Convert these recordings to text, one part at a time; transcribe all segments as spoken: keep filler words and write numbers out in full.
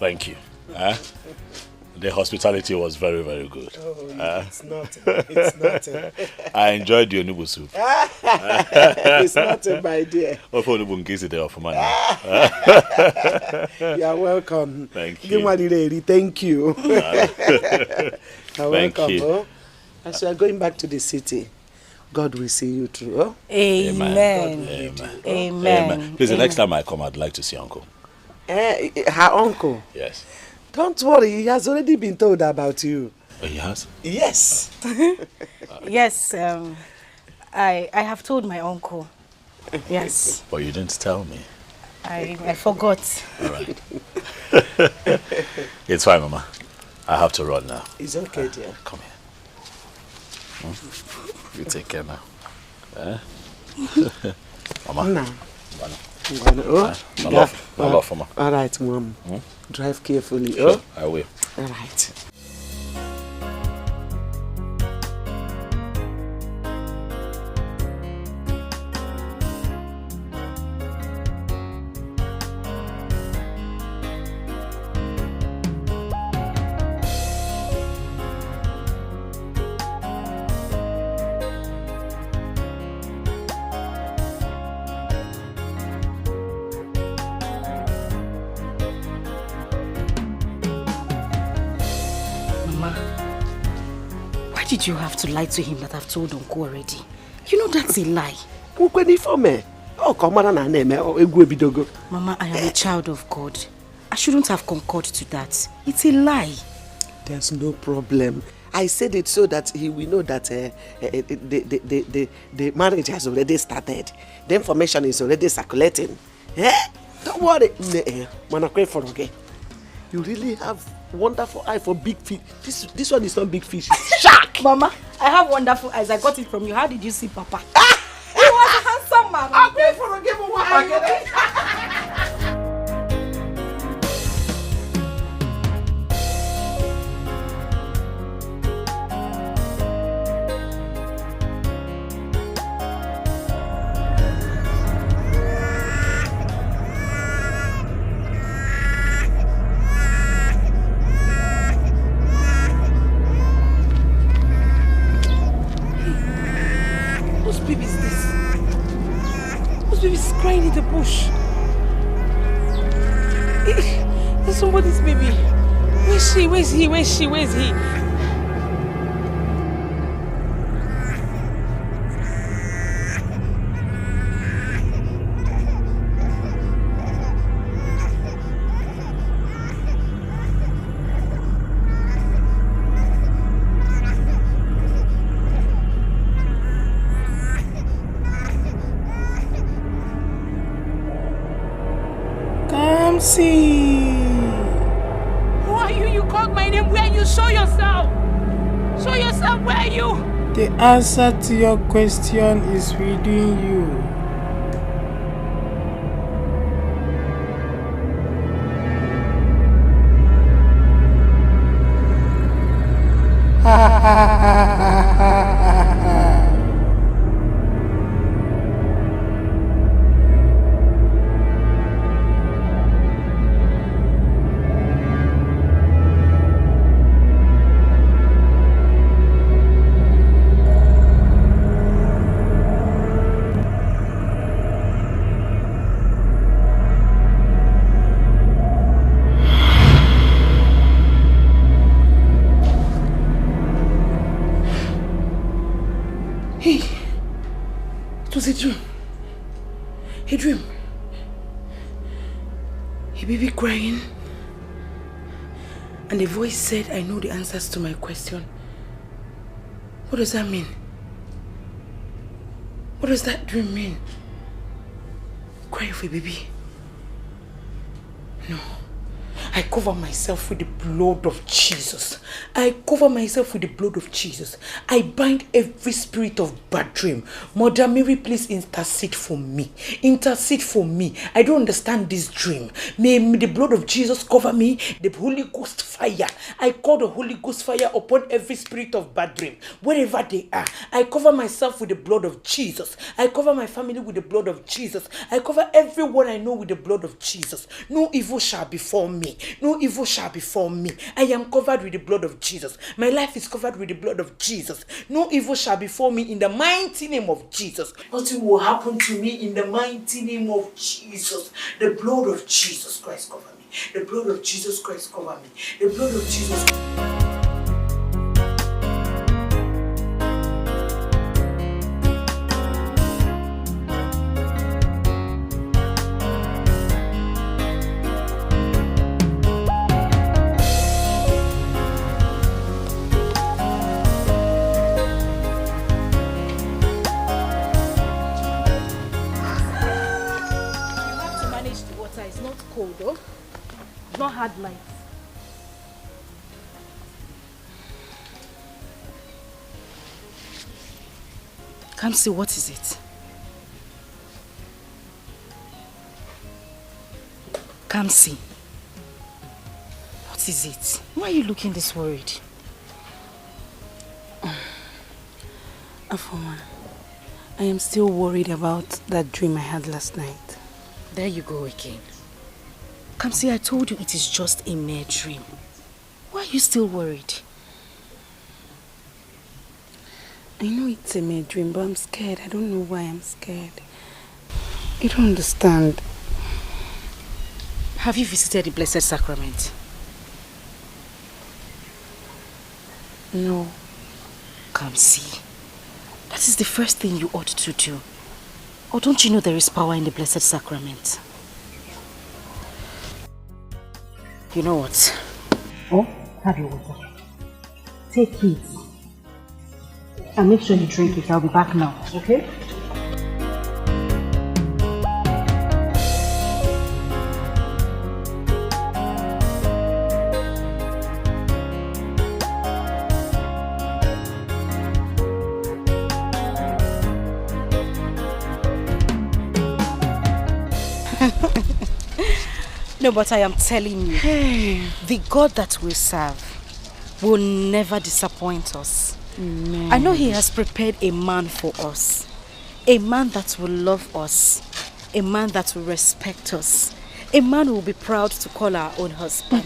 Thank you. Eh? The hospitality was very, very good. Oh, it's not. It's not. I enjoyed the onubu soup. It's not, my dear. Ofe onubu nke isi dị ọfụma. You are welcome. Thank Gị you. nwa riri eri, thank you. You're Thank welcome. you. Oh. As you are going back to the city, God will see you through. Oh? Amen. Amen. Amen. Please, the next time I come, I'd like to see Uncle. Eh, her uncle. Yes. Don't worry, he has already been told about you. Oh, he has? Yes. Yes, um, I I have told my uncle. Yes, But you didn't tell me. I I forgot. All right. It's fine, Mama. I have to run now. It's okay, dear. Come here. Hmm? You take care now. Eh? Mama. Nna. Mama. Ngwanụ, oh, Eh? My ga- love. My love, Mama. All right, mom. Drive carefully. Sure, Oh? I will. All right. Mama, why did you have to lie to him that I've told Uncle already? You know that's a lie. Ukwe n'ife o mee. Ọ ka ọ mara na a na-eme, ọ, egwu ebidogo. Mama, I am a child of God. I shouldn't have concurred to that. It's a lie. There's no problem. I said it so that he will know that uh, uh, the, the, the, the, the marriage has already started. The information is already circulating. Eh? Don't worry. Nne, eh, mana kwe for okay. You really have wonderful eye for big fish. This this one is not big fish. It's shark. Mama, I have wonderful eyes. I got it from you. How did you see Papa? He was a handsome man. Akwa ifuru gị bụ nwa akịrị. Whose baby is this? Whose baby is crying in the bush? Eh, there's somebody's baby. Where's she? Where's he? Where's she? Where's he? Come see. Who are you? You called my name. Where are you? Show yourself. Show yourself. Where are you? The answer to your question is within you. Hey, it was a dream. A dream. A baby crying. And a voice said, "I know the answers to my question." What does that mean? What does that dream mean? Crying for a baby? No. I cover myself with the blood of Jesus. I cover myself with the blood of Jesus. I bind every spirit of bad dream. Mother Mary, please intercede for me. Intercede for me. I don't understand this dream. May the blood of Jesus cover me. The Holy Ghost fire. I call the Holy Ghost fire upon every spirit of bad dream. Wherever they are, I cover myself with the blood of Jesus. I cover my family with the blood of Jesus. I cover everyone I know with the blood of Jesus. No evil shall befall me. No evil shall befall me. I am covered with the blood of Jesus. My life is covered with the blood of Jesus. No evil shall befall me in the mighty name of Jesus. Nothing will happen to me in the mighty name of Jesus. The blood of Jesus Christ cover me. The blood of Jesus Christ cover me. The blood of Jesus. You have to manage the water. It's not cold, though. It's not hard light. Kamsi, what is it? Kamsi, what is it? Why are you looking this worried? Afoma, I am still worried about that dream I had last night. There you go again. Kamsi, I told you it is just a mere dream. Why are you still worried? I know it's a mere dream, but I'm scared. I don't know why I'm scared. You don't understand. Have you visited the Blessed Sacrament? No. Kamsi, that is the first thing you ought to do. Or don't you know there is power in the Blessed Sacrament? You know what? Oh, have your water. Take it. And make sure you drink it. I'll be back now, okay? No, but I am telling you, the God that we serve will never disappoint us. I know He has prepared a man for us, a man that will love us, a man that will respect us, a man who will be proud to call our own husband.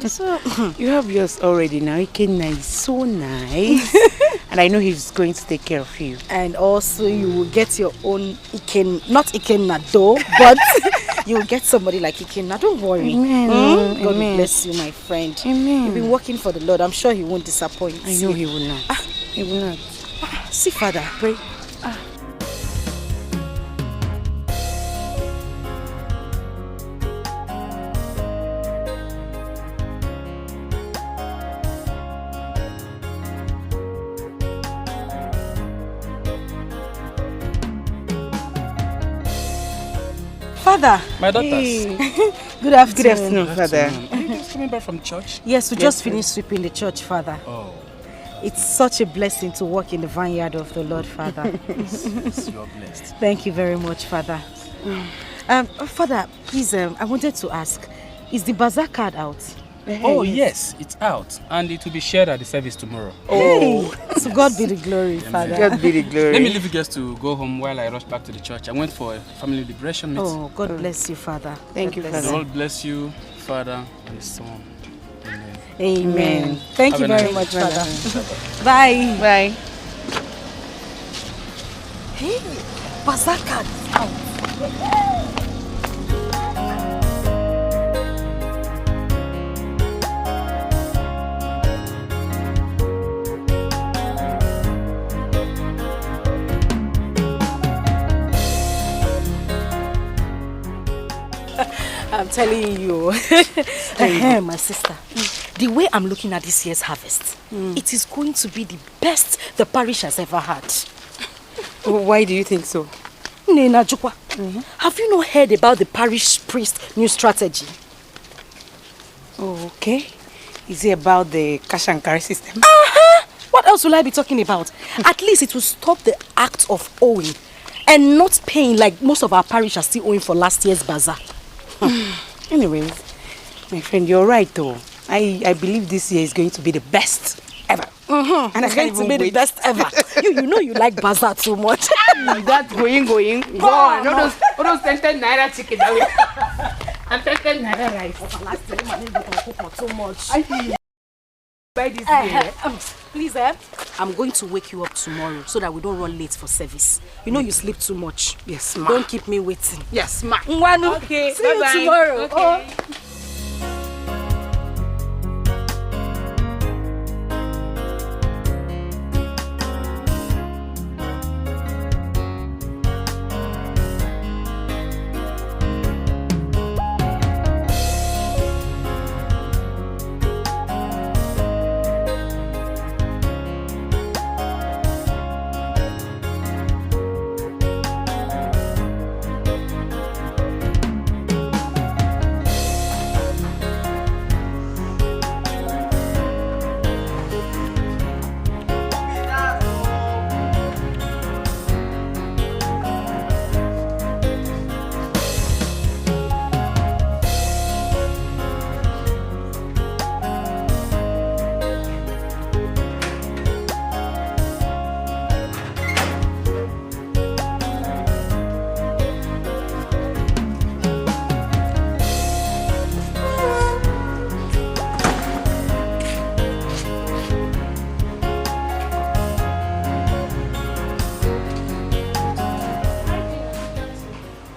So, You have yours already now. Ikenna is so nice. And I know he's going to take care of you. And also, you will get your own Iken, not Ikenna though, but you will get somebody like Ikenna. Don't worry. Amen. Hmm? God will Amen. Bless you, my friend. Amen. You've been working for the Lord. I'm sure He won't disappoint I know you. He will not. He will not. See, Father, pray. Father. My daughters. Hey. Good afternoon. Good afternoon, Father. Are you guys coming back from church? Yes, we Yes, just sir. Finished sweeping the church, Father. Oh, It's such a blessing to work in the vineyard of the Lord, Father. Yes, you're blessed. Thank you very much, Father. Um, Father, please, um, I wanted to ask, is the bazaar card out? Oh, yes, it's out, and it will be shared at the service tomorrow. Hey, to God be the glory, Father. God be the glory. Let me leave you guys to go home while I rush back to the church. I went for a family liberation meeting. Oh, God bless you, Father. Thank God you, bless The Father. Lord bless you, Father, and the Son. Amen. Amen. Amen. Thank Have you a very nice much, day. Father. Bye. Bye. Hey, bazaar card is out. I'm telling you. Eh, my sister, the way I'm looking at this year's harvest, it is going to be the best the parish has ever had. Why do you think so? Nina Jukwa, have you not heard about the parish priest new strategy? Oh, okay. Is it about the cash and carry system? What else will I be talking about? At least it will stop the act of owing and not paying like most of our parish are still owing for last year's bazaar. Anyways, my friend, you're right though. I, I believe this year is going to be the best ever. And I It's can't going to even be the wait. Best ever. You, you know you like bazaar too much. That going, going, go on. All those, all those ten ten naira chicken. That way. And pepper naira rice. Over last year, woman, you go to cook for too much. I buy this Eh, here. eh, um, please, eh? I'm going to wake you up tomorrow so that we don't run late for service. You know you sleep too much. Yes, ma. Don't keep me waiting. Yes, ma. Ngwanu. Okay, see you bye-bye. Tomorrow. Okay. Oh.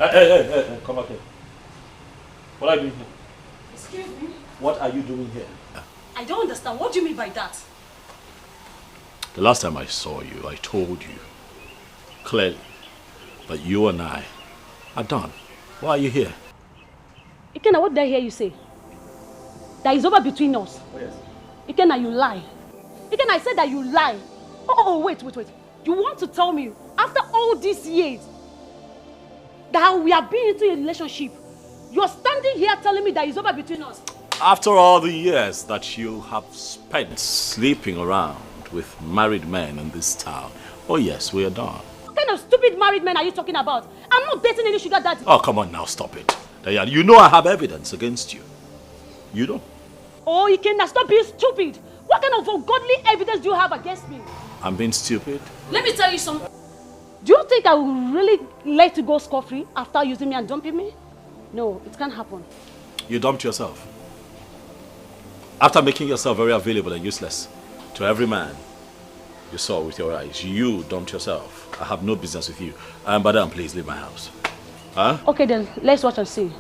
Hey, hey, hey, hey, hey, come back here. What are you doing here? Excuse me? What are you doing here? I don't understand. What do you mean by that? The last time I saw you, I told you clearly that you and I are done. Why are you here? Ikenna, what did I hear you say? That is over between us. Oh, yes. Ikenna, you lie. Ikenna, I said that you lie. Oh, oh, oh, wait, wait, wait. You want to tell me, after all these years, that we have been into a relationship, you're standing here telling me that it's over between us? After all the years that you have spent sleeping around with married men in this town, oh yes, we are done. What kind of stupid married men are you talking about? I'm not dating any sugar daddy. Oh, come on now, stop it. Diane, you know I have evidence against you. You know? Oh, Ikenna, stop being stupid. What kind of ungodly evidence do you have against me? I'm being stupid? Let me tell you something. Do you think I will really let you go scot-free after using me and dumping me? No, it can't happen. You dumped yourself. After making yourself very available and useless to every man you saw with your eyes, you dumped yourself. I have no business with you. Um, madam, please leave my house. Huh? Okay then, let's watch and see.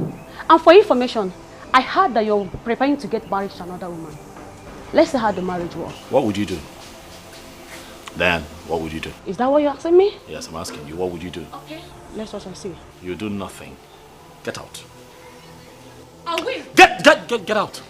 And for information, I heard that you're preparing to get married to another woman. Let's see how the marriage works. What would you do? Then, what would you do? Is that what you're asking me? Yes, I'm asking you. What would you do? Okay. Let's watch and see. You do nothing. Get out. I will. Get, get, get, get out.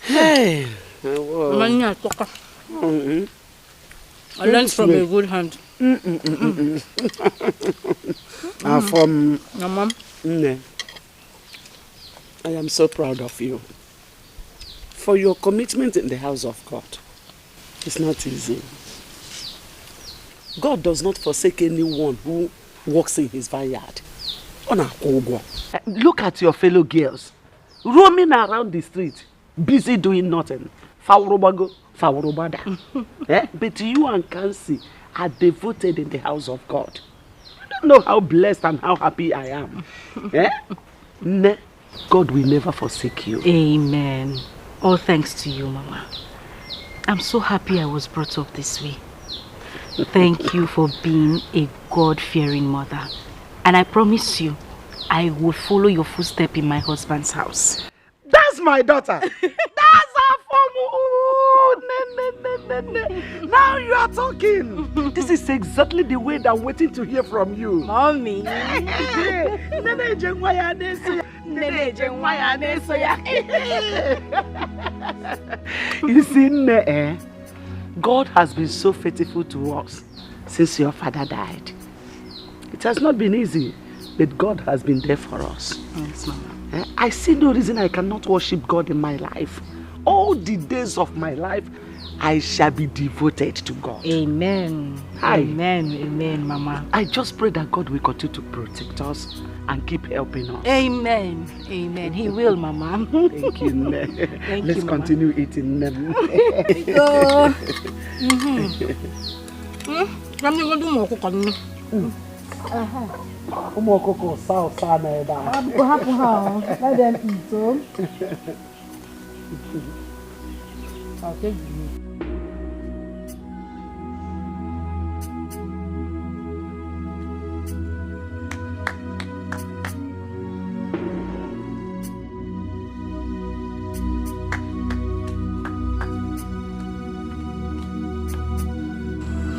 Hey! Manya toka. Mm-hmm. I learned from a good hand. Mm-mm-mm-mm. And from Your mom? Nne, I am so proud of you for your commitment in the house of God. It's not easy. God does not forsake anyone who works in his vineyard. Ọ na-akwụ ụgwọ. Eh, look at your fellow girls roaming around the street, busy doing nothing. Faworobago, faworogbada. Eh? But you and Kansi are devoted in the house of God. You don't know how blessed and how happy I am. Eh? Ne, God will never forsake you. Amen. All thanks to you, Mama. I'm so happy I was brought up this way. Thank you for being a God-fearing mother. And I promise you, I will follow your footstep in my husband's house. That's my daughter. That's our form. Ooh, ne, ne, ne, ne, ne. Now you are talking. This is exactly the way that I'm waiting to hear from you. Mommy. Nene eje nwa ya na-eso ya. Nene eje nwa ya na-eso ya. You see, Nne, eh? God has been so faithful to us since your father died. It has not been easy, but God has been there for us. Yes, Mama. Eh, I see no reason I cannot worship God in my life. All All the days of my life, I shall be devoted to God. Amen. Hi. Amen. Amen, Mama. I just pray that God will continue to protect us and keep helping us. Amen. Amen. He will, Mama. Thank you, Nne. Thank Let's you, Mama. Continue eating, Nne. Go. Mm-hmm. Hmm? Let me go do more cook on me. Ụmụ ọkụkọ saa ụsa n'ebe a. Hapụ ha. Let them eat. Oh. I'll take you.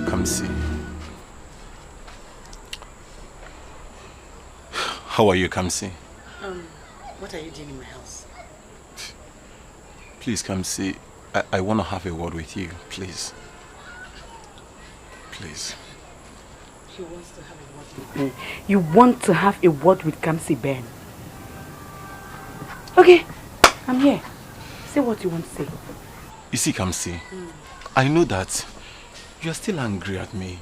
Kamsi. How are you, Kamsi? Um, what are you doing in my house? Please, Kamsi, I, I want to have a word with you, please. Please. He wants to have a word with me. You want to have a word with Kamsi, Ben? Okay, I'm here. Say what you want to say. You see, Kamsi, I know that you are still angry at me.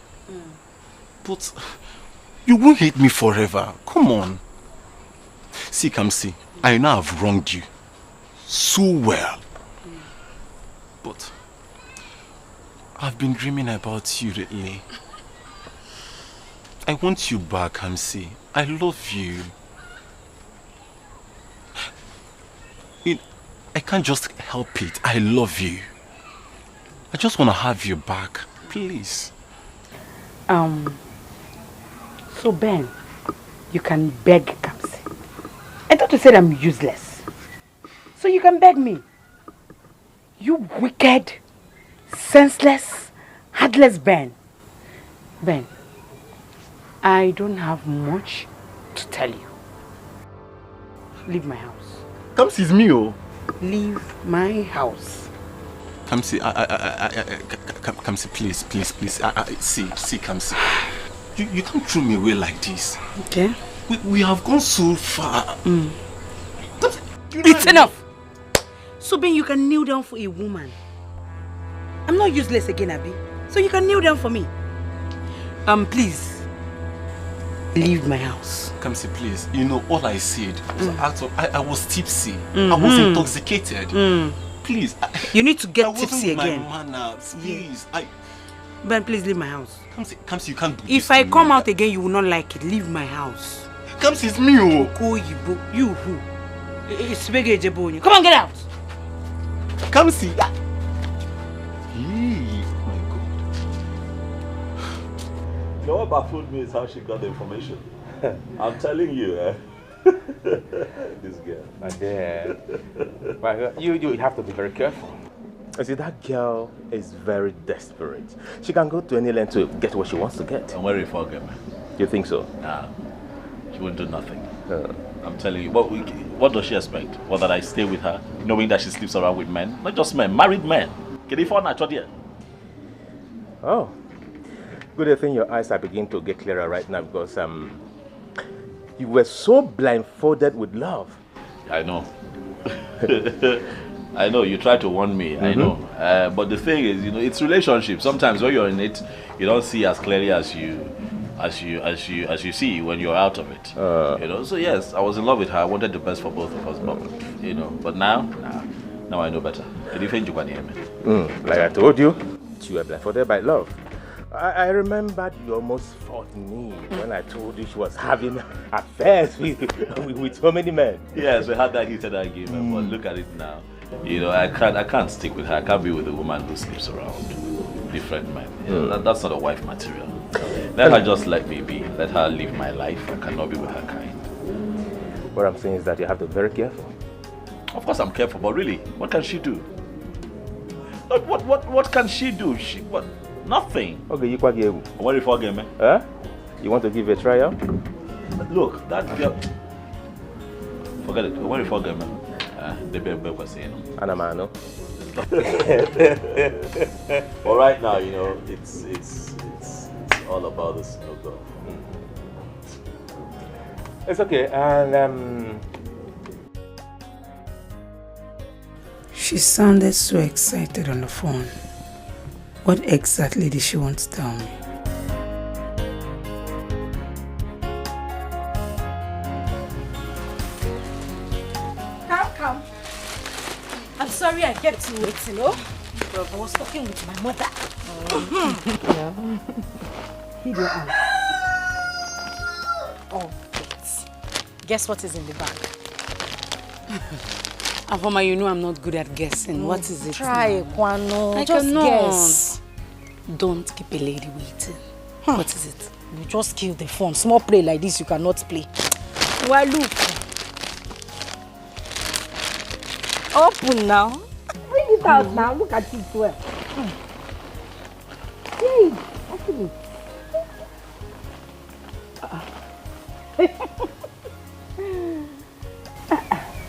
But you won't hate me forever. Come on. See, Kamsi, I know I've wronged you so well. But I've been dreaming about you lately. I want you back, Kamsi. I love you. It, I can't just help it. I love you. I just want to have you back, please. Um, so Ben, you can beg Kamsi. I thought you said I'm useless. So you can beg me. You wicked, senseless, heartless Ben. Ben, I don't have much to tell you. Leave my house. Kamsi, it's me, oh. Leave my house. Kamsi, I, I, I, I, I, I, Ka- Ka- Kamsi, please, please, please. I, I, see, see, Kamsi. You, you can't throw me away like this. Okay. We, we have gone so far. Kamsi, you It's know- enough. So Ben, you can kneel down for a woman. I'm not useless again, Abi. So you can kneel down for me. Um, please. Leave my house. Kamsi, please. You know, all I said was out of, I, I was tipsy. I was intoxicated. Please. I, You need to get I wasn't tipsy with my again. Manners. Please. I, Ben, please leave my house. Kamsi, Kamsi, you can't do If this I to come me. out again, you will not like it. Leave my house. Kamsi, it's me, oh. Koyibo, you who? It's Come on, get out. Kamsi. Ah. Hey, oh my God. You know what baffled me is how she got the information. I'm telling you, eh? This girl. My dear, my girl, you, you have to be very careful. You see, that girl is very desperate. She can go to any length to get what she wants to get. And where if again? You think so? Nah, she won't do nothing. I'm telling you, what we, what does she expect? What, that I stay with her, knowing that she sleeps around with men? Not just men, married men. Can you find that there? Oh, good thing your eyes are beginning to get clearer right now because um, you were so blindfolded with love. I know. I know you tried to warn me. I know. Uh, but the thing is, you know, it's relationship. Sometimes when you're in it, you don't see as clearly as you, as you, as you, as you see when you're out of it. You know. So yes, I was in love with her. I wanted the best for both of us. But you know. But now, nah, now I know better. Can you find you? Mm, like I told you, you were blindfolded by love. I, I remembered you almost fought me when I told you she was having affairs with, with, with so many men. Yes, we had that heated argument, but look at it now. You know, I can't, I can't stick with her. I can't be with a woman who sleeps around different men. You know, that, that's not a wife material. Let her just let me be. Let her live my life. I cannot be with her kind. What I'm saying is that you have to be very careful. Of course, I'm careful, but really, what can she do? What, what, what, what can she do? She, what? Nothing. Okay, you quite able. What if I get me? Huh? You want to give it a trial? Look, that girl. Forget it. What if I get me? Uh, the baby was saying. Anamano. But right now, you know, it's it's it's it's all about the single girl. It's okay, and um, She sounded so excited on the phone. What exactly did she want to tell me? Come, come. I'm sorry I kept you waiting, oh? I was talking with my mother. Yeah. Hid your hand. Oh, wait. Guess what is in the bag? Afoma, you know I'm not good at guessing. Mm, what is it? Try, Kwano. I just cannot. Guess. Don't keep a lady waiting. Hmm. What is it? You just kill the phone. Small play like this, you cannot play. Well, look. Open now. Bring it out now. Look at it well. Hmm. See, open it.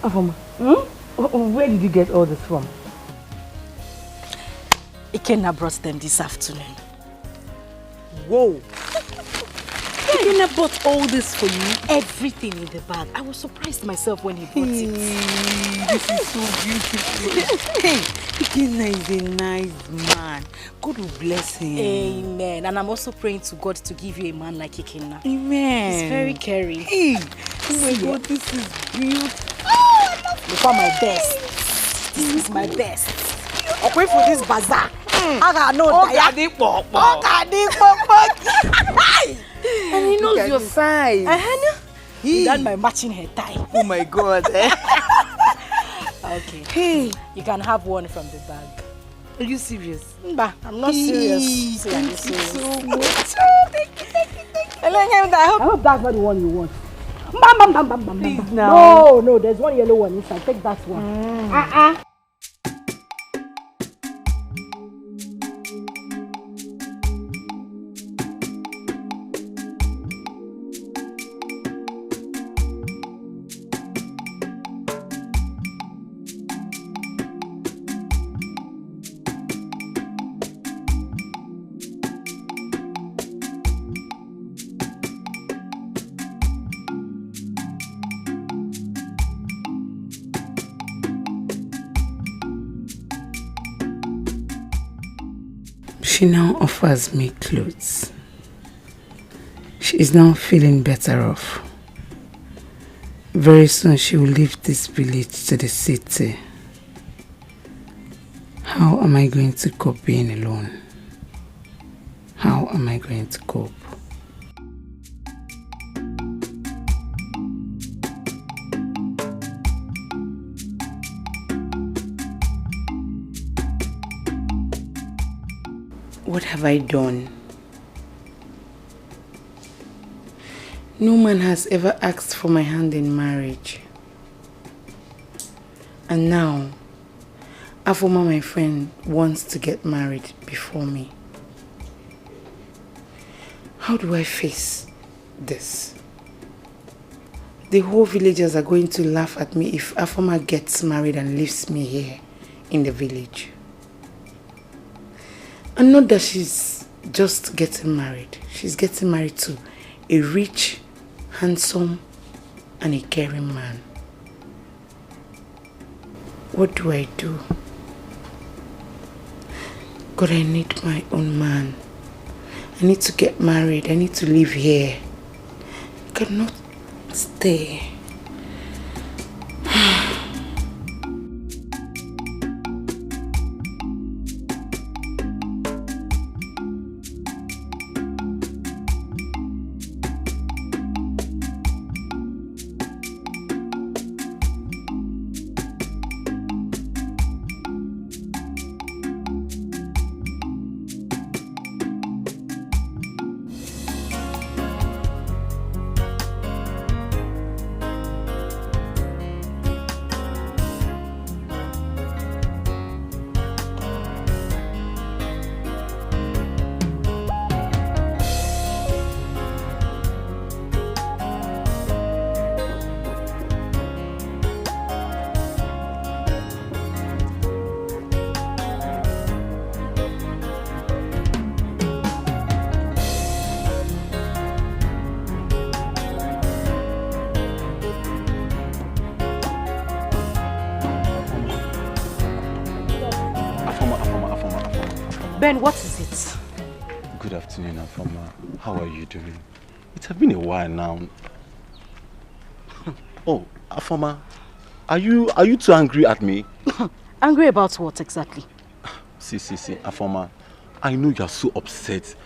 Afoma, hmm? Wh- where did you get all this from? Ikenna brought them this afternoon. Whoa! Ikenna bought all this for you? Everything in the bag. I was surprised myself when he brought it. Hey, this is so beautiful. Hey, Ikenna is a nice man. God will bless him. Amen. And I'm also praying to God to give you a man like Ikenna. Amen. He's very caring. Hey, oh my God, this is beautiful. Oh, I love this. Look at my best. This is my best. I'll pray for this bazaar. Mm. I got no Oga diet. Di pokpo. Oga di pokpo. And he knows your size. Uh-huh. He. That my matching hair tie. Oh my God. Eh? Okay. Hey. You can have one from the bag. Are you serious? Mba, I'm not serious. Hey, thank you so much. Oh, thank you, thank you, thank you. Elenge, I hope I hope that's not the one you want. Bam, bam, bam, bam, bam, bam. Please now. No, no, there's one yellow one inside. Take that one. Mm. Uh-uh. She now offers me clothes. She is now feeling better off. Very soon she will leave this village to the city. How am I going to cope being alone? How am I going to cope? What have I done? No man has ever asked for my hand in marriage. And now, Afoma, my friend, wants to get married before me. How do I face this? The whole villagers are going to laugh at me if Afoma gets married and leaves me here in the village. And not that she's just getting married. She's getting married to a rich, handsome, and a caring man. What do I do? God, I need my own man. I need to get married. I need to live here. I cannot stay. Ben, what is it? Good afternoon, Afoma. How are you doing? It has been a while now. Oh, Afoma, are you are you too angry at me? Angry about what exactly? See, see, see, Afoma, I know you're so upset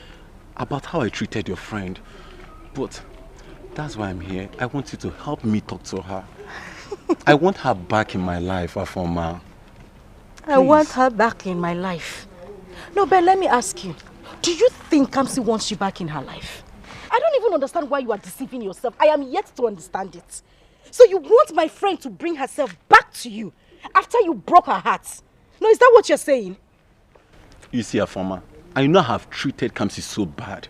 about how I treated your friend, but that's why I'm here. I want you to help me talk to her. I want her back in my life, Afoma. I want her back in my life. No, Ben, let me ask you. Do you think Kamsi wants you back in her life? I don't even understand why you are deceiving yourself. I am yet to understand it. So you want my friend to bring herself back to you after you broke her heart? No, is that what you're saying? You see, Afoma, I know I have treated Kamsi so bad.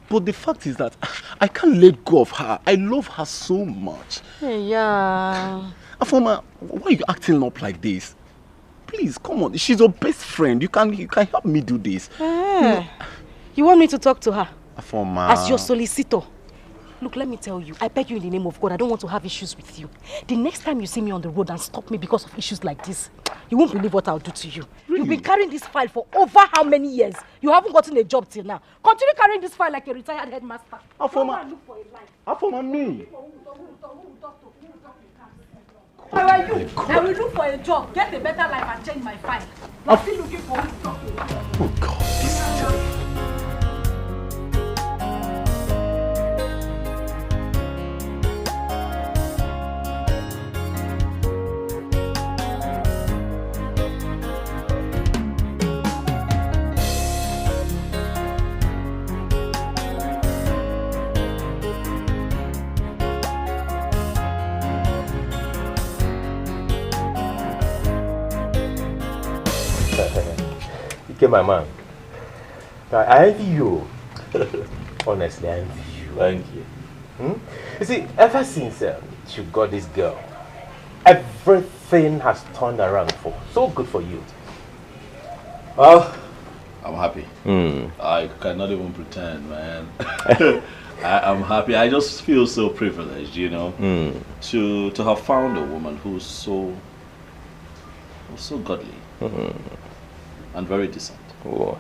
But the fact is that I can't let go of her. I love her so much. Hey, yeah. Afoma, why are you acting up like this? Please, come on. She's your best friend. You can you can help me do this. Eh. You want me to talk to her? Afoma. As your solicitor. Look, let me tell you, I beg you in the name of God, I don't want to have issues with you. The next time you see me on the road and stop me because of issues like this, you won't believe what I'll do to you. You've been carrying this file for over how many years? You haven't gotten a job till now. Continue carrying this file like a retired headmaster. Afoma. Go and look for a life. Afoma, me. How are you? I will look for a job, get a better life, and change my file. You are still looking for who to talk to. Oh God, this is terrible. Okay, my man. I, I envy you. Honestly, I envy you. Thank you. Hmm? You see, ever since um, you got this girl, everything has turned around for so good for you. Well, I'm happy. Hmm. I cannot even pretend, man. I, I'm happy. I just feel so privileged, you know, Hmm. to to have found a woman who's so who's so godly Hmm. and very decent, Oh.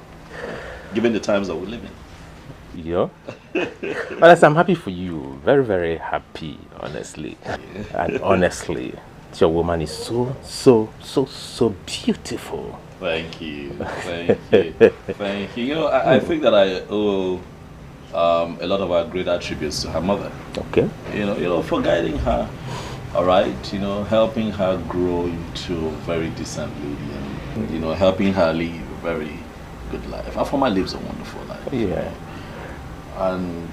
given the times that we live in. Yeah. Honestly, I'm happy for you. Very, very happy, honestly. And honestly, your woman is so, so, so, so beautiful. Thank you. Thank you. Thank you. You know, I, I think that I owe um, a lot of our great attributes to her mother. Okay. You know, you know, for guiding her, all right, you know, helping her grow into a very decent lady and, you know, helping her live a very good life. Afoma lives a wonderful life. Yeah. And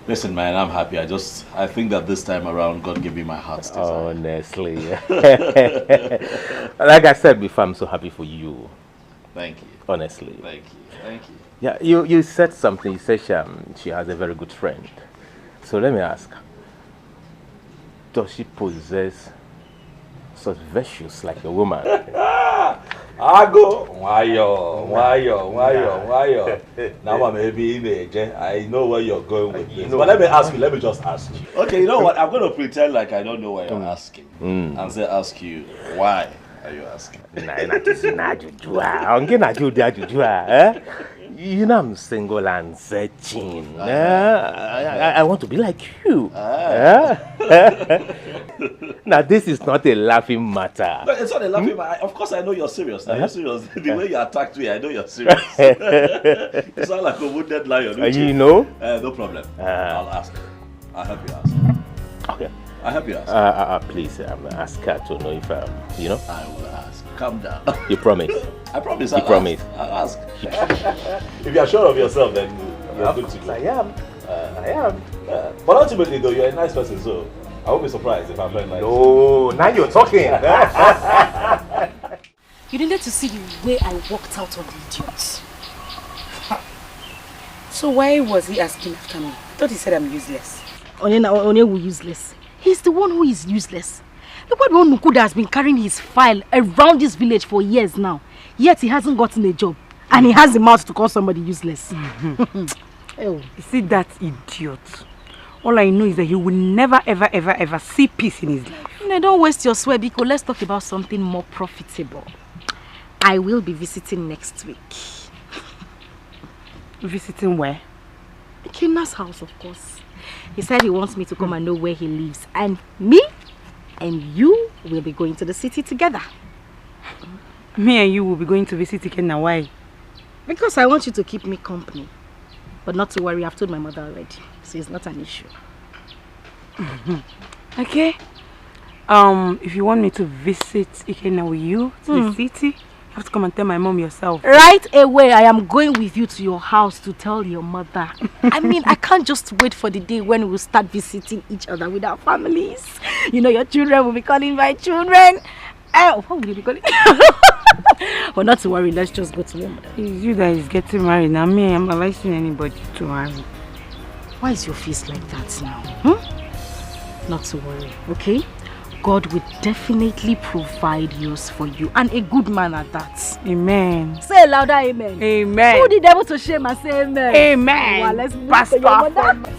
listen, man, I'm happy. I just, I think that this time around, God gave me my heart's desire. Honestly. Like I said before, I'm so happy for you. Thank you. Honestly. Thank you. Thank you. Yeah, you, you said something. You said she, um, she has a very good friend. So let me ask, does she possess such virtues like a woman? Ago, nwayọ, nwayọ, nwayọ, nwayọ. Now I'm maybe in the I know where you're going with this. But let me ask you, let me just ask you. Okay, you know what? I'm going to pretend like I don't know what you're asking. Mm. And say, ask you, why are you asking? Na na tuzi na ajụjụ a. Ọ nke na-ajụ ụdị ajụjụ a, eh? You know I'm single and searching. Eh? I, I, I want to be like you. Eh? Now this is not a laughing matter. No, it's not a laughing matter. I, of course, I know you're serious. Are you serious? The way you attacked me, I know you're serious. You sound like a wounded lion. Uh, you know? Uh, no problem. Uh, I'll ask. I'll help you ask. Okay. I help you ask. Uh, uh, uh, please, um, ask her to know if, um, you know. I will ask. Calm down. You promise? I promise. You I'll promise? Ask. I'll ask. If you're sure of yourself, then you're good to go. I am. Uh, I am. Uh, but ultimately, though, you're a nice person, so I won't be surprised if I find nice. No, now you're talking. You needed to see the way I walked out on the idiot. So why was he asking after me? I thought he said I'm useless. Onye na Onye will useless. He's the one who is useless. Look at Onuku that has been carrying his file around this village for years now. Yet he hasn't gotten a job. And he has the mouth to call somebody useless. Oh. You see that idiot? All I know is that he will never, ever, ever, ever see peace in his life. No, don't waste your swear, Biko. Let's talk about something more profitable. I will be visiting next week. Visiting where? Ikenna's house, of course. He said he wants me to come and know where he lives, and me and you will be going to the city together. Me and you will be going to visit Ikenna. Why? Because I want you to keep me company. But not to worry, I've told my mother already, so it's not an issue. Okay. Um, if you want me to visit Ikenna with you to the city, you have to come and tell my mom yourself. Right away, I am going with you to your house to tell your mother. I mean, I can't just wait for the day when we'll start visiting each other with our families. You know, your children will be calling my children. Eh, what will you be calling? But not to worry, let's just go to your mother. It's you that is getting married. Now me, I'm advising anybody to marry. Why is your face like that now? Hmm? Not to worry, okay? God will definitely provide yours for you, and a good man at that. Amen. Say a louder amen. Amen. Put the devil to shame and say amen. Amen. Well, let's move Pastor to your mother. Afam.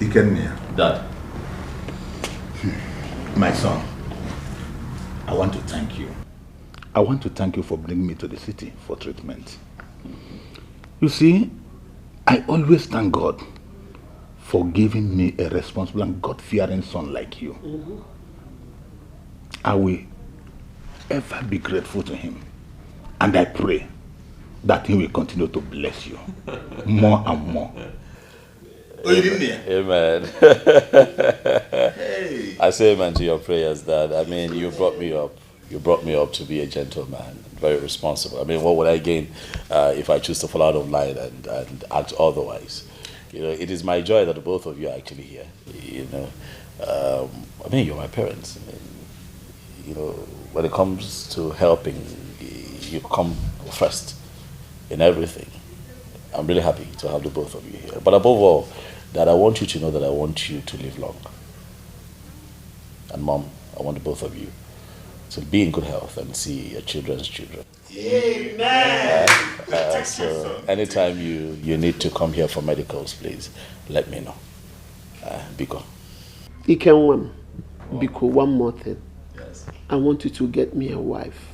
Ikenna. Dad. My son, I want to thank you. I want to thank you for bringing me to the city for treatment. You see, I always thank God for giving me a responsible and God-fearing son like you. I will ever be grateful to him, and I pray that he will continue to bless you more and more. Amen. I say amen to your prayers, Dad. I mean, you brought me up. You brought me up to be a gentleman, very responsible. I mean, what would I gain uh, if I choose to fall out of line and, and act otherwise? You know, it is my joy that the both of you are actually here. You know, um, I mean, you're my parents. I mean, you know, when it comes to helping, you come first in everything. I'm really happy to have the both of you here. But above all, Dad, I want you to know that I want you to live long. And Mom, I want the both of you to be in good health and see your children's children. Amen. Uh, so anytime you, you need to come here for medicals, please let me know. Uh, Biko. Ikenwam, Biko, one more thing. Yes. I want you to get me a wife.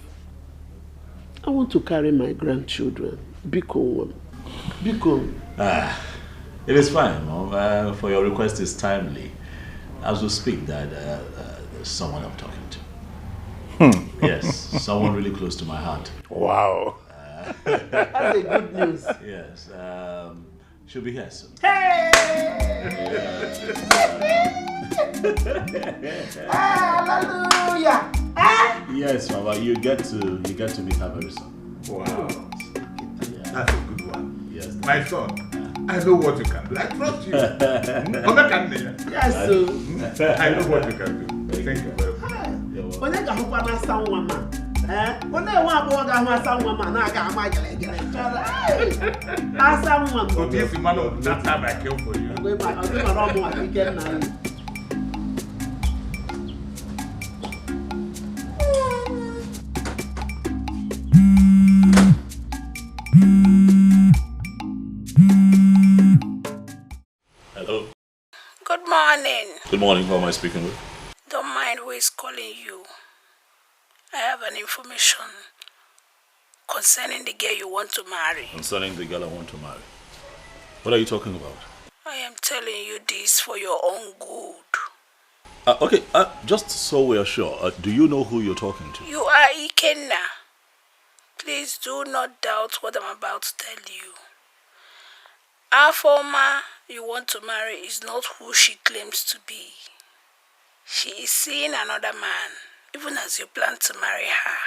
I want to carry my grandchildren. Biko, Nwam. Biko. Ah, it is fine, Mom. Uh, for your request is timely. As we speak, Dad, uh, uh, there's someone I'm talking to. Yes, someone really close to my heart. Wow. That's a good news. Yes. Um, she'll be here soon. Hallelujah. Eh? Yes, Mama, you get to you get to meet her very soon. Wow. Yeah. That's a good one. Yes. My son, I know what you can do. I trust you. Hmm? Omeka Nneya. Yes, sir. Hmm? I know what you can do. Thank you very much. You're welcome. Onye ga-ahụkwa na asa nwa ma? Eh? Onye nwa agbọghọ ga-ahụ asa nwa ma na-aga ama gelegele. Asa nwa ma. Otu isi mmanụ, that time I came for you. Mgbe ma, ọ dị mara ọmụ maka Ikenna anyị. Hello. Good morning. Good morning. Who am I speaking with? Don't mind who is calling you. I have an information concerning the girl you want to marry. Concerning the girl I want to marry. What are you talking about? I am telling you this for your own good. Uh, okay, uh, just so we are sure, uh, do you know who you're talking to? You are Ikenna. Please do not doubt what I'm about to tell you. Afoma you want to marry is not who she claims to be. She is seeing another man, even as you plan to marry her.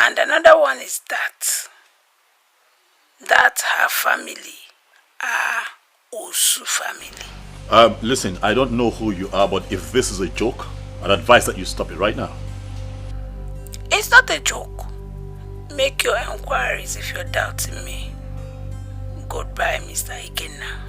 And another one is that That her family are Osu family. Um, listen, I don't know who you are, but if this is a joke, I'd advise that you stop it right now. It's not a joke. Make your enquiries if you're doubting me. Goodbye, Mister Ikenna.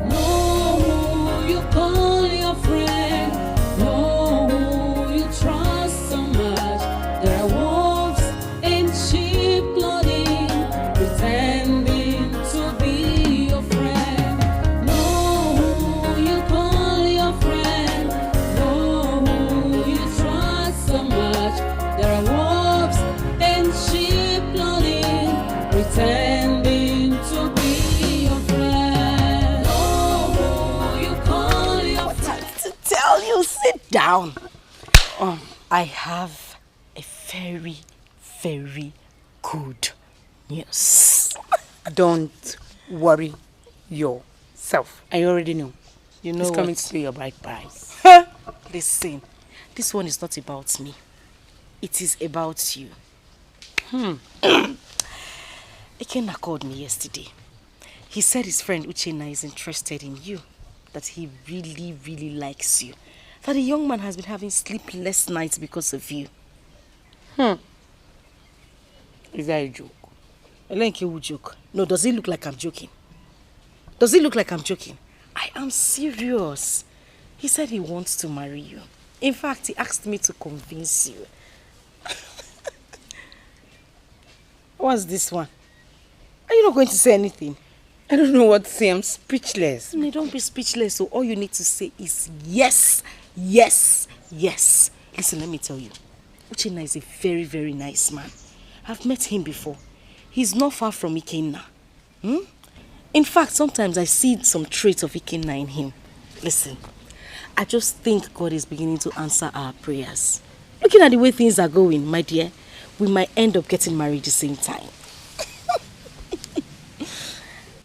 Know who you call your friend. Know who you trust so much. There are wolves in sheep clothing, pretending to be your friend. Know who you call your friend. Know who you trust so much. There are wolves in sheep clothing, pretending to be your friend. Know who you call your friend. To tell you, sit down. Um, I have a very, very good news. Don't worry yourself. I already know. You know It's coming what? To your bright price. Listen, this one is not about me. It is about you. Hmm. Ikenna called me yesterday. He said his friend Uchenna is interested in you, that he really, really likes you, that the young man has been having sleepless nights because of you. Hmm. Is that a joke? Olenkewu joke. No, does it look like I'm joking? Does it look like I'm joking? I am serious. He said he wants to marry you. In fact, he asked me to convince you. What's this one? Are you not going to say anything? I don't know what to say. I'm speechless. No, don't be speechless. So all you need to say is yes, yes, yes. Listen, let me tell you. Uchenna is a very, very nice man. I've met him before. He's not far from Ikenna. Hmm? In fact, sometimes I see some traits of Ikenna in him. Listen, I just think God is beginning to answer our prayers. Looking at the way things are going, my dear, we might end up getting married the same time.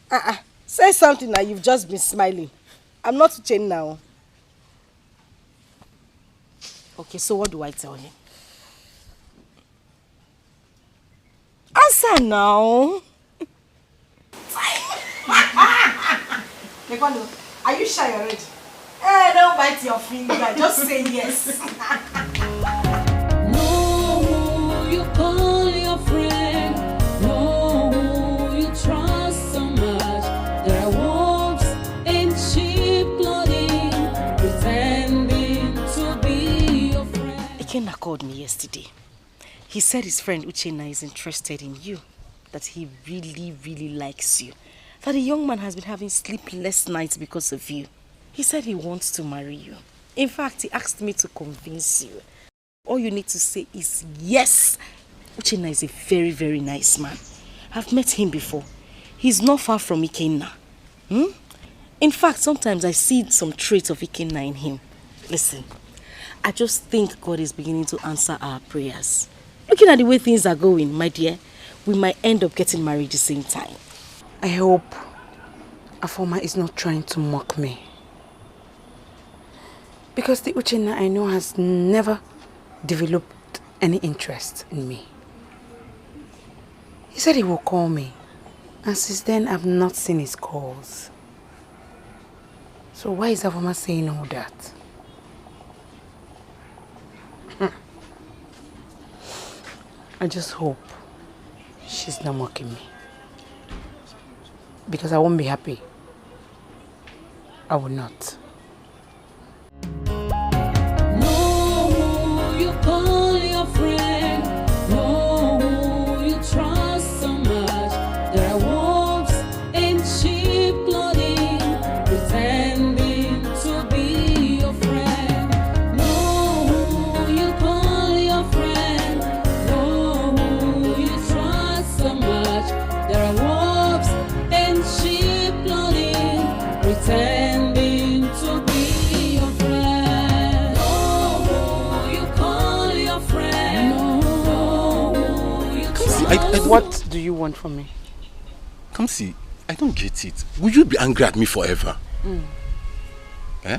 Uh-uh. Say something now. You've just been smiling. I'm not Uchenna. Okay, so what do I tell him? Answer now. Are you shy already? Eh, don't bite your finger. Just say yes. Know who you call your friend. Know who you trust so much. There are wolves in sheep clothing, pretending to be your friend. Ikenna called me yesterday. He said his friend Uchenna is interested in you, that he really, really likes you, that the young man has been having sleepless nights because of you. He said he wants to marry you. In fact, he asked me to convince you. All you need to say is yes. Uchenna is a very, very nice man. I've met him before. He's not far from Ikenna. Hmm? In fact, sometimes I see some traits of Ikenna in him. Listen, I just think God is beginning to answer our prayers. Looking at the way things are going, my dear, we might end up getting married the same time. I hope Afoma is not trying to mock me. Because the Uchenna I know has never developed any interest in me. He said he will call me, and since then I've not seen his calls. So why is Afoma saying all that? Hmm. I just hope she's not mocking me. Because I won't be happy. I will not. Know who you call your friend. Know who you trust so much. There are wolves in sheep clothing, pretending to be your friend. Know who you call your friend. Know who you trust so much. There are wolves in sheep clothing, pretending to be your friend. Know who you call your friend. Know who you trust. I, I, what do you want from me? Come see. I don't get it. Will you be angry at me forever? Eh?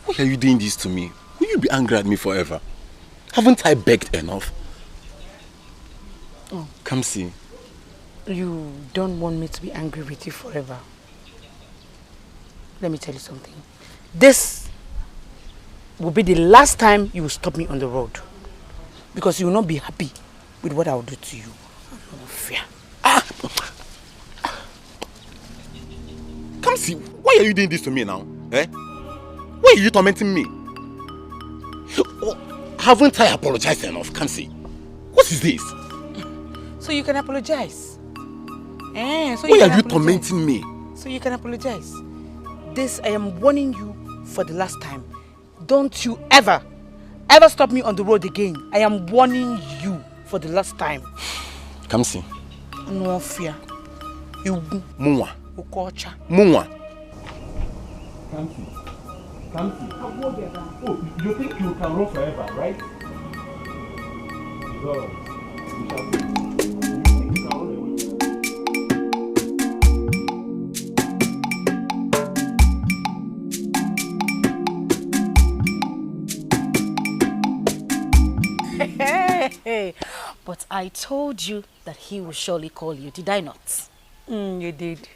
Why are you doing this to me? Will you be angry at me forever? Haven't I begged enough? Oh. Come see. You don't want me to be angry with you forever. Let me tell you something. This will be the last time you will stop me on the road, because you will not be happy with what I will do to you. No fear. Ah! Come see, why are you doing this to me now? Eh? Why are you tormenting me? Oh, haven't I apologized enough? Come see. What is this? So you can apologize. Eh, so Why you are can you apologize. tormenting me? So you can apologize. This, I am warning you for the last time. Don't you ever, ever stop me on the road again. I am warning you for the last time. Come see. No fear. You Munwa. Ukocha. Munwa. Come see. Come see. Oh, you think you can run forever, right? Go. You shall see. You think you can run away? Hey, but I told you that he will surely call you, did I not? Mm, you did.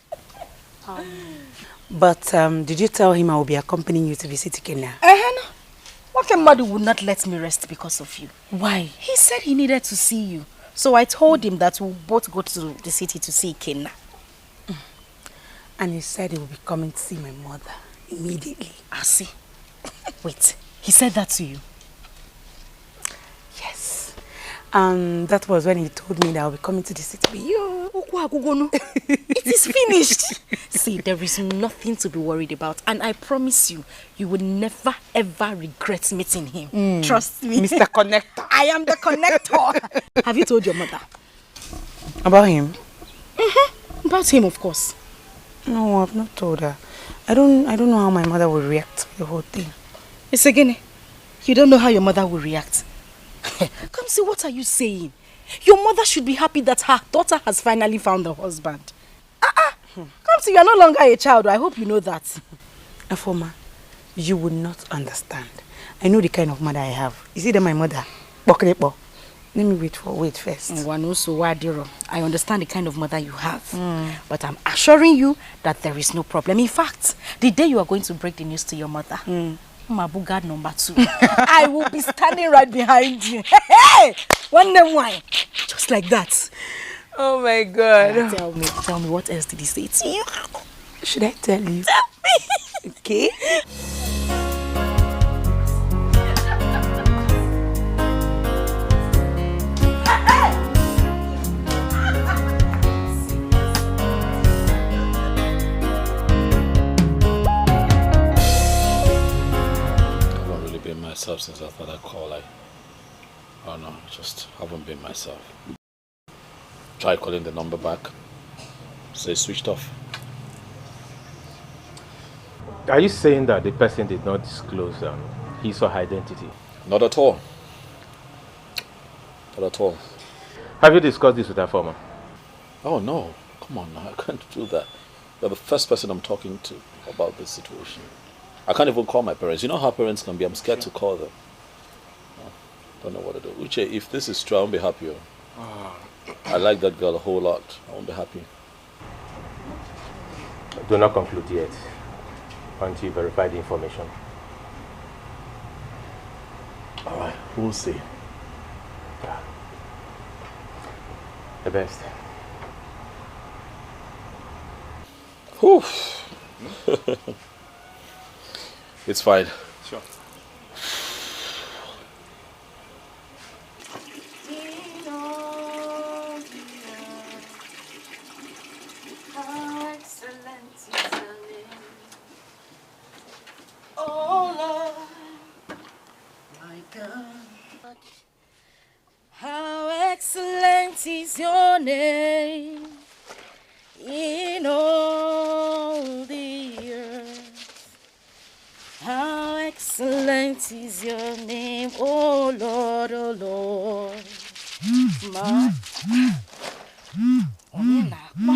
But um, did you tell him I will be accompanying you to visit Ikenna? Uh-huh. What kind of mother would not let me rest because of you? Why? He said he needed to see you. So I told him that we'll both go to the city to see Ikenna. And he said he will be coming to see my mother immediately. I see. Wait, he said that to you? Yes. And that was when he told me that I'll be coming to the city with you. Okwu agwụgonu. It is finished. See, there is nothing to be worried about, and I promise you, you will never ever regret meeting him. Mm. Trust me. Mister Connector. I am the connector. Have you told your mother? About him? Mm-hmm. About him, of course. No, I've not told her. I don't I don't know how my mother will react to the whole thing. It's again. You don't know how your mother will react. Come see, what are you saying? Your mother should be happy that her daughter has finally found a husband. Ah ah. Come see, you are no longer a child. I hope you know that. Afoma, you would not understand. I know the kind of mother I have. You see that my mother? Kpokrepo. Let me wait for wait first. Ngwanusu Wadiro. I understand the kind of mother you have. Mm. But I'm assuring you that there is no problem. In fact, the day you are going to break the news to your mother, mm. Mabu guard number two. I will be standing right behind you. Hey, hey! One name wine. Just like that. Oh my God. Uh, tell me, tell me, what else did he say to you? Should I tell you? Tell me. Okay. I've not really been myself since after that call. I, I don't know, I just haven't been myself. Try calling the number back. Say switched off. Are you saying that the person did not disclose um, his or her identity? Not at all. Not at all. Have you discussed this with her former? Oh no, come on now, I can't do that. You're the first person I'm talking to about this situation. I can't even call my parents. You know how parents can be. I'm scared to call them. Don't know what to do. Uche, if this is true, I won't be happy. Oh. I like that girl a whole lot. I won't be happy. Do not conclude yet until you verify the information. All right, we'll see. Yeah. The best. Whew. It's fine. Sure. How excellent is your name. Oh Lord, my God. How excellent is your name in all the earth. How excellent is your name, oh Lord, oh Lord. Ma. Onye na-akpọ?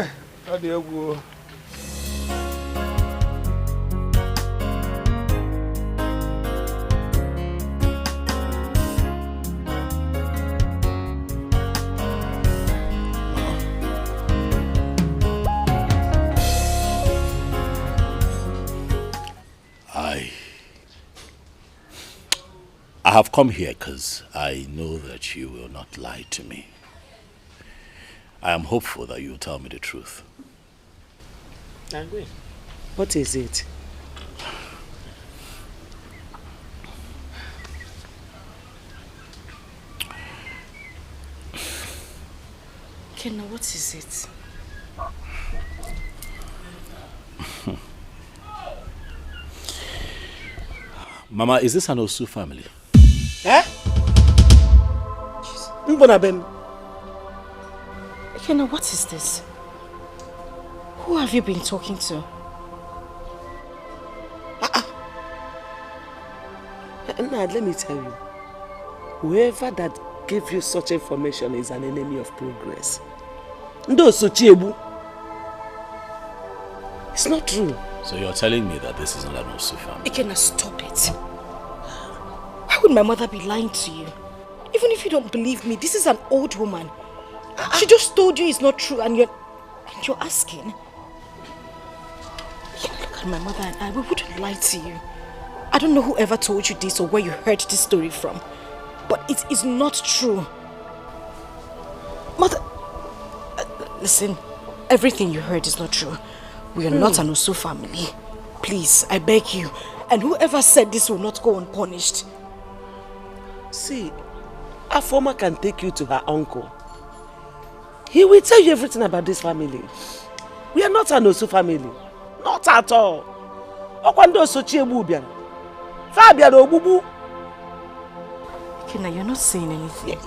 Hey, ọ dị egwu o. I I have come here because I know that you will not lie to me. I am hopeful that you will tell me the truth. Angry. What is it? Kenna, what is it? Mama, is this an Osu family? Eh? Mbona Ben? Kenna, what is this? Who have you been talking to? Now, let me tell you, whoever that gave you such information is an enemy of progress. Ndị Osochiegbu. It's not true. So you're telling me that this is not an Osu family? Ikenna, stop it. Why would my mother be lying to you? Even if you don't believe me, this is an old woman. She just told you it's not true and you're, and you're asking. Yeah, look at my mother and I. We wouldn't lie to you. I don't know whoever told you this or where you heard this story from, but it is not true. Mother, uh, listen, everything you heard is not true. We are not an Osu family. Please, I beg you. And whoever said this will not go unpunished. See, Afoma can take you to her uncle. He will tell you everything about this family. We are not an Osu family. Not at all. Ọkwa ndị Osochiegbu bịara. Fa bịara ogbugbu. Ikenna, you're not saying anything.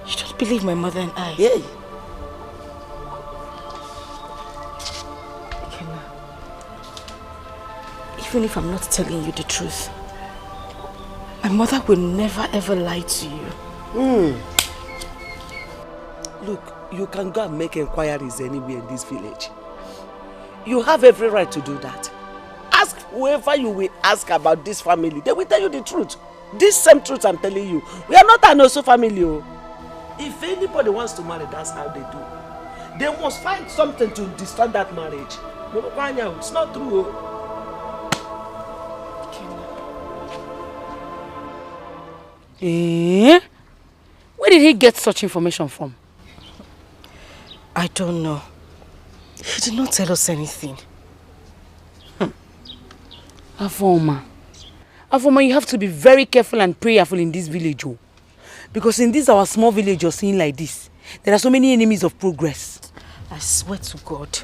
You don't believe my mother and I. Hey. Ikenna, even if I'm not telling you the truth, my mother will never ever lie to you. Look, you can go and make inquiries anywhere in this village. You have every right to do that. Ask whoever you will ask about this family. They will tell you the truth. This same truth I'm telling you. We are not an Osu family. Oh. If anybody wants to marry, that's how they do. They must find something to destroy that marriage. Mụrụkwa anya o, it's not true. Oh. Eh? Where did he get such information from? I don't know. He did not tell us anything. Afoma. Afoma, you have to be very careful and prayerful in this village, oh. Because in this our small village you're seeing like this, there are so many enemies of progress. I swear to God,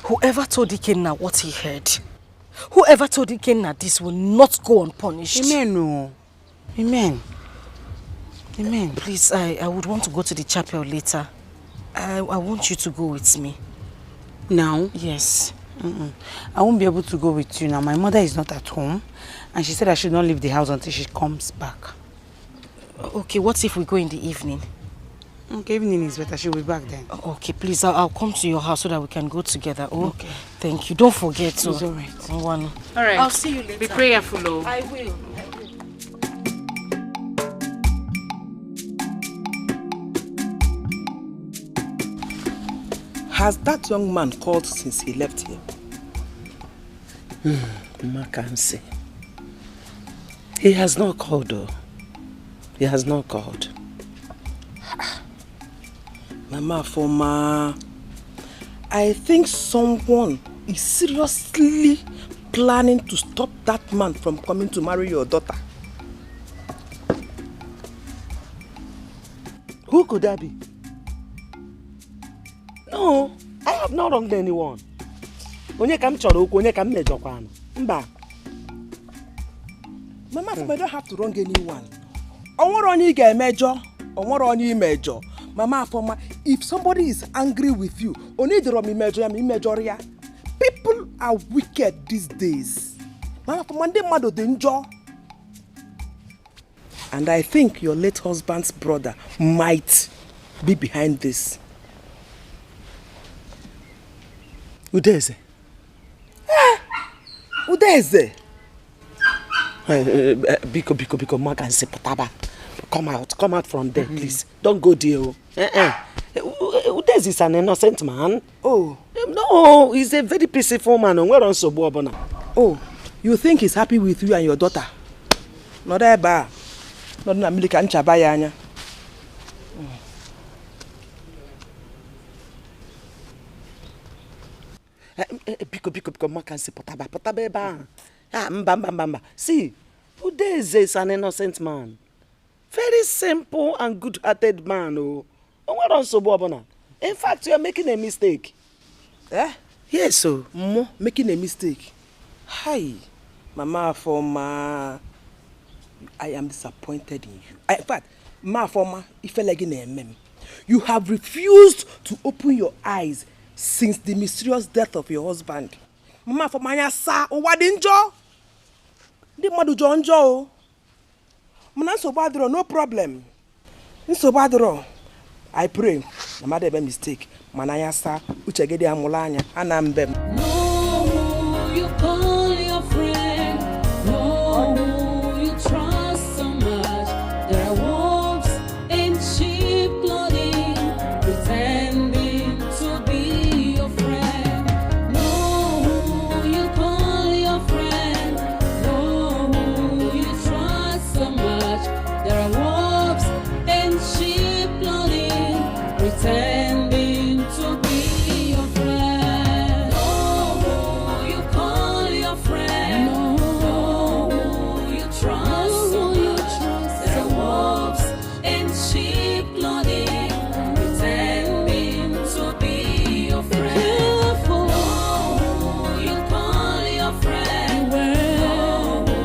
whoever told Ikenna what he heard, whoever told Ikenna this will not go unpunished. Amen, oh. Amen. Amen. Please, I, I would want to go to the chapel later. I, I want you to go with me. Now? Yes. Mm-mm. I won't be able to go with you now. My mother is not at home, and she said I should not leave the house until she comes back. Okay, what if we go in the evening? Okay, evening is better. She'll be back then. Okay, please, I'll, I'll come to your house so that we can go together. Oh, okay. Thank you. Don't forget. It's all right. One. All right. I'll see you later. Be prayerful, oh. I will. Has that young man called since he left here? Makansi. He has not called, though. He has not called. Mama Afoma, I think someone is seriously planning to stop that man from coming to marry your daughter. Who could that be? No, I have not wronged anyone. Onye ka m chọrọ okwu, onye ka m mejọkwanụ? Mba. Mama Afoma, you don't have to wrong anyone. Onwere onye ị ga-emejọ, onwere onye imejọ. Mama Afoma, if somebody is angry with you, onye dịrọ m imejọ ya, ma imejọrọ ya. People are wicked these days. Mama Afoma, ndị mmadụ dị njọ. And I think your late husband's brother might be behind this. Udeze. Udeze. Eh, eh, eh, biko, biko, biko, Makansi, pụtaba. Come out, come out from there, please. Don't go there. Oh. Eh, eh. Eh, U- U- Udeze is an innocent man. Oh, No, he's a very peaceful man. Onwere nsogbu ọbụla. Oh, you think he's happy with you and your daughter? Nọdụ ebe a. Nọdụ na mmiri ka nchaba ya anya. Eh, eh, biko, biko, biko, Makansi, pụtaba, pụtaba ebe ahụ. Ah, mba, mba, mba, mba. See, Udeze is an innocent man. Very simple and good-hearted man. Oh, onwere nsogbu ọbụla. In fact, you are making a mistake. Eh? Yes, so. Mo, making a mistake. Hi, Mama Afoma. I am disappointed in you. I, in fact, Mama Afoma, ifele gị na-eme m. You have refused to open your eyes since the mysterious death of your husband. Mama Afoma, anya saa, ụwa dị njọ. Ndị mmadụ jọ njọ o. Mana nsogbu adịrọ, no problem. Nsogbu adịrọ. I pray na mmadụ eme mistake, mana anya saa, uche gị dị amụla anya, ana mbe m. Know who you call your friend. Know who you trust so much. There are wolves in sheep clothing, pretending to be your friend. Know who you call your friend. Know who you trust so much. There are wolves in sheep clothing, pretending to be your friend. Know who you call your friend. Know who you trust so much. There are wolves in sheep clothing, pretending to be your friend. Know who you call your friend. Know who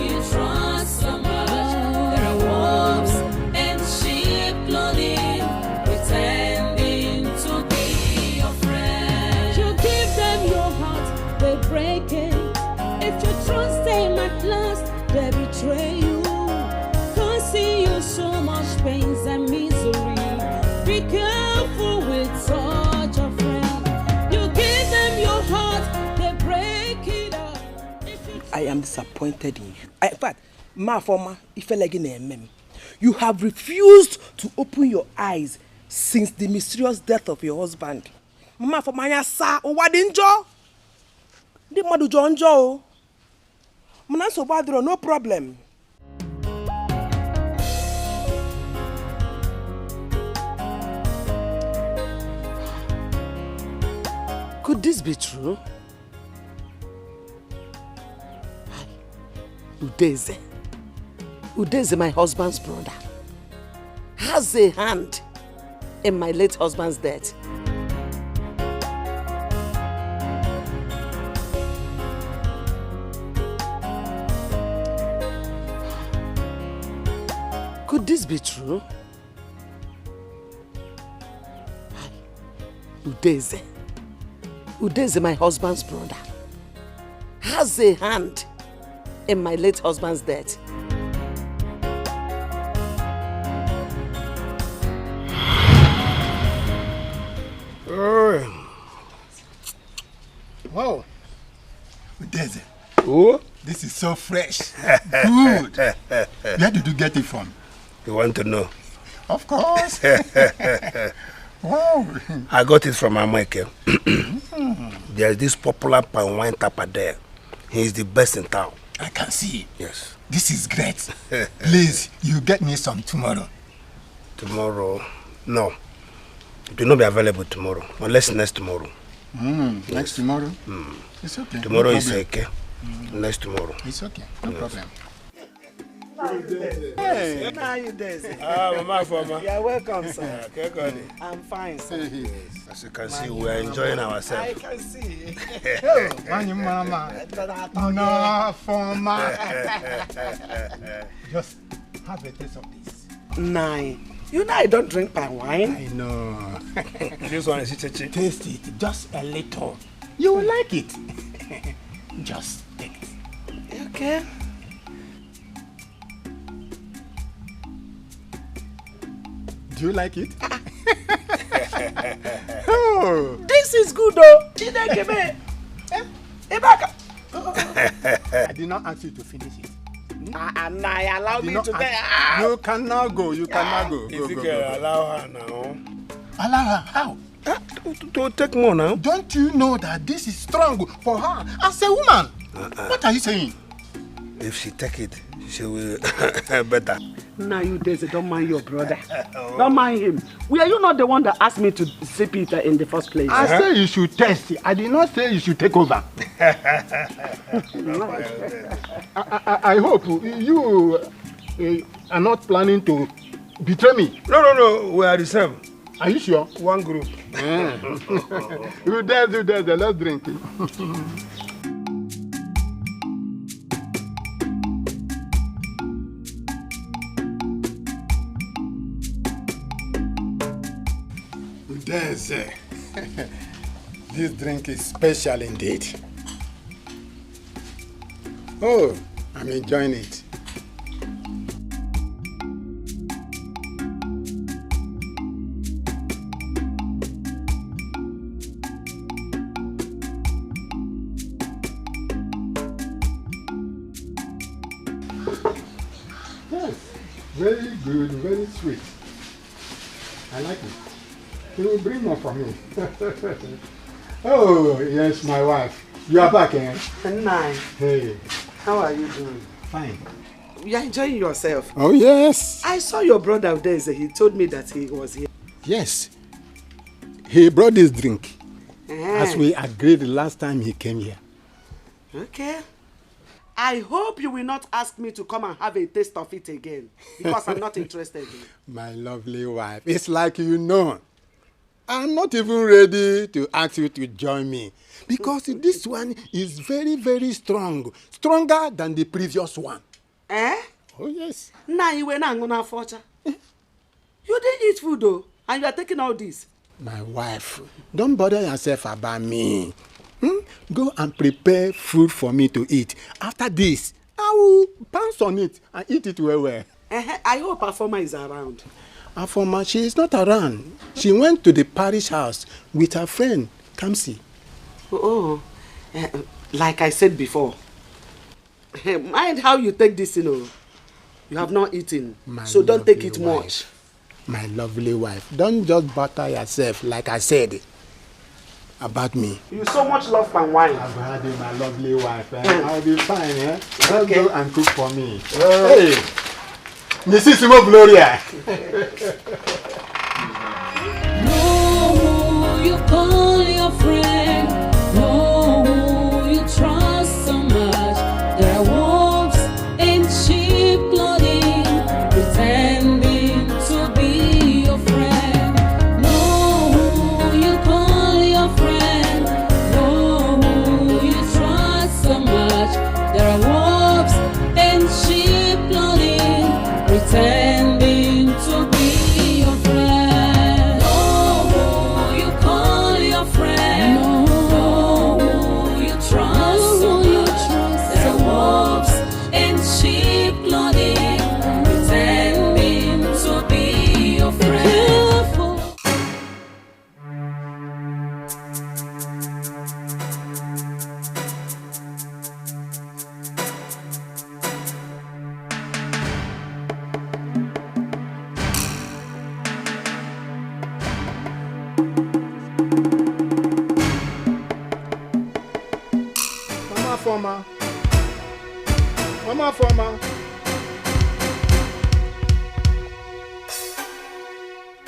you trust so much. There are wolves in sheep clothing, pretending to be your friend. You give them your heart, they break it. If you trust them at last, they betray you. Causing you so much pains and misery. Be careful with such a friend. You give them your heart, they break it up. If you I am disappointed in you. I, in fact, Mama Afoma, ifele gị na-eme m. You have refused to open your eyes since the mysterious death of your husband. Mama Afoma, anya saa, ụwa dị njọ. Ndị mmadụ jọ njọ o. Mana nsogbu adịrọ, no problem. Could this be true? Hi. Udeze. Udeze, my husband's brother, has a hand in my late husband's death. Could this be true? Udeze. Udeze, my husband's brother, has a hand in my late husband's death. Oh. Wow. Udeze. Oh? This is so fresh. Good. Where did you get it from? You want to know? Of course. Wow. I got it from Amaeke. There's this popular palm wine tapper there. He is the best in town. I can see. Yes. This is great. Please, you get me some tomorrow. Tomorrow? No. It will not be available tomorrow, unless next tomorrow. Mm, next tomorrow? Mm. It's okay. Tomorrow is okay. Next tomorrow. It's okay. No problem. Hey, how you doing? Ah, Mama Afoma. You're welcome, sir. Yeah, okay, good. I'm fine, sir. As you can see, we are enjoying ourselves. I can see. Hey, Mama Afoma. Just have a taste of this. Nine. You know I don't drink palm wine. I know. This one is chichi. Taste it, just a little. You will like it. Just take it. Okay. Do you like it? Oh. This is good, though. Chineke me. Eh? Ibaka. I did not ask you to finish it. Ah, and I allow me to take. Ah. You can now go. You can now go. Go, go, go, go. Allow her now. Allow her? How? Ah, to, to, to take more now. Don't you know that this is strong for her as a woman? Uh-uh. What are you saying? If she take it, she will better. Now you, Udeze, don't mind your brother. Don't mind him. Were you not the one that asked me to sip it, uh, in the first place? I say you should test it. I did not say you should take over. I, I, I, I hope you, uh, are not planning to betray me. No, no, no. We are the same. Are you sure? One group. Eh. Udeze, Udeze, let's drink. Yes, eh, this drink is special indeed. Oh, I'm enjoying it. Yes, very good, very sweet. I like it. You will bring more for me. Oh, yes, my wife. You are back, eh? Nine. Hey. How are you doing? Fine. You are enjoying yourself. Oh, yes. I saw your brother there. He told me that he was here. Yes. He brought this drink, eh, as we agreed the last time he came here. Okay. I hope you will not ask me to come and have a taste of it again, because I'm not interested. My lovely wife, it's like you know, I'm not even ready to ask you to join me, because this one is very, very strong, stronger than the previous one. Eh? Oh, yes. Na iwe na ngona focha. You didn't eat food though, and you are taking all this. My wife, don't bother yourself about me. Hmm? Go and prepare food for me to eat. After this, I will pounce on it and eat it well well. Eh, I hope Afoma is around. Afoma, she is not around. She went to the parish house with her friend, Kamsi. Oh, oh. Eh, like I said before, mind how you take this, you know. You have not eaten, so don't take it much. My lovely wife, don't just bother yourself, like I said, about me. You so much love palm wine. I've had it, my lovely wife. Eh? I'll be fine, eh? Just go and cook for me. Hey, Missus Imo Gloria. Know who you call your friend. Know who you trust so much. There are wolves in sheep clothing, pretending to be your friend. Know who you call your friend. Know who you trust so much. There are wolves in sheep clothing, pretending to be your friend. Know who you call your friend. Know who you trust so much. There are wolves in sheep clothing, pretending to be your friend. Mama Afoma. Mama Afoma.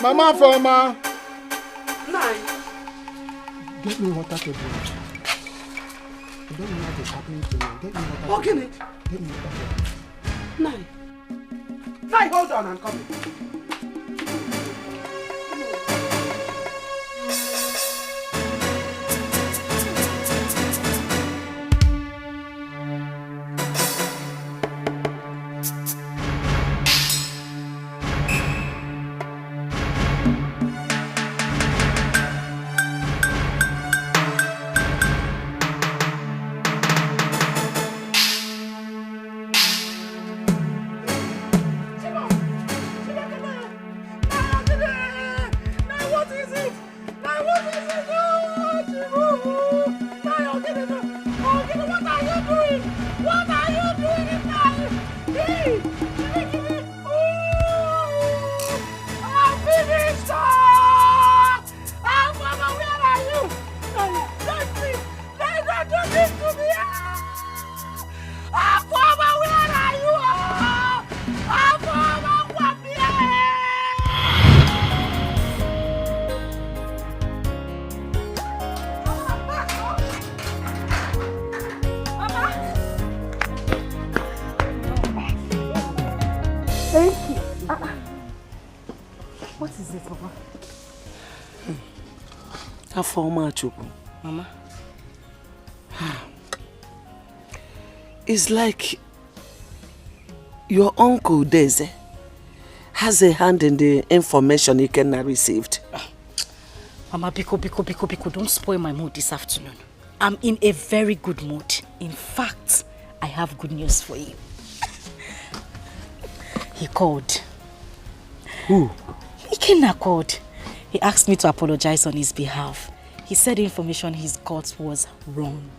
Mama Afoma. Nine. Get me water to drink. I don't know what is happening to me. Get me water to drink. Get me water to drink. Nine. Nine, hold on, I'm coming. What are you doing? What are you doing in my, hey, Kirikiri? Oh, I'm finished. Ah, Mama, where are you? Don't, don't, please, don't, don't do this to me. Ah, Mama, where are you? Ah, Mama, what? Thank you. Ah, ah. What is it, Papa? Afoma Chukwu. Mama. It's like your uncle Deze has a hand in the information Ikenna received. Mama, biko, biko, biko, biko, don't spoil my mood this afternoon. I'm in a very good mood. In fact, I have good news for you. He called. Who? Ikenna called. He asked me to apologize on his behalf. He said the information he got was wrong.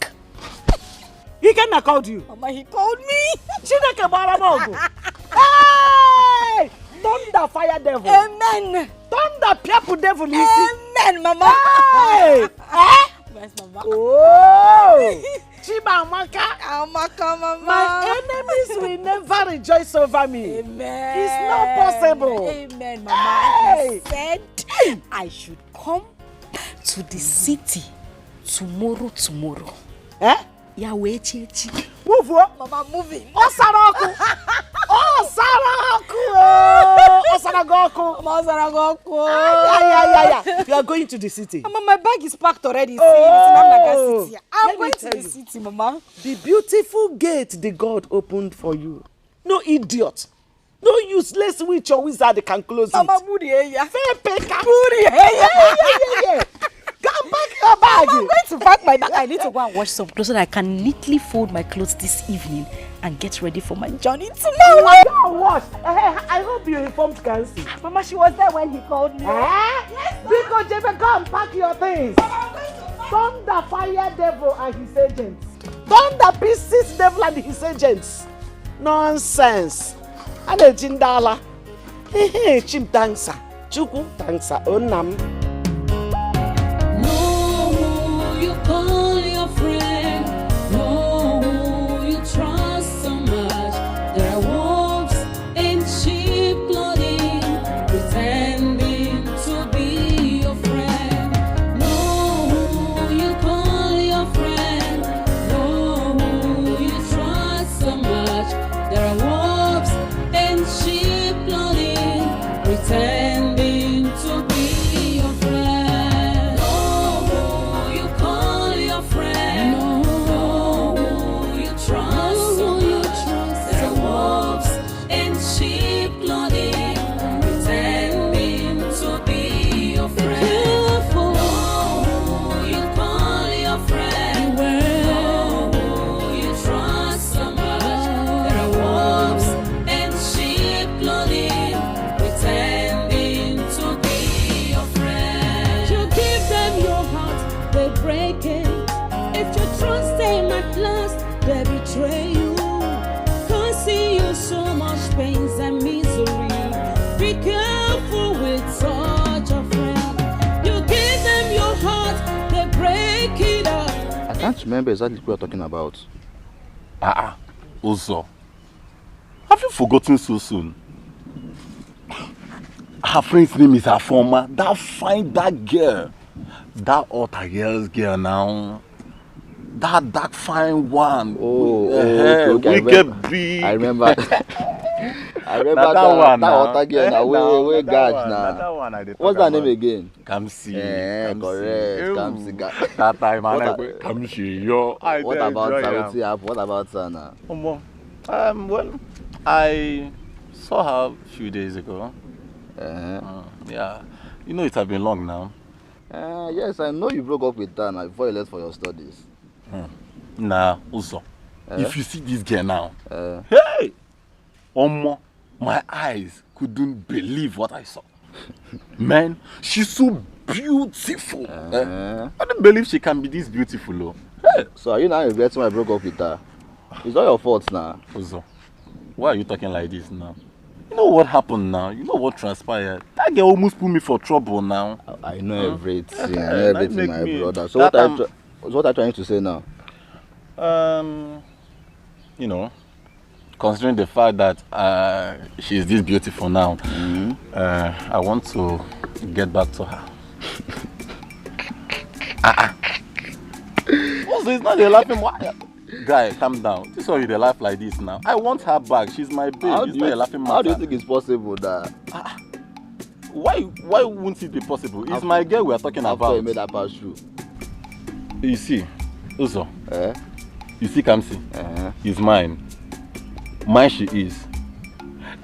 Ikenna called you? Mama, he called me. Chineke gbara m ọgụ. Hey! Thunder fire devil. Amen. Thunder pịapụ devil isi. Amen, Mama. Hey! Eh? Yes, Mama. Oh! Chimamaka. Amaka, Mama. My enemies will never rejoice over me. Amen. It's not possible. Amen, Mama. Hey! He said I should come to the city tomorrow, tomorrow. Eh? Ya wee chi echi. Move o. Mama, moving. Ọ sara ọkụ. Ọ sara ọkụ o. Ọ sara gị ọkụ. Mama, ọ sara gị ọkụ. Ay, ay, ay, ay, ay. You are going to the city. Mama, my bag is packed already. See, it's in Amnaga City. I'm going to the city, Mama. The beautiful gate the God opened for you. No idiot. No useless witch or wizard can close it. Mama, burie ya. Fepeka. Burie ya. Yeah, yeah, yeah, yeah, yeah. Go and pack your bag. Mama, I'm going to pack my bag. I need to go and wash some clothes so that I can neatly fold my clothes this evening and get ready for my journey tomorrow. Go and wash. Eh, eh, I hope you informed Kansi. Mama, she was there when he called me. Eh? Yes, sir. Biko Jebe, go and pack your things. Mama, I'm going to pack. Thunder fire devil and his agents. Thunder pieces devil and his agents. Nonsense. A na-eji ndị ala. Ehe, Chim, thanks, sir. Chukwu, thanks, sir. O nna m. Know who you call your friend. Know who you trust so much. There are wolves in sheep clothing, pretending to be your friend. Know who you call your friend. Know who you trust so much. There are wolves in sheep clothing, pretending to be your friend. Know who you call your friend. Know who you trust so much. There are wolves in sheep clothing, pretending to be your friend. Careful. Know who you call your friend. Beware. Know who you trust so much. There are wolves in sheep clothing, pretending to be your friend. You give them your heart, they break it. If you trust them at last, they betray you. Causing you so much pains and misery. Be careful with such a friend. You give them your heart, they break it up. I can't remember exactly what you're talking about. Ah, ah, Uzo. Have you forgotten so soon? Her friend's name is Afoma. That fine, that girl. That other girl's girl now. That dark fine one. Oh, oh, eh, okay, okay, I wicked remember. Big. I remember. I remember that, that one that now. Other girl. Eh, now, wey, wey na that one, na that one I dey talk about. What's her name again? Kamsi. Eh, Kamsi. Correct. Ew. Kamsi guy. That time, I like Kamsi. Yo, I what about her? Wetin happen? What about her now? Omo, um, well, I saw her a few days ago. Uh-huh. Mm, yeah. You know, it has been long now. Uh, yes, I know you broke up with her now before you left for your studies. Hmm. Nah, Uzo. Eh? If you see this girl now, eh, hey! Omo, my eyes couldn't believe what I saw. Man, she's so beautiful. Eh? Eh? I don't believe she can be this beautiful, oh. Hey! So are you now regretting why I broke up with her? It's not your fault now. Uzo, why are you talking like this now? You know what happened now? You know what transpired? That girl almost put me for trouble now. I, I know everything. I know everything, my brother. So what are you try-, so what are you trying to say now? Um, you know, considering the fact that, uh, she's this beautiful now, mm-hmm, uh, I want to get back to her. Ah, ah. Also, it's not a laughing matter. Guy, calm down. This one you dey laugh like this now. I want her back. She's my babe. It's not a laughing matter. How do you think it's possible that? Ah, ah. Why, why won't it be possible? It's my girl we are talking about. After you made that pass through. You see, Uzo. Eh? You see Kamsi? Eh? He's mine. Mine she is.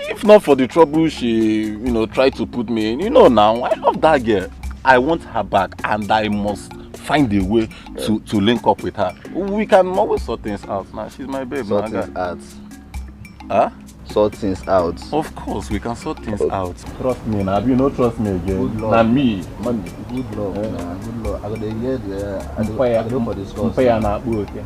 If not for the trouble she, you know, tried to put me in, you know now, I love that girl. I want her back, and I must find a way to, to link up with her. We can always sort things out now. She's my babe, sort things out. Huh? Sort things out. Of course, we can sort things out. Trust me now. You no trust me again. Good luck. Na me, money. Good luck, eh? Nah, good luck. I go dey hear the, I go, I go for the score. Mpaya na akpu oke.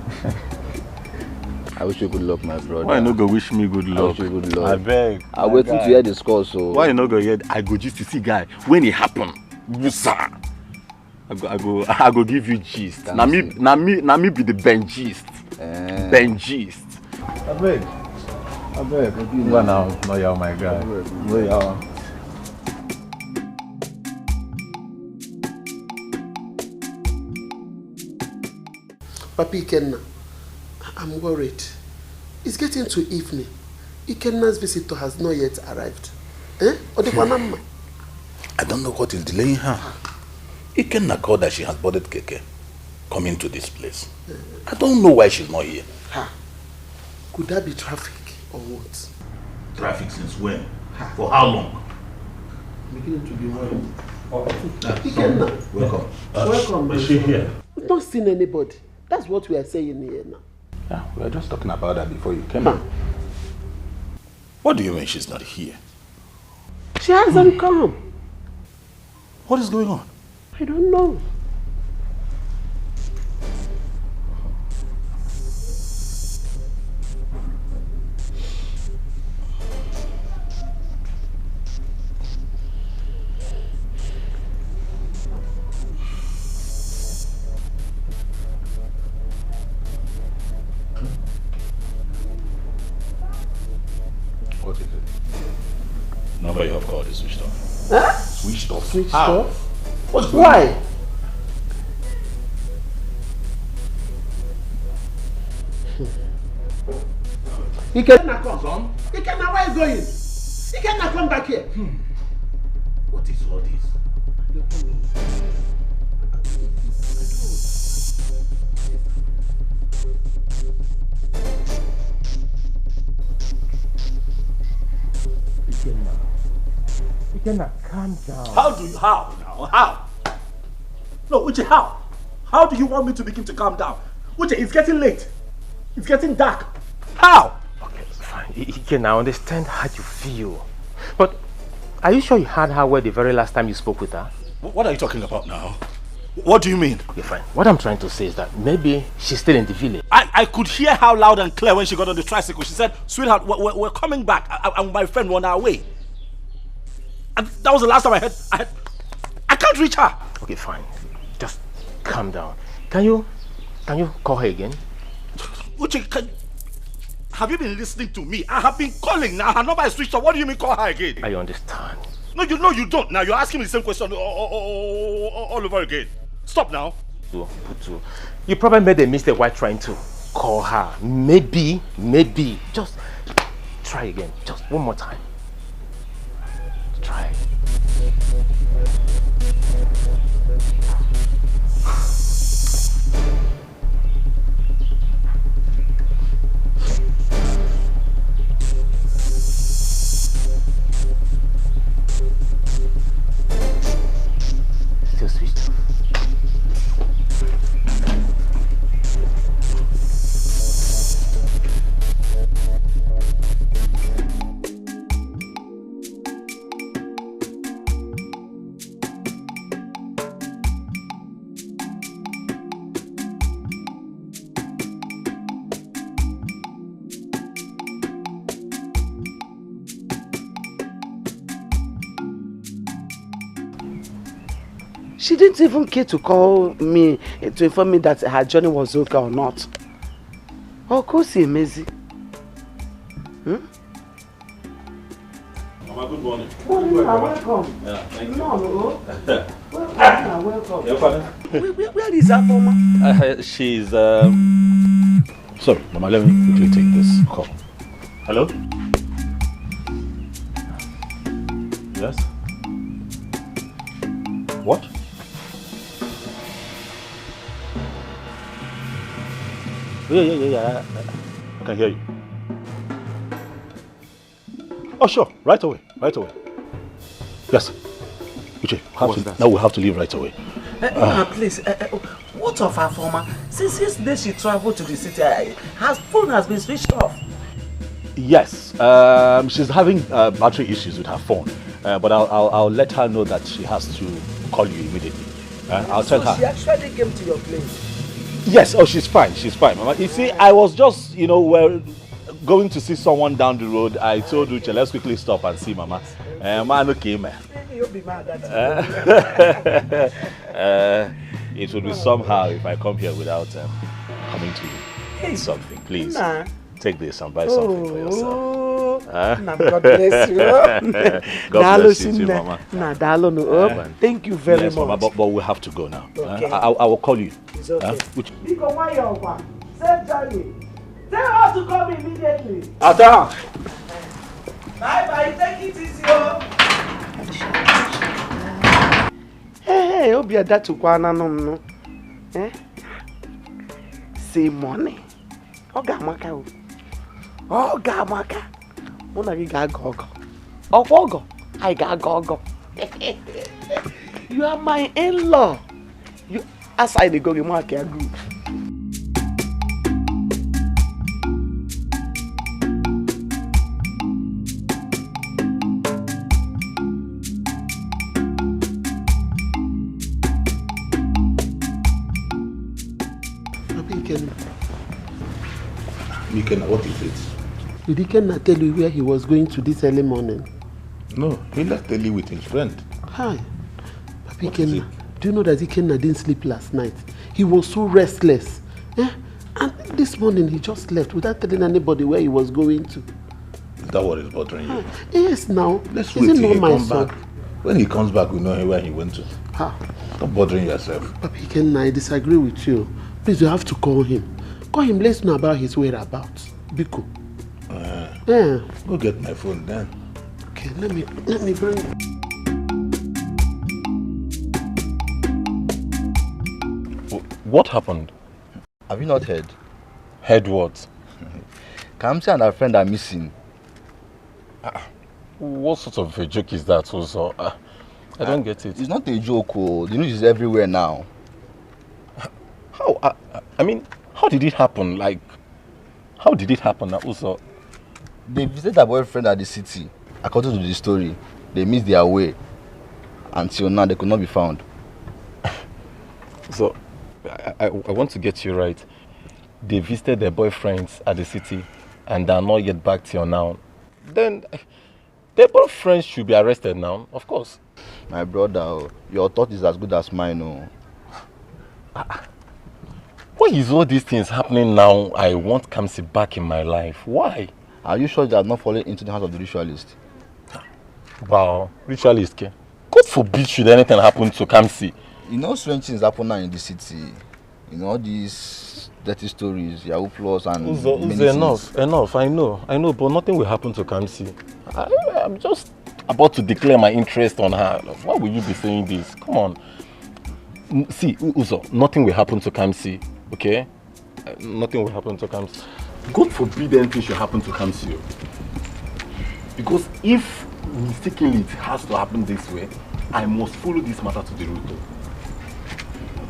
I wish you good luck, my brother. Why you no go wish me good luck? I wish you good luck. I beg. I waiting to hear the score, so. Why you no go hear? I go just to see guy when it happen. Wusa. I go, I go, I go give you gist. Na me, na me, na me be the Ben gist. Eh. Ben gist. Abeg, abeg. Go now, no yawa, my guy. No yawa. Papi Ikenna, I'm worried. It's getting to evening. Ikenna's visitor has not yet arrived. Eh? Ọ dịkwa na mma? I don't know what is delaying her. Ikenna called that she has boarded keke coming to this place. I don't know why she's not here. Ha. Could that be traffic or what? Traffic since when? For how long? Beginning to be worried. Ikenna. Welcome. Welcome, my Is she here? We've not seen anybody. That's what we are saying here now. Yeah, we were just talking about that before you came in. What do you mean she's not here? She hasn't come. What is going on? I don't know. What is it? Number you have called is switched off. Huh? Switched off. Switched How? Off? What's going Why? on? Ikenna come. Ikenna, where you going? Ikenna, come back here. What is all this? Ikenna. Ikenna, calm down. How do you, how now? How? No, Uche, how? How do you want me to begin to calm down? Uche, it's getting late. It's getting dark. How? Okay, fine. I- Ikenna, I understand how you feel. But are you sure you had her word the very last time you spoke with her? Wh- What are you talking about now? What do you mean? Okay, fine. What I'm trying to say is that maybe she's still in the village. I, I could hear her loud and clear when she got on the tricycle. She said, "Sweetheart, we're, we're, we're coming back. I, I, and my friend on our way." And that was the last time I heard, I heard. I can't reach her. Okay, fine. Just calm down. Can you, can you call her again? Uche, can, have you been listening to me? I have been calling now. Her number is switched off. What do you mean call her again? I understand. No, you know you don't. Now you're asking me the same question all, all, all, all, all over again. Stop now. Putu, Putu. You probably made a mistake while trying to call her. Maybe, maybe. Just try again. Just one more time. Try. Still switched off. She didn't even care to call me, eh, to inform me that her journey was okay or not. Ọ ka o si emezi. Hmm? Mama, good morning. Morning, sir. Welcome. Yeah, thank you. No, no. Welcome, sir. Welcome. Your father? Where, where, where is Afoma? Uh, she's, um... Sorry, Mama, let me quickly take this call. Hello? Yes? What? Yeah, yeah, yeah, yeah. I, I, I can hear you. Oh, sure. Right away. Right away. Yes. Uche, have What's to, that? Now we have to leave right away. Uh, uh, please, uh, uh, what of her former? Since yesterday she traveled to the city, uh, her phone has been switched off. Yes, um, she's having uh, battery issues with her phone, uh, but I'll, I'll, I'll let her know that she has to call you immediately. Uh, I'll tell So her. She actually came to your place? Yes, oh, she's fine, she's fine, Mama. You see, I was just, you know, well, going to see someone down the road. I told Uche, let's quickly stop and see Mama. Uh, man, okay, man. You'll be mad at uh, uh, it would be somehow if I come here without um, coming to you. Hey, something, please. Nah. Take this and buy something for yourself. Oh, huh? Nah, God bless you. God bless you too, Mama. Nah, daalụ nụ. Oh, thank you very yes, much. Mama, but, but we have to go now. Okay. Huh? I, I, I will call you. It's okay. Huh? Which... Biko, nwayọọ kwa. Safe journey. Tell her to come immediately. Ada! Bye bye, take it easy, oh. Hey, hey, obi adatukwana nụ m nụ. Eh? Say money. Ọ ga-amaka o. Ọ ga-amaka. Mụ na gị ga-agọ ọgọ. Ọkwa ọgọ, anyị ga-agọ ọgọ. You are my in-law. You, as I dey go, gị mark ya good. Papa Ikenna. Ikenna, what is it? Did Ikenna tell you where he was going to this early morning? No, he left early with his friend. Hi. Papa Ikenna, do you know that Ikenna didn't sleep last night? He was so restless. Eh? And this morning he just left without telling anybody where he was going to. Is that what is bothering you? Ah, yes, now. Let's wait till he comes back. When he comes back, we know where he went to. Ah. Stop bothering yourself. Papa Ikenna, I disagree with you. Please, you have to call him. Call him, let's know about his whereabouts. Biko. Uh, yeah. Go get my phone then. Okay, let me let me bring. What happened? Have you not heard? Heard what? Kamsi and her friend are missing. Ah, what sort of a joke is that also? Ah, I don't get it. It's not a joke. Oh. The news is everywhere now. How? I, I mean, how did it happen? Like, how did it happen? Also, they visited their boyfriend at the city. According to the story, they missed their way. Until now, they could not be found. So, I, I, I want to get you right. They visited their boyfriends at the city and are not yet back till now. Then, their boyfriends should be arrested now, of course. My brother, oh, your thought is as good as mine. Oh. Why is all these things happening now? I want Kamsi back in my life. Why? Are you sure they have not fallen into the hands of the ritualist? Wow, ritualist, ke? God forbid should anything happen to Kamsi. You know, strange things happen now in the city. You know, all these dirty stories, Yahoo Plus and Uzo, Uzo, enough, enough. I know, I know, but nothing will happen to Kamsi. I, I'm just about to declare my interest on her. Why will you be saying this? Come on. See, Uzo, nothing will happen to Kamsi, okay? Uh, nothing will happen to Kamsi. God forbid anything should happen to Kamsi. Because if mistakenly it has to happen this way, I must follow this matter to the root.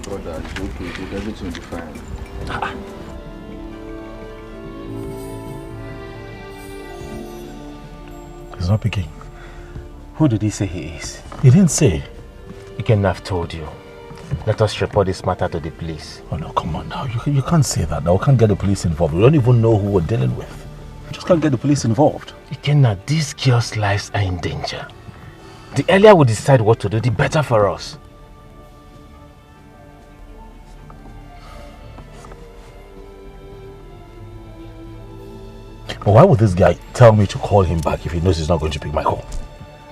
Brother, it's okay. Everything will be fine. Ah. He's not picking. Who did he say he is? He didn't say. He can have told you. Let us report this matter to the police. Oh no, come on now. You, you can't say that now. We can't get the police involved. We don't even know who we're dealing with. We just can't get the police involved. Ikenna, these girls' lives are in danger. The earlier we decide what to do, the better for us. But why would this guy tell me to call him back if he knows he's not going to pick my call?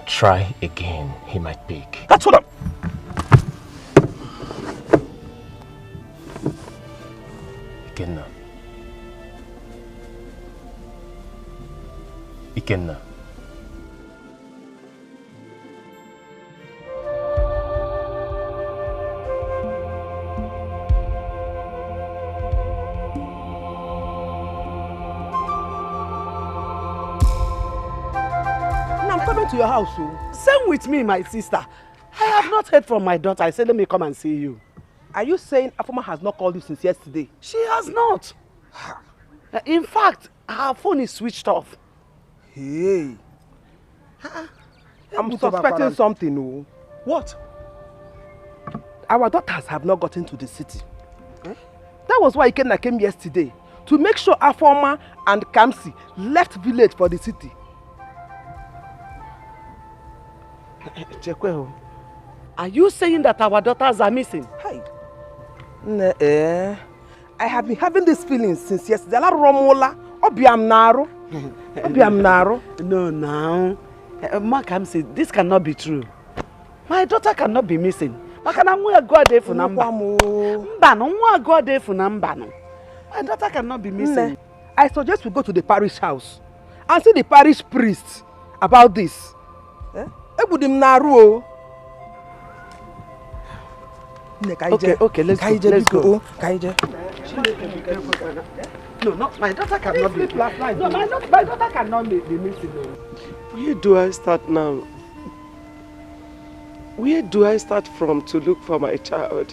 Try again, he might pick. That's what I'm... Ikenna. Ikenna. Now I'm coming to your house. Oh. Same with me, my sister. I have not heard from my daughter. I said, let me come and see you. Are you saying Afoma has not called you since yesterday? She has not. In fact, her phone is switched off. Hey. I'm suspecting something. Oh. What? Our daughters have not gotten to the city. Eh? That was why Ikenna came yesterday to make sure Afoma and Kamsi left village for the city. Chekwe o. Are you saying that our daughters are missing? Hey. Ne, eh. I have been having this feeling since yesterday. Ala romola. Obiam naro. Obiam naro. No, now. Eh, Ma Kamsi, this cannot be true. My daughter cannot be missing. Maka na nwa agụ adị efu na mba. Mba, na nwa agụ adị efu na mba no. My daughter cannot be missing. Nne, I suggest we go to the parish house and see the parish priest about this. Eh? Egbudi m na-arụ o. Nne, ka anyị Okay, jee. Okay, let's Ka anyị go, jee, let's biko, go. O, ka anyị jee. No, no, my daughter cannot be. This last night, no, my, daugh- my daughter cannot be, be missing. O. Where do I start now? Where do I start from to look for my child?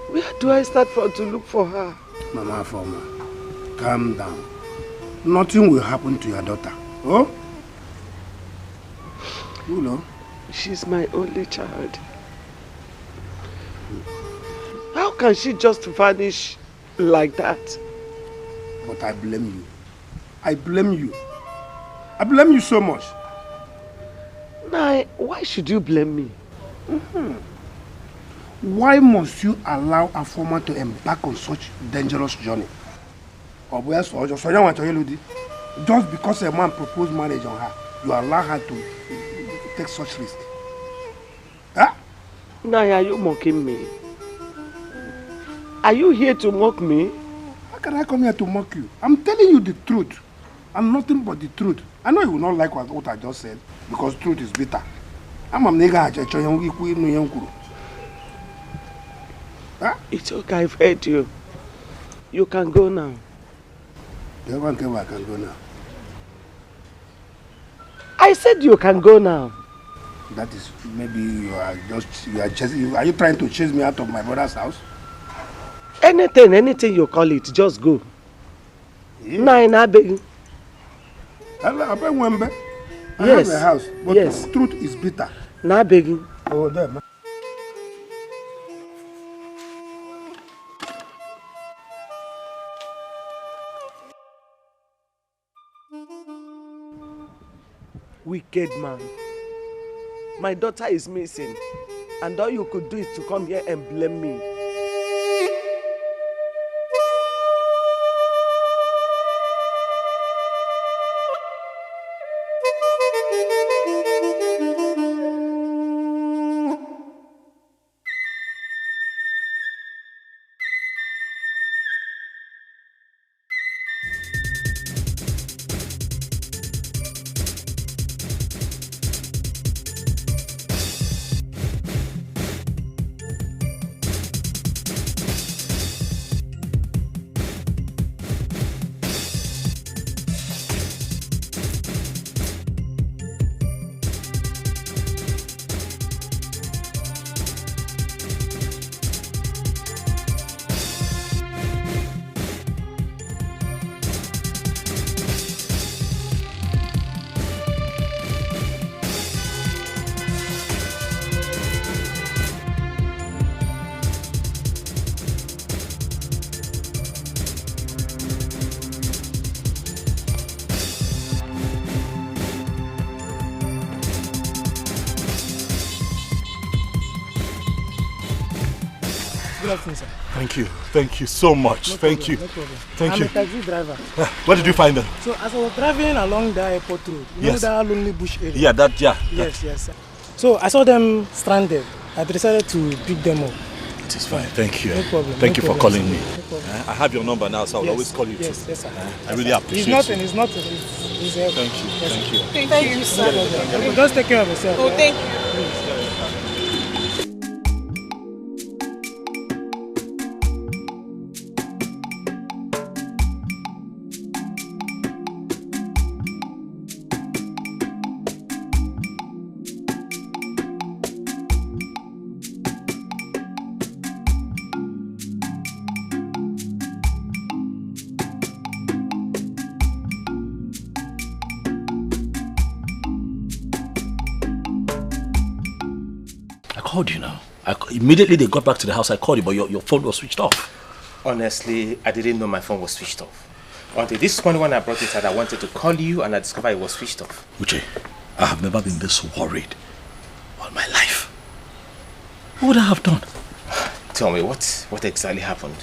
Where do I start from to look for her? Mama Afoma, calm down. Nothing will happen to your daughter. Oh? You know? She's my only child. How can she just vanish like that? But I blame you. I blame you. I blame you so much. Nai, why should you blame me? Mm-hmm. Why must you allow Afoma to embark on such dangerous journey? Ọ bụ ya sọ ọjọọ, sọ ya nwa chọrọ ịlụ di. Just because a man proposed marriage on her, you allow her to take such risk. Huh? Nai, are you mocking me? Are you here to mock me? How can I come here to mock you? I'm telling you the truth and nothing but the truth. I know you will not like what, what I just said because truth is bitter. Ama m na ị gaghị achọ ihe ikwu ịnụ ihe m kwuru. Huh? It's okay, I've heard you. You can go now. The one came, I can go now. I said you can go now. That is, maybe you are just, you are just, you, are you trying to chase me out of my brother's house? Anything, anything you call it, just go. Eh? Nai, na begging. Hello, Abe Nwembe. I Yes. have a house, but Yes. truth is bitter. Na begging. Oh, there, man. Wicked man. My daughter is missing, and all you could do is to come here and blame me. Good afternoon, sir. Thank you. Thank you so much. No Thank problem, you. No problem. Thank I'm you. A taxi driver. Ah, where did you find them? So as I was driving along the airport road, you Yes. know that lonely bush area? Yeah, that, yeah. Yes, yes. So I saw them stranded. I decided to pick them up. It is fine. Thank you. No problem. Thank No you for problem, calling sir. me. No problem. Eh, I have your number now, so I'll Yes. always call you Yes, too. yes, sir. Eh, I Yes, really sir. appreciate It's nothing. you. It's nothing. It's, it's help. Thank you. Yes, Thank sir. you. Thank you. Just take care of yourself. Oh, eh? Thank you. Please. Called you now. I, c- immediately they got back to the house, I called you, but your, your phone was switched off. Honestly, I didn't know my phone was switched off. Until this morning when I brought it out, I wanted to call you and I discovered it was switched off. Uche, I have never been this worried all my life. What would I have done? Tell me, what, what exactly happened?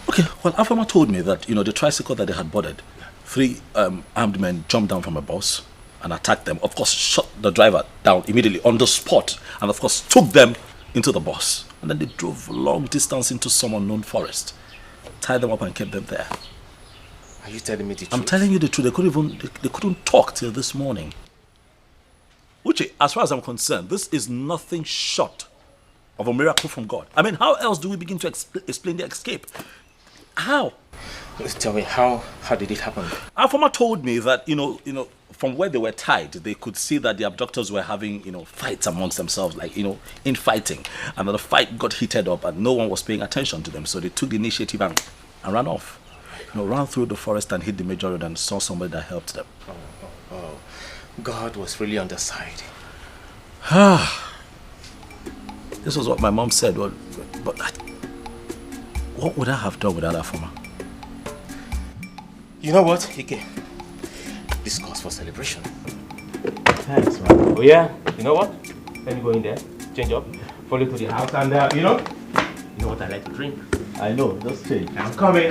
Okay, well, Afoma told me that, you know, the tricycle that they had boarded, three um, armed men jumped down from a bus and attacked them. Of course, shot the driver down immediately on the spot and, of course, took them into the bus. And then they drove a long distance into some unknown forest, tied them up and kept them there. Are you telling me the truth? I'm telling you the truth. They couldn't even they, they couldn't talk till this morning. Uche, as far as I'm concerned, this is nothing short of a miracle from God. I mean, how else do we begin to expl- explain the escape? How? Tell me, how how did it happen? Afoma told me that, you know, you know, from where they were tied, they could see that the abductors were having, you know, fights amongst themselves, like, you know, infighting. And the fight got heated up and no one was paying attention to them. So they took the initiative and, and ran off. You know, ran through the forest and hit the major road and saw somebody that helped them. Oh, God was really on their side. This was what my mom said. Well, but I, what would I have done without Afoma? You know what, Ike? This calls for celebration. Thanks, man. Oh yeah, you know what? Let me go in there, change up, follow to the house, and uh, you know, you know what I like to drink. I know, just change. I'm coming.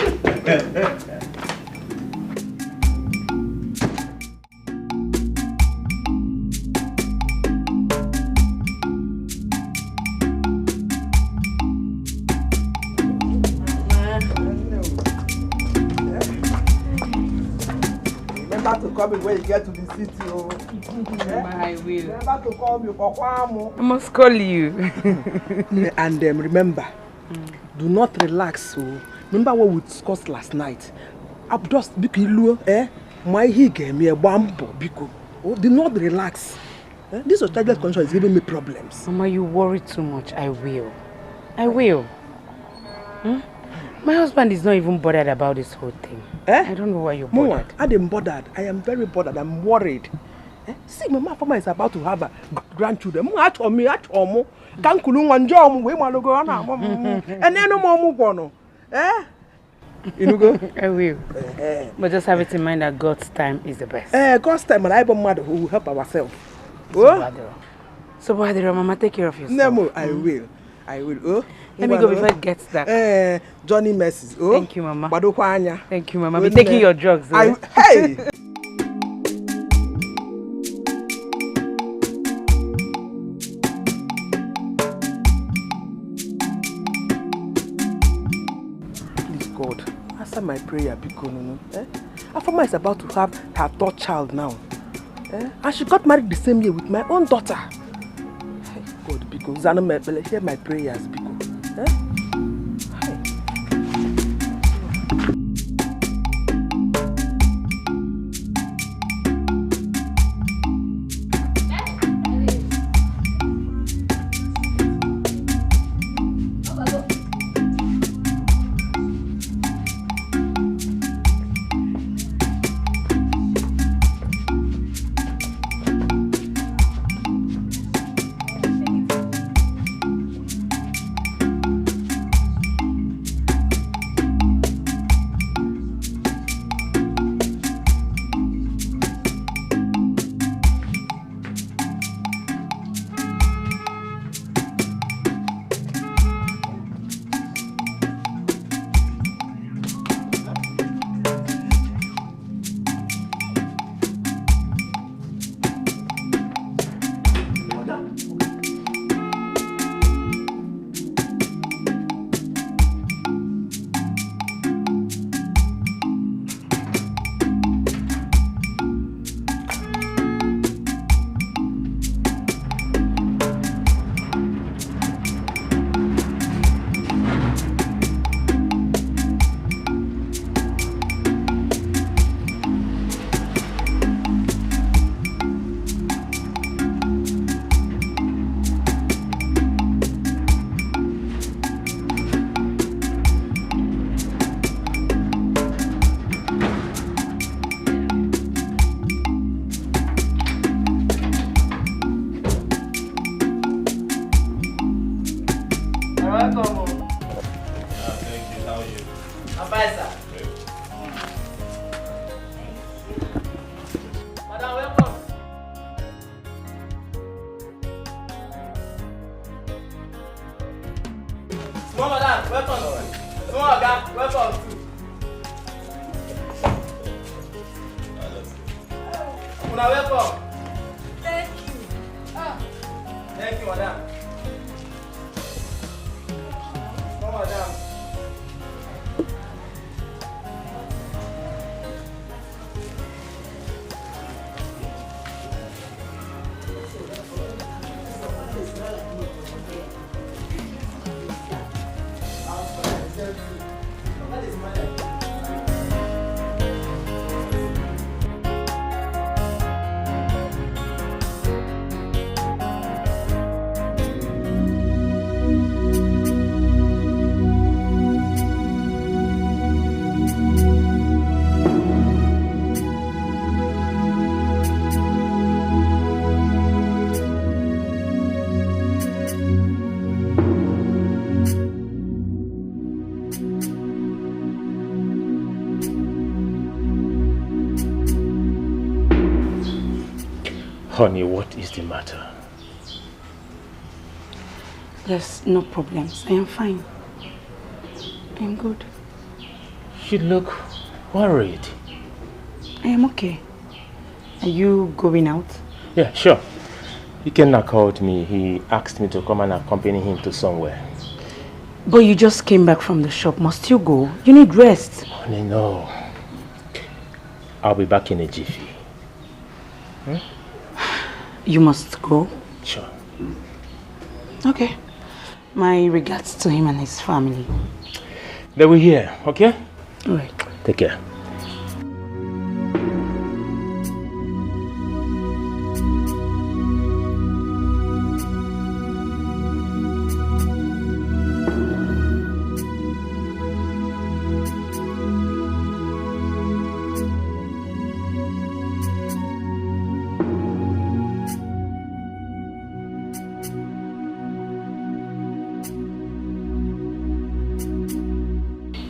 Remember to come in when you get to the city. Oh. I will. Remember to call me. Kokwamu. I must call you. And um, remember, do not relax. Oh. Remember what we discussed last night. Abdus biko iluo, eh? My hig me bambo biko. Oh, do not relax. Eh? This your childless condition is giving me problems. Mama, you worry too much. I will. I will. Hmm? My husband is not even bothered about this whole thing. Eh? I don't know why you're Mama, bothered. I am bothered. I am very bothered. I'm worried. Eh? See, Mama Afoma is about to have a g- grandchildren. Mama, at me, at me. Kankulu nwanjo mu we malogo ana mu. And then no more mu kono. Eh? You know go. I will. But just have it in mind that God's time is the best. Eh, God's time and I be mad who will help ourselves. So, Mama, take care of yourself. Nemo, I will. I will. Oh, Let me go before it gets dark. Eh, Johnny Mercy. Oh, Thank you, Mama. Badokwanya. Thank you, Mama. Be taking your drugs. I, Oh. Hey! Please, God, answer my prayer, biko nunu. Eh? Afoma is about to have her third child now. Eh? And she got married the same year with my own daughter. Hey, God, biko, zanu my bele, hear my prayers, biko. Eh? Hey. Welcome. Oh. Yeah, thank you. How are you? I'm fine, sir. Madam, welcome. Small madam, welcome. Small oga, welcome too. Una welcome. Thank you. Ah. Thank you, madam. Small madam. Honey, what is the matter? There's no problems. I am fine. I'm good. You look worried. I am okay. Are you going out? Yeah, sure. Ikenna called me. He asked me to come and accompany him to somewhere. But you just came back from the shop. Must you go? You need rest. Honey, no. I'll be back in a jiffy. Hmm? You must go. Sure. Okay. My regards to him and his family. They will hear, okay? All right. Take care.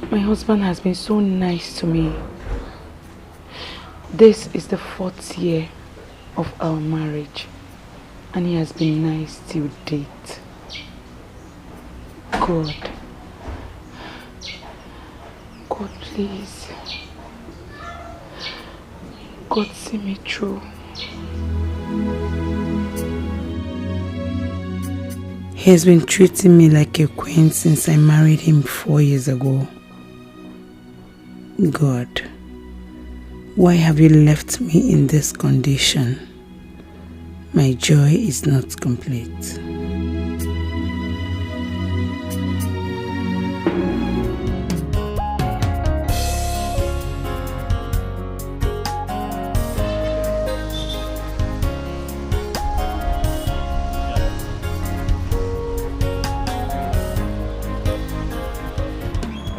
My husband has been so nice to me. This is the fourth year of our marriage, and he has been nice till date. God. God, please. God, see me through. He has been treating me like a queen since I married him four years ago. God, why have you left me in this condition? My joy is not complete.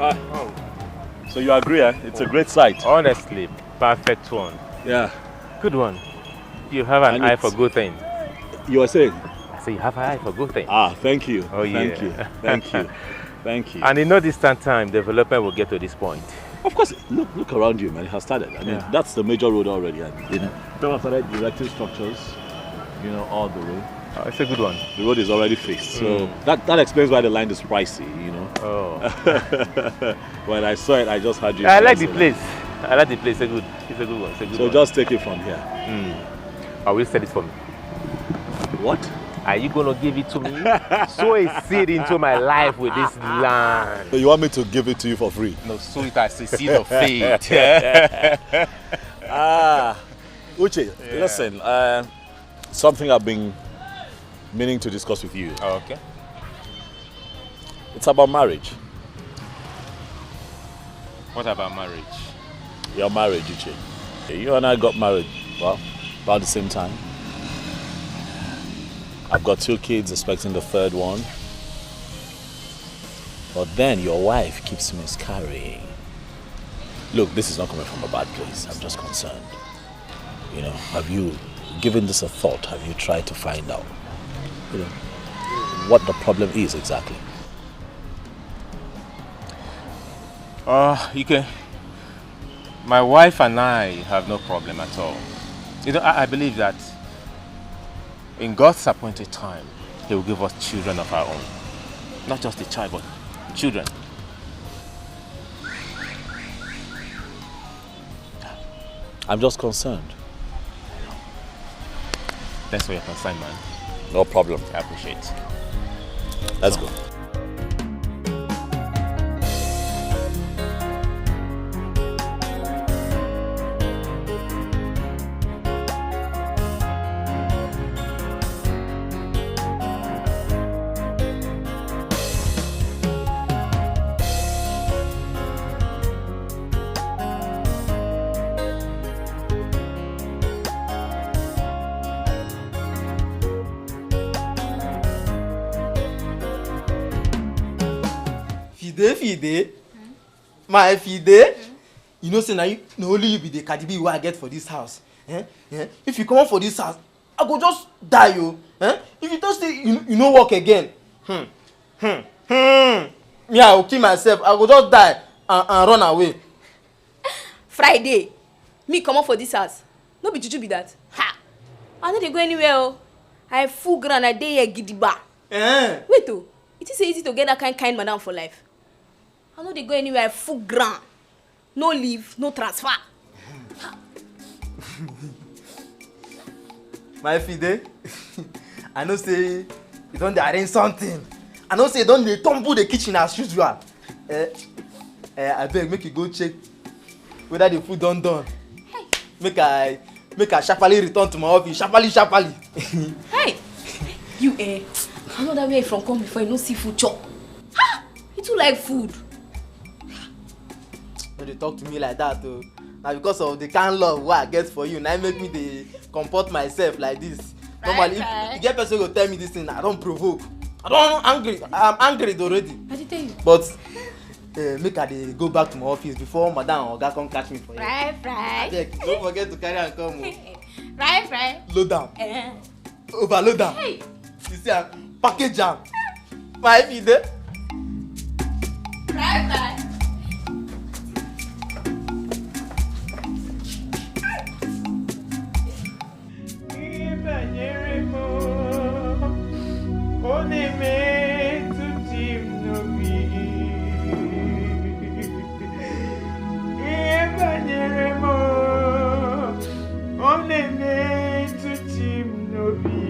Ah, oh. So you agree, eh? It's a great sight. Honestly, perfect one. Yeah. Good one. You have an eye for good thing. You are saying? I say you have an eye for good thing. Ah, thank you. Oh, yeah. Thank you. Thank you. Thank you. And in no distant time, development will get to this point. Of course, look, look around you, man. It has started. I mean, yeah, that's the major road already. And, you know, people have started erecting structures, you know, all the way. Oh, it's a good one. The road is already fixed. So, mm, that, that explains why the line is pricey, you know. Oh. When I saw it, I just had you. I like the place. I like the place. It's a good. It's a good one. It's a good one. So just take it from here. Mm. I will sell it for me. What? Are you gonna give it to me? Sow a seed into my life with this land. So you want me to give it to you for free? No, sow it as a seed of faith. Ah, Uche, yeah, listen. Uh, something I've been meaning to discuss with you. Okay. It's about marriage. What about marriage? Your marriage, Uche. You and I got married, well, about the same time. I've got two kids, expecting the third one. But then your wife keeps miscarrying. Look, this is not coming from a bad place. I'm just concerned. You know, have you given this a thought? Have you tried to find out, you know, what the problem is exactly? Uh, Ike, my wife and I have no problem at all. You know, I, I believe that in God's appointed time, He will give us children of our own. Not just a child, but children. I'm just concerned. Thanks for your concern, man. No problem. I appreciate it. Let's go. Fide, Fide. My Fide. You know say na you, na only you be the Cardi B wey I get for this house. Eh? Eh? If you comot for this house, I go just die o. Eh? If you talk say you, you no work again, hmm, hmm, hmm, me I go kill myself. I go just die and, and run away. Friday, me comot for this house. No be juju be that. Ha! I no dey go anywhere o. I full ground, I dey here gidigba. Eh? Wait o, you think say easy to get that kind kind madam for life? I no dey go anywhere, I full ground. No leave, no transfer. My Fide, I know say you don dey arrange something. I know say you don dey tumble the kitchen as usual. Eh, eh, abeg, make you go check whether the food don done. Make I, make I sharply return to my office, sharply, sharply. Hey! You, eh, I know that where you from come before, you no see food chop. Ha! You too like food. No dey talk to me like that o. Na because of the kind love wey I get for you, na im make me dey comport myself like this. Normally, if you get person go tell me this thing, I don provoke. I don angry. I'm angry already. I dey tell you. But, eh, make I dey go back to my office before madam and oga come catch me for here. Fry, fry. Abeg, don't forget to carry am come o. Fry, fry. Load am. Eh. Overload am. Hey. You see am, package am. My Fide. Fry, fry. Ihe banyere m, ọ na-emetụ di m n'obi. Ihe banyere m, ọ na-emetụ di m n'obi.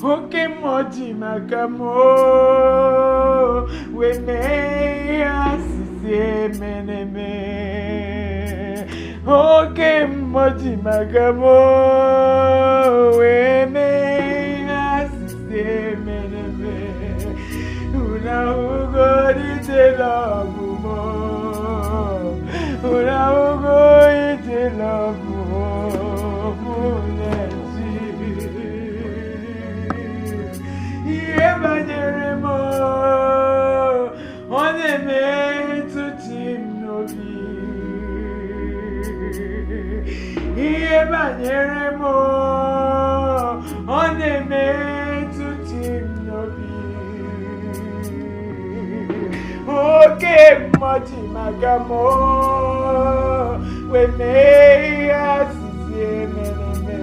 Oke mmụọ ji maka m, o, wee mee ihe a sị si emene eme. Oke mmụọ ji maka m, o, wee mee ihe a sị si emene eme. Unu ahụgo ije love m, o. Unu ahụgo ije love m, o. Mụ na di. Ihe banyere m, o, ọ na-emetụ di m n'obi. Ihe banyere m, o, ọ na-emetụ di m n'obi. Oke mmụọ ji maka m, o, wee mee ihe a sị si emene eme.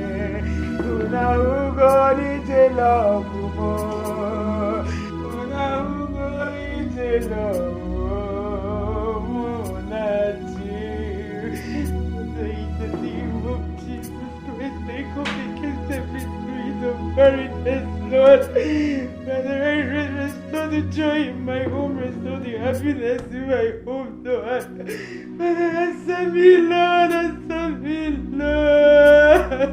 Unu ahụgo ije love m, o. Unu ahụgo ije love m, o, mụ na di. Father, in the name of Jesus Christ, I come against every spirit of barrenness, Lord. Father, I re-, restore the joy in my home, restore the happiness in my home, Lord. Father, answer me, Lord, answer me, Lord.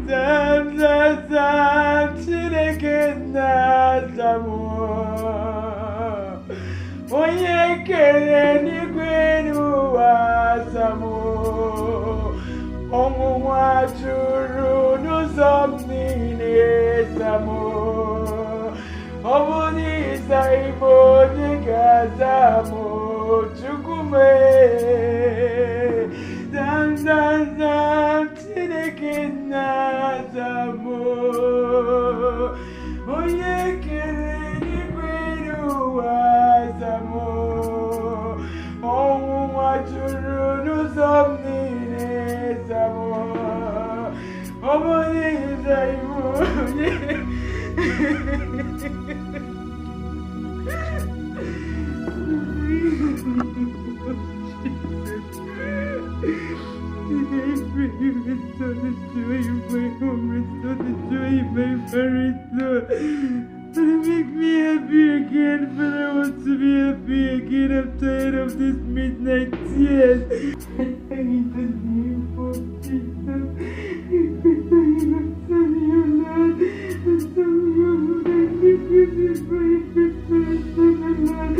Zam, zam, zam, Chineke nna, zam, o. Onye kere eluigwe n'ụwa, zam, o. Ọnwụnwa juru n'ụzọ m niile, zam, o. Ọ bụ na ị zaghị m, onye ga-aza m, o Chukwu m, e? Zam, zam, zam, Chineke nna, zam, o. Onye kere eluigwe n'ụwa, Ọmọ yẹn ń da ìwọ. Restore the joy of my home, restore the joy of my marriage, Lord. Don't make me happy again, but I want to be happy again. I'm tired of this midnight tears. In the name of Jesus, I pray that you will turn your Lord, and turn your Lord, and make me be free, free, free, free, Lord.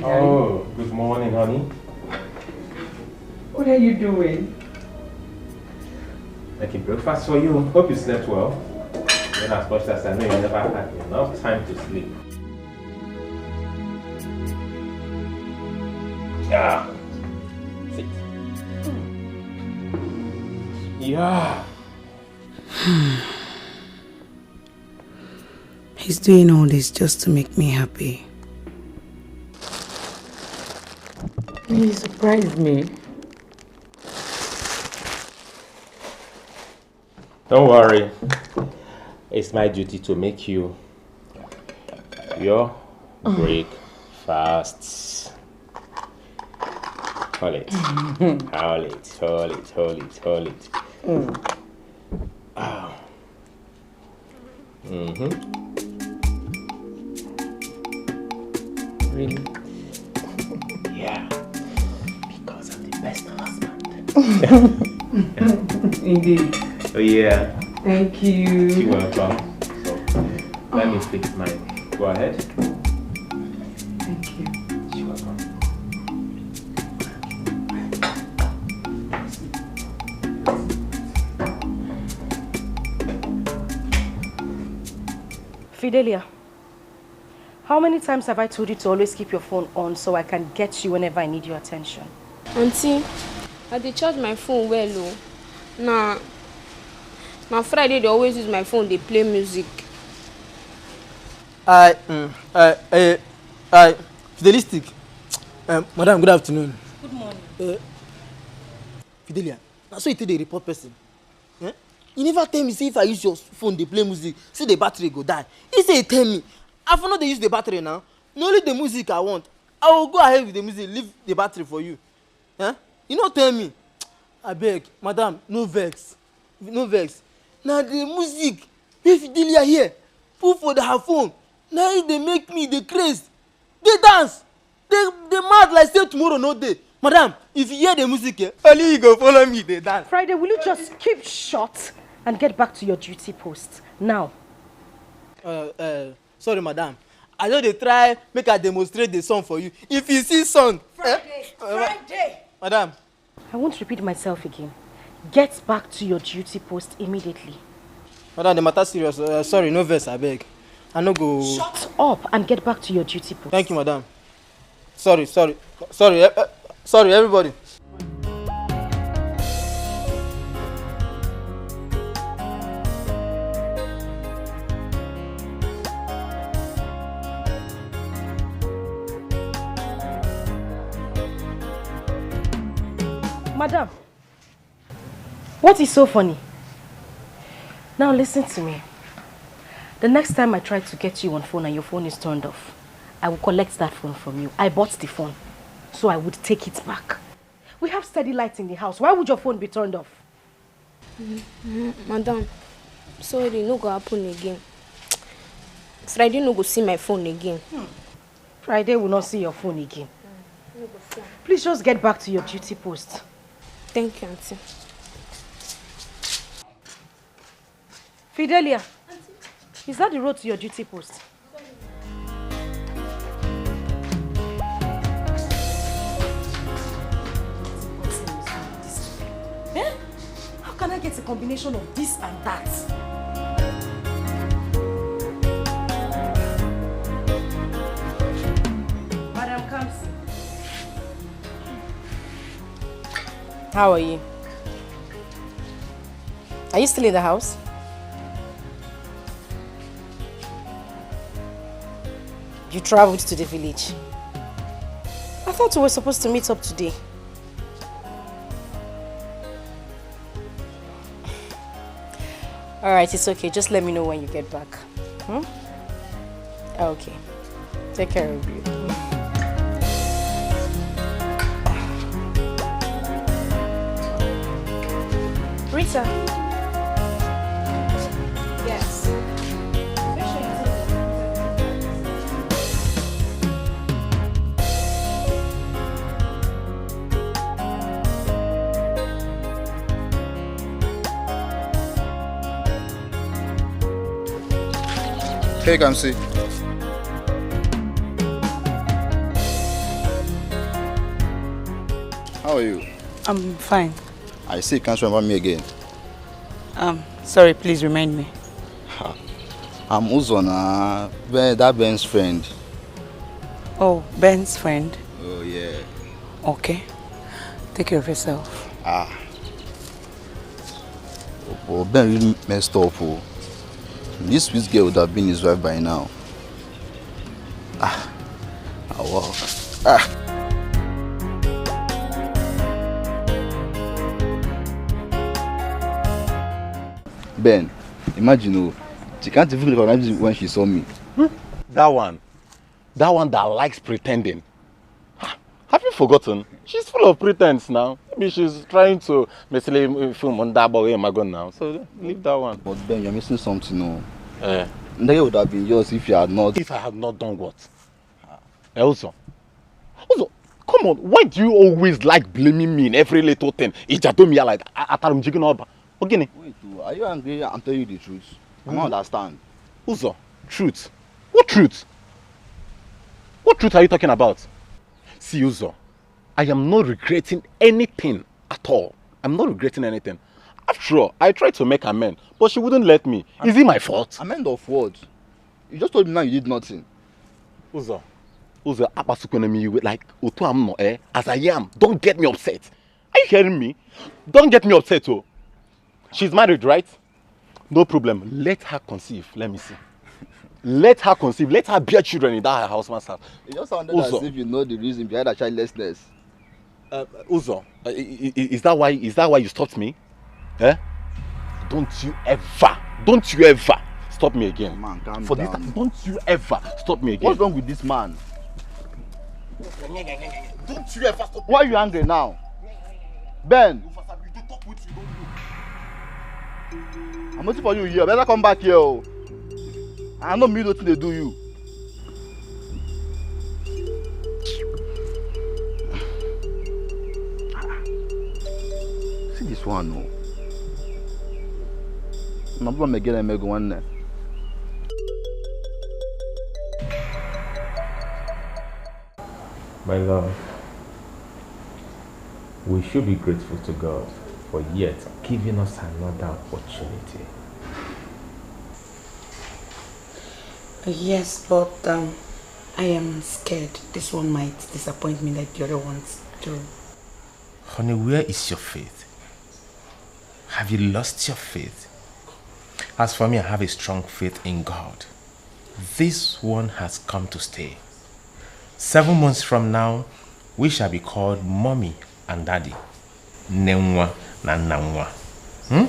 Oh, good morning, honey. What are you doing? Making breakfast for you. Hope you slept well. Then, as much as I know, you never had enough time to sleep. Yeah. Sit. Yeah. He's doing all this just to make me happy. You surprised me. Don't worry. It's my duty to make you your breakfast. Hold it. Hold it, hold it, hold it, hold it. Mm. Ah. Mm-hmm. Really? Yeah. Because I'm the best husband. Indeed. Oh, yeah. Thank you. You're welcome. So, let me fix mine. Go ahead. Thank you. You're welcome. Fidelia, how many times have I told you to always keep your phone on so I can get you whenever I need your attention? Auntie, I dey charge my phone well o. Na, na Friday dey always use my phone dey play music. I, mm, I, I, I, Fidelistic. Um, madam, good afternoon. Good morning. Uh, Fidelia, na so you take dey report person? Eh? You never tell me say if I use your phone dey play music, say the battery go die. You say you tell me. I for no dey use the battery now. Na only the music I want. I will go ahead with the music, leave the battery for you. Eh? You no tell me. Abeg, madam, no vex. No vex. Na the music wey Fidelia hear put for the, her phone, na it dey make me dey craze, dey dance, dey, dey mad like say tomorrow no dey. Madam, if you hear the music, eh, only you go follow me dey dance. Friday, will you just keep short and get back to your duty post now? Uh, uh, sorry, madam. I just dey try make I demonstrate the song for you. If you see song, eh? Friday, uh, Friday. Madam, I won't repeat myself again. Get back to your duty post immediately. Madam, the matter serious. Uh, sorry, no vex, abeg. I no go. Shut up and get back to your duty post. Thank you, madam. Sorry, sorry, sorry, eh, eh, sorry, everybody. Madam, what is so funny? Now listen to me. The next time I try to get you on phone and your phone is turned off, I will collect that phone from you. I bought the phone, so I would take it back. We have steady light in the house. Why would your phone be turned off? Mm, mm, madam, sorry, no go happen again. Friday no go see my phone again. Hmm. Friday will not see your phone again. Please just get back to your duty post. Thank you, auntie. Fidelia, is that the road to your duty post? Eh? How can I get a combination of this and that? How are you? Are you still in the house? You traveled to the village. I thought we were supposed to meet up today. All right, it's okay. Just let me know when you get back. Hmm? Okay. Take care of you. Rita. Yes. Make sure you tell them. Hey, Kamsi. How are you? I'm fine. I see you can't remember me again. Um, sorry, please remind me. Ha. I'm Uzona, Ben, that Ben's friend. Oh, Ben's friend? Oh, yeah. Okay. Take care of yourself. Ah. Oh, Ben really messed up. Oh. This sweet girl would have been his wife by now. Ah. Ah, wow. Ah. Ben, imagine, oh, she can't even recognize me when she saw me. That one. That one that likes pretending. Ha, have you forgotten? She's full of pretense now. Maybe she's trying to mislead film on that boy Magon now. So leave that one. But Ben, you're missing something, no? Eh. That would have been yours if you had not. If I had not done what? Eh, Uzo. Uzo, come on. Why do you always like blaming me in every little thing? Ijadomi like Atarum Jiginoba. Okay. Wait, oh, are you angry? I'm telling you the truth. I don't understand. Uzo, truth. What truth? What truth are you talking about? See, Uzo, I am not regretting anything at all. I'm not regretting anything. After all, I tried to make amends, but she wouldn't let me. Is it my fault? Amend of what? You just told me now you did nothing. Uzo, Uzo, akpasukwana m iwe, like, otu a m nọ, eh? As I am, don't get me upset. Are you hearing me? Don't get me upset, oh. She's married, right? No problem. Let her conceive. Let me see. Let her conceive. Let her bear children in that her husband's house. It just sounded as if you know the reason behind her childlessness. Uh, Uzo, uh, i- i- i- is that why, is that why you stopped me? Eh? Don't you ever, don't you ever stop me again. Man, calm down. For this, don't you ever stop me again. What's wrong with this man? Don't you ever stop me. Why are you angry now? Ben, I'm waiting for you here. Better come back here, oh. I know me wetin dey do you. See this one, oh. Na problem again, emego nwanne. My love, we should be grateful to God for yet giving us another opportunity. Yes, but um, I am scared this one might disappoint me like the other ones do. Honey, where is your faith? Have you lost your faith? As for me, I have a strong faith in God. This one has come to stay. Seven months from now, we shall be called mommy and daddy. Nne nwa na nna nwa. Hmm?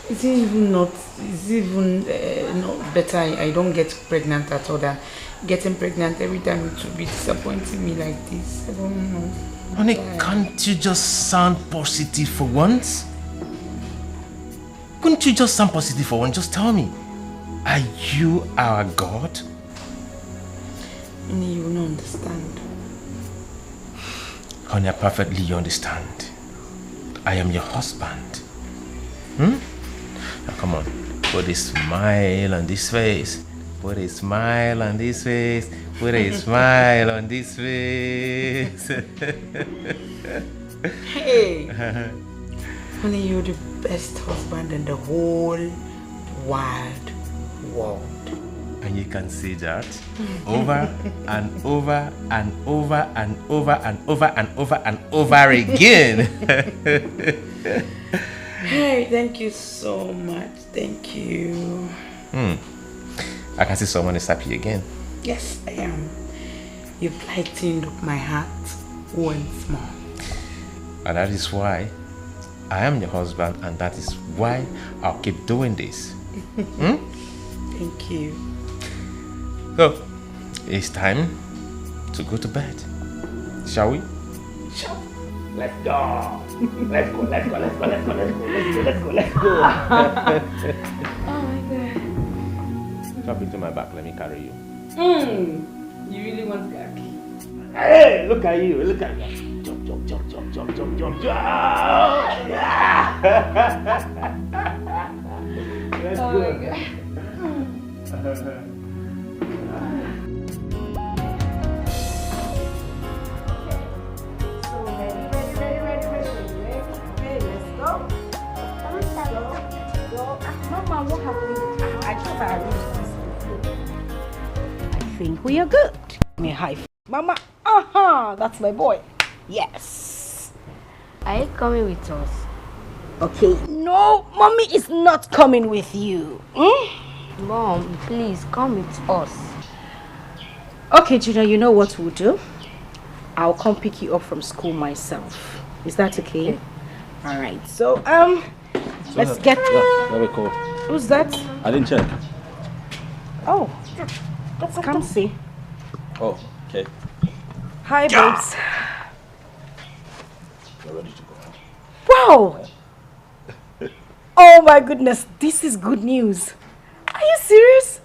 Is it even not, is it even uh, not better I, I don't get pregnant at all than getting pregnant every time? It will be disappointing me like this. I don't know. Honey, can't you just sound positive for once? Couldn't you just sound positive for once? Just tell me, are you our God? Honey, you will not understand. Honey, I perfectly understand. I am your husband. Hmm? Now come on, put a smile on this face. Put a smile on this face. Put a smile on this face. Hey! Honey, you're the best husband in the whole wide world. And you can say that over and over and over and over and over and over and over again. Hey, thank you so much. Thank you. Hmm. I can see someone is happy again. Yes, I am. You've lightened up my heart once more. And that is why I am your husband, and that is why I'll keep doing this. Hmm? Thank you. So, it's time to go to bed. Shall we? Let's go. Let's go, let's go, let's go, let's go, let's go, let's go, let's go, let's go. Oh my God. Drop into my back, let me carry you. Mm. You really want that? Hey, look at you, look at you. Jump, jump, jump, jump, jump, jump, jump, jump. Yeah. Let's Oh go. My God. So ready, ready, ready, ready, ready, ready. Okay, let's go. Let's go. Go. Ah, Mama, what happened? Ah, I thought I arranged this. I think we are good. Give me a high five. Mama, aha, that's my boy. Yes. Are you coming with us? Okay, no, mommy is not coming with you. Hmm? Mom, please come with us. Okay, Junior, you know what we'll do? I'll come pick you up from school myself. Is that okay? All right. So, um, let's get. Yeah, very cool. Who's that? I didn't check. Oh, let's come see. Oh, okay. Hi, babes. You're ready to go. Wow! Oh my goodness, this is good news. Are you serious?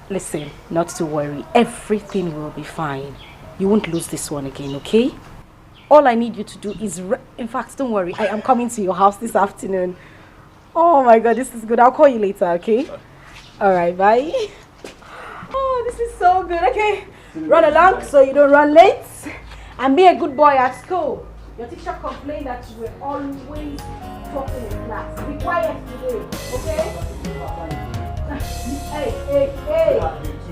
Listen, not to worry. Everything will be fine. You won't lose this one again, okay? All I need you to do is, re- in fact, don't worry. I am coming to your house this afternoon. Oh my God, this is good. I'll call you later, okay? All right, bye. Oh, this is so good. Okay, run along so you don't run late, and be a good boy at school. Your teacher complained that you were always talking in class. Be quiet today, okay? Hey, hey, hey,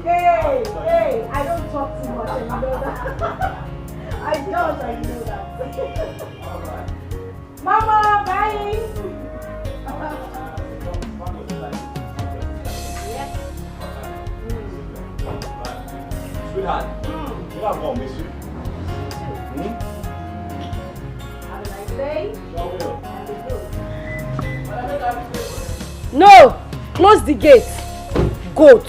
hey, hey! I don't talk too much, and you know that. I don't, and you know that. Mama, bye. Sweetheart, you have one miss you. Have a nice day. No! Close the gate. Goat.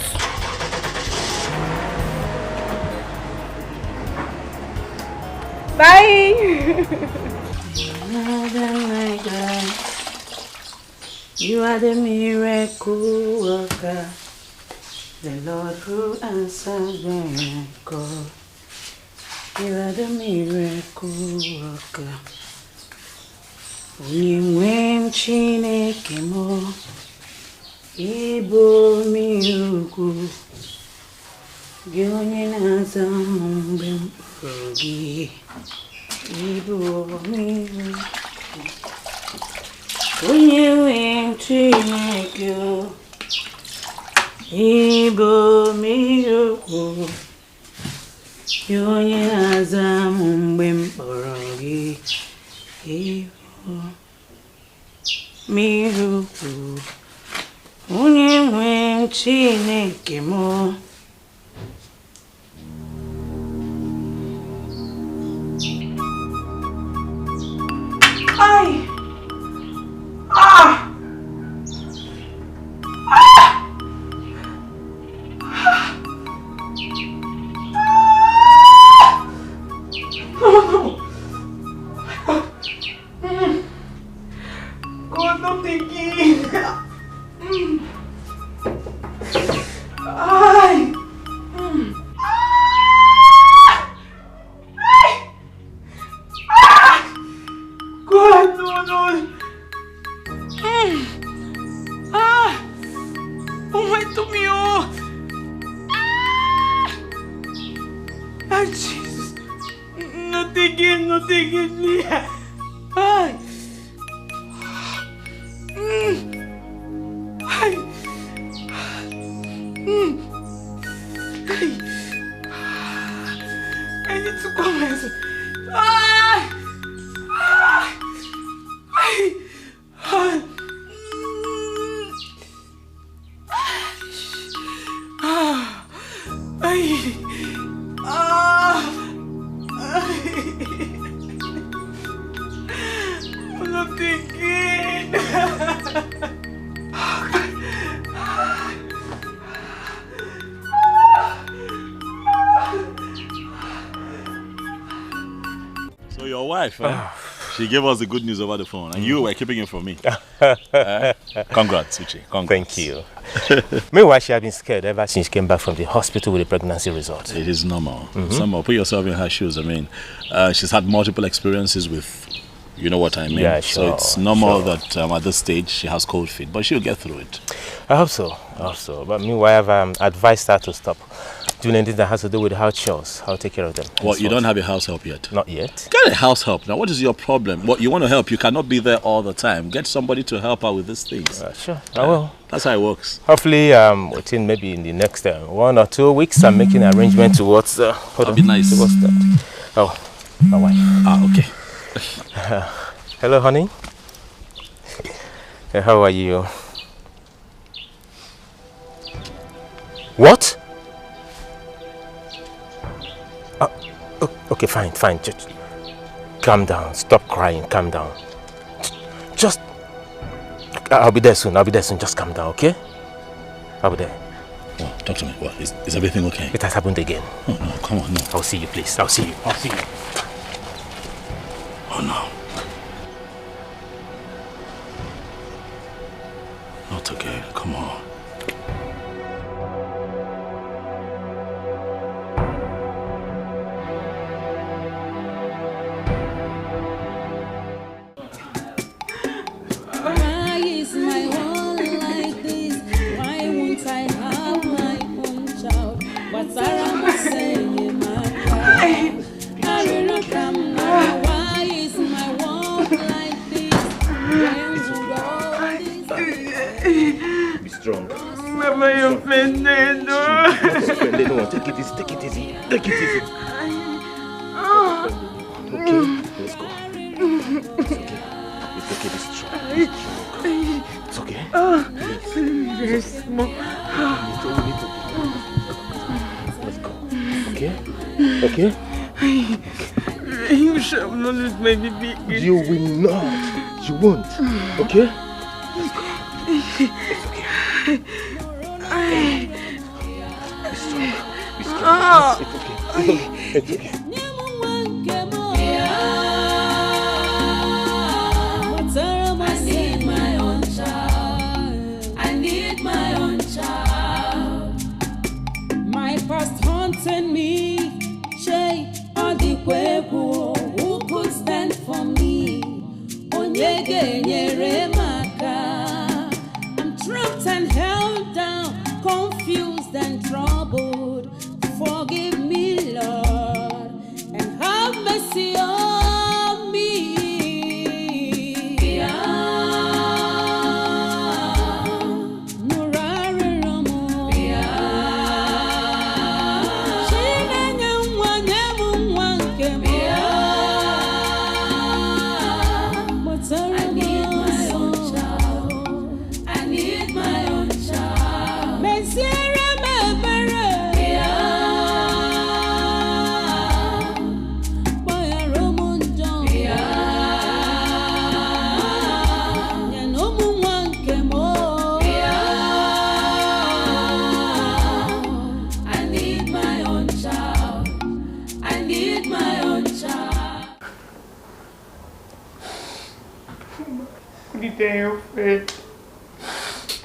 Bye. Father, my God, you are the miracle worker, the Lord who answers when I call. You are the miracle worker. Onye nwe m, Chineke m, ị bụ omeiwu ukwu, gị onye na-aza m mgbe m kpọrọ gị, ị bụ omeiwu ukwu. Onye nwe m, Chineke m, ị bụ omeiwu ukwu, gị onye na-aza m mgbe m kpọrọ gị, ị bụ omeiwu ukwu. Onye nwe m, Chineke m. Ai! Ah! Ah! No, no. Mm. God, not again. Mm. Ai. Mm. Ah! Ai! Ah! God, no, no. Mm. Ah! Oh my, to me, oh. Ah! Ah, Jesus. Not again, not again, Leah. Ai. Mm. Life, eh? She gave us the good news over the phone, and you were keeping it from me. Eh? Congrats, Uche. Congrats. Thank you. Meanwhile, she had been scared ever since she came back from the hospital with the pregnancy result. It is normal. It's normal. Put yourself in her shoes. I mean, uh, she's had multiple experiences with, you know what I mean? Yeah, sure, So it's normal sure. that um, at this stage she has cold feet, but she'll get through it. I hope so. I hope so. But meanwhile, I've um, advised her to stop doing anything that has to do with house chores. I'll take care of them. Well, you don't have a house help yet. Not yet. Get a house help now. What is your problem? What, you want to help? You cannot be there all the time. Get somebody to help her with these things. Uh, sure, I will. That's how it works. Hopefully, um, within maybe in the next uh, one or two weeks, I'm making an arrangement towards. Uh, hold That'd on, be nice. Towards that. Oh, my wife. Ah, okay. Hello, honey. Hey, how are you? What? Uh, o- okay, fine, fine. Just calm down. Stop crying. Calm down. Just, I'll be there soon. I'll be there soon. Just calm down, okay? I'll be there. Oh, talk to me. What, is, is everything okay? It has happened again. Oh, no, come on, no. I'll see you, please. I'll see you. I'll see you. Oh, no. Not again. Come on. Why is my world like this? Why won't I have my own child? But Sarah must say, my child. Arịrịọ ka m na-arịọ, why is my world like this? Where would all this Be strong. Why am I offended? Not offended, no. Take it easy, take it easy, take it easy. Okay, let's go. It's okay. It's okay, be strong. Be strong. It's okay. Very small. It's okay. Let's go. Okay? Okay? You shall not lose my baby again. You will not. You won't. Okay? Let's go. It's okay. Be strong. Be strong. It's okay. It's okay. It's okay. I need my own child. I need my own child. My past haunting me. Shey, ọ dịkwa egwu, who could stand for me? Onye ga-enyere m aka? I'm trapped and held down, confused and troubled. Forgive me, Lord, and have mercy on me. Bịa, nụrụ arịrịọ m. Bịa, Chinenye nwa, nye m nwa nke m. Bịa, kpọtara m ọsọ. I need my own child. Meziere m ebere. Bịa. Gbaghara ụmụ njọ. Bịa. Nye na ụmụ nwa nke m. Bịa. I need my own child. I need my own child. Couldn't tell your friend.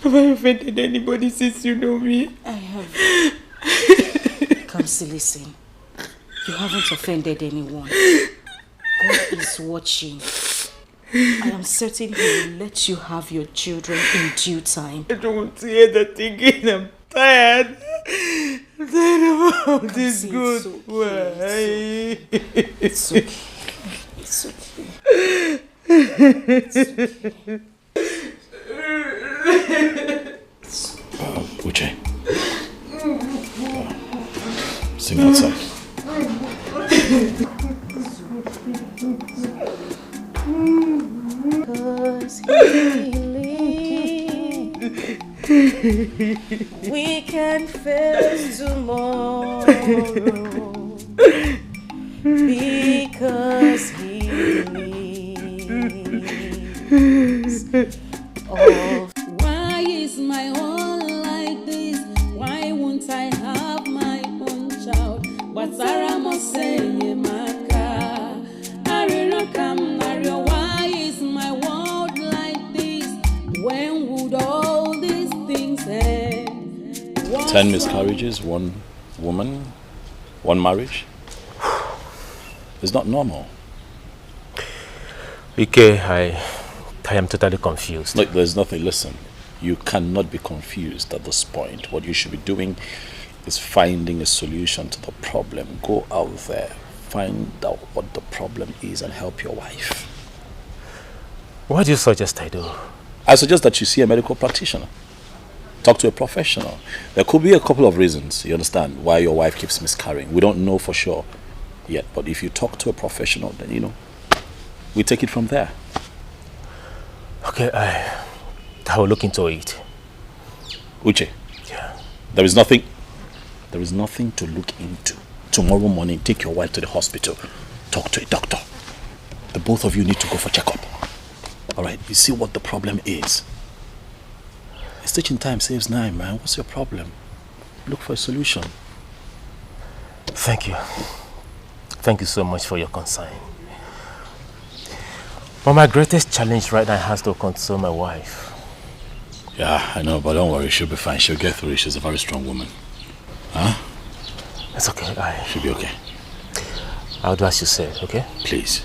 Have I offended anybody since you know me? I have. Kamsi, listen. You haven't offended anyone. God is watching. I am certain He will let you have your children in due time. I don't want to hear that again. I'm tired. I'm tired of all this. Kamsi, it's good. Okay, it's okay. Why? It's okay. It's okay. It's okay. Um, Uche. Sing that song. Cause healing, we can face tomorrow. Because he lives. Of Why is my own like this? Why won't I have my own child? Gbatara m ọsọ enyemaka. Arịrịọ Ten miscarriages, one woman, one marriage. It's not normal. Ike, I, I am totally confused. Look, there's nothing. Listen, you cannot be confused at this point. What you should be doing is finding a solution to the problem. Go out there, find out what the problem is, and help your wife. What do you suggest I do? I suggest that you see a medical practitioner. Talk to a professional. There could be a couple of reasons, you understand, why your wife keeps miscarrying. We don't know for sure yet, but if you talk to a professional, then, you know, we take it from there. Okay, I, I will look into it. Uche, yeah. There is nothing, there is nothing to look into. Tomorrow morning, take your wife to the hospital. Talk to a doctor. The both of you need to go for checkup. All right, you see what the problem is. Stitching time saves nine, man. What's your problem? Look for a solution. Thank you. Thank you so much for your concern. But my greatest challenge right now has to console my wife. Yeah, I know, but don't worry, she'll be fine. She'll get through it. She's a very strong woman. Huh? It's okay. I... She'll be okay. I'll do as you said, okay? Please.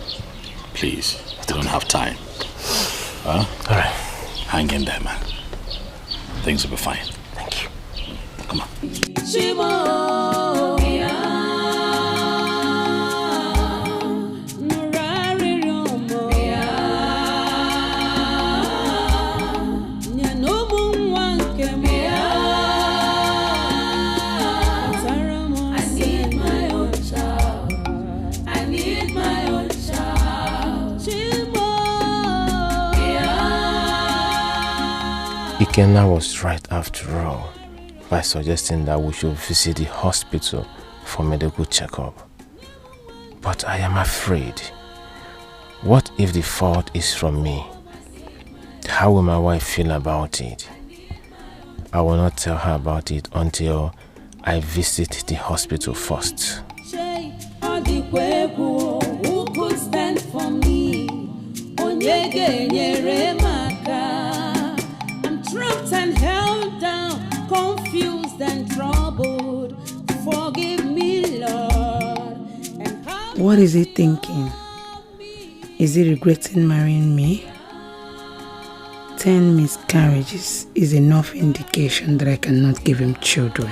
Please. We don't have time. Huh? All right. Hang in there, man. Things will be fine. Thank you. Come on. Ikenna was right after all by suggesting that we should visit the hospital for medical checkup. But I am afraid. What if the fault is from me? How will my wife feel about it? I will not tell her about it until I visit the hospital first. What is he thinking? Is he regretting marrying me? Ten miscarriages is enough indication that I cannot give him children.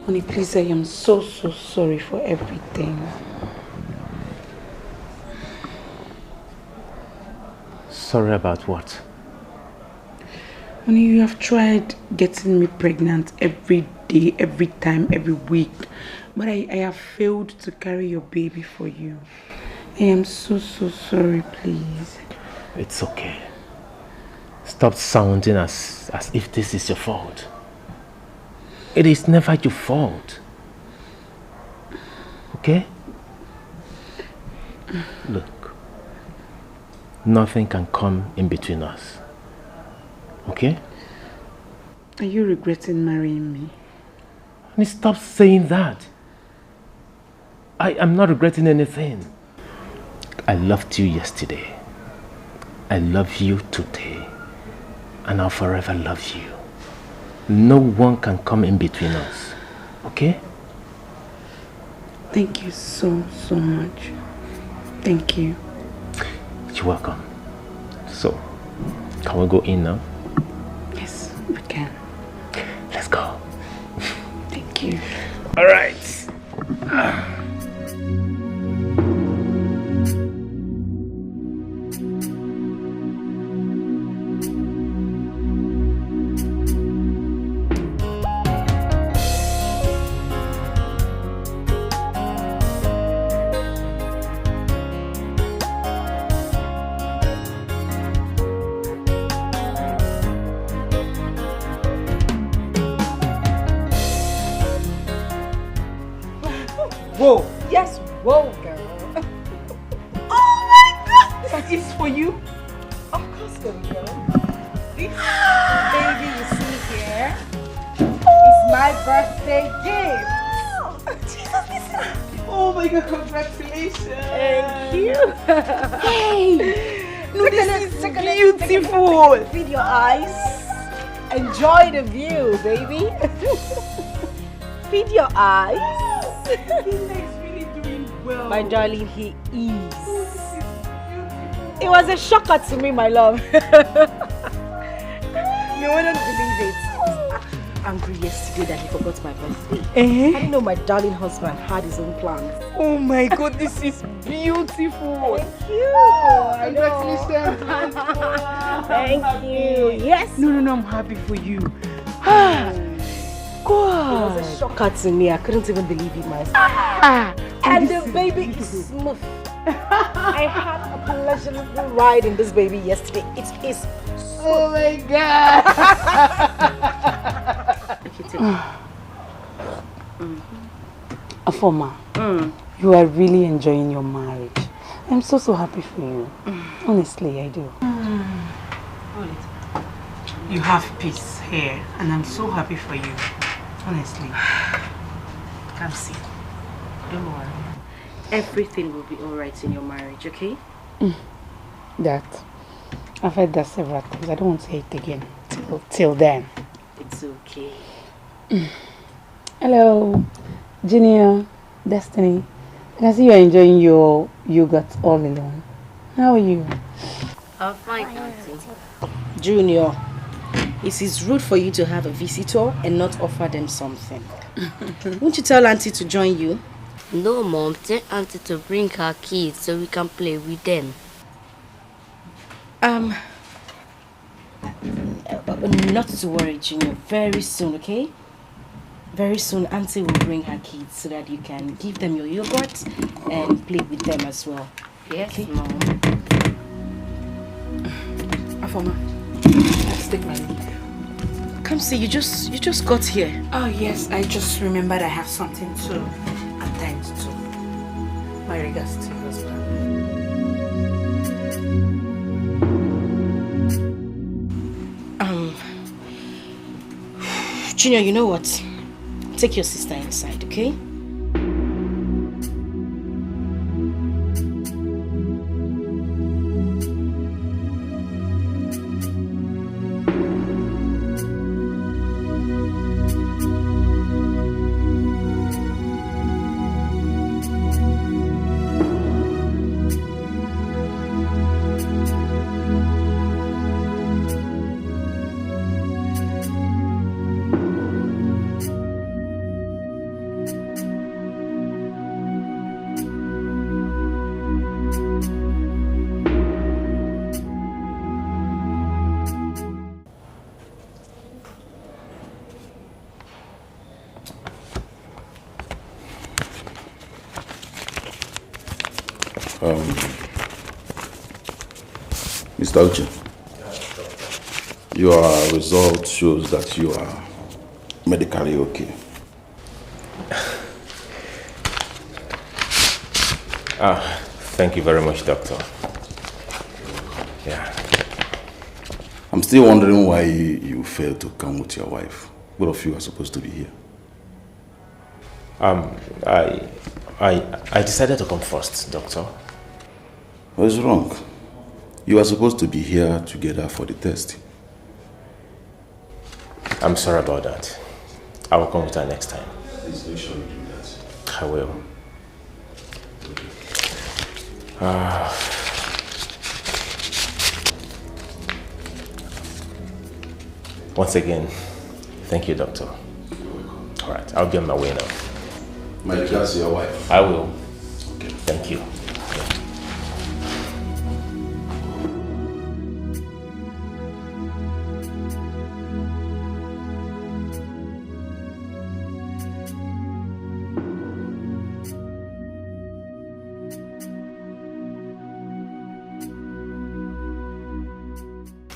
Honey, please, I am so, so sorry for everything. Sorry about what? Honey, you have tried getting me pregnant every day, every time, every week. But I, I have failed to carry your baby for you. I am so, so sorry, please. It's okay. Stop sounding as, as if this is your fault. It is never your fault. Okay? Look, nothing can come in between us. Okay? Are you regretting marrying me? Honey, stop saying that. I am not regretting anything. I loved you yesterday. I love you today. And I'll forever love you. No one can come in between us. Okay? Thank you so, so much. Thank you. You're welcome. So, can we go in now? Yes, we can. Let's go. Thank you. All right. Whoa. Yes, whoa, girl. Oh my God, this is for you. Of course, baby girl. This baby you see here is my birthday gift. Jesus, this is Oh my God, congratulations. Thank you. Hey! No, this is beautiful. Feed your eyes. Enjoy the view, baby. Feed your eyes. He is really doing well. My darling, he is. Oh, this is beautiful. It was a shocker to me, my love. You wouldn't believe it. I was actually angry yesterday that he forgot my birthday. Eh? I didn't know my darling husband had his own plans. Oh my God, this is beautiful. Thank you. Congratulations. Thank you. Yes. No, no, no, I'm happy for you. Ah, It was a God. shocker to me. I couldn't even believe it myself. Ah, And this the is baby beautiful. is smooth. I had a pleasurable ride in this baby yesterday. It is. Oh my God. Okay, take. Afoma, Mm. You are really enjoying your marriage. I'm so, so happy for you. Honestly, I do. Hold it. You have peace here, and I'm so happy for you. Honestly. Kamsi, don't worry. Everything will be all right in your marriage, okay? That, I've heard that several times. I don't want to hear it again. Till, till then. It's okay. Hello, Junior, Destiny. I can see you're enjoying your yogurt all alone. How are you? I'm fine, Auntie. Junior, it is rude for you to have a visitor and not offer them something. Won't you tell Auntie to join you? No, Mom. Tell Auntie to bring her kids so we can play with them. Um, uh, not to worry, Junior. Very soon, okay? Very soon, Auntie will bring her kids so that you can give them your yogurt and play with them as well. Yes, Okay. Mom. Afoma, let's take my leave. Come see, you just you just got here. Oh yes, I just remembered I have something to attend to. My regards to your husband. Um, Junior, you know what? Take your sister inside, okay? Um, Mister Uche, your result shows that you are medically okay. Ah, thank you very much, Doctor. Yeah. I'm still wondering why you failed to come with your wife. Both of you are supposed to be here. Um, I, I, I decided to come first, Doctor. What's wrong? You are supposed to be here together for the test. I'm sorry about that. I will come with her next time. Please make sure you do that. I will. Ah. Once again, thank you, Doctor. All right, I'll be on my way now. My regards to your wife. I will. Okay. Thank you.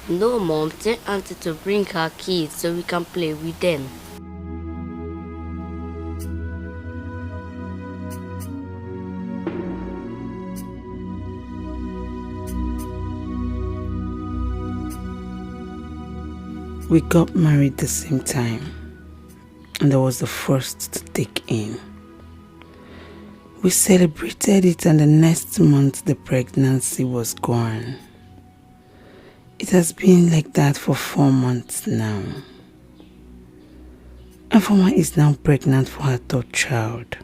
No, Mom. Tell Auntie to bring her kids so we can play with them. We got married the same time, and I was the first to take in. We celebrated it, and the next month the pregnancy was gone. It has been like that for four months now. Afoma is now pregnant for her third child.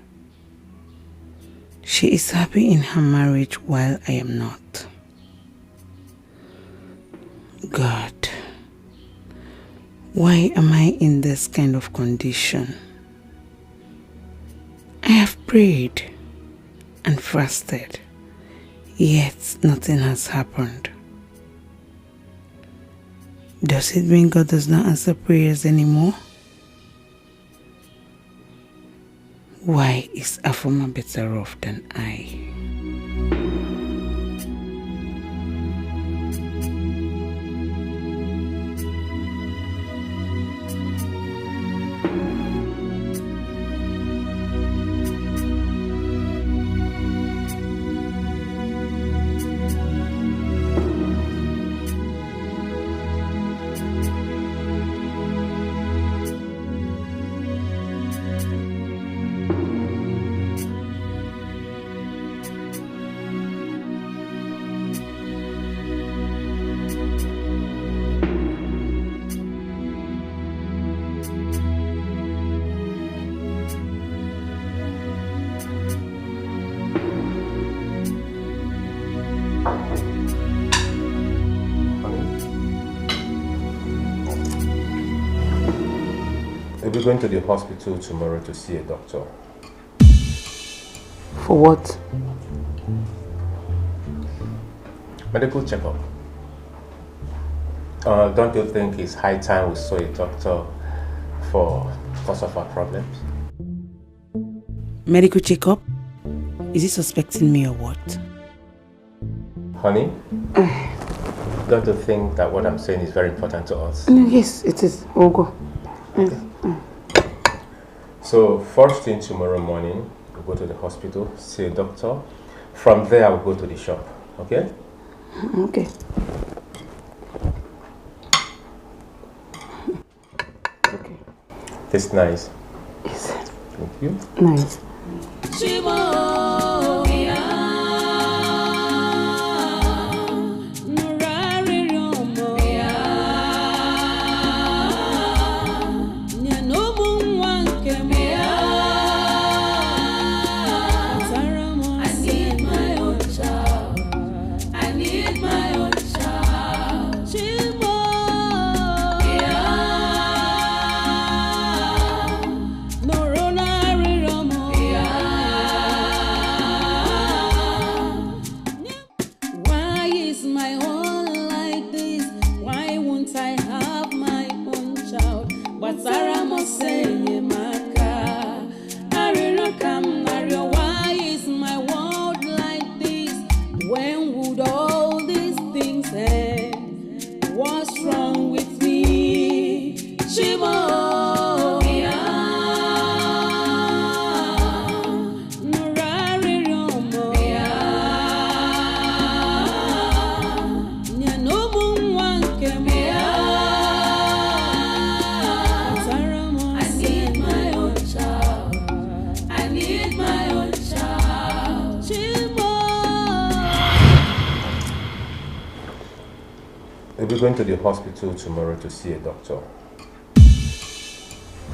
She is happy in her marriage while I am not. God, why am I in this kind of condition? I have prayed and fasted, yet nothing has happened. Does it mean God does not answer prayers anymore? Why is Afoma better off than I? We'll be going to the hospital tomorrow to see a doctor. For what? Medical checkup. Uh, don't you think it's high time we saw a doctor for cause of our problems? Medical checkup? Is he suspecting me or what? Honey, don't you think that what I'm saying is very important to us? No, yes, it is. We'll go. Yes. So, first thing tomorrow morning, we'll go to the hospital, see a doctor. From there, we'll go to the shop, okay? Okay. Okay. Tastes nice. Yes. Thank you. Nice. I need my own child. I need my own child. Chimo. Yeah. Norona Riromo. Yeah. Why is my own like this? Why won't I have my own child? Batara mo senye maka. Arịrịọ ka m na-arịọ, why is my world like this? When would all these things end? What's wrong with me? Chimo. Nụrụ arịrịọ m. Nye n'ụmụ nwa nke m. Tara m. I need my own child. I need my own child. Chimo. We'll be going to the hospital tomorrow to see a doctor.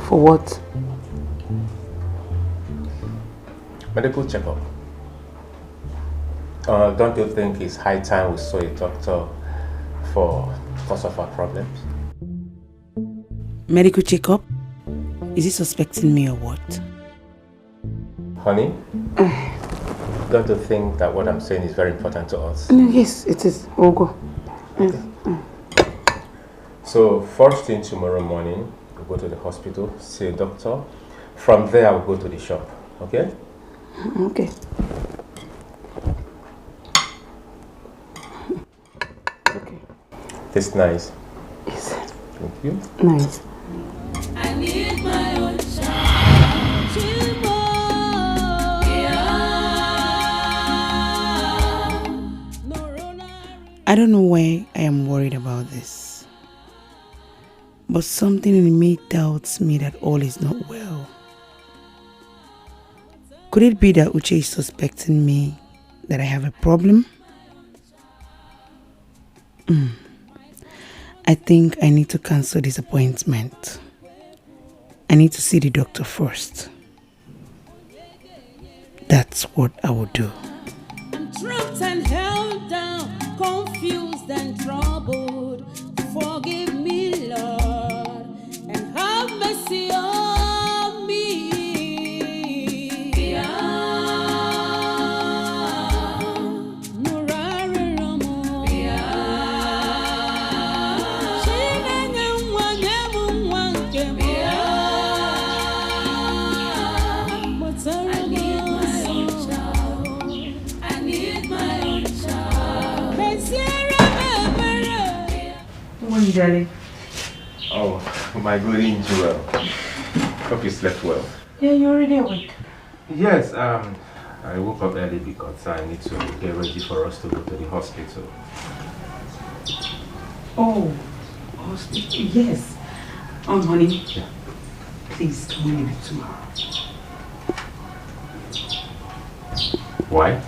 For what? Medical checkup. Uh, don't you think it's high time we saw a doctor for cause of our problems? Medical checkup? Is he suspecting me or what? Honey, don't you think that what I'm saying is very important to us? No, yes, it is. We'll go. Yes. So, first thing tomorrow morning, we'll go to the hospital, see a doctor. From there, we'll go to the shop, okay? Okay. Okay. Tastes nice. Yes. Thank you. Nice. I need my own child. I don't know why I am worried about this, but something in me tells me that all is not well. Could it be that Uche is suspecting me, that I have a problem? Hmm. I think I need to cancel this appointment. I need to see the doctor first. That's what I will do. I'm trapped and held down, confused and troubled. Forgive me, Lord, and have mercy on me. Morning, darling. Oh, my golden jewel. Hope you slept well. Yeah, you're already awake. Yes, um, I woke up early because I need to get ready for us to go to the hospital. Oh, hospital, yes. Um, honey, yeah, please, can we leave it tomorrow? Why?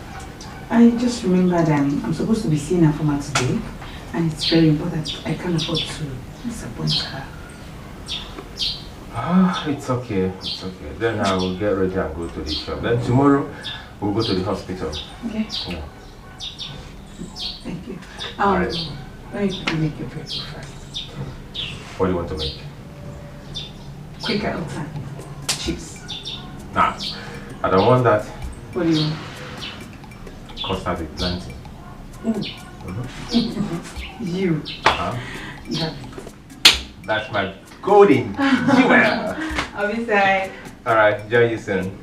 I just remembered I'm, I'm supposed to be seeing her for today, and it's very important. I can't afford to disappoint her. Ah, it's okay, it's okay. Then I will get ready and go to the shop. Then tomorrow, we'll go to the hospital. Okay. Yeah. Thank you. Um, let me quickly make your breakfast. What do you want to make? Quick out time. Chips. Nah, I don't want that. What do you want? Custard with plantain. Mm. Mm-hmm. You. Huh? You have it. That's my golden jewel. I'll be side. All right, join you soon.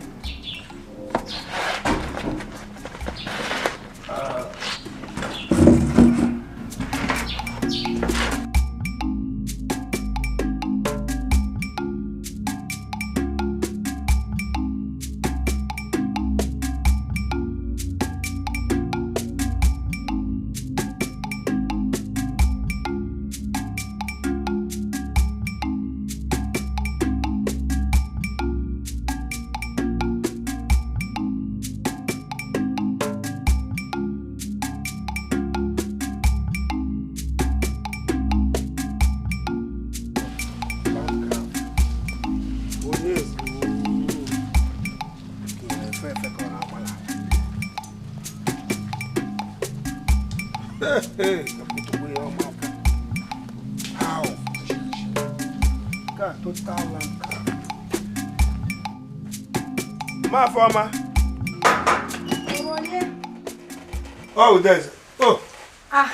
Hey, hey, how? Car total land car. Ma Fama. Oh, there's. Oh. Ah.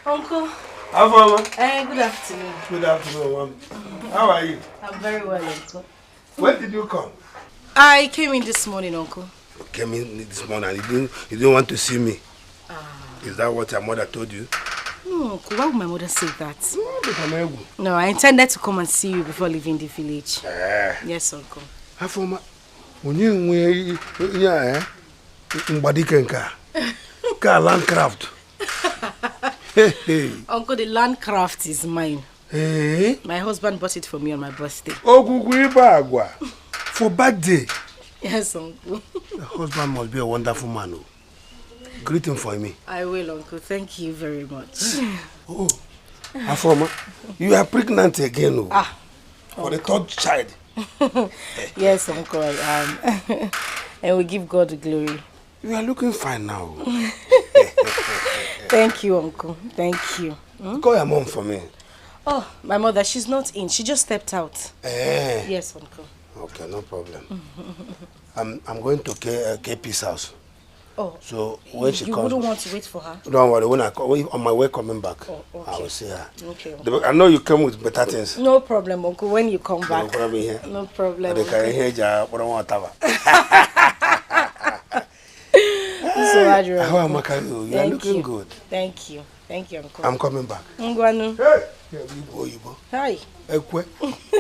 Uncle. How far, ma? Eh, good afternoon. Good afternoon, ma'am. How are you? I'm very well, Uncle. When did you come? I came in this morning, Uncle. You came in this morning and you didn't, you didn't want to see me. Ah. Is that what your mother told you? No, Uncle, why would my mother say that? No, but I'm able. No, I intended to come and see you before leaving the village. Eh. Yes, Uncle. How far, ma? Onye nwe ihe a, eh? Mgbadike nke a. Nke a Landcraft. Hey, hey. Uncle, the Landcraft is mine. Eh? My husband bought it for me on my birthday. Ogwugwu ibe agwa. For birthday? Yes, Uncle. The husband must be a wonderful man. Oh. Greet him for me. I will, Uncle. Thank you very much. Oh, Afoma, you are pregnant again. Oh. Ah. For the third child. Yes, Uncle, I am. And we give God the glory. You are looking fine now. Thank you, Uncle. Thank you. Hmm? Call your mom for me. Oh, my mother, she's not in. She just stepped out. Eh. Yes, Uncle. Okay, no problem. I'm, I'm going to K, uh, K P's house. Oh, so when she comes, you wouldn't want to wait for her? Don't worry. When I co-, when, on my way coming back, oh, okay, I will see her. Okay, Uncle. The, I know you came with better things. No problem, Uncle. When you come back, no problem here. No problem, Uncle. So, Adrian, how am I? You are looking good. Thank you. Thank you, Uncle. I'm coming back. Ngwanu. Hey! Yeah, Igbo, Igbo. Hi. Ekwe.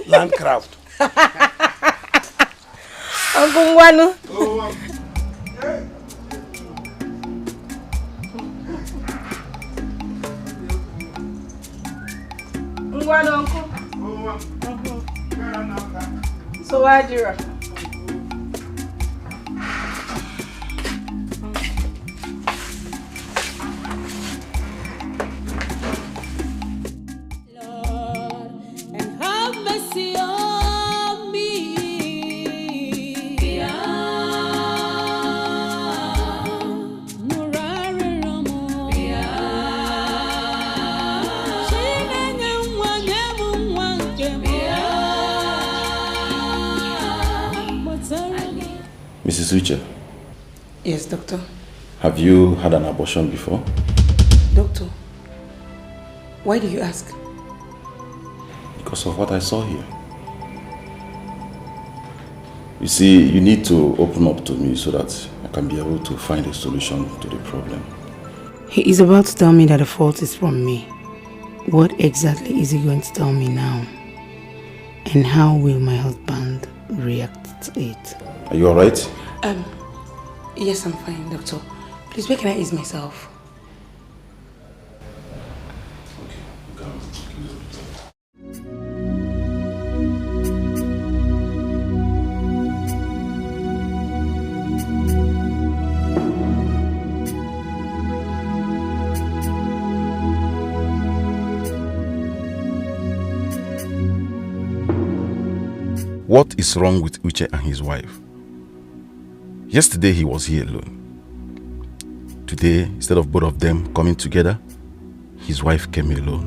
Landcraft. Uncle Ngwanu. Oh, um, hey. Ngwanu, Uncle. Oh, um, Uncle. So, Adira. Missus Uche, Yes, doctor. have you had an abortion before? Doctor, why do you ask? Because of what I saw here. You see, you need to open up to me so that I can be able to find a solution to the problem. He is about to tell me that the fault is from me. What exactly is he going to tell me now? And how will my husband react to it? Are you alright? Um, yes, I'm fine, doctor. Please, where can I ease myself? What is wrong with Uche and his wife? Yesterday he was here alone. Today, instead of both of them coming together, his wife came alone.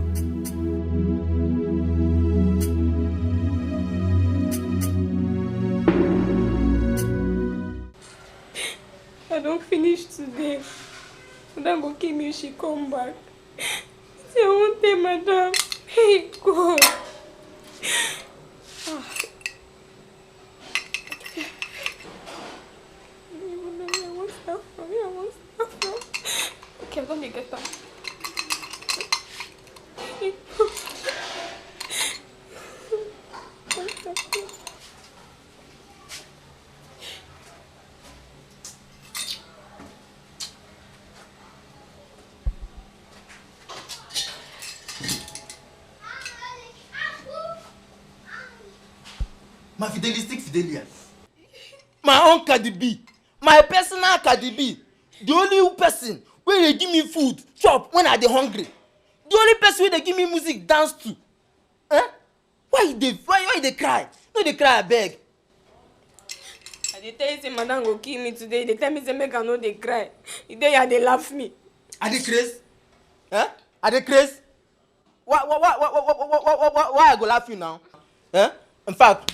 I don finish today. Madam go kill me if she come back. Wetin I wan tell madam? Hey God. Ah. I wan start from where I wan start from. Okay, I don dey get am. My fidelistic Fidelia. My own Cardi B. My personal Cardi B. The only person wey dey give me food, chop when I dey hungry. The only person wey dey give me music, dance to. Eh? Why you dey why, why you dey cry? No dey cry, abeg. I dey tell you say madam go kill me today. You dey tell me say make I no dey cry. You dey here dey laugh me. I dey craze? Eh? I dey craze? Why, why, why, why, why, why, why, why, why, why I go laugh you now? Eh? In fact,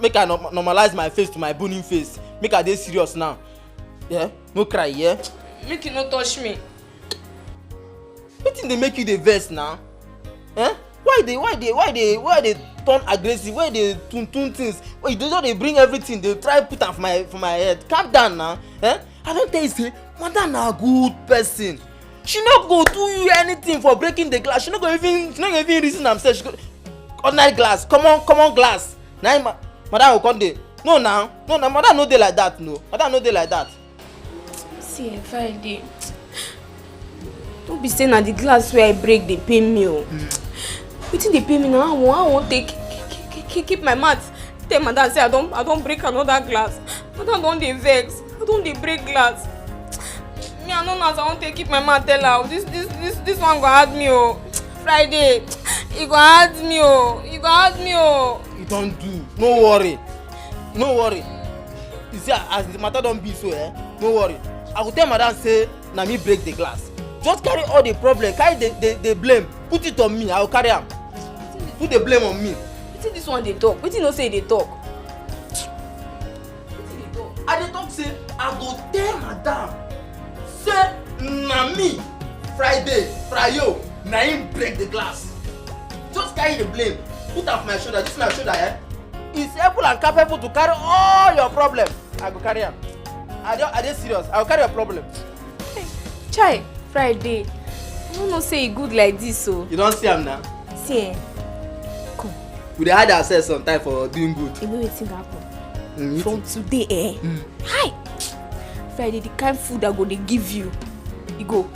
make I norm- normalize my face to my boning face. Make I dey serious now. Yeah? No cry, yeah? Make you no touch me. Wetin dey make you dey vex now? Eh? Why dey why dey why dey why dey turn aggressive? Why dey tun tun things? Why you dey just dey bring everything dey try put am for my for my head? Calm down now. Eh? I don tell you say madam na good person. She no go do you anything for breaking the glass. She no go even she no go even reason am sef. She go ordinary glass, common common glass. Na im ma- madam go come dey. No now, no na madam no dey like that, no. Madam no dey like that. See, eh, Friday. No be say na the glass wey I break dey pain me o. Wetin dey pain me na how I wan how I wan take keep, keep, keep, keep my mouth. Tell madam say I don I don break another glass. Madam don dey vex. I don dey break glass. Me I no know as I wan take keep my mouth tell her o. This this this this one go hard me o. Friday, e go hard me o. E go hard me o. You don do. No worry. No worry. You see as the matter don be so, eh? No worry. I go tell madam say na me break the glass. Just carry all the problem, carry the the, the blame, put it on me. I go carry am. Put the blame on me. Wetin this one dey talk? Wetin you know say e dey talk? I dey talk say I go tell madam say na me, Friday, Frayo, na him break the glass. Just carry the blame, put am for my shoulder. This na shoulder, eh? It's able and capable to carry all your problem. I go carry am. I dey I dey serious. I go carry your problem. Chai, Friday. I no know say e good like this o. You don see am now? See, eh? Come. We dey hide ourselves sometimes for doing good. You know wetin go happen? Mm, From today, eh? Hi! Friday, the kind food I go dey give you, e go,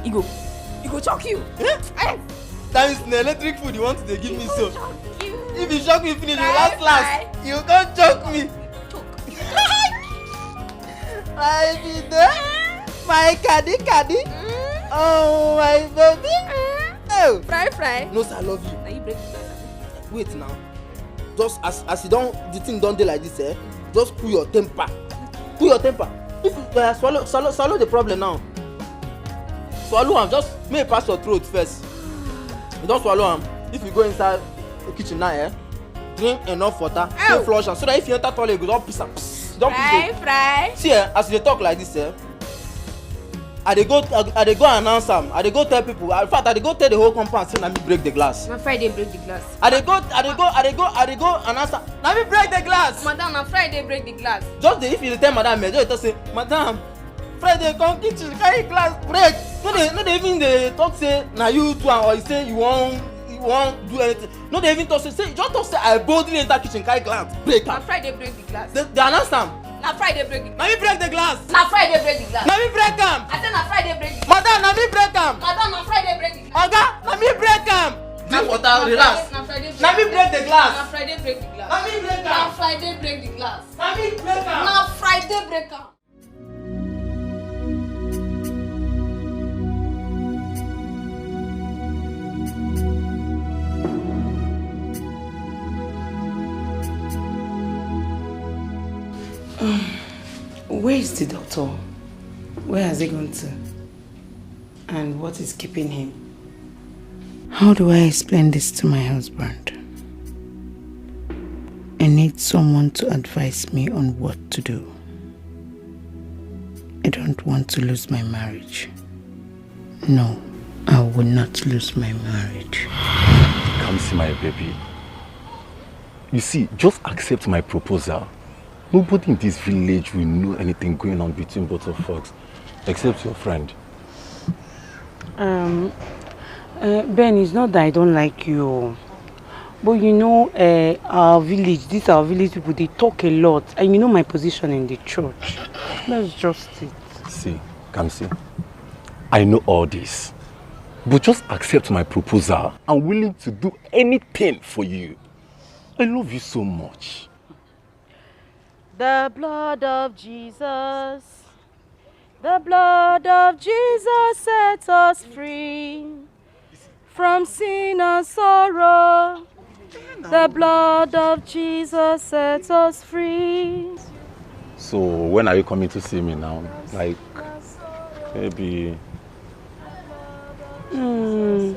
e go, e go shock you. Eh? That means na electric food you want to dey give me so. Shock you. If you shock me finish, you Fry, last last. fry. You come choke me. Choke. I be there. My caddy caddy. Oh, my baby. Oh. Fry, fry. No, sir, I love you. Na you break the glass. Wait now. Just as as you don the thing don dey like this, eh? Just cool your temper. Cool your temper. If you uh, swallow swallow swallow the problem now. Swallow am, just make e pass your throat first. You don swallow am. If you go inside the kitchen now, eh? Drink enough water, take flush am, so that if you enter toilet, you go don piss am. Don piss. Fry, fry. See, eh, as you dey talk like this, eh, I dey go, I, I dey go announce am. I dey go tell people. In fact, I dey go tell the whole compound say na me break the glass. Na Friday break the glass. I dey go, I dey go, I dey go, I dey go announce am. Na me break the glass. Madam, na Friday break the glass. Just dey, if you dey tell madam, eh, just dey talk say, "Madam, Friday come kitchen, carry glass break." No dey, no dey even dey talk say na you do am or you say you wan, you wan do anything. No dey even talk say, say, just talk say, "I boldly enter kitchen, carry glass, break am." Na Friday break the glass. They, they announce am. Na Friday break the glass. Na me break the glass. Na Friday break the glass. Na me break am. I say na Friday break the glass. Madam, na me break am. Madam, na Friday break the glass. Oga, na me break am. Drink water, relax. Na Friday break the glass. Na me break the glass. Na Friday break the glass. Na me break am. Na Friday break the glass. Na me break am. Na Friday break am. Where is the doctor? Where has he gone to? And what is keeping him? How do I explain this to my husband? I need someone to advise me on what to do. I don't want to lose my marriage. No, I will not lose my marriage. Come see my baby. You see, just accept my proposal. Nobody in this village will know anything going on between both of us, except your friend. Um, uh, Ben, it's not that I don't like you. But you know, uh, our village, these our village people, they talk a lot. And you know my position in the church. That's just it. See, Kamsi, I know all this. But just accept my proposal. I'm willing to do anything for you. I love you so much. The blood of Jesus, the blood of Jesus set us free from sin and sorrow. The blood of Jesus set us free. So when are you coming to see me now? Like, maybe. Hmm.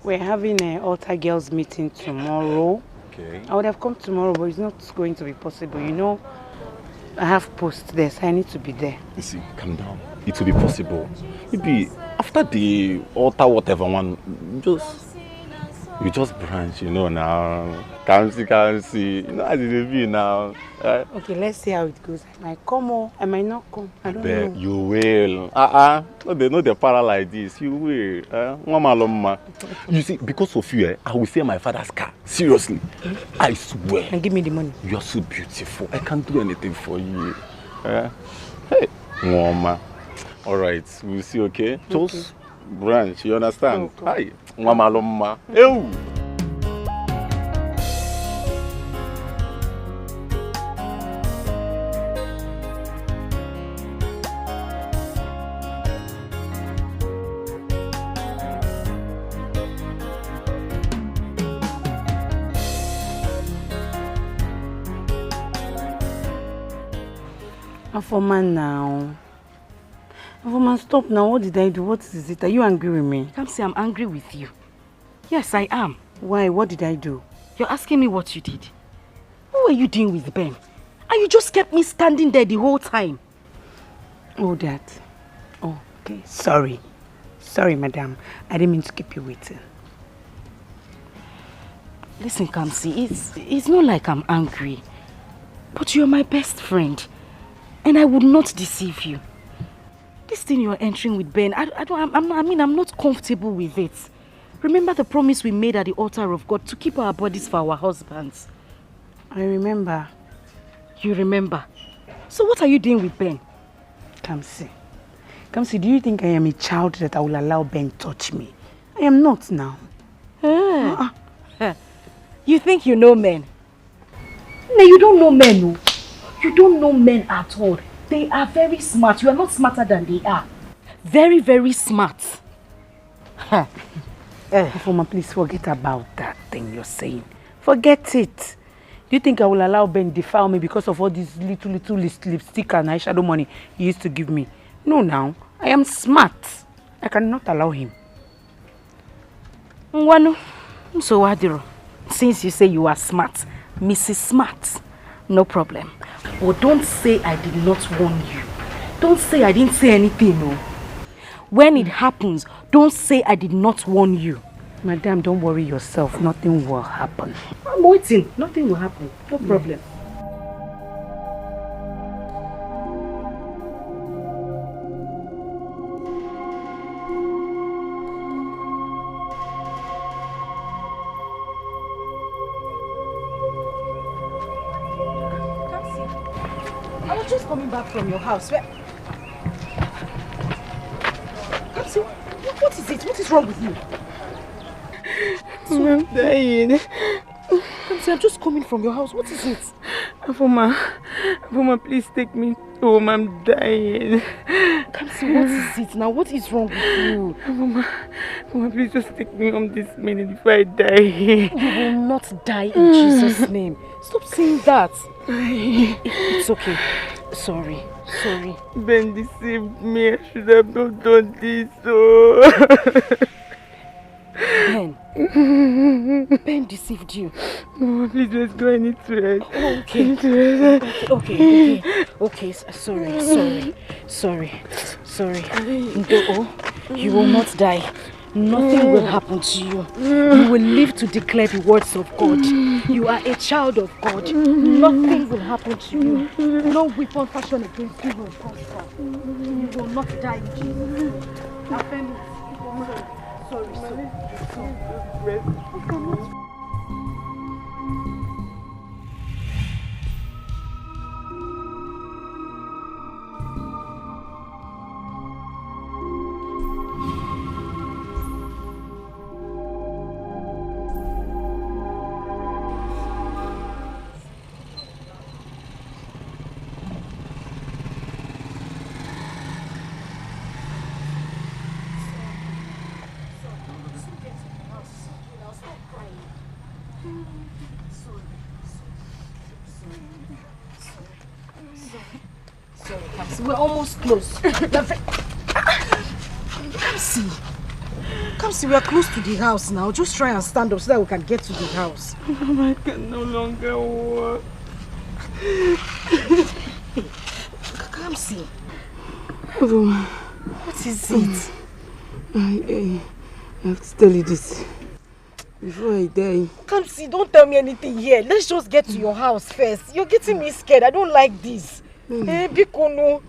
We're having an altar girls meeting tomorrow. Okay. I would have come tomorrow, but it's not going to be possible. You know, I have post there, so I need to be there. You see, calm down. It will be possible. Maybe after the altar, whatever one, just, you just branch, you know now. Kamsi, Kamsi. You know as it dey be now. Eh? Okay, let's see how it goes. I might come or I might not come. I don't know. You will. Uh-uh. No dey, no dey para like this. You will. Eh? Nwa ma lo mma. You see, because of you, eh, I will sell my father's car. Seriously. I swear. And give me the money. You are so beautiful. I can't do anything for you. Eh? Hey, Nwa ma. All right, we'll see, okay? Okay. Just branch, you understand? Okay. Hi. Nwa ma lo mma. Ewu! Afoma now. Afoma, stop now. What did I do? What is it? Are you angry with me? Kamsi, I'm angry with you. Yes, I am. Why? What did I do? You're asking me what you did. What were you doing with Ben? And you just kept me standing there the whole time. Oh, that. Oh, okay. Sorry. Sorry, madam. I didn't mean to keep you waiting. Listen, Kamsi, it's, it's not like I'm angry. But you're my best friend. And I would not deceive you. This thing you're entering with Ben, I, I don't, I'm, I'm, I mean, I'm not comfortable with it. Remember the promise we made at the altar of God to keep our bodies for our husbands. I remember. You remember? So what are you doing with Ben? Kamsi. Kamsi, do you think I am a child that I will allow Ben touch me? I am not now. Eh. Uh-uh. You think you know men? No, you don't know men, no. You don't know men at all. They are very smart. You are not smarter than they are. Very, very smart. Huh. Eh. Afoma, please forget about that thing you're saying. Forget it. Do you think I will allow Ben defile me because of all this little, little lis-, lipstick and eyeshadow money he used to give me? No, now. I am smart. I cannot allow him. Ngwanu, nsogbu adịrọ. Since you say you are smart, Missus Smart, no problem. But don't say I did not warn you. Don't say I didn't say anything, no. When it happens, don't say I did not warn you. Madam, don't worry yourself. Nothing will happen. I'm waiting. Nothing will happen. No problem. Kamsi, I was just coming back from your house. Where? Kamsi, what, what is it? What is wrong with you? I'm dying. Kamsi, I'm just coming from your house. What is it? Afoma, Afoma, please take me home. I'm dying. Kamsi, what is it now? What is wrong with you? Afoma, Afoma, please just take me home this minute before I die. You will not die in Jesus' name. Stop saying that. It- It's okay. Sorry. Sorry. Ben deceived me. I should have not done this. Oh. Ben. Ben deceived you. No, please, let's go. I need to rest. Oh, okay. I need to rest. Okay, okay, okay. Okay, s- sorry, sorry, sorry, sorry. Ndo, you will not die. Nothing will happen to you. You will live to declare the words of God. You are a child of God. Nothing will happen to you. No weapon fashioned against you will prosper. You will not die in Jesus' name. Affirm it. Sorry, sorry, sorry. Sorry, Kamsi. We're almost close. You're ve- Kamsi. Kamsi, we're close to the house now. Just try and stand up so that we can get to the house. I can no longer walk. Kamsi. Afoma. What is it? I, I have to tell you this. Before I die. Kamsi, don't tell me anything here. Let's just get to your house first. You're getting me scared. I don't like this. Mm. Eh, biko no.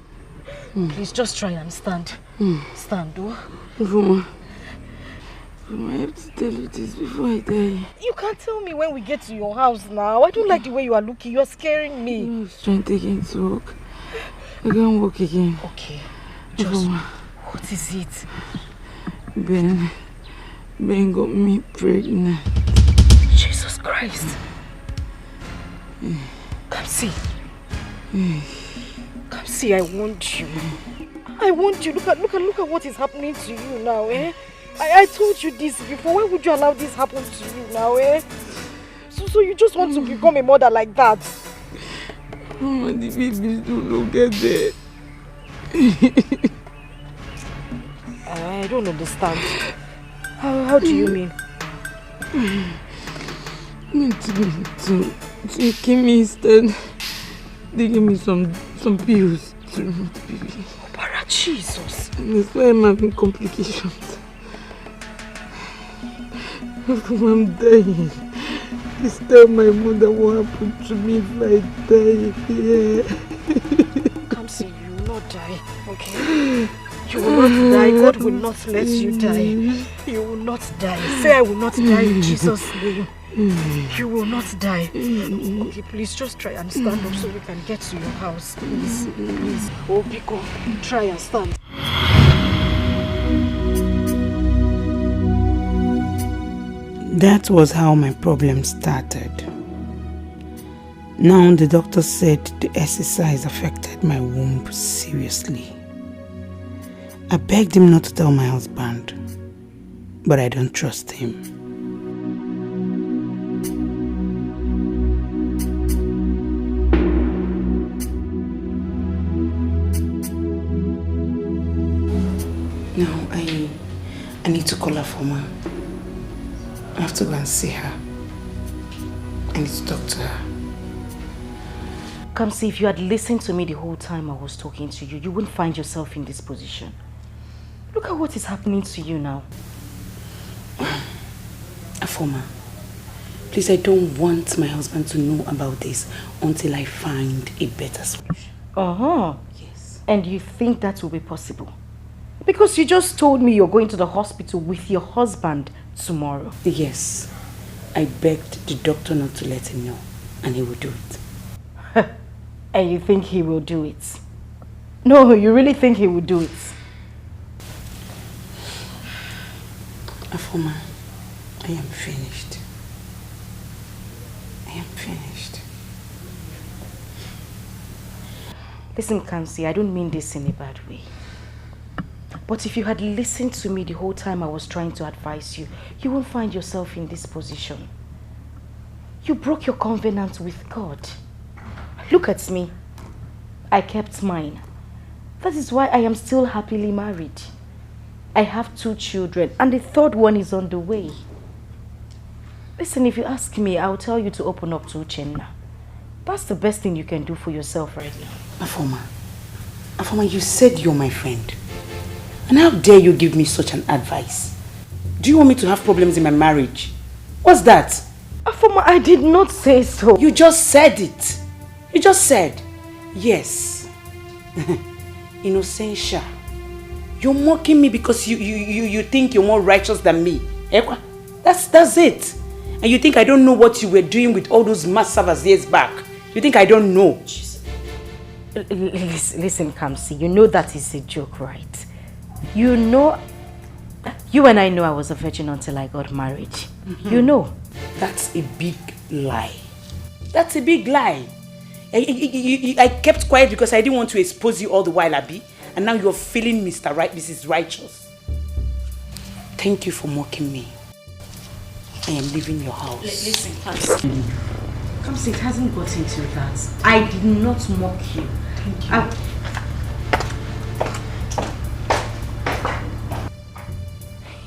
Mm. Please just try and stand. Mm. Stand, oh. Afoma. Afoma, I have to tell you this before I die. You can't tell me when we get to your house now. I don't like the way you are looking. You are scaring me. I was trying to get to work. I can't walk again. Okay. Just, Afoma. What is it? Ben, Ben got me pregnant. Jesus Christ. Kamsi. Kamsi, I warned you. I warned you. Look at, look at, look at what is happening to you now, eh? I, I told you this before. Why would you allow this happen to you now, eh? So, so you just want to become a mother like that? Afoma, the babies don't look at there. I don't understand. How, how do you mean? Meant to, to, to kill me instead. They gave me some, some pills to remove the baby. Obara Jesus. And that's why I'm having complications. I'm dying. Please tell my mother what happened to me if I die here. Kamsi, you will not die, okay? You will not die. God will not let you die. You will not die. Say, "I will not die in Jesus' name." You will not die. Okay, please just try and stand up so we can get to your house. Please, please. Oh, biko, try and stand. That was how my problem started. Now the doctor said the exercise affected my womb seriously. I begged him not to tell my husband, but I don't trust him. Now I, I need to call Afoma. I have to go and see her. I need to talk to her. Kamsi, if you had listened to me the whole time I was talking to you, you wouldn't find yourself in this position. Look at what is happening to you now. Afoma, please, I don't want my husband to know about this until I find a better solution. Uh-huh. Yes. And you think that will be possible? Because you just told me you're going to the hospital with your husband tomorrow. Yes. I begged the doctor not to let him know, and he will do it. And you think he will do it? No, you really think he will do it? Afoma, I am finished. I am finished. Listen, Kamsi, I don't mean this in a bad way. But if you had listened to me the whole time I was trying to advise you, you won't find yourself in this position. You broke your covenant with God. Look at me. I kept mine. That is why I am still happily married. I have two children, and the third one is on the way. Listen, if you ask me, I'll tell you to open up to Uchenna. That's the best thing you can do for yourself right now. Afoma, Afoma, you said you're my friend. And how dare you give me such an advice? Do you want me to have problems in my marriage? What's that? Afoma, I did not say so. You just said it. You just said, yes. Innocentia. You're mocking me because you, you, you, you think you're more righteous than me. Ekwa? That's, that's it. And you think I don't know what you were doing with all those massavas years back? You think I don't know? Jeez. L- l- Listen, listen, Kamsi. You know that is a joke, right? You know, you and I know I was a virgin until I got married. You know. That's a big lie. That's a big lie. I, I, I, I- I kept quiet because I didn't want to expose you all the while, Abby. And now you're feeling Mister Right, Missus Righteous. Thank you for mocking me. I am leaving your house. Listen, Kamsi. Kamsi, it hasn't gotten to that. I did not mock you. Thank you. I...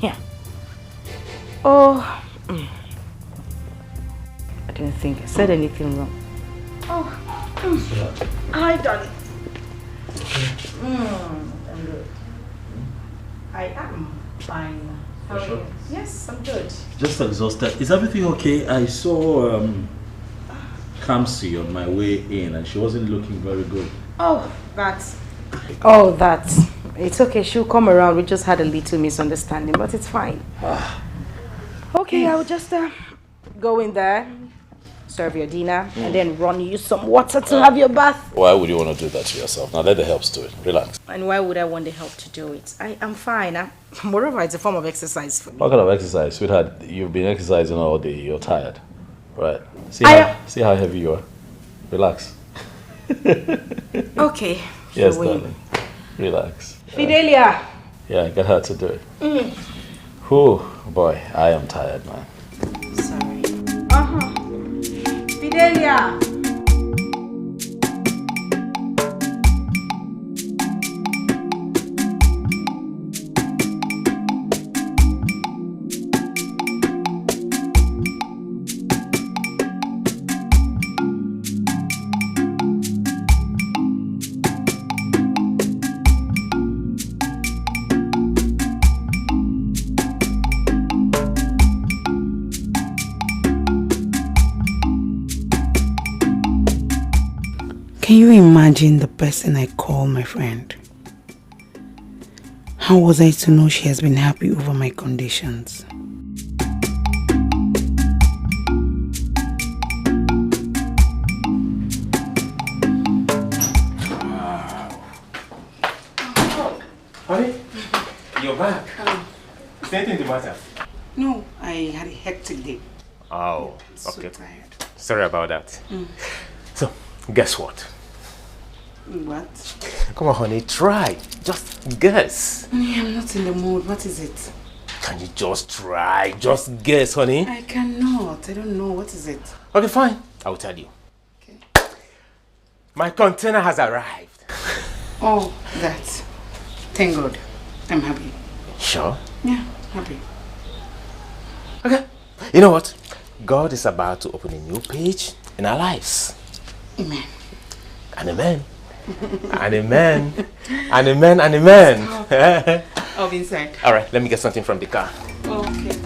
Yeah. Oh, mm. I didn't think I said anything wrong. Oh, mm. Hi, darling. Mm, I'm good. I am fine. How are you? Yes, I'm good. Just exhausted. Is everything okay? I saw um, Kamsi on my way in, and she wasn't looking very good. Oh, that's... Oh, that. It's okay. She'll come around. We just had a little misunderstanding, but it's fine. Ah. Okay, I'll just uh, go in there, serve your dinner, and then run you some water to have your bath. Why would you want to do that to yourself? Now let the helps do it. Relax. And why would I want the help to do it? I am fine. I, moreover, it's a form of exercise for me. What kind of exercise, sweetheart? You've been exercising all day. You're tired, right? See I how see how heavy you are. Relax. Okay. Yes, darling. Relax. Fidelia. Yeah, get her to do it. Mm. Whew, boy, I am tired, man. Sorry. Uh-huh. Fidelia. Can you imagine the person I call my friend? How was I to know she has been happy over my conditions? Honey, you're back. Is there anything the matter? No, I had a hectic day. Oh, I'm so tired. Sorry about that. So, guess what? What? Come on, honey, try. Just guess. Honey, I'm not in the mood. What is it? Can you just try? Just guess, honey. I cannot. I don't know. What is it? Okay, fine. I'll tell you. Okay. My container has arrived. Oh, that. Thank God. I'm happy. Sure? Yeah, happy. Okay. You know what? God is about to open a new page in our lives. Amen. And amen. And amen. And amen. And amen. I'll be inside. All right, let me get something from the car. Okay.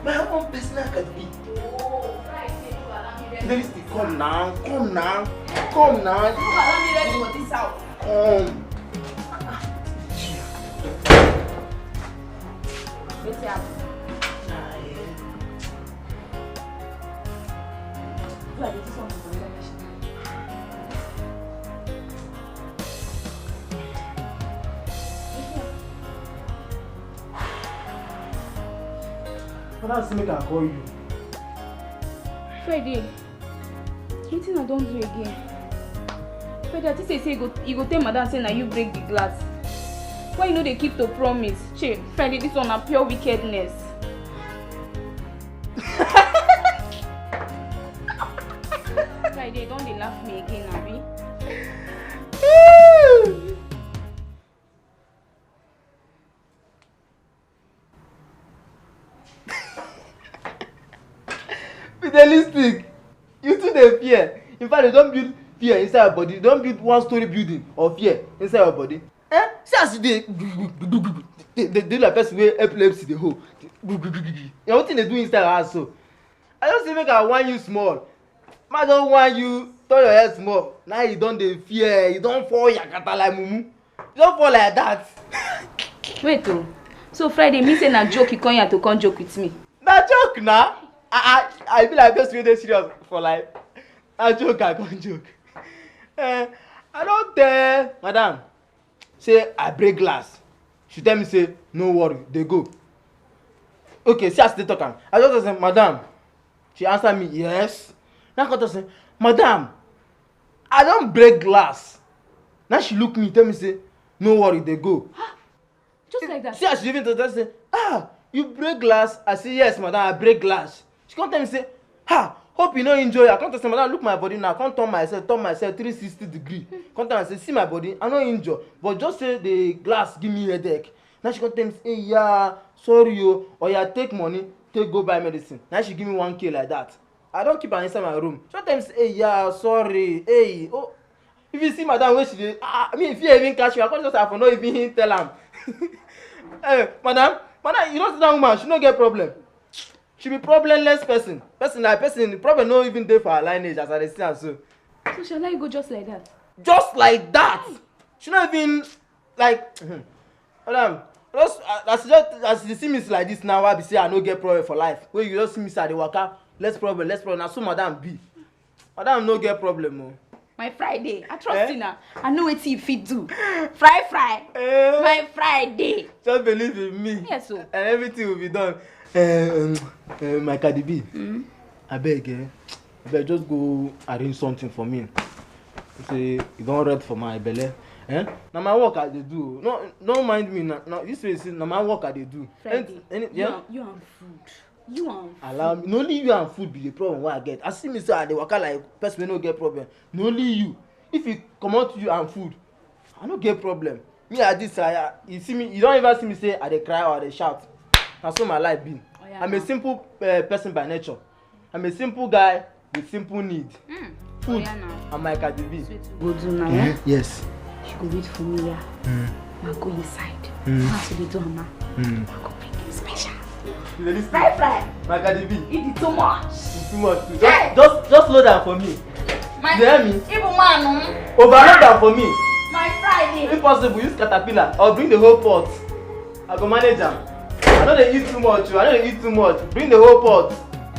My own personal category. Listen, come now, come now, come now. Come. Wetin happen? Do I dey do something for you? Father say make I call you. Friday, wetin I don do again? Friday, I think say, say you go, you go tell madam say na you break the glass. Why you no dey keep to promise? Che, Friday, this one na pure wickedness. Friday, you don dey laugh me again, abi? Fidelistic, you too dey fear. In fact, you don build fear inside your body. You don build one story building of fear inside your body. Eh? See as you dey, dey, dey, dey like person wey epilepsy dey hold. Na wetin dey do inside your house so? I just say make I warn you small. Ma don warn you, turn your head small. Now you don dey fear, you don fall yakata like mumu. You don fall like that. Wait o. So Friday mean say na joke you come here to come joke with me? Na joke na. I, I, I be like person wey dey serious for life. Na joke I come joke. Eh, I don tell madam say I break glass. She tell me say no worry, dey go. Okay, see as she dey talk am. I just say, madam. She answer me, yes. Now I come talk say, madam, I don break glass. Now she look me, tell me say, no worry, dey go. Just like that. See as she even talk say, ah, you break glass? I say, yes, madam, I break glass. She come tell me say, ha, hope you no injure you. I come talk say, madam, look my body now. Come turn myself, turn myself three sixty degree. Come tell me say, see my body, I no injure, but just say the glass give me headache. Now she come tell me say, yeah, sorry o, oya take money, take go buy medicine. Now she give me one K like that. I don keep am inside my room. She come tell me say, hey, yeah, sorry, hey, oh. If you see madam wey she dey, ah, I mean, if you even catch me, I come just, I for no even tell am. Hey, madam, madam, you know say that woman, she no get problem. She be problemless person. Person like person, the problem no even dey for her lineage as I dey see am so. So shall I go just like that? Just like that. She no even like. Madam, just uh, as you just as you see me like this now, I be say I no get problem for life. When you just see me say I dey waka, less problem, less problem. Na so madam be. Madam no get problem o. My Friday, I trust Eh? you now. I know what you fit do. Fry, fry. Eh? My Friday. Just believe in me. Yes, o. And everything will be done. Eh, um, eh, my Cardi B, Mm. Abeg, eh? Abeg, just go arrange something for me. You say you don red for my belle. Eh? Na my work I dey do. No, no mind me. Na, na this way, see, na my work I dey do. Friday. Any, any, You yeah? and, you and food. You and Allow me. Na only you and food be the problem wey I get. I see me say I dey waka like person wey no get problem. Na only you. If you comot you and food, I no get problem. Me at this, I, I, you see me, you don't ever see me say I dey cry or I dey shout. Na so my life be. Oya I'm a now. simple uh, person by nature. I'm a simple guy with simple need. Mm. Food Oya now. and my Cardi B. Sweet. Go do now, Eh, eh? Yes. You go wait for me here. Mm. Now go inside. Mm. Now so they do am now. Mm. Now go bring you special. You dey listen? Fry, fry. My Cardi B. It is too much. It's too much. Too. Hey! Just, just, just slow down for me. My You hear me? Even man, no. Overload am for me. My Friday. If possible, use caterpillar or bring the whole pot. I go manage am. I no dey eat too much o. I no dey eat too much. Bring the whole pot.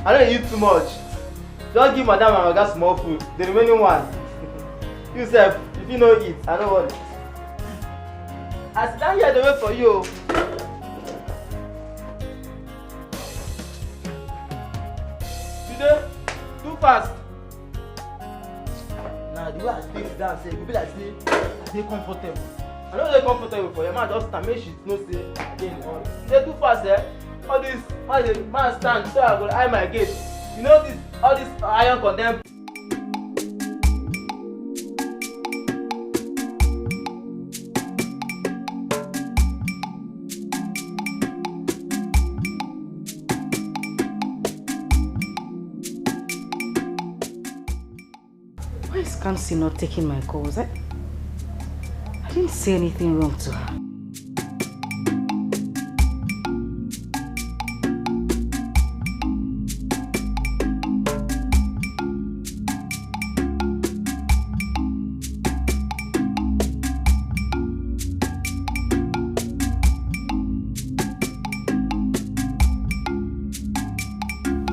I no dey eat too much. Just give madam and oga small food. The remaining one, you sef, if you no eat, I no worry. I sit down here dey wait for you o. You dey too fast. Na the way I take sit down sef, e go be like say I dey comfortable. I no dey comfortable for here. Man just stand, make she know say I dey in hurry. You dey too fast, eh? All this man dey man stand so I go eye my gate. You know this all this iron condemn. Why is Kamsi not taking my calls? I, I didn't say anything wrong to her.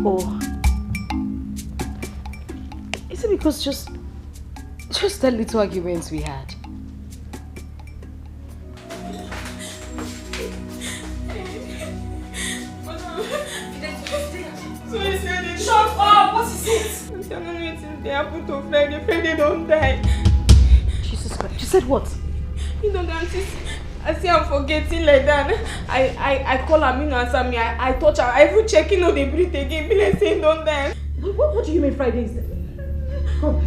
Oh. Is it because just just that little argument we had? So he said it. Shut up! What is it? I don't know wetin dey happen to Friday. Friday don die. Jesus Christ. You said what? You know that I see am for gate like that. I, I, I call am, he no answer me. I, I touch am. I even check, he no dey breathe again. Be like say he don die. What, what do you mean Friday is? Come.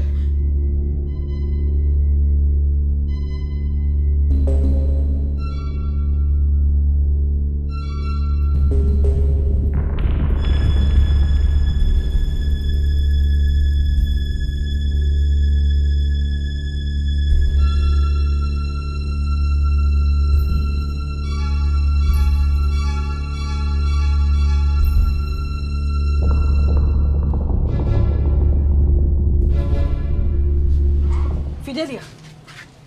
Fidelia.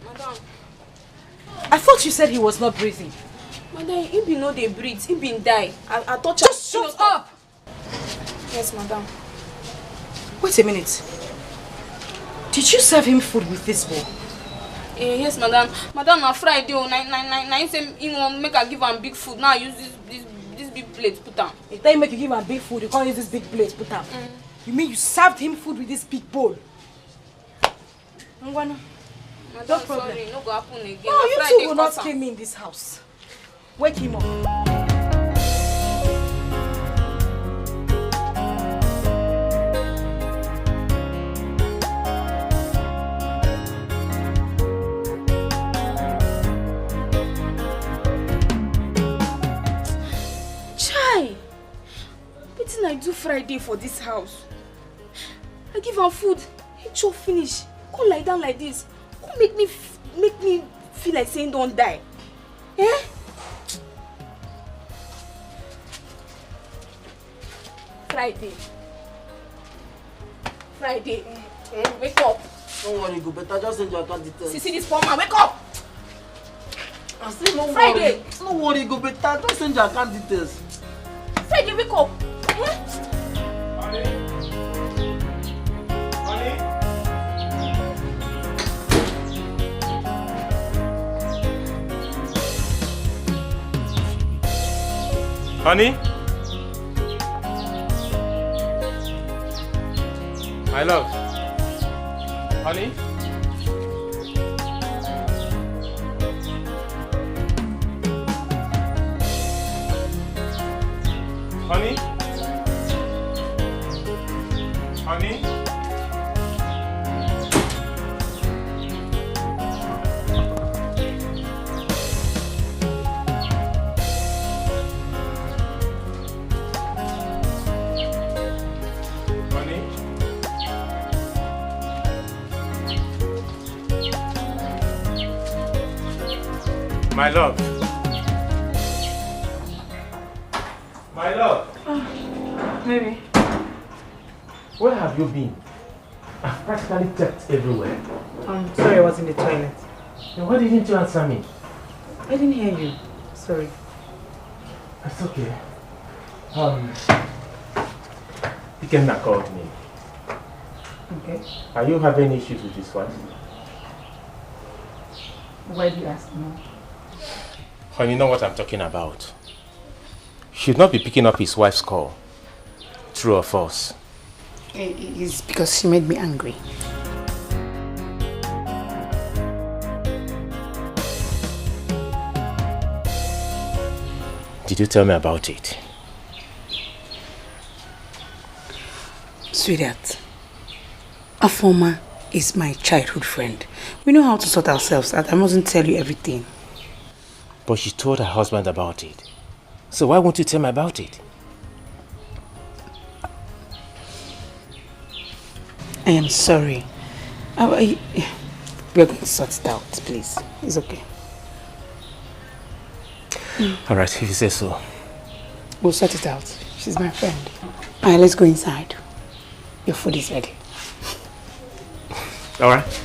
Madam. I thought you said he was not breathing. Madam, he bin no dey breathe. He bin die. I, I touch am. Just shut up! Yes, madam. Wait a minute. Did you serve him food with this bowl? Eh, yes, madam. Madam, na Friday o. Na, na, na, na him say he wan make I give am big food. Now I use this, this, this big plate put am. He tell you make you give am big food, you can't use this big plate put am. Mm. You mean you served him food with this big bowl? Ngwanu. Madam, No problem. sorry, no go happen again. No, Na you Friday two will not cause am. kill me in this house. Wake him up. Chai! Wetin I do Friday for this house? I give am food, he chop finish, come lie down like this, come make me f- make me feel like say he don die. Eh? Friday. Friday. Eh? Wake up. Don't worry, go better. Just send your account details. See, see this poor man. Wake up. I say no Friday. Worry. No worry, go better. Just send your account details. Friday, wake up. Eh? Honey? Honey? Honey? My love. Honey? Honey? Honey? Honey? My love. My love. Ah, baby. Where have you been? I've practically checked everywhere. I'm sorry, I was in the toilet. Then why didn't you answer me? I didn't hear you. Sorry. It's okay. Um, Ikenna called me. Okay. Are you having issues with his wife? Why do you ask me? Well, you know what I'm talking about. Should not be picking up his wife's call. True or false? It's because she made me angry. Did you tell me about it? Sweetheart, Afoma is my childhood friend. We know how to sort ourselves out. I mustn't tell you everything. But she told her husband about it. So why won't you tell me about it? I am sorry. I, I, we are going to sort it out, please. It's okay. All right, if you say so. We'll sort it out. She's my friend. All right, let's go inside. Your food is ready. All right.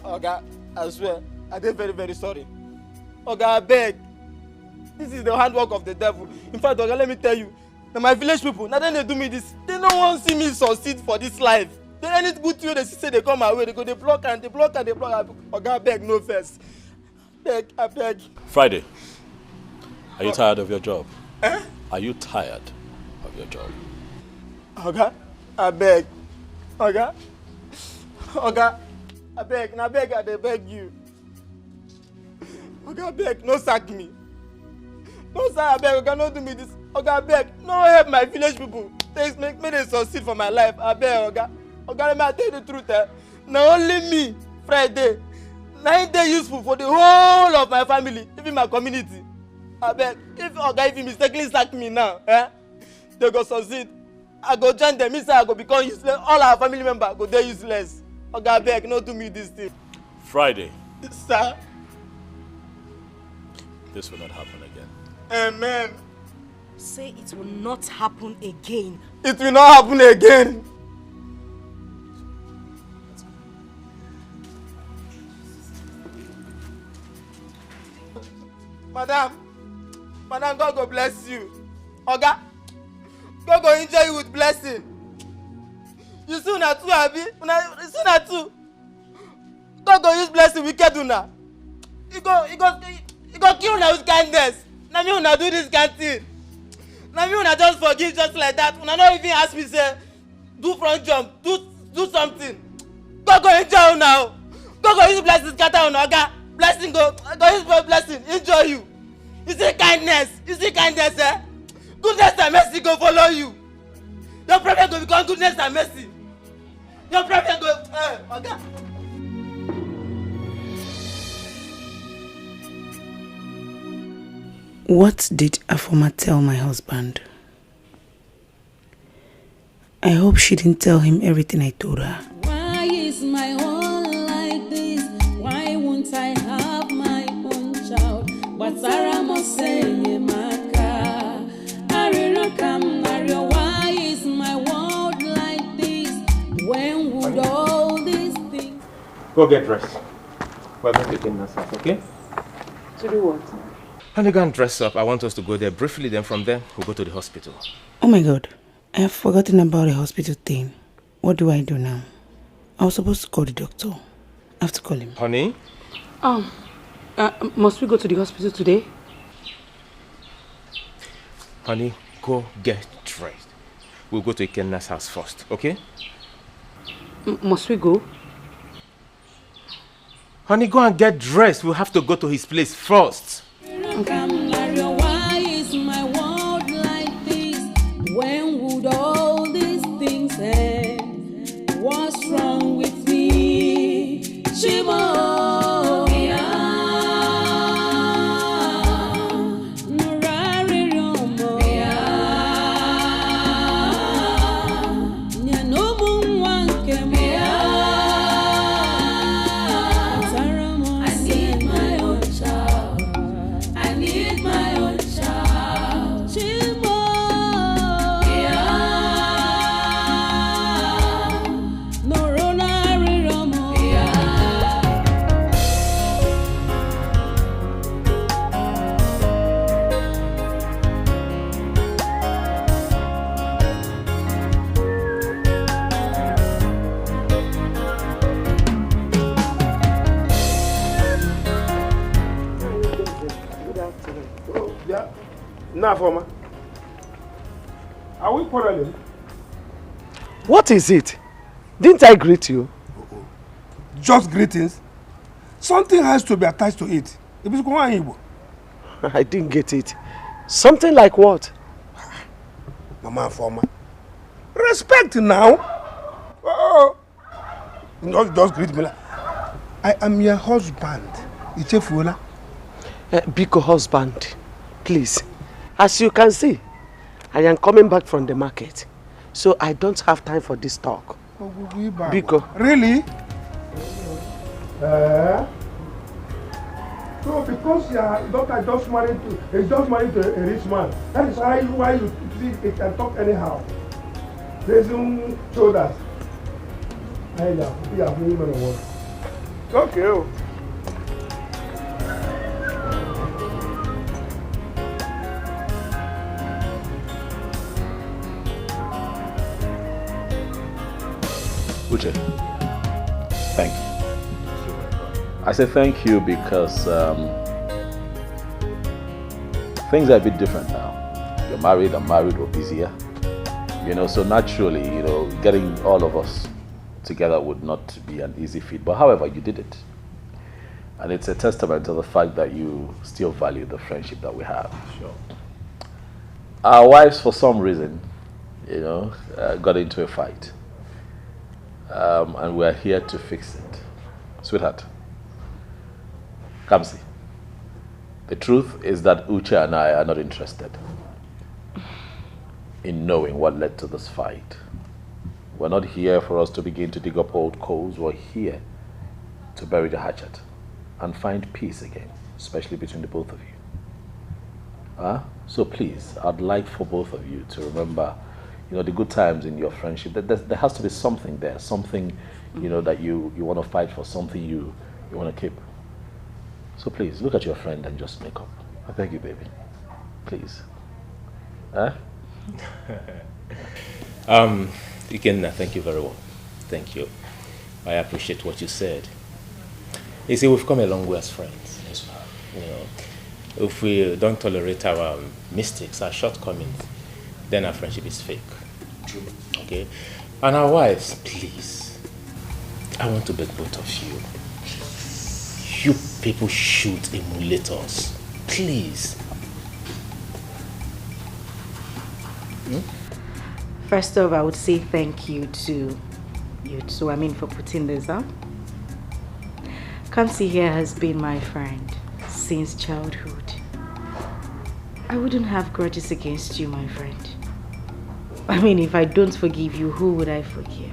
Oga, I swear, I dey very, very sorry. Oga, I beg. This is the handwork of the devil. In fact, Oga, let me tell you, na my village people, na dem dey do me this. Dem no wan see me succeed for this life. Then any good thing wey dem see say dey come my way, dem go dey block am, dey block am, dey block am. Oga, abeg, no vex. Beg, abeg. Friday, are you tired of your job? Eh? Are you tired of your job? Oga, abeg. Oga, Oga, abeg, na beg I dey beg you. Oga, abeg, no sack me. No sack, abeg, Oga, no do me this. Oga, abeg, no help my village people. Please make, make dem succeed for my life. Abeg, Oga. Oga, let me tell you the truth, eh? Na only me, Friday, na im dey useful for the whole of my family, even my community. Abeg, if Oga even mistakenly sack me now, eh? Dem go succeed. I go join dem inside, I go become useless. All our family member go dey useless. Oga, abeg, no do me this thing. Friday, Sir, this will not happen again. Amen. Say it will not happen again. It will not happen again. Madam, Madam, God go bless you. Oga, God go enjoy you with blessing. You see una two, abi? Una, you see una two? God go use blessing wicked una. He go, he go, he go kill una with kindness. Na me una do this kind thing. Na me una just forgive just like that. Una no even ask me say, do front jump, do, do something. God go enjoy una o. God go use blessing scatter una, Oga. Blessing go, go use blessing enjoy you. You see kindness, you see kindness, eh? Goodness and mercy go follow you. Your problem go become goodness and mercy. Your problem go, eh, Oga. What did Afoma tell my husband? I hope she didn't tell him everything I told her. Why is my own like this? Why won't I have my own child? Gbasara m ọsọ enyemaka. Arịrịọ ka m na-arịọ, why is my world like this? When would all these things Go get dressed. We're going to Kenna's house, okay? To do what? Honey, go and dress up. I want us to go there briefly. Then from there, we'll go to the hospital. Oh my God, I have forgotten about the hospital thing. What do I do now? I was supposed to call the doctor. I have to call him. Honey? Um, uh, must we go to the hospital today? Honey, go get dressed. We'll go to Ikenna's house first, okay? M- must we go? Honey, go and get dressed. We'll have to go to his place first. Why is my world like this? When would all these things end? What's wrong with me? Chimo. Now, former, are we quarreling? What is it? Didn't I greet you? Just greetings? Something has to be attached to it. Ibisukwa Igbo. I didn't get it. Something like what? Mama Afoma. Respect now. Oh. Just, just greet me like, I am your husband. Ichefuola. Uh, Biko, husband, please. As you can see, I am coming back from the market, so I don't have time for this talk. Biko. Really? Eh? So because your daughter just married to, is just married to a rich man, that is why you, why you see they can talk anyhow. Raising shoulders. Hey, yeah, yeah, women of work. Okay. Oh. Uche, thank you. I say thank you because um, things are a bit different now. You're married, I'm married, we're busier. You know, so naturally, you know, getting all of us together would not be an easy feat. But however, you did it. And it's a testament to the fact that you still value the friendship that we have. Sure. Our wives, for some reason, you know, uh, got into a fight. Um, and we're here to fix it. Sweetheart, come see. The truth is that Uche and I are not interested in knowing what led to this fight. We're not here for us to begin to dig up old coals. We're here to bury the hatchet and find peace again, especially between the both of you. Huh? So please, I'd like for both of you to remember, you know, the good times in your friendship. There, there, there has to be something there, something, you know, that you, you want to fight for, something you, you want to keep. So please, look at your friend and just make up. I beg you, baby. Please. Huh? Um, Ikenna, thank you very well. Thank you. I appreciate what you said. You see, we've come a long way as friends. Yes, sir. You know, if we don't tolerate our um, mistakes, our shortcomings, then our friendship is fake. True. Okay? And our wives, please. I want to beg both of you. You people should emulate us. Please. First off, I would say thank you to you two, I mean, for putting this up. Kamsi here has been my friend since childhood. I wouldn't have grudges against you, my friend. I mean, if I don't forgive you, who would I forgive?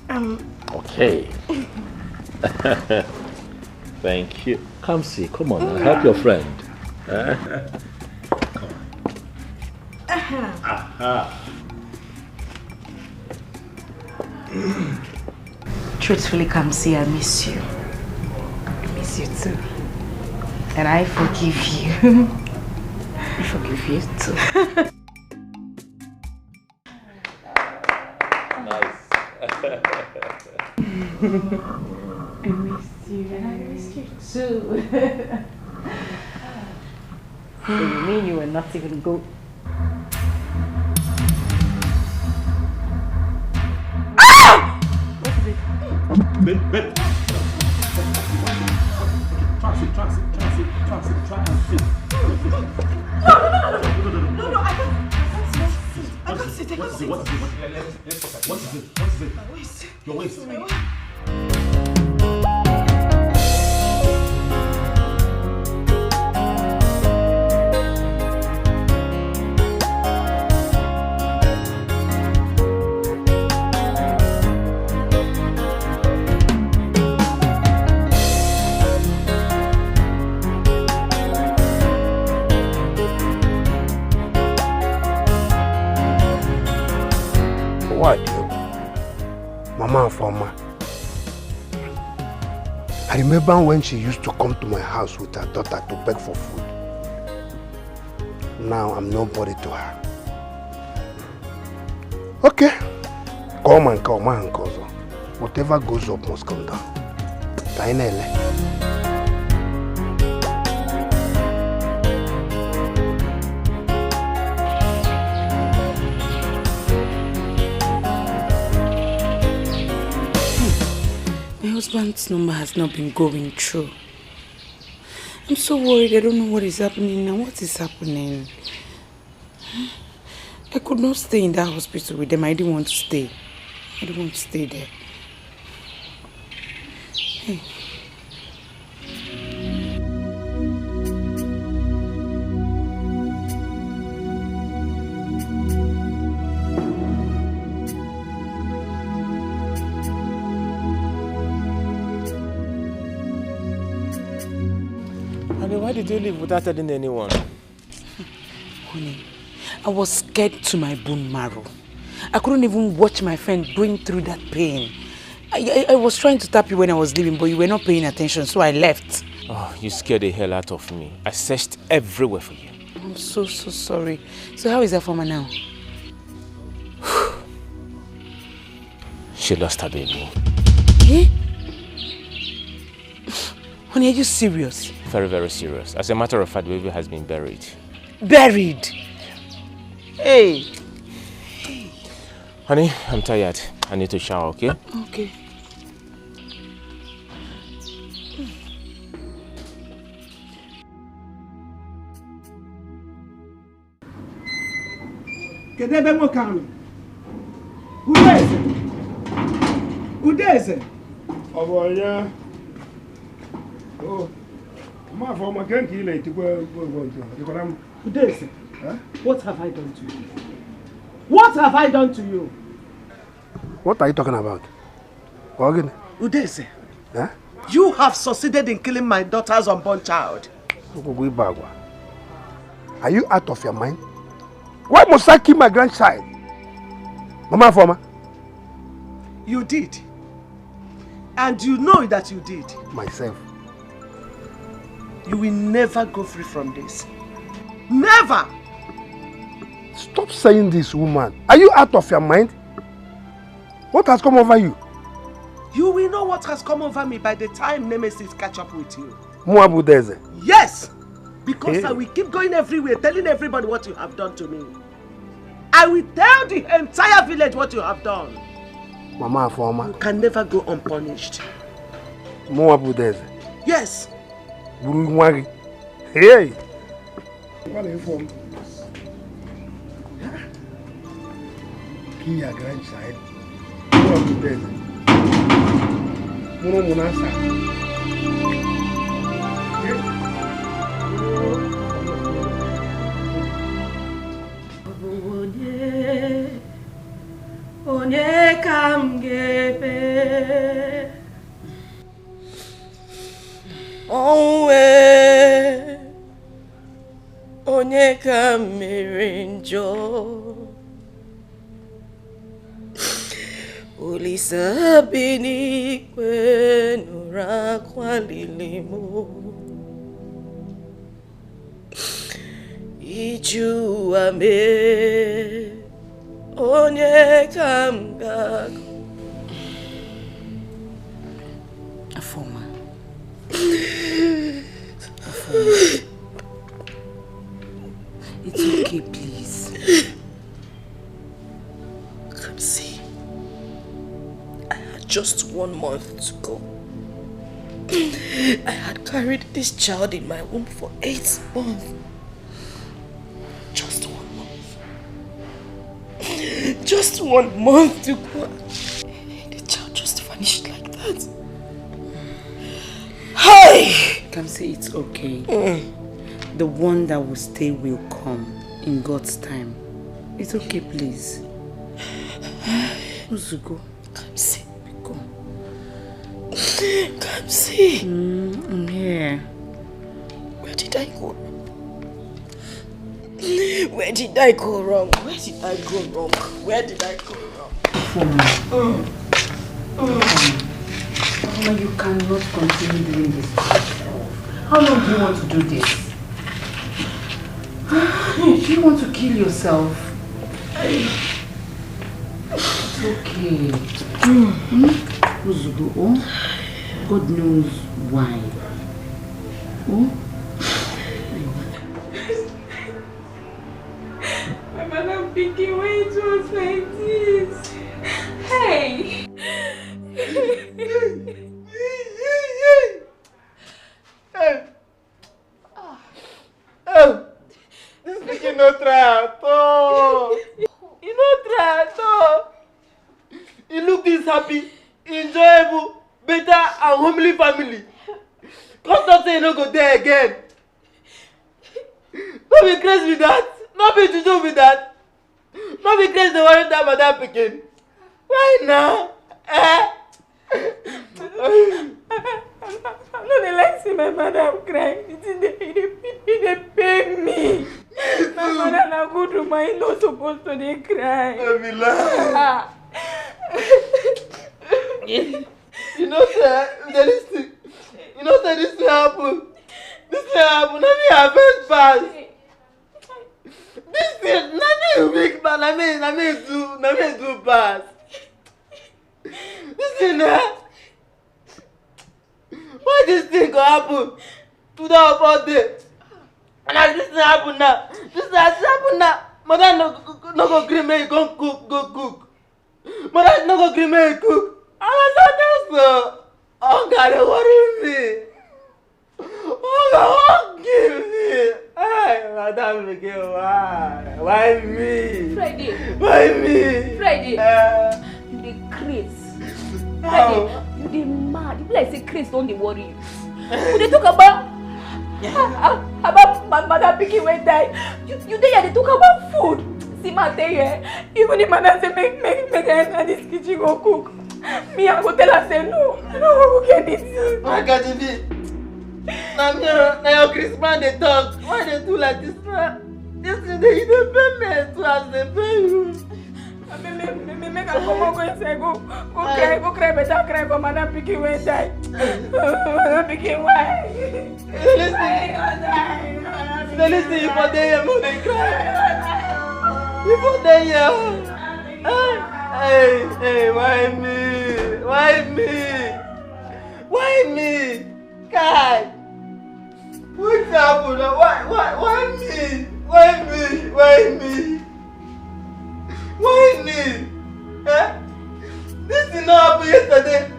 Um, Okay. Thank you. Come see. Come on, now. Help your friend. Eh? Truthfully, Kamsi, I miss you. I miss you too. And I forgive you. I forgive you too. Nice. I miss you. And I miss you too. So you mean you were not even go? Babe, babe. Try and sit, try and sit, try and sit, try and sit, try and sit. No, no, no, no, no, no, no, I can't, I can't sit. I can't sit. I can't sit. What is it? What is it? What is it? What is it? Your waist. What? Mama Afoma. I remember when she used to come to my house with her daughter to beg for food. Now I'm nobody to her. Okay. Come and come and come. Whatever goes up must come down. Ka anyị na-ele. My husband's number has not been going through. I'm so worried. I don't know what is happening now. What is happening? I could not stay in that hospital with them. I didn't want to stay. I didn't want to stay there. Hey. Honey, why did you leave without telling anyone? Honey, I was scared to my bone marrow. I couldn't even watch my friend going through that pain. I, I, I was trying to tap you when I was leaving, but you were not paying attention, so I left. Oh, you scared the hell out of me. I searched everywhere for you. I'm so, so sorry. So how is Afoma now? She lost her baby. Eh? Honey, are you serious? Very, very serious. As a matter of fact, the baby has been buried. Buried? Hey. Honey, I'm tired. I need to shower, okay? Okay. Kedu ebe nwoke ahụ nọ? Udeze! Udeze! Ọ bụ onye? Oh, Mafọma, ke nke ị na-etikwa egwu egwu nke a? Dịkwara m. Udeze! Eh? What have I done to you? What have I done to you? What are you talking about? Ọ gịnị? Udeze! Eh? You have succeeded in killing my daughter's unborn child. Ogwugwu ibe agwa. Are you out of your mind? Why must I kill my grandchild? Mama Afoma. You did. And you know that you did. Myself. You will never go free from this. Never! Stop saying this, woman. Are you out of your mind? What has come over you? You will know what has come over me by the time Nemesis catch up with you. Mụnwa bụ Udeze. Yes! Because hey. I will keep going everywhere telling everybody what you have done to me. I will tell the entire village what you have done. Mama Afoma. You can never go unpunished. Mụnwa bụ Udeze. Yes. Buru nwa gị. Hey! Kill your grandchild. Mụnwa bụ Udeze. Mụrụ ụmụ na-asa. Onye ka m ga-ebe? Ọnwụ ee, onye ka m mere njọ? Olisa bi n'igwe nụrụ akwa lili m. Iji ụwa mee onye ka m ga-agụ. Afoma. Afoma. It's okay, please. Kamsi, I had just one month to go. I had carried this child in my womb for eight months. Just one month. Just one month to go. The child just vanished like that. Hi! Kamsi, it's okay. Mm. The one that will stay will come in God's time. It's okay, please. Uzugo. Kamsi. Come. Kamsi. Mm, I'm here. Where did I go wrong? Where did I go wrong? Where did I go wrong? Where did I go wrong? Mama, you cannot continue doing this to yourself. How long do you want to do this? Do you want to kill yourself? It's okay. Hmm? Uzugo, oh? God knows why. Oh? My mother pikin when it was like this. Hey! Hey! Oh, this pikin no try at all. He no try at all. He look this happy, enjoyable, better and homely family. Come talk say he no go there again. No be craze be that. No be juju be that. No be craze dey worry that madam pikin. Why now? Eh? I no dey like see my madam cry. The thing dey e dey e dey pain me. My mother na good woman, e no suppose to dey cry. No be lie. You know say the this thing, you know say this thing happen. This thing happen. Na me I first pass. This thing, na me weak man, na me, na me do, na me do pass. This thing, eh? Why this thing go happen? Today our birthday. And as this thing happen now, this thing as it happen now, mother no go, no go gree make you come cook, go cook. Mother no go gree make you cook. And as I dey so, hunger dey worry me. Hunger wan kill me. Hey, madam again, why? Why me? Friday. Why me? Friday. Uh, you dey craze. Friday, you dey mad. You be like say craze don dey worry you. We dey talk about, ah, ah, about my mother pikin wey die. You, you dey here dey talk about food. See, man, tell you, eh, even the mother say make, make, make I enter this kitchen go cook. Me, I go tell her say no, I no go cook anything. Why can't it be? Na me, na your Christmas dey talk. Why dey do like this now? This thing dey, you dey pay me too as dey pay you. Make, make, make, make I come out go inside, go, go cry, go cry better cry for madam pikin wey die. Madam pikin, why? Listen, listen, you for dey here, no dey cry. You for dey here. Hey, hey, why me? Why me? Why me? Kai! Wetin happen now? Why, why, why me? Why me? Why me? Why me? Eh? This thing no happen yesterday.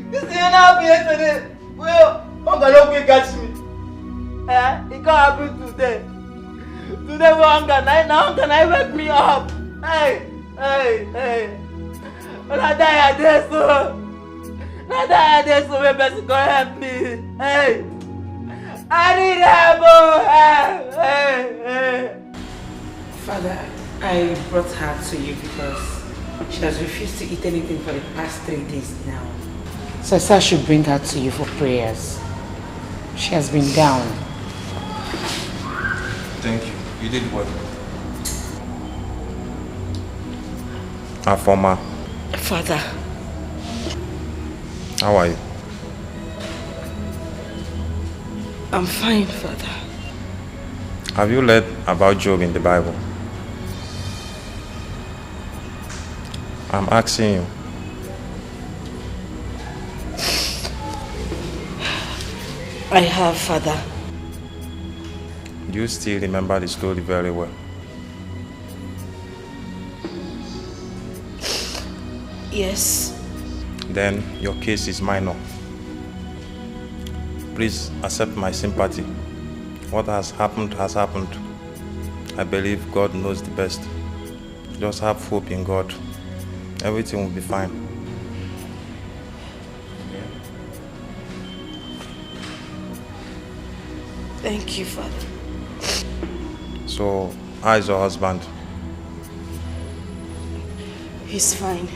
This thing no happen yesterday. Well, hunger no quick catch me. Eh? It can't happen today. Today we hunger. Now, now hunger now wake me up. Hey, hey, hey. Una die I dey so. Na die I dey so, make person come help me. Hey. I need help, oh. Hey, hey, hey. Father, I brought her to you because she has refused to eat anything for the past three days now. So I said I should bring her to you for prayers. She has been down. Thank you. You did well. Afoma. Father. How are you? I'm fine, Father. Have you read about Job in the Bible? I'm asking you. I have, Father. Do you still remember the story very well? Yes. Then your case is minor. Please accept my sympathy. What has happened has happened. I believe God knows the best. Just have hope in God. Everything will be fine. Thank you, Father. So, how is your husband? He's fine.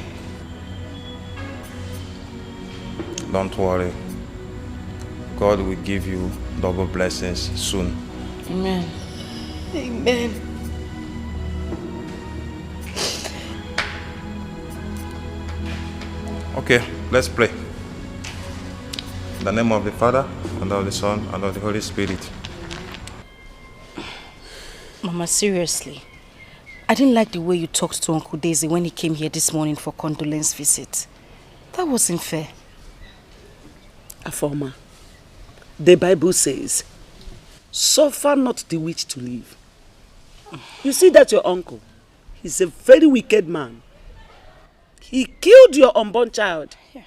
Don't worry. God will give you double blessings soon. Amen. Amen. Okay, let's pray. In the name of the Father, and of the Son, and of the Holy Spirit. Mama, seriously, I didn't like the way you talked to Uncle Daisy when he came here this morning for condolence visit. That wasn't fair. Afoma, the Bible says, "Suffer not the witch to live." You see that your uncle? He's a very wicked man. He killed your unborn child. Yeah.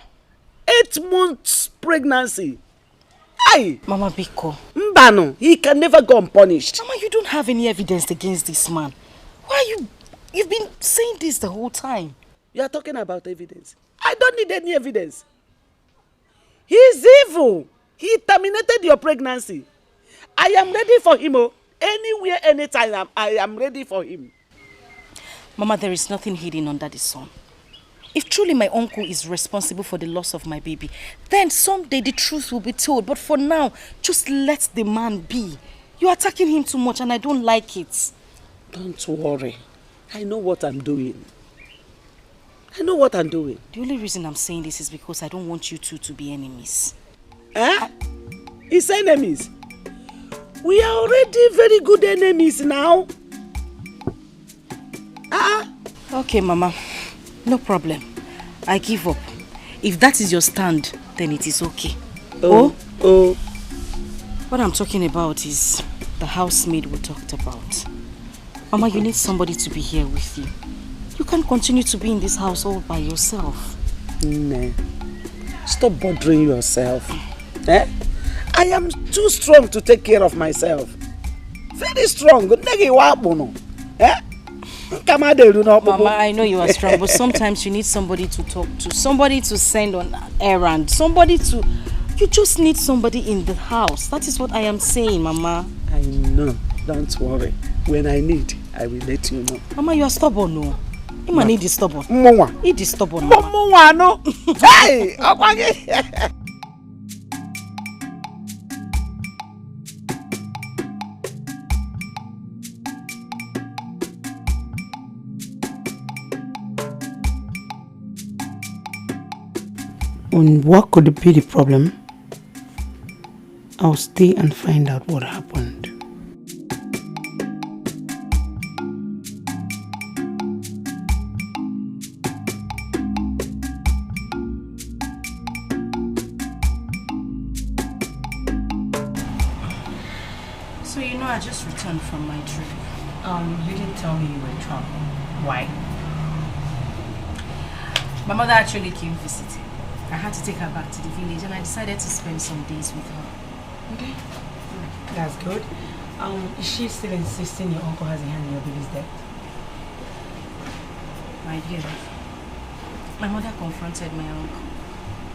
Eight months pregnancy. Aye! Mama Biko. Mbano, he can never go unpunished. Mama, you don't have any evidence against this man. Why you, you've been saying this the whole time. You are talking about evidence. I don't need any evidence. He's evil. He terminated your pregnancy. I am ready for him, oh. Anywhere, anytime, I'm, I am ready for him. Mama, there is nothing hidden under the sun. If truly my uncle is responsible for the loss of my baby, then someday the truth will be told. But for now, just let the man be. You're attacking him too much, and I don't like it. Don't worry. I know what I'm doing. I know what I'm doing. The only reason I'm saying this is because I don't want you two to be enemies. Eh? It's enemies. We are already very good enemies now. Ah. Okay, Mama. No problem. I give up. If that is your stand, then it is okay. Oh, oh. What I'm talking about is the housemaid we talked about. Mama, you need somebody to be here with you. You can't continue to be in this house all by yourself. Nne, stop bothering yourself. Eh? I am too strong to take care of myself. Very strong. Nne gị wa akpụnụ. Eh? Mama, I know you are strong, but sometimes you need somebody to talk to, somebody to send on errand, somebody to. You just need somebody in the house. That is what I am saying, Mama. I know. Don't worry. When I need, I will let you know. Mama, you are stubborn, no? Ima need is stubborn. Mụnwa. It is stubborn. Mụnwa, no. Hey, And what could be the problem? I'll stay and find out what happened. So you know, I just returned from my trip. Um, you didn't tell me you were traveling. Why? My mother actually came visiting. I had to take her back to the village, and I decided to spend some days with her. Okay, that's good. Um, is she still insisting your uncle has a hand in your baby's death? My dear, my mother confronted my uncle,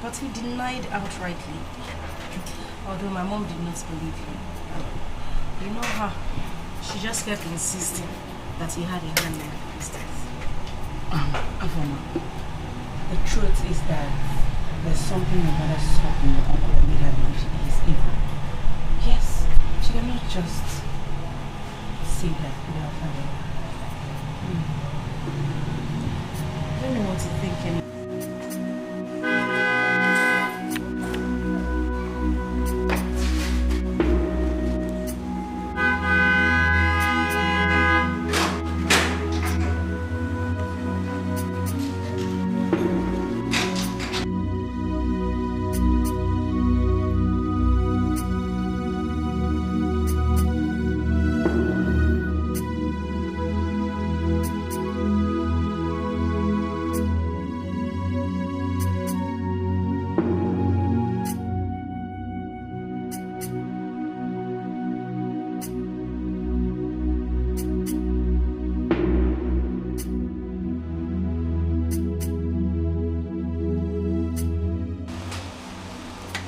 but he denied outrightly. Although my mom did not believe him. You know her. She just kept insisting that he had a hand in his death. Um, Afoma, the truth is that there's something your mother saw in your uncle that made her believe he is evil. Yes, she cannot just say that without having. Hmm. I don't know what to think anymore.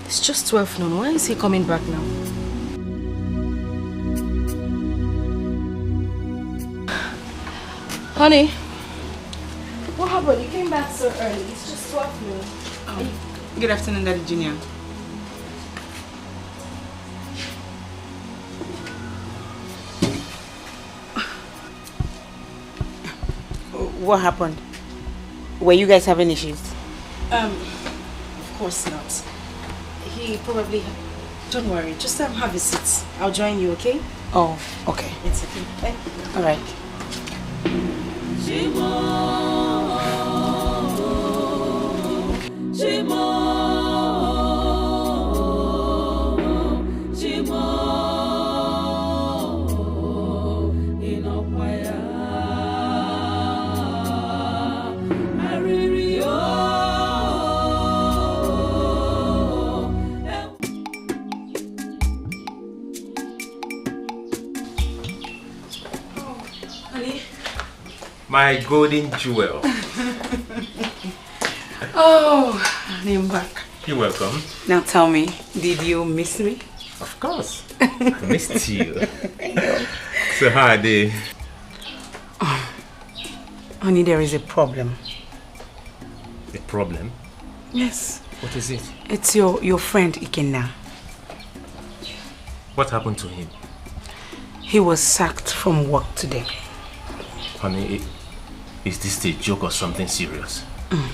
It's just twelve noon. Why is he coming back now? Honey, what happened? You came back so early. It's just twelve noon. Oh. Good afternoon, Daddy Junior. What happened? Were you guys having issues? Um, of course not. He probably. Don't worry. Just um, have a seat. I'll join you, okay? Oh, okay. It's okay. Thank you. All right. My golden jewel. Oh, I'm back. You're welcome. Now tell me, did you miss me? Of course. I missed you. So how are they? Honey, there is a problem. A problem? Yes. What is it? It's your, your friend Ikenna. What happened to him? He was sacked from work today. Honey, is this a joke or something serious? Mm.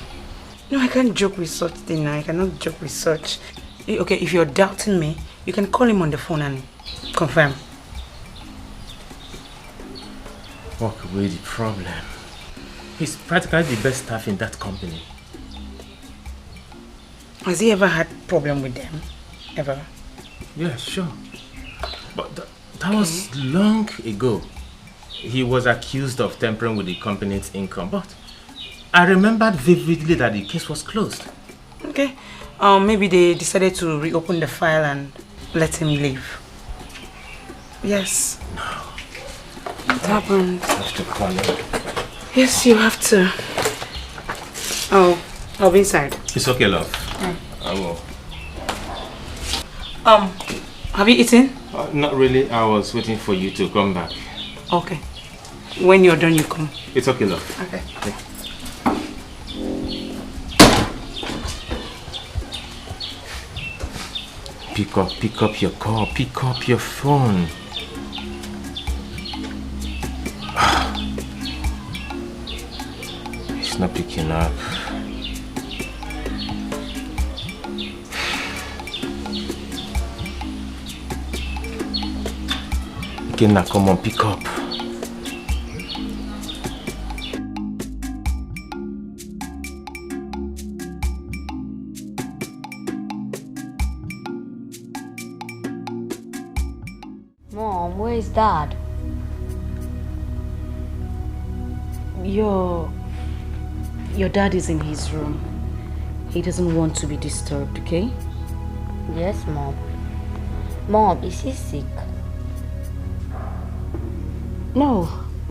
No, I can't joke with such thing. I cannot joke with such. Eh, okay, if you're doubting me, you can call him on the phone and confirm. Walk away the problem. He's practically the best staff in that company. Has he ever had problem with them? Ever? Yeah, sure. But th- that was long ago. He was accused of tampering with the company's income, but I remembered vividly that the case was closed. Okay. Um, maybe they decided to reopen the file and let him leave. Yes. It happened. I have to call him. Yes, you have to. Oh, I'll be inside. It's okay, love. I will. Um, have you eaten? Uh, not really. I was waiting for you to come back. Okay. When you're done, you come. It's okay, love. Okay. Pick up, pick up your call, pick up your phone. He's not picking up. Ikenna, come on, pick up. Mom, where is Dad? Your your dad is in his room. He doesn't want to be disturbed, okay? Yes, Mom. Mom, is he sick? No,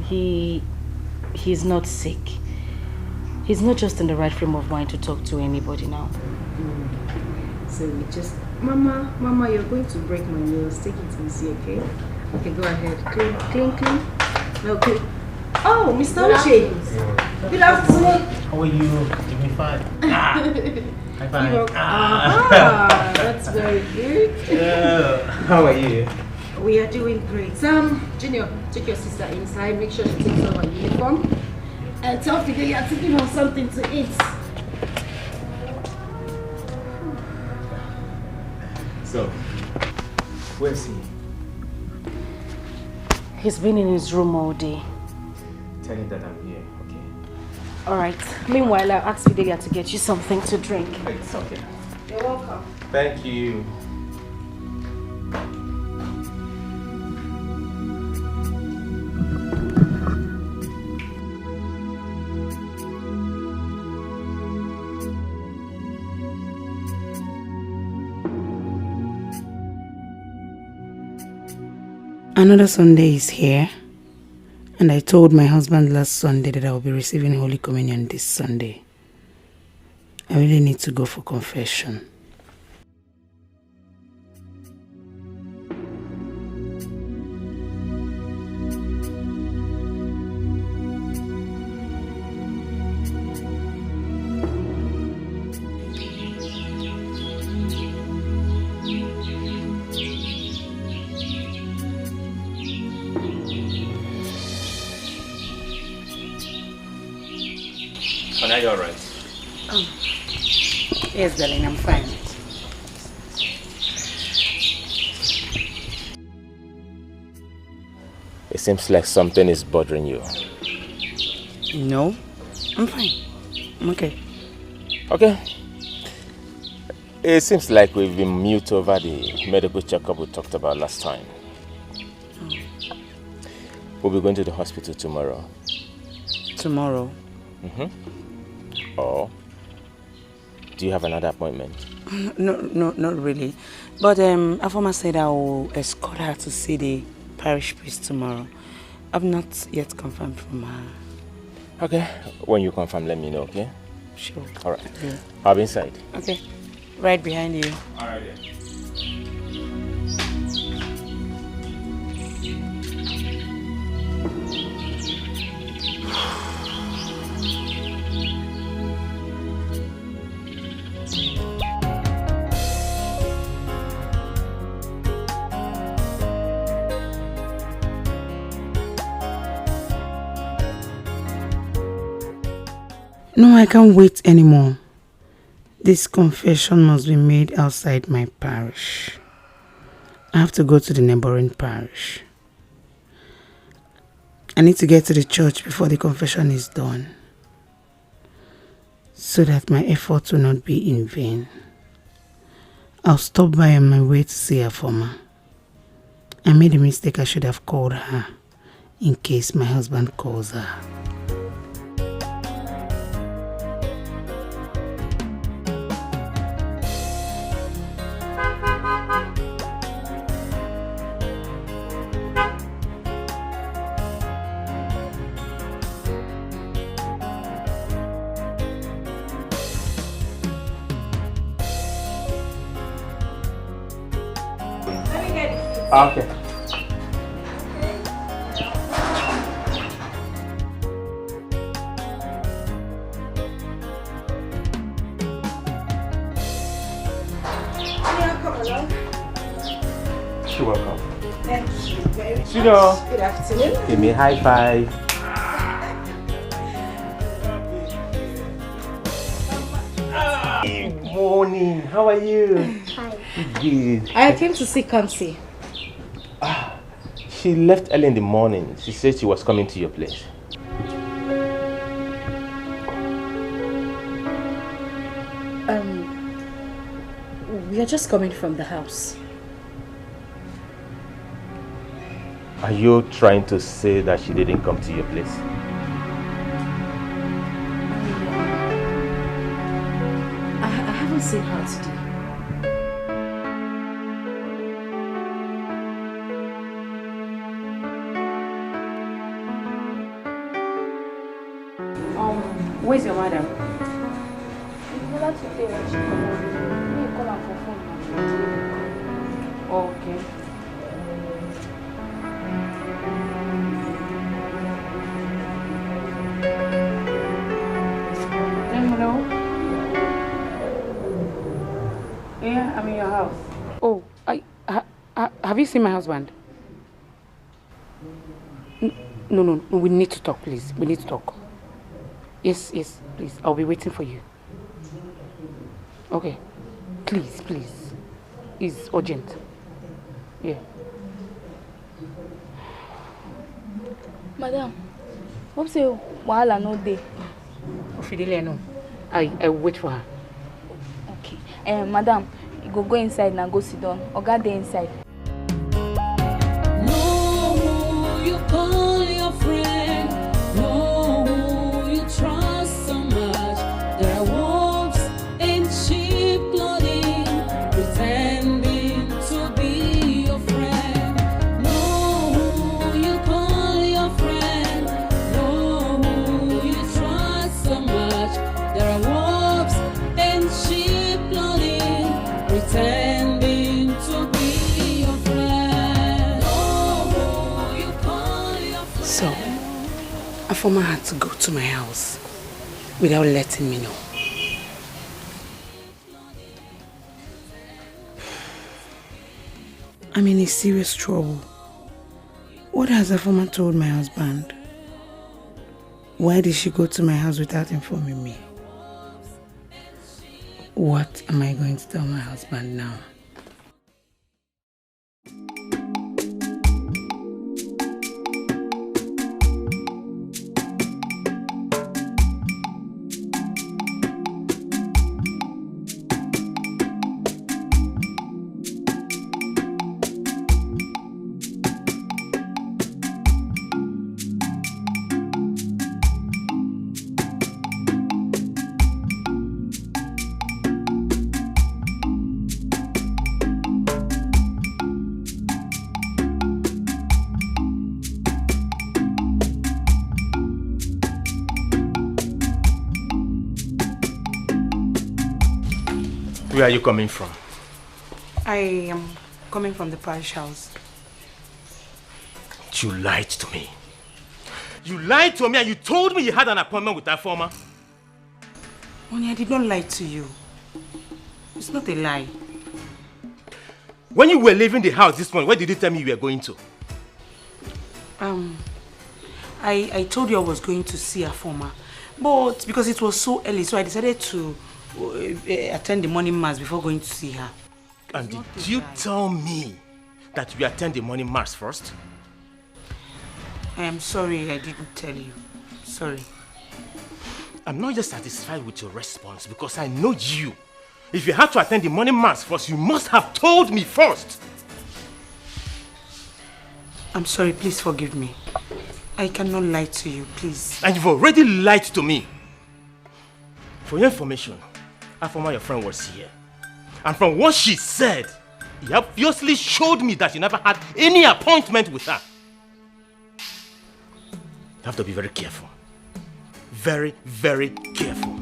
he he's not sick. He's not just in the right frame of mind to talk to anybody now. So we just, Mama, Mama, you're going to break my nails. Take it easy, okay? Okay, go ahead. Clean, clean, clean. No, clean. Oh, Mister Uche. Good afternoon. How are you? Give me five. Ah. High five. Ah, that's very good. Yeah. How are you? We are doing great. Um, Junior, take your sister inside. Make sure she takes off her uniform. And tell Fidelia to give her something to eat. So, where's he? He's been in his room all day. Tell him that I'm here, okay? All right. Meanwhile, I'll ask Fidelia to get you something to drink. It's okay. You're welcome. Thank you. Another Sunday is here, and I told my husband last Sunday that I will be receiving Holy Communion this Sunday. I really need to go for confession. Are you alright? Yes, darling, I'm fine. It seems like something is bothering you. No, I'm fine. I'm okay. Okay. It seems like we've been mute over the medical checkup we talked about last time. We'll be going to the hospital tomorrow. Tomorrow? Mm-hmm. Or do you have another appointment? No, no, not really. But um, Afoma said I will escort her to see the parish priest tomorrow. I've not yet confirmed from her. Okay. When you confirm, let me know, okay? Sure. All right. Yeah. I'll be inside. Okay. Right behind you. All right, then. No, I can't wait anymore. This confession must be made outside my parish. I have to go to the neighboring parish. I need to get to the church before the confession is done, so that my effort will not be in vain. I'll stop by on my way to see Afoma. I made a mistake. I should have called her in case my husband calls her. Okay. You're welcome. Thank you very much. Sit down. Good afternoon. Give me a high five. Good morning. How are you? Fine. Good. I came to see Kamsi. Ah, she left early in the morning. She said she was coming to your place. Um, we are just coming from the house. Are you trying to say that she didn't come to your place? I, I haven't seen her today. Um, where's your mother? She never today when she come out. Me call her for phone now. Okay. Hello? Yeah, I'm in your house. Oh, I, ha, ha, have you seen my husband? N-, no, no, no, we need to talk, please. We need to talk. Yes, yes, please. I'll be waiting for you. Okay. Please, please. It's urgent. Yeah. Madam, hope say wahala no dey. Ofidelia, no. I, I wait for her. Okay. Eh, madam, you go go inside now, go sit down. Oga dey inside. Know who you call your friend. Know who you trust so much. There are wolves in sheep clothing, pretending to be your friend. Know who you call your friend. Know who you trust so much. There are wolves in sheep clothing, pretending to be your friend. Know who you call your friend. So, Afoma had to go to my house without letting me know. I'm in a serious trouble. What has Afoma told my husband? Why did she go to my house without informing me? What am I going to tell my husband now? Where are you coming from? I am coming from the parish house. You lied to me. You lied to me and you told me you had an appointment with that former. Honey, I did not lie to you. It's not a lie. When you were leaving the house this morning, where did you tell me you were going to? Um, I, I told you I was going to see Afoma. But because it was so early, so I decided to uh, uh, attend the morning mass before going to see her. And did you tell me that you attend the morning mass first? I am sorry I didn't tell you. Sorry. I'm not just satisfied with your response because I know you. If you had to attend the morning mass first, you must have told me first. I'm sorry, please forgive me. I cannot lie to you, please. And you've already lied to me. For your information, Afoma, your friend, was here. And from what she said, he obviously showed me that she never had any appointment with her. You have to be very careful. Very, very careful.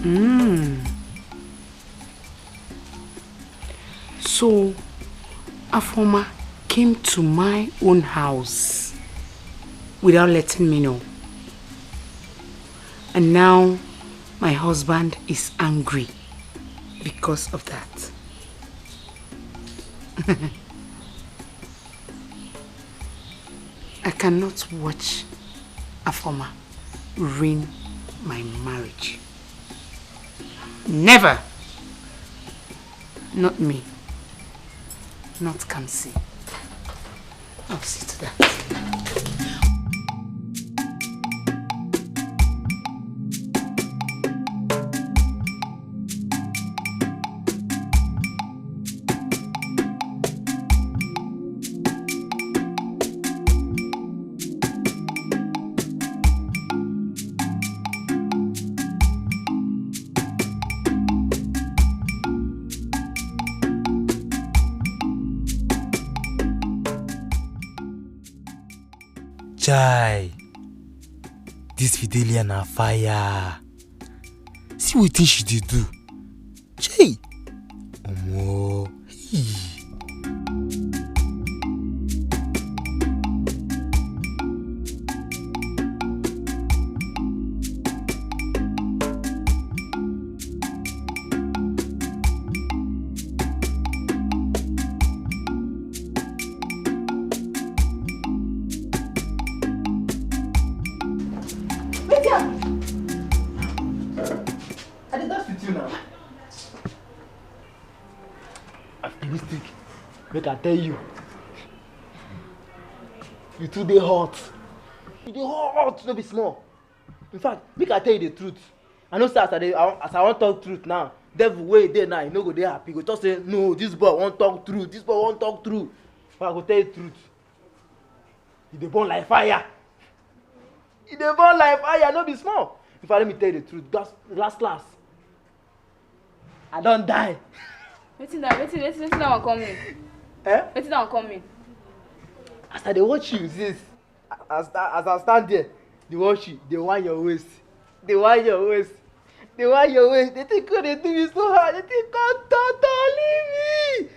Mm. So, Afoma came to my own house without letting me know. And now, my husband is angry because of that. I cannot watch Afoma ruin my marriage. Never! Not me. Not Kamsi. I'll see to that. Chai, this Fidelia na fire. See wetin she dey do. Chai, omo, hey. Wetin happen? I dey dance with you now. After this thing, make I tell you, you too dey hot. You dey hot, no be small. In fact, make I tell you the truth. I know say as I dey, I wan- as I wan talk truth now, devil wey dey now, e no go dey happy. Go talk say, "No, this boy wan talk truth. This boy wan talk truth." But I go tell you truth. You dey burn like fire. You dey burn like fire, no be small. In fact, let me tell you the truth. Gas, last last, I don die. Wetin that? Wetin wetin wetin that one come mean? Eh? Wetin that one come mean? As I dey watch you, sis, as I, as I stand there, dey watch you, dey whine your waist, dey whine your waist, dey whine your waist. The thing come dey do me so hard. The thing come totori me.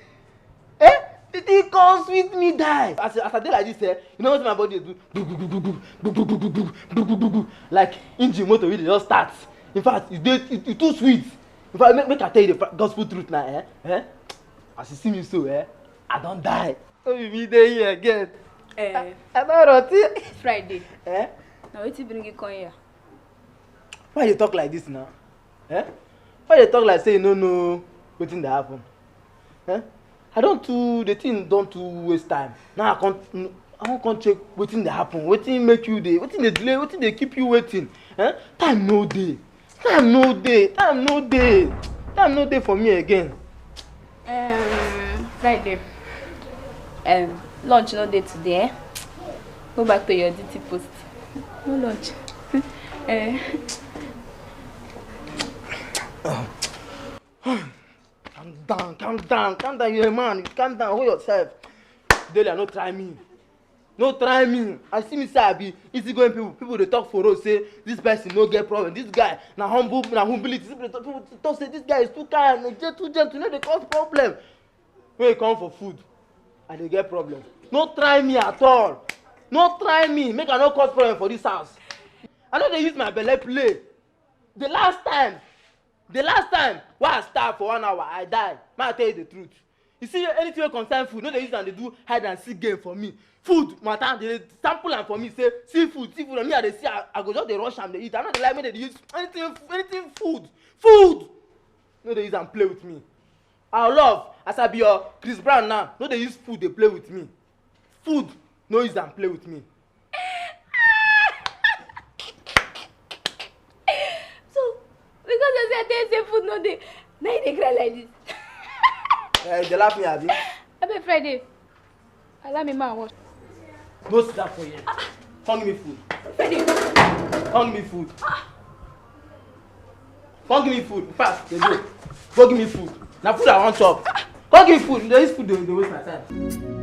Eh? The thing come sweet me die. As as I dey like this, eh, you know wetin my body dey do? Like engine motor wey dey just start. In fact, e dey e e too sweet. In fact, make make I tell you the gospel truth now, eh? Eh? As you see me so, eh, I don die. No be me dey here again. Eh. I don rot ten. Friday. Eh? Na wetin bring you come here? Why you dey talk like this now? Eh? Why you dey talk like say you no know wetin dey happen? Eh? I don too, the thing don too waste time. Now I come, I wan come check wetin dey happen, wetin make you dey, wetin dey delay, wetin dey keep you waiting. Eh? Time no dey. Time no dey. Time no dey. Time no dey for me again. Um, Friday. Um, lunch no dey today, eh? Go back to your duty post. No lunch. Eh. Calm down, calm down, calm down. You're a man. Calm down. Hold yourself. Delia, no try me. No try me. I see me say I be easygoing people. People dey talk for road say this person no get problem. This guy na humble, na humility. People dey talk, people dey talk say this guy is too kind, e dey too gentle, no dey cause problem. When e come for food, I dey get problem. No try me at all. No try me. Make I no cause problem for this house. I no dey use my belle play. The last time, the last time wey I starve for one hour, I die. Make I tell you the truth. You see, anything wey concern food, no dey use am dey do hide and seek game for me. Food matter, dey sample am for me. Say, "See food, see food." And me, I dey see, I, I go just dey rush am, dey eat. I no dey like make dem dey use anything, anything food. Food! No dey use am play with me. Our love, as I be your Chris Brown now, no dey use food dey play with me. Food, no use am play with me. So, because I say I tell you say food no dey, na you dey cry like this. Eh, you dey laugh me, abi? Abeg, Friday, allow me, ma, what? No sit down for here. Come give me food. Friday. Come give me food. Come give me food. In fact, dey go. Go give me food. Na food I wan chop. Come give me food. Dey use food dey dey waste my time.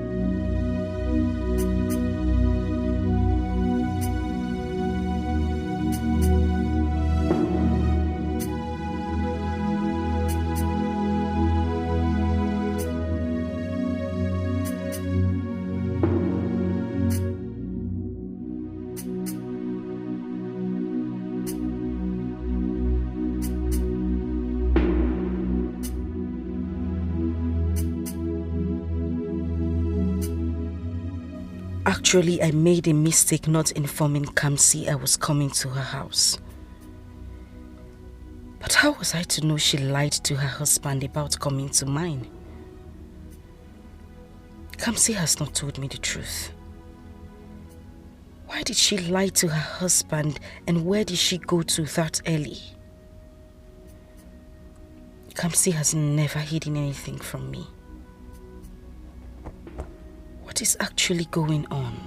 Actually, I made a mistake not informing Kamsi I was coming to her house. But how was I to know she lied to her husband about coming to mine? Kamsi has not told me the truth. Why did she lie to her husband, and where did she go to that early? Kamsi has never hidden anything from me. What is actually going on?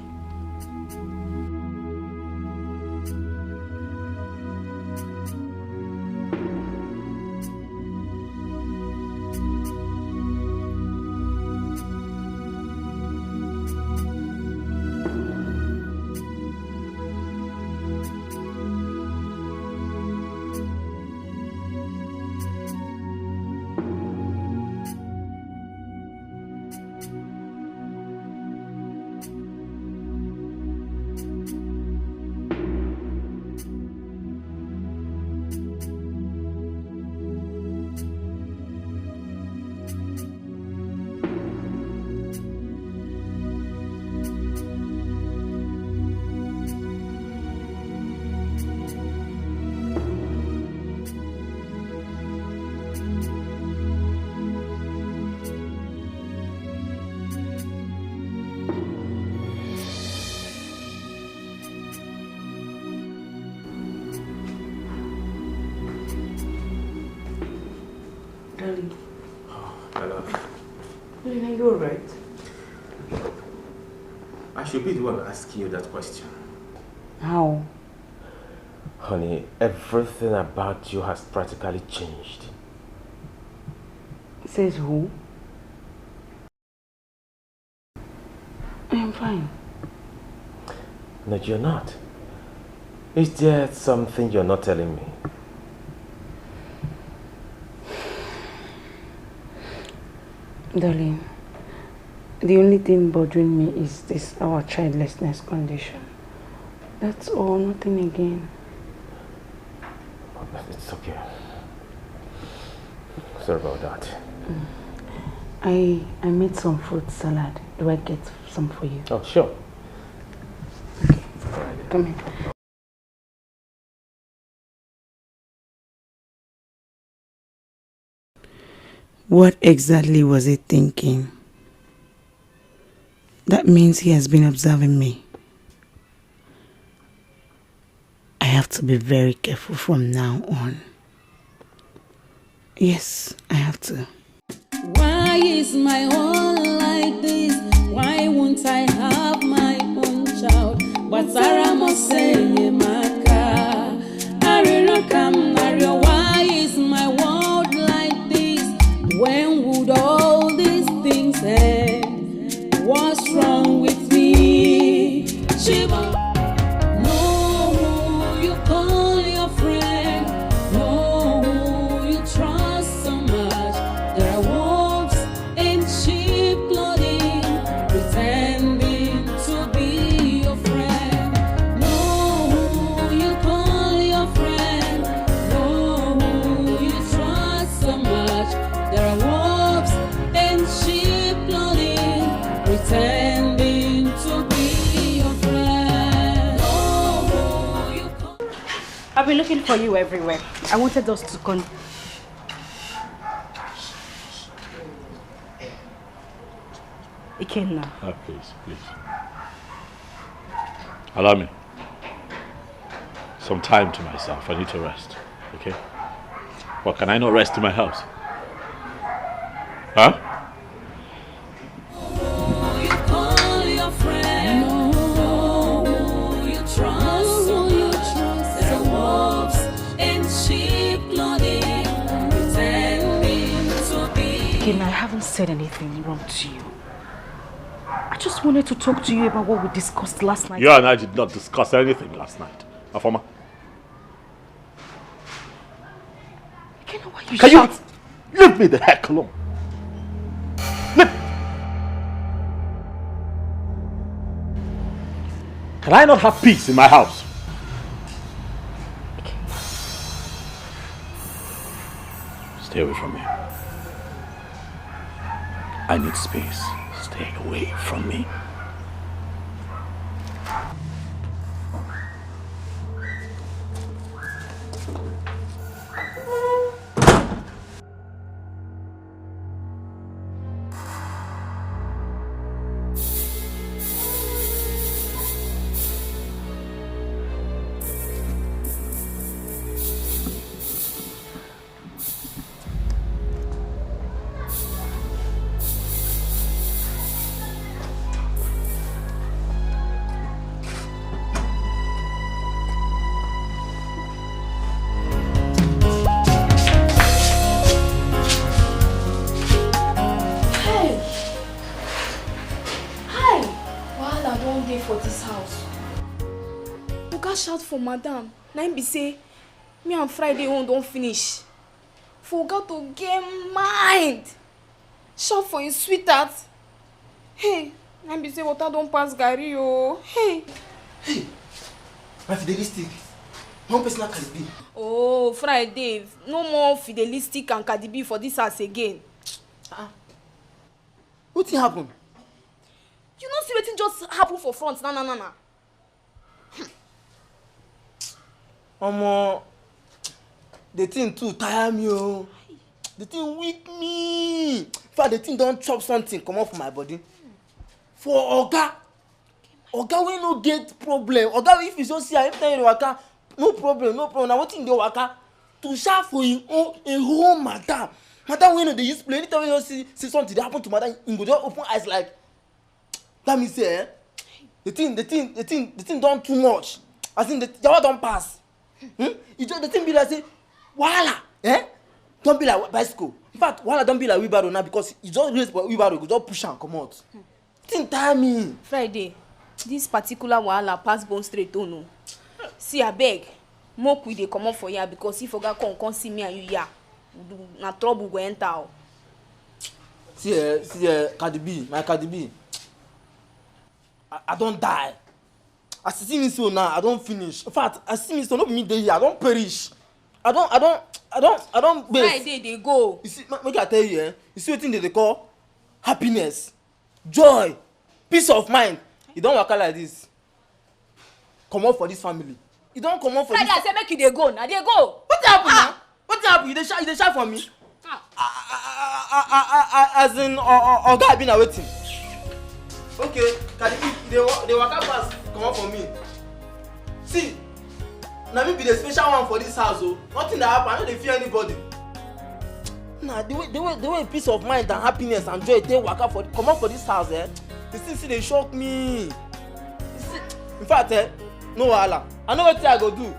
Darling. Oh, my love. Darling, are you alright? I should be the one asking you that question. How? Honey, everything about you has practically changed. Says who? I'm fine. No, you're not. Is there something you're not telling me? Darling, the only thing bothering me is this our childlessness condition. That's all, nothing again. It's okay. Sorry about that. I I made some fruit salad. Do I get some for you? Oh, sure. Come here. What exactly was he thinking? That means he has been observing me. I have to be very careful from now on. Yes, I have to. Why is my own like this? Why won't I have my own child? But Sarah must say, Maka, Arira Kam, Ario, why is my world like this? When would all these things end? What's wrong with me? Shiva, know who you call your friend, know who you trust so much. There are wolves in sheep clothing, pretending to be your friend. Know who you call your friend, know who you trust so much. There are wolves in sheep I've been looking for you everywhere. I wanted us to con. Ikenna. Ah, please, please. Allow me some time to myself. I need to rest. Okay? Well, can I not rest in my house? Huh? Again, I haven't said anything wrong to you. I just wanted to talk to you about what we discussed last night. You and I did not discuss anything last night. Afoma. Again, why you Can shout? You leave me the heck alone? Leave. Can I not have peace in my house? Stay away from me. I need space. Stay away from me. Hey! Hi! Wahala don dey for this house. Oga shout for madam. Na im be say me and Friday own don finish. For oga to get mind. Shout for him sweetheart. Hey, na im be say water don pass garri o. Hey. Hey, my fidelistic. One personal Cardi B. Oh, Friday, no more fidelistic and Cardi B for this house again. Ah. Wetin happen? You no see wetin just happen for front na na na na. Omo, the thing too tire me o. The thing weak me. In fact, the thing don chop something comot for my body. For oga, oga wey no get problem. Oga, if you just see am, every time you dey waka, no problem, no problem. Na wetin dey waka to shout for him own, him own madam. Madam wey no dey use play. Anytime wey you see, see something dey happen to madam, he go just open eyes like, that means say, eh, the thing, the thing, the thing, the thing don too much. As in, the yawa don pass. Hmm? E just, the thing be like say, wahala, eh? Don be like bicycle. In fact, wahala don be like wheelbarrow now, because e just raise for wheelbarrow, go just push am comot. Thing tire me. Friday, this particular wahala pass Bond Street own o. See, abeg, make we dey comot for here, because if oga come, come see me and you here, na trouble go enter o. See, eh, see, eh, Cardi B, my Cardi B. I, I don die. As you see me so now, I don finish. In fact, as you see me so, no be me dey here, I don perish. I don, I don, I don, I don waste. Friday dey go. You see, ma-, make I tell you, eh? You see wetin dem dey call happiness, joy, peace of mind? E don waka like this. Comot for this family. E don comot for this. Friday, I say make you dey go, na dey go. Wetin happen now? Wetin happen? You dey shout, you dey shout for me? Ah. Ah, as in, o-, o-, oga, abi na wetin? Okay, Cardi B, you dey wa-, dey waka pass comot for me. See, na me be the special one for this house o. Nothing dey happen, I no dey fear anybody. Na the way, the way, the way peace of mind and happiness and joy take waka for, comot for this house, eh? The thing still dey shock me. You see, in fact, eh, no wahala. I know wetin I go do.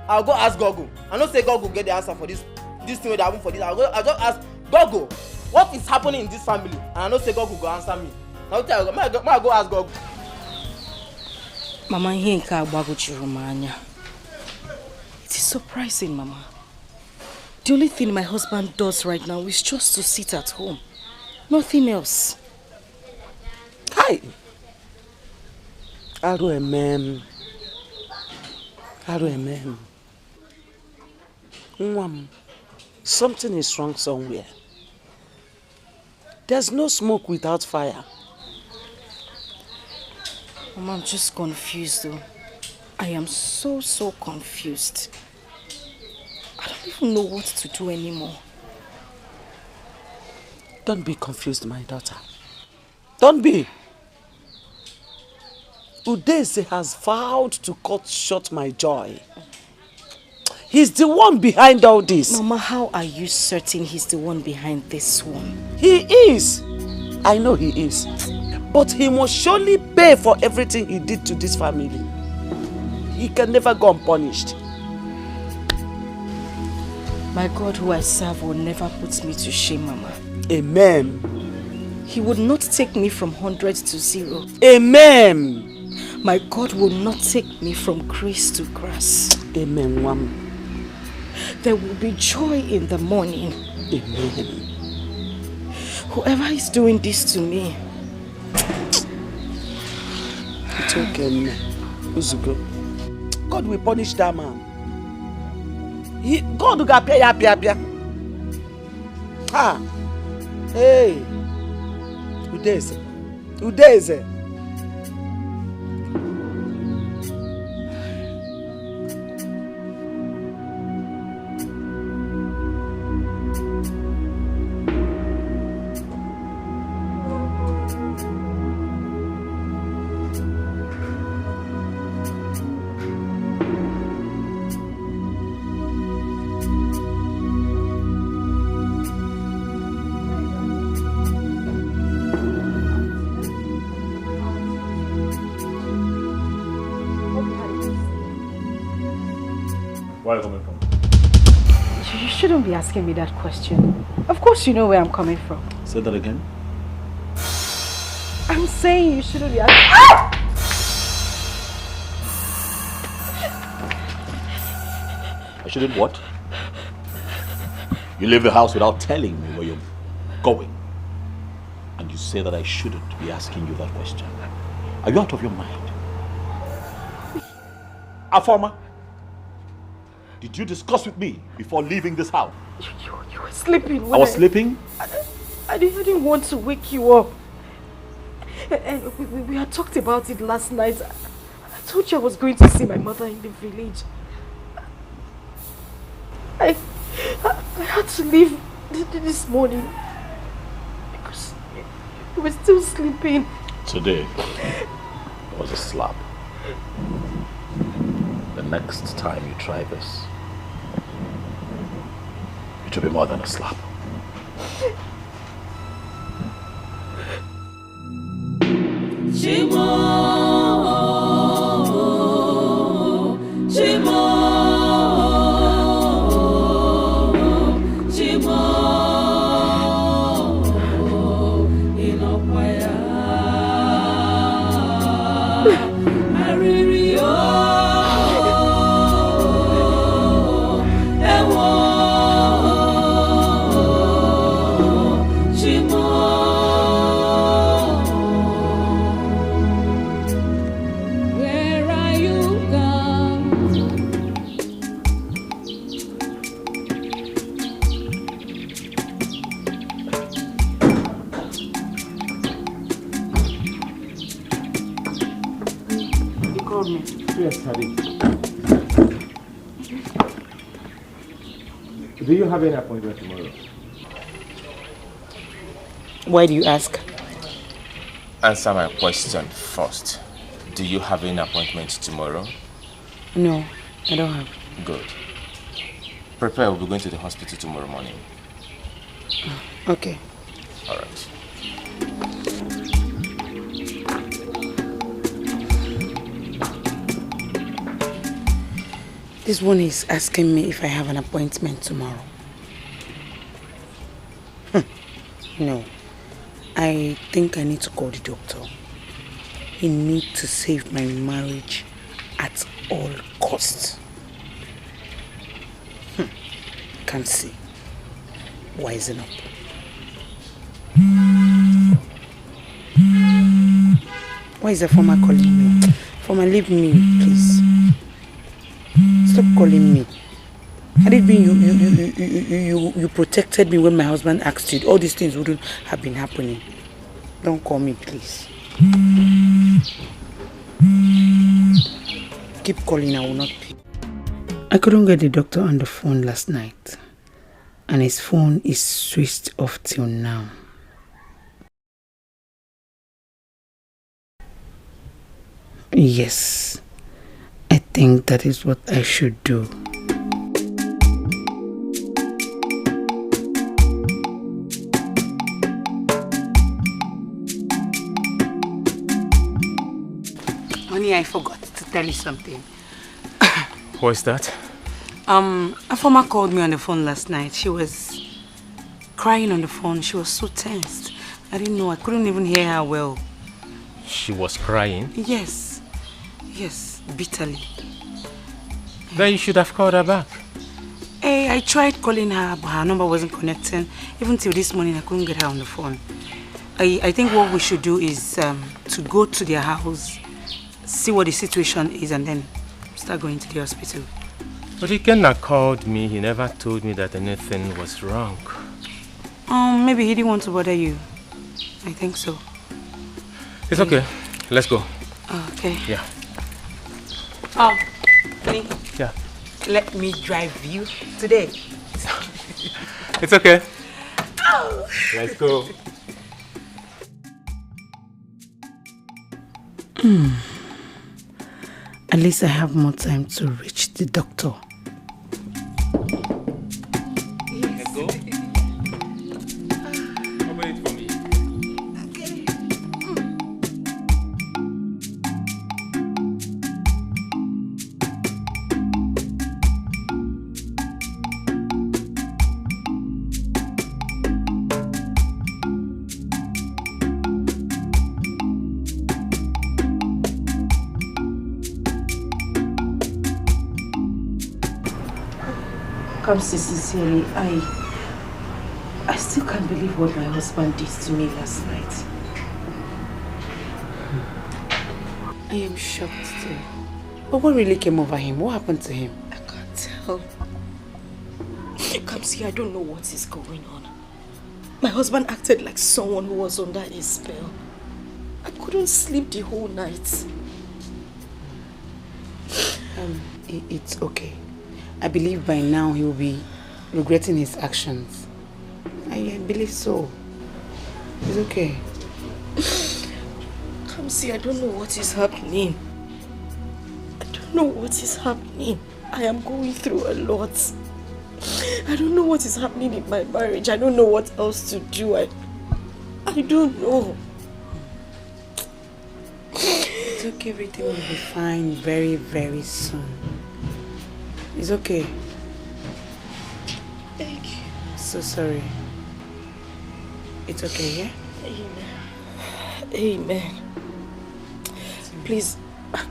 I'll go ask Google. I know say Google get the answer for this, this thing wey dey happen for this. I'll go, I'll just ask Google, "What is happening in this family?" And I know say Google go answer me. Na wetin I go, make I go, make I go ask Google. Mama, ihe nke a gbagwojuru m anya. It is surprising, Mama. The only thing my husband does right now is just to sit at home. Nothing else. Hi. R M M. R M M. Nwa m, something is wrong somewhere. There's no smoke without fire. Mama, I'm just confused though. I am so, so confused. I don't know what to do anymore. Don't be confused, my daughter. Don't be. Udeze has vowed to cut short my joy. He's the one behind all this. Mama, how are you certain he's the one behind this one? He is. I know he is. But he must surely pay for everything he did to this family. He can never go unpunished. My God who I serve will never put me to shame, Mama. Amen. He would not take me from hundred to zero. Amen. My God will not take me from grace to grass. Amen, Wam. There will be joy in the morning. Amen. Whoever is doing this to me. It's okay, Nne. Uzuko. God will punish that man. He, God will appear, appear, appear. Ah. Hey. Udeze. Udeze. Where are you coming from? You shouldn't be asking me that question. Of course you know where I'm coming from. Say that again. I'm saying you shouldn't be asking. Ah! I shouldn't what? You leave the house without telling me where you're going. And you say that I shouldn't be asking you that question. Are you out of your mind? Afoma, did you discuss with me before leaving this house? You, you, you were sleeping. I was I, sleeping? I, I, didn't, I didn't want to wake you up. And, and we, we, we had talked about it last night. I told you I was going to see my mother in the village. I, I, I had to leave this morning because you were still sleeping. Today was a slap. The next time you try this, it will be more than a slap. Chimo, Chimo, Chimo, ị nọkwa ya? Arịrị o, ewo, Chimo. Where are you gone? You called me. Yes, Tadi. Do you have any appointment tomorrow? Why do you ask? Answer my question first. Do you have any appointment tomorrow? No, I don't have. Good. Prepare, we'll be going to the hospital tomorrow morning. Okay. All right. This one is asking me if I have an appointment tomorrow. Hmm. No. I think I need to call the doctor. He need to save my marriage at all costs. Hmm. Can't see. Wising up. Why is Afoma calling me? Afoma, leave me, please. Stop calling me. Had it been you, you, you, you, you, you, you protected me when my husband asked you, all these things wouldn't have been happening. Don't call me, please. Keep calling, I will not pick. I couldn't get the doctor on the phone last night, and his phone is switched off till now. Yes, I think that is what I should do. Honey, I forgot to tell you something. What's that? Um, Afoma called me on the phone last night. She was crying on the phone. She was so tensed. I didn't know. I couldn't even hear her well. She was crying? Yes. Yes, bitterly. Then you should have called her back. Eh, I tried calling her, but her number wasn't connecting. Even till this morning, I couldn't get her on the phone. I, I think what we should do is um, to go to their house, see what the situation is, and then start going to the hospital. But Ikenna called me. He never told me that anything was wrong. Um, maybe he didn't want to bother you. I think so. It's okay. Let's go. Okay. Yeah. Oh, honey. Yeah. Let me drive you today. It's okay. Let's go. At least I have more time to reach the doctor. Let's go. Open it for me. Come see, sincerely, I, I still can't believe what my husband did to me last night. I am shocked too. But what really came over him? What happened to him? I can't tell. Come see, I don't know what is going on. My husband acted like someone who was under a spell. I couldn't sleep the whole night. Um, i- it's okay. I believe by now he will be regretting his actions. I, I believe so. It's okay. Come see, I don't know what is happening. I don't know what is happening. I am going through a lot. I don't know what is happening in my marriage. I don't know what else to do. I, I don't know. It's okay, everything will be fine very, very soon. It's okay. Thank you. So sorry. It's okay, yeah? Amen. Amen. Please,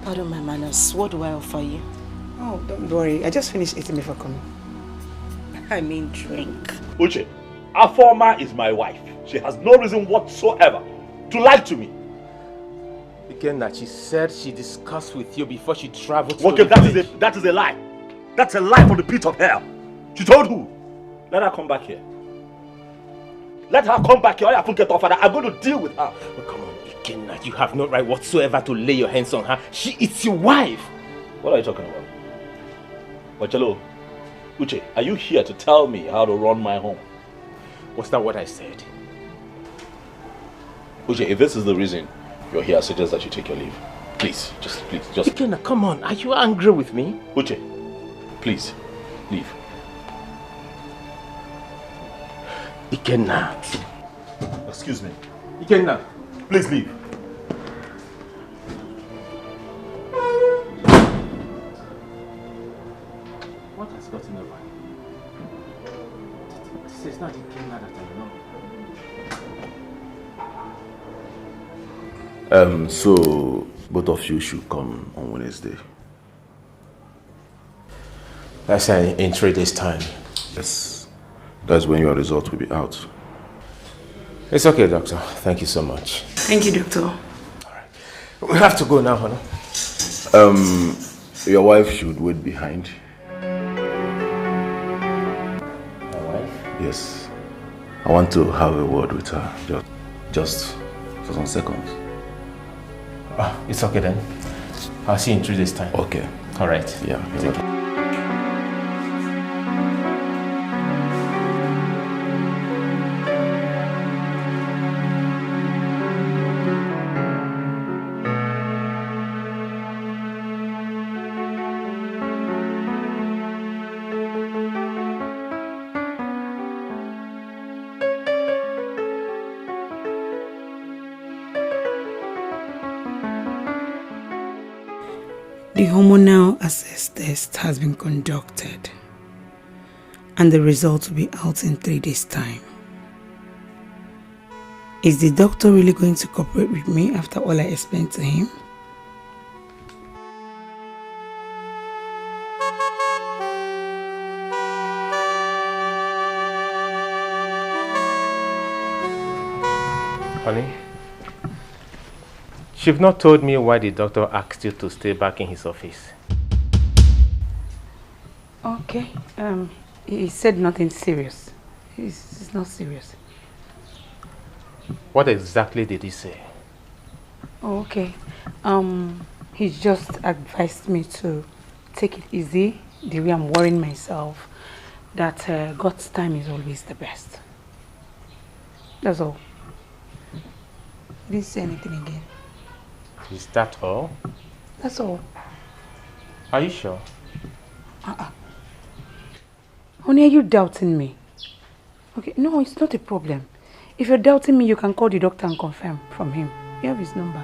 pardon my manners. What do I offer you? Oh, don't worry. I just finished eating before coming. I mean, drink. Uche, Afoma is my wife. She has no reason whatsoever to lie to me. Ikenna, she said she discussed with you before she traveled Okay, to the that is village. A that is a lie. That's a lie from the pit of hell. She told who? Let her come back here. Let her come back here. Oya, forget her father. I'm going to deal with her. Oh, come on, Ikenna, you have no right whatsoever to lay your hands on her. She is your wife. What are you talking about? Ochelo, Uche, are you here to tell me how to run my home? Was that what I said? Uche, if this is the reason you're here, I suggest that you take your leave. Please, just please, just Ikenna, come on. Are you angry with me? Uche, please, leave. Ikenna. Excuse me. Ikenna. Please leave. What has gotten over you? This is not the Ikenna that I know. Um, so both of you should come on Wednesday. That's in, in three days' time. Yes, that's when your result will be out. It's okay, doctor. Thank you so much. Thank you, doctor. We have to go now, honey. Um, your wife should wait behind. My wife? Yes, I want to have a word with her. Just, just for some seconds. Ah, it's okay then. I'll see you in three days' time. Okay. All right. Yeah. Take care. A hormonal assess test has been conducted, and the results will be out in three days' time. Is the doctor really going to cooperate with me after all I explained to him? Honey, you've not told me why the doctor asked you to stay back in his office. Okay, um, he said nothing serious. It's, it's not serious. What exactly did he say? Oh, okay. Um, he just advised me to take it easy, the way I'm worrying myself, that uh, God's time is always the best. That's all. He didn't say anything again. Is that all? That's all. Are you sure? Uh-uh. Honey, are you doubting me? Okay, no, it's not a problem. If you're doubting me, you can call the doctor and confirm from him. You have his number.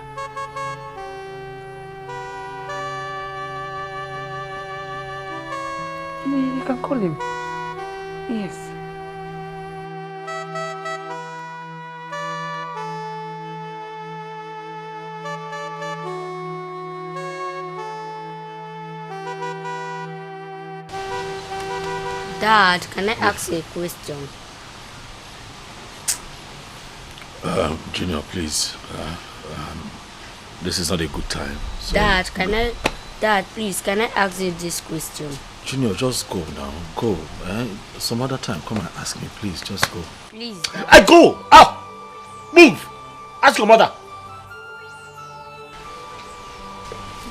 You can call him. Yes. Dad, can I ask you a question? Um, Junior, please. Uh, um, this is not a good time. So Dad, can I? Dad, please, can I ask you this question? Junior, just go now. Go. Eh? Some other time, come and ask me, please. Just go. Please. I go! Out! Move! Ask your mother.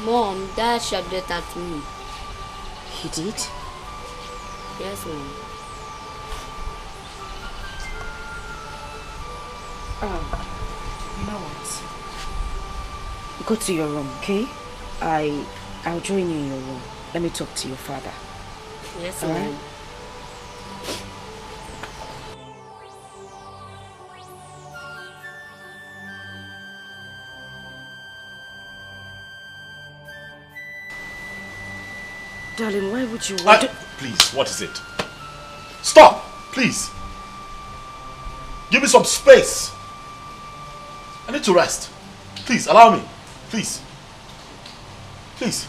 Mom, Dad shouted at me. He did? Yes, Mom. Um, you know what? Go to your room, okay? I I'll join you in your room. Let me talk to your father. Yes, All right. Mom. Darling, why would you want I, please, what is it? Stop! Please! Give me some space! I need to rest. Please, allow me. Please. Please.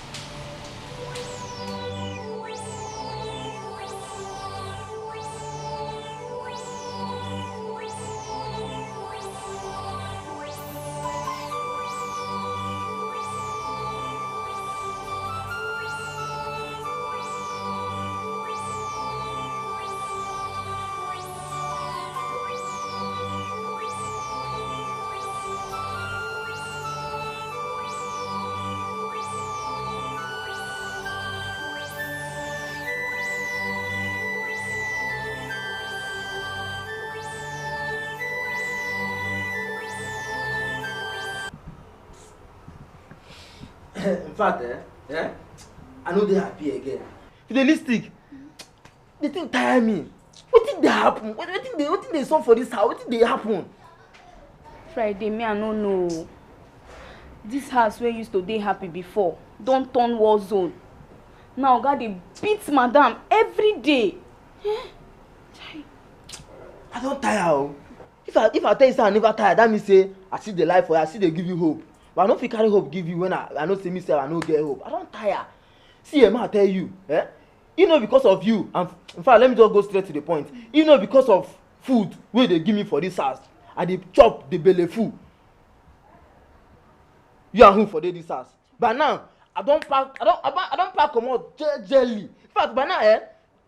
In fact, eh, eh, I no dey happy again. You dey listen? The thing tire me. Wetin dey happen? Wetin dey wetin dey sup for this house? Wetin dey happen? Friday, me I no know. This house wey used to dey happy before don turn war zone. Now oga dey beat madam every day. Eh? I don tire o. If I if I tell you say I never tire, that mean say I still dey lie for you. I still dey give you hope. But I no fit carry hope give you when I I know say me sef I no get hope. I don tire. See, eh, ma tell you, eh? If no because of you, and in fact, let me just go straight to the point. If no because of food wey dey give me for this house, I dey chop the belle full. You and who for dey this house? By now, I don pack, I don, I don, I don pack comot je- jelly. In fact, by now, eh,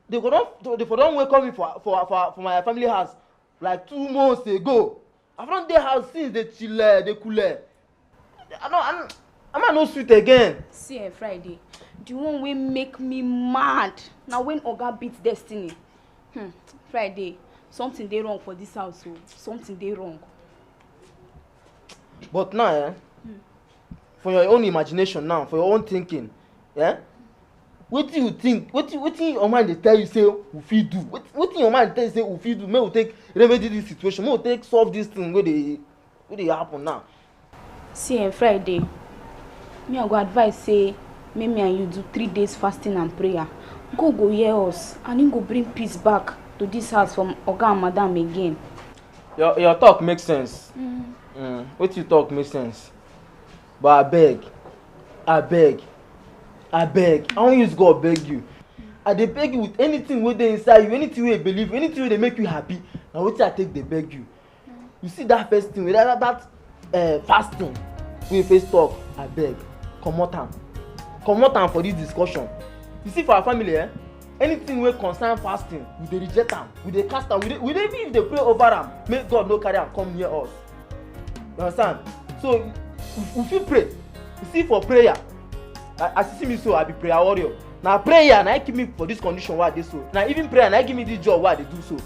they go don, they for don welcome me for for for for my family house like two months ago. I don dey house since dey chile, dey coole. I no, I'm, I'm no sweet again. See, eh, Friday, the one wey make me mad na when oga beat Destiny. Hmm, Friday, something dey wrong for this house o. Something dey wrong. But now, eh, for your own imagination now, for your own thinking, eh, wetin you think? Wetin wetin your mind dey tell you say we fit do? Wetin wetin your mind tell you say we fit do? Make we take remedy this situation. Make we take solve this thing wey dey wey dey happen now. See, eh, Friday, me I go advise say Make me and you do three days fasting and prayer. God go hear us and he go bring peace back to this house from Oga and Madam again. Your your talk make sense. Mm. Mm. Wetin you talk make sense. But abeg, abeg, abeg, I wan use God beg you. I dey beg you with anything wey dey inside you, anything wey you believe, anything wey dey make you happy. Na wetin I take dey beg you. You see that first thing, that that, that uh, fasting wey you first talk, abeg, comot am, comot am for this discussion. You see for our family, eh, anything wey concern fasting, we dey reject am, we dey cast am, we dey we dey even dey pray over am, make God no carry am come near us. You understand? So we, we fit pray. You see for prayer, a- as you see me so, I be prayer warrior. Na prayer na e keep me for this condition wey I dey so. Na even prayer na e give me this job wey I dey do so. You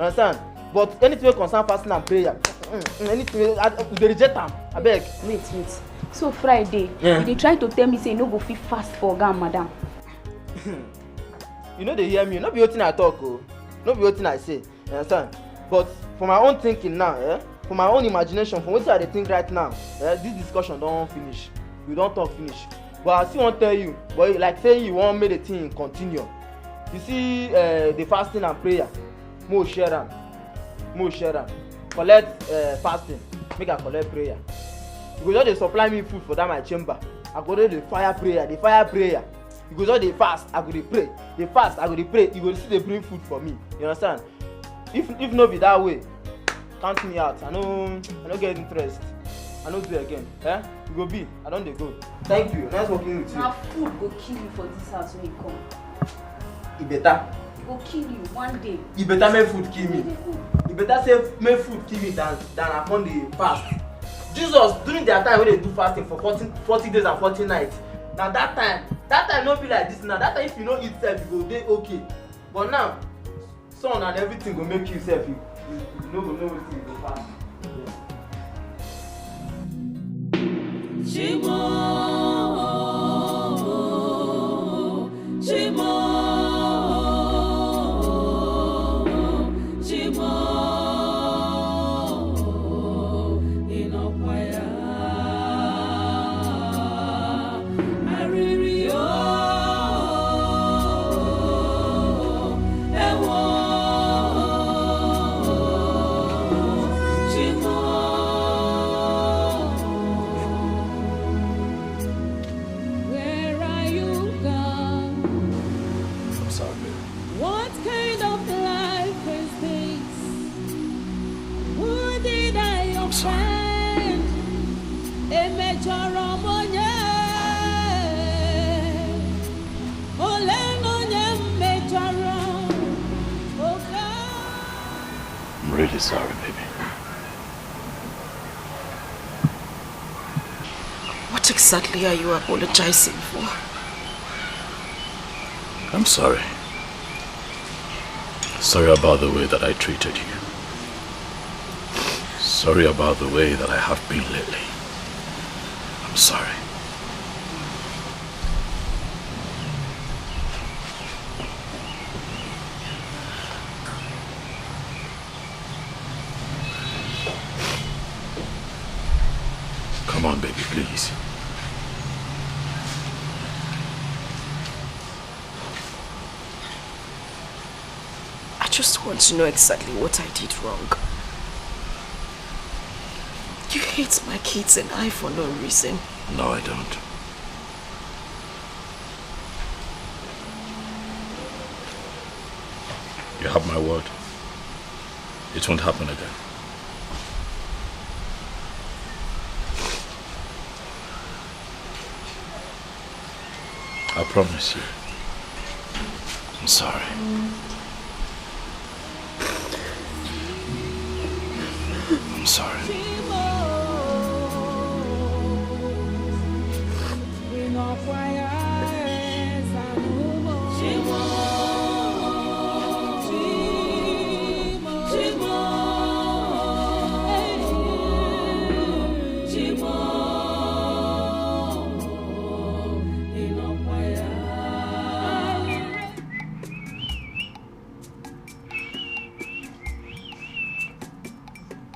understand? But anything wey concern fasting and prayer, mm, mm, anything wey I, we dey reject am. Abeg. Wait, wait. So Friday, yeah, you dey try to tell me say you no go fit fast for Oga and Madam? You no dey hear me. No be wetin I talk o. No be wetin I say. You understand? But for my own thinking now, eh? For my own imagination, from wetin I dey think right now, eh, this discussion don finish. We don talk finish. But I still wan tell you, but like say you wan make the thing continue. You see, uh, the fasting and prayer, mo share am, mo share am. Collect uh, fasting, make I collect prayer. You go just dey supply me food for that my chamber. I go dey dey fire prayer, dey fire prayer. You go just dey fast, I go dey pray. Dey fast, I go dey pray. You go still dey bring food for me. You understand? If if no be that way, count me out. I no I no get interest. I no do again. Eh? You go be. I don dey go. Thank you. Nice working with you. Na food go kill you for this house when you come. E better. E go kill you one day. E better make food kill me. E better say make food kill me than than I come dey fast. Jesus, during their time wey dey do fasting for forty forty days and forty nights, na that time that time no be like this now. That time if you no eat sef, you go dey okay. But now, sun and everything go make you sef, you you no go know wetin you go pass. Chimo, Chimo, Chimo, inokwa ya. I'm really sorry, baby. What exactly are you apologizing for? I'm sorry. Sorry about the way that I treated you. Sorry about the way that I have been lately. I'm sorry. Come on, baby, please. I just want to know exactly what I did wrong. You hate my kids and I for no reason. No, I don't. You have my word. It won't happen again. I promise you. I'm sorry. I'm sorry.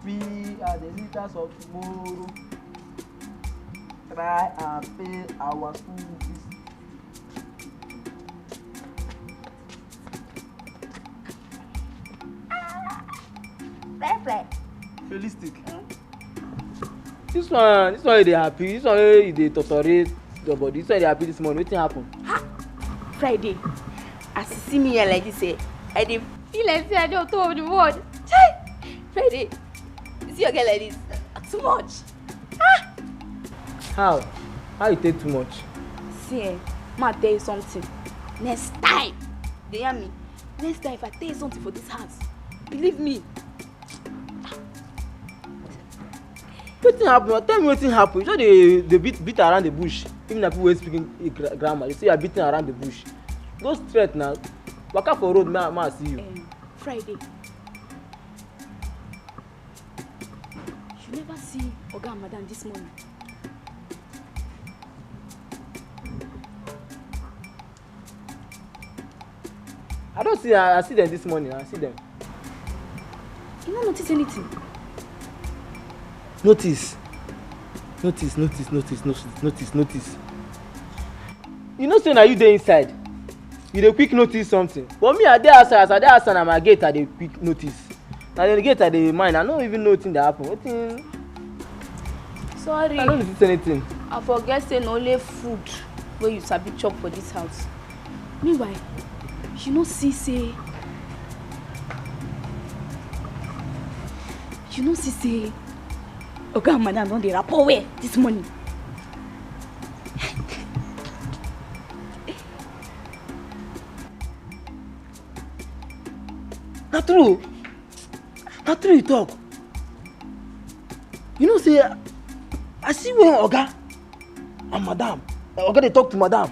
We are the leaders of tomorrow. Try and pay our school fees. Realistic. This one, this one you dey happy. This one wey you dey totori your body. This one you dey happy this morning. Wetin happen? Friday, as you see me here like this, eh, I dey feel like say I dey on top of the world. Chai! Friday, you see your girl like this? Too much. How? How you take too much? See, eh, ma tell you something. Next time, dey hear me? Next time, if I tell you something for this house, believe me. Wetin happen? Tell me wetin happen. You just dey dey beat beat around the bush. Even na people wey speak in gra- grammar, you say you are beating around the bush. Go straight now. Waka for road, ma ma see you. Um, Friday. You never see Oga and Madam this morning. I don see I see them this morning. I see them. You no notice anything? Notice. Notice, notice, notice, notice, notice, notice. You know say na you dey inside. You dey quick notice something. But me, I dey outside. As I dey outside, na my gate I dey quick notice. Na the gate I dey mind. I no even know wetin dey happen. Wetin? Sorry. I no notice anything. I forget say na only food wey you sabi chop for this house. Meanwhile, you no see say you no see say oga and madam don dey rapport well this morning. Na true. Na true you talk. You know say I see when oga and madam, oga dey talk to madam.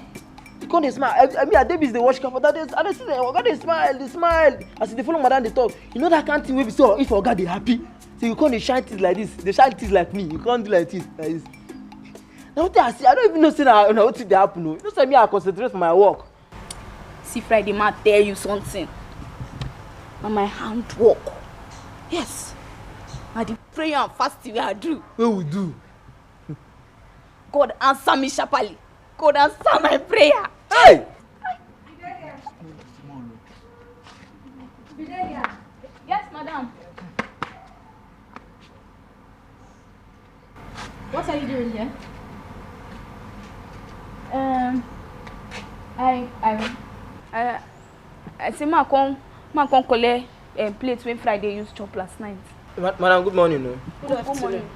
You come dey smile. I, I mean, I dey busy dey watch car for that day. I dey see the oga dey smile, dey smile. As he dey follow madam dey talk, you know that kind thing wey be so if oga dey happy, so you come dey shine things like this, dey shine things like me. You come do like this, like this. Na wetin I see, I no even know say na na wetin dey happen o. You know say me I concentrate for my work. See Friday, ma tell you something. Na my handwork. Yes. Na the prayer and fasting wey I do. Wey we do. God answer me sharply. God answer my prayer. Hey! Fidelia. Yes, madam. What are you doing here? Um, I, I, I, I say ma come, ma come collect um, plate wey Friday use chop last night. Ma- madam, good morning. No? Good afternoon. Good morning.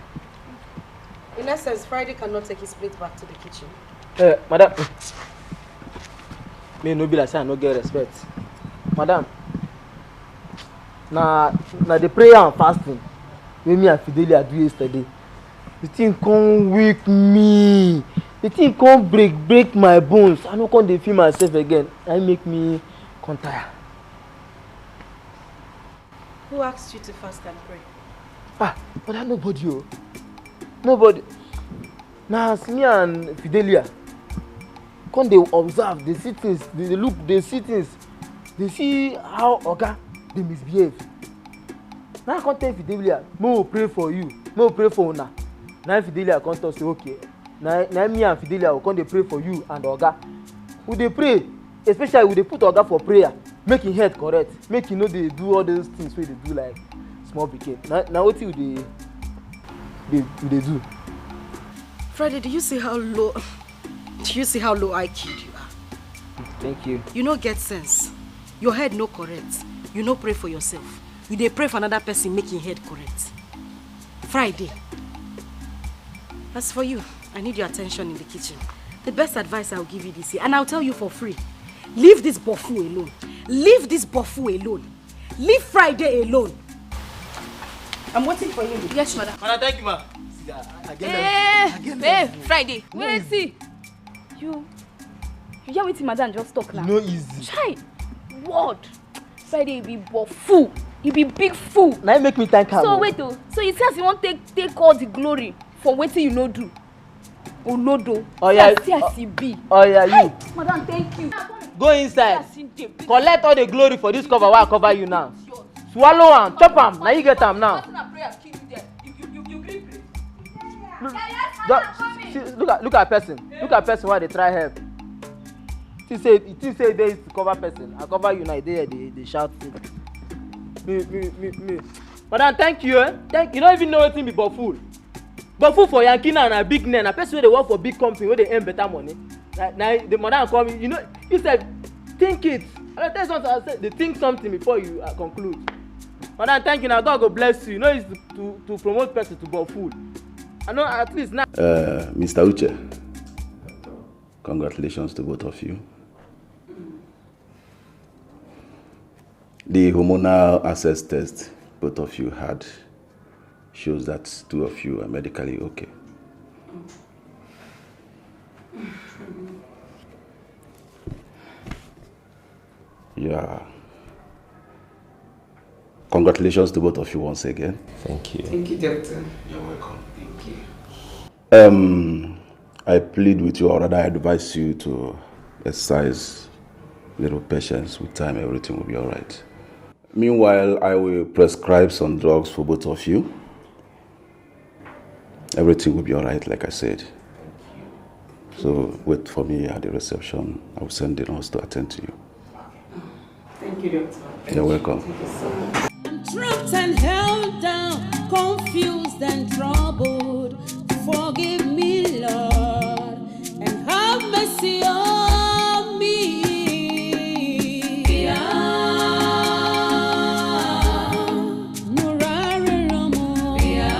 In essence, Friday cannot take his plate back to the kitchen. Uh, madam, me no be like say I no get respect. Madam, na na the prayer and fasting wey me and Fidelia do yesterday. The thing come weak me. The thing come break break my bones. I no come dey feel myself again. Na im make me come tire. Who asked you to fast and pray? Ah, but I nobody o. Nobody. Na as me and Fidelia come dey observe, dey see things, dey dey look, dey see things, dey see how oga dey misbehave. Na I come tell Fidelia, make we pray for you, make we pray for una. Na Fidelia come talk say okay. Na na me and Fidelia we come dey pray for you and oga. We dey pray, especially we dey put oga for prayer. Make him head correct, make he no dey do all those things wey dey do like small pikin. Na na wetin we dey dey we dey do. Friday, do you see how low do you see how low I Q you are? Thank you. You no get sense. Your head no correct. You no pray for yourself. You dey pray for another person make him head correct. Friday. As for you, I need your attention in the kitchen. The best advice I'll give you this year, and I'll tell you for free, leave this bofu alone. Leave this bofu alone. Leave Friday alone. I'm waiting for you. Yes, madam. Madam, thank you, ma. See, I, I get Eh, I get eh, Friday. Wait, see. You, you hear wetin madam just talk now? No easy. Chai, word. Friday, you be bo- fool. You be big fool. Na im make me thank her. So o. Wait o. So you see as you wan take take all the glory for wetin you no do. Olodo. Oh yeah. See as, see as e be. Oh yeah, you. Madam, thank you. Go inside. Collect all the glory for this cover wey I cover you now. Swallow am, chop am. Na you get am now. Look, just, see, look at look at person. Look at person wey dey try help. Think say think say dey to cover person. I cover you now. Dey dey dey shout. Me me me me. Madam, thank you, eh? Thank you. You don't even know wetin be boful. Boful for Yankee now na big name, na person wey dey work for big company wey dey earn better money. Na, na the madam come, you know, you said think it. I tell you something, I said, dey think something before you uh, conclude. Madam, thank you. Now God go bless you. You know, it's to, to promote person to boful. I know at least now. Uh, Mister Uche, congratulations to both of you. The hormonal access test both of you had shows that two of you are medically okay. Yeah. Congratulations to both of you once again. Thank you. Thank you, doctor. You're welcome. Thank you. Um, I plead with you, or rather, I advise you to exercise little patience. With time, everything will be all right. Meanwhile, I will prescribe some drugs for both of you. Everything will be all right, like I said. So wait for me at the reception. I will send the nurse to attend to you. Thank you, doctor. You're welcome. Thank you so much. I'm trapped and held down, confused and troubled. Forgive me, Lord, and have mercy on me. Yeah. Nụrụ arịrịọ m. Bịa.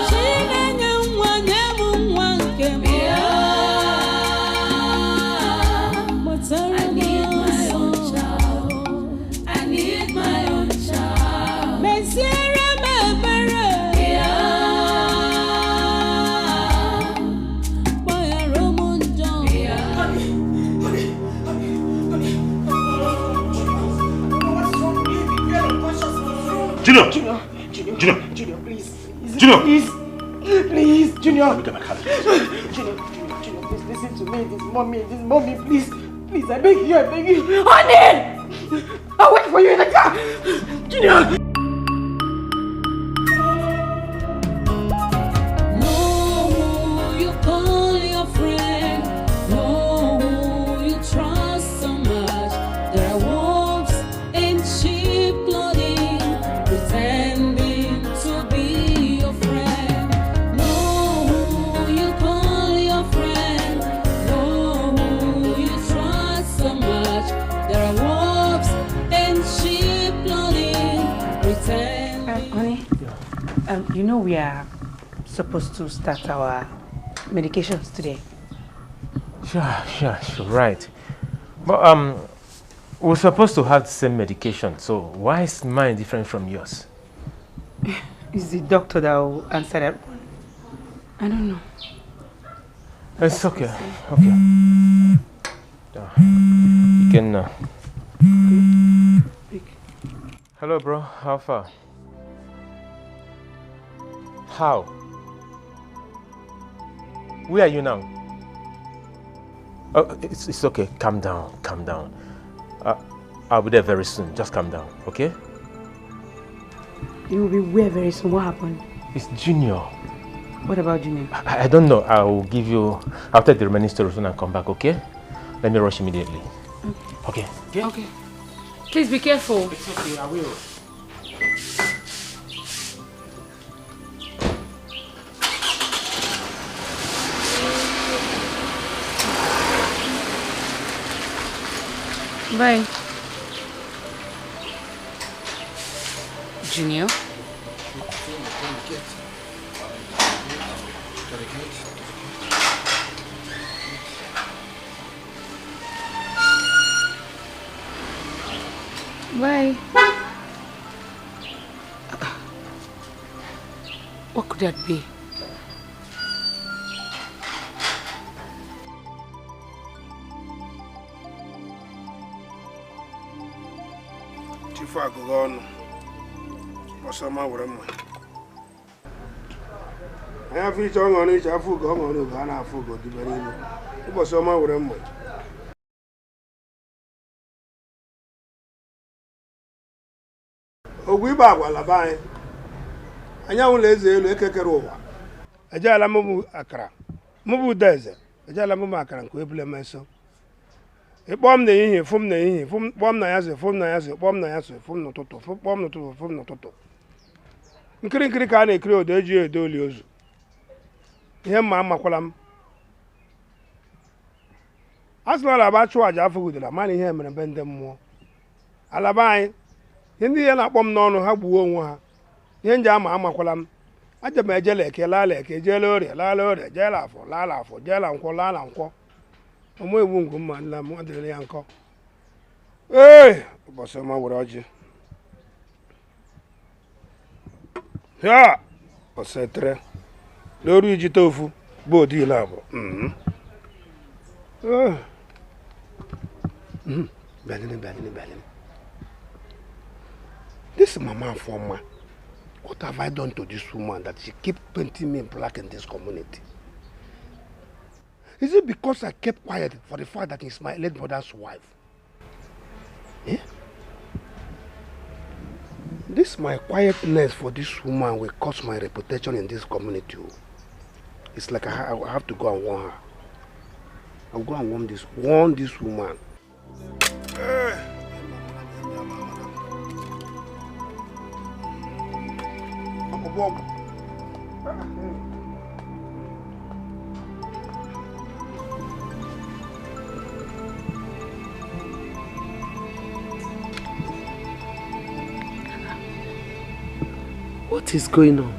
Chinenye nwa, nye m nwa nke m. Bịa. Kpọtara m ọsọ. I need my own child. I need my own child. Meziere m ebere. Bịa. Gbaghara m njọ. Bịa. Junior! Junior! Junior! Junior, please. Junior! Please. Please, Junior. Let me get my car. Junior, Junior, Junior, please listen to me. This mommy, this mommy, please. Please, I beg you, I beg you. Honey! I'll wait for you in the car. Junior! Know who you call your friend. Know who you trust so much. There are wolves in sheep clothing, pretending to be your friend. Know who you call your friend. Know who you trust so much. There are wolves in sheep clothing, pretending. Um, honey, um, you know we are supposed to start our medications today. Sure, sure, sure, right. But um, we're supposed to have the same medication, so why is mine different from yours? It's the doctor that will answer that one. I don't know. It's okay. Okay. Ah, Ikenna. Hello, bro. How far? How? Where are you now? Oh, it's, it's okay. Calm down. Calm down. Uh, I'll be there very soon. Just calm down, okay? You will be where very soon? What happened? It's Junior. What about Junior? I, I don't know. I will give you. I'll tell the remaining stories when I come back, okay? Let me rush immediately. Okay. Okay? Okay. Please be careful. It's okay, I will. Bye. Junior? Bye. What could that be? Chifu agụghị ọnụ. Ụbọchị ọma were mma. Anyị afọ iche ọṅụ ọnụ iche, afọ ugo ọṅụ ọnụ ugo, a na-afọ ugo dibere ime. Ụbọchị ọma were mma. Ogwu ibe agwala be anyị. Anyanwụ na eze elu ekekere ụwa. Ejela m bụ akara. Mụ bụ Udeze. Ejela m bụ akara nke ebule meso. Ị kpọọ m n'ehihie, fụ m n'ehihie, fụ m, kpọọ m n'anyasị, fụ m n'anyasị, kpọọ m n'anyasị, fụ m n'ụtụtụ, fụ, kpọọ m n'ụtụtụ, fụ m n'ụtụtụ. Nkiri nkiri ka a na-ekiri odo eji edo oli ozu. Ihe mma amakwala m. A sị na ọ na-aba chụọ aja afọ gudela, mana ihe mere be ndị mmụọ. Alaba anyị, ihe ndị ya na-akpọ m n'ọnụ, ha gbuo onwe ha. Ihe nje ama amakwala m. Aja m ejela eke, laala eke, jeela orie, laala orie, jeela afọ, laala afọ, jeela nkwọ, laala nkwọ. Ụmụ iwu ngwu mma nna m, ọ dịrị ya nkọ. Ee, ụbọchị ọma were ọjị. Ya, osetere. N'oru ijite ofu, bụ odi ile abụọ. Mhm. Eh. Mhm. Bịanene, bịanene, bịanene. This mama Afoma, what have I done to this woman that she keep painting me black in this community? Is it because I kept quiet for the fact that he's my late brother's wife? Eh? This my quietness for this woman will cost my reputation in this community. Oh. It's like I, ha- I have to go and warn her. I'll go and warn this, warn this woman. What is going on?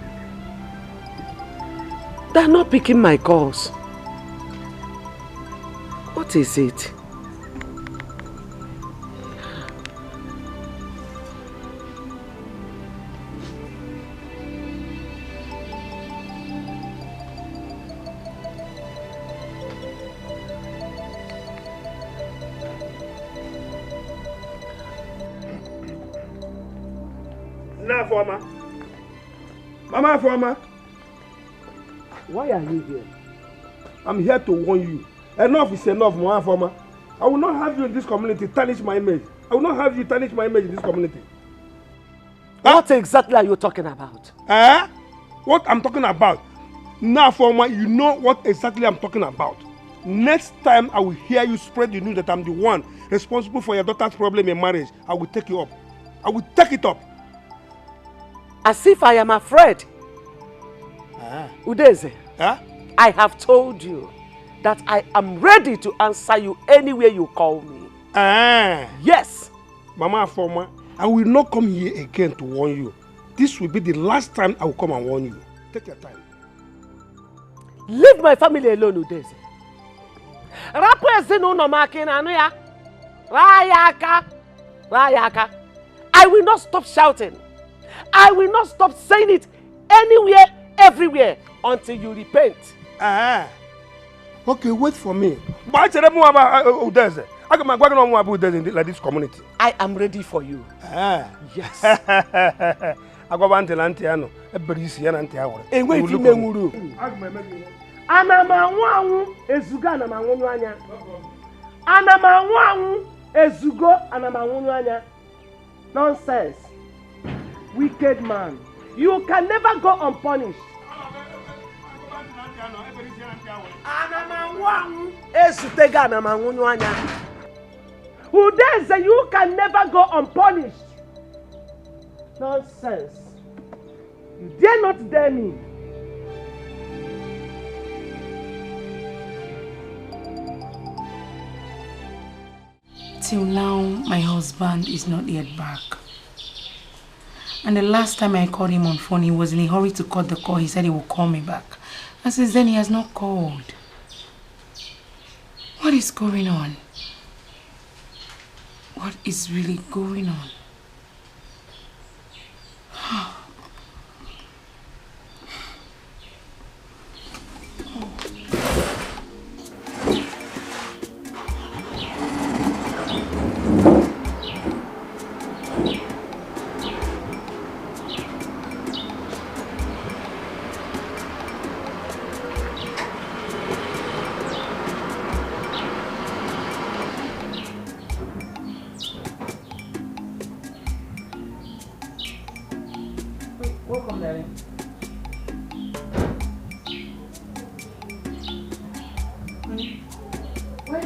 They're not picking my calls. What is it? Nne Afoma. Mama Afoma. Why are you here? I'm here to warn you. Enough is enough, Mama Afoma. I will not have you in this community tarnish my image. I will not have you tarnish my image in this community. What exactly are you talking about? Eh? What I'm talking about? Now, Afoma, you know what exactly I'm talking about. Next time I will hear you spread the news that I'm the one responsible for your daughter's problem in marriage, I will take you up. I will take it up. As if I am afraid. Ah. Udeze, ah? I have told you that I am ready to answer you anywhere you call me. Ah. Yes. Mama Afoma, I will not come here again to warn you. This will be the last time I will come and warn you. Take your time. Leave my family alone, Udeze. Rapụ ezinụlọ m aka, ị na-anụ ya? Raa ya aka. Raa ya aka. I will not stop shouting. I will not stop saying it anywhere, everywhere until you repent. Ah. Okay, wait for me. But I tell them about Udeze. I can go on about Udeze in this community. I am ready for you. Ah. Yes. Agwaba ntị na ntị anụ, ebere isi ya na ntị awụrụ. Enweghị ime nwuru. Ana m anwụ anwụ ezugo, ana m anwụnyụ anya. Ana m anwụ anwụ ezugo, ana m anwụnyụ anya. Nonsense. Wicked man. You can never go unpunished. Ana m anwụ anwụ ezutego, ana m anwụnyụ anya. Udeze, you can never go unpunished. Nonsense. You dare not dare me. Till now, my husband is not yet back. And the last time I called him on phone, he was in a hurry to cut the call. He said he will call me back. And since then, he has not called. What is going on? What is really going on?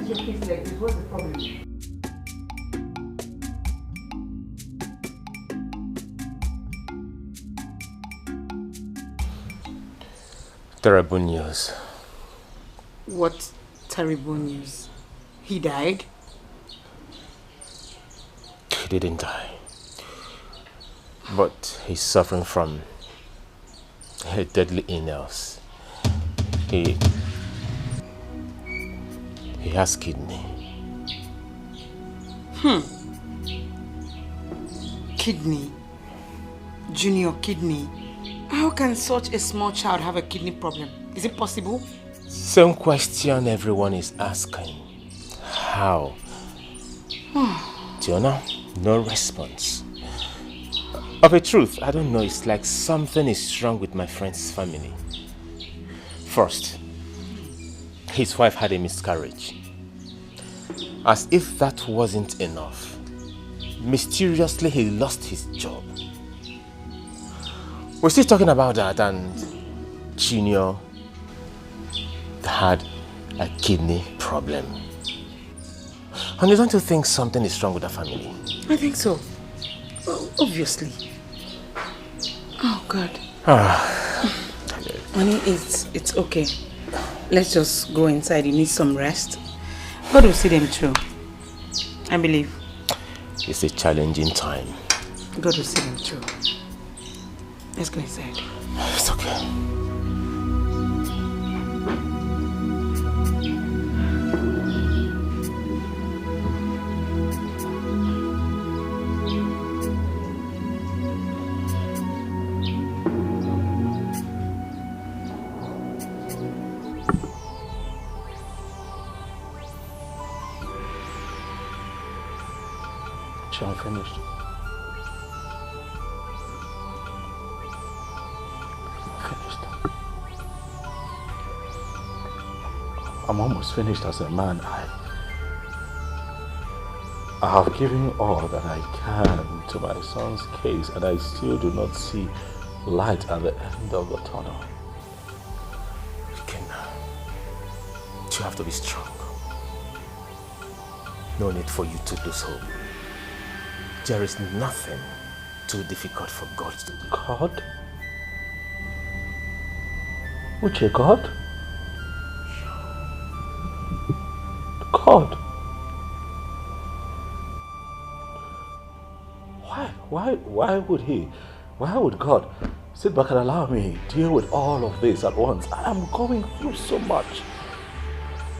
Your face like this, what's the problem? Terrible news. What terrible news? He died? He didn't die. But he's suffering from a deadly illness. He he has kidney. Hmm. Kidney. Junior, kidney. How can such a small child have a kidney problem? Is it possible? Same question everyone is asking. How? Tiona, no response. Of a truth, I don't know. It's like something is wrong with my friend's family. First, his wife had a miscarriage. As if that wasn't enough, mysteriously he lost his job. We're still talking about that, and Junior had a kidney problem. And you don't you think something is wrong with the family? I think so. O- obviously. Oh, God. Ah. Honey, it's, it's okay. Let's just go inside. You need some rest. God will see them through. I believe. It's a challenging time. God will see them through. Let's go inside. It's okay. She unfinished. Finished. I'm almost finished as a man. I, I have given all that I can to my son's case, and I still do not see light at the end of the tunnel. Ikenna, you have to be strong. No need for you to lose hope. There is nothing too difficult for God to do. God? Uche, God? God? Why, why, why would he? Why would God sit back and allow me deal with all of this at once? I am going through so much.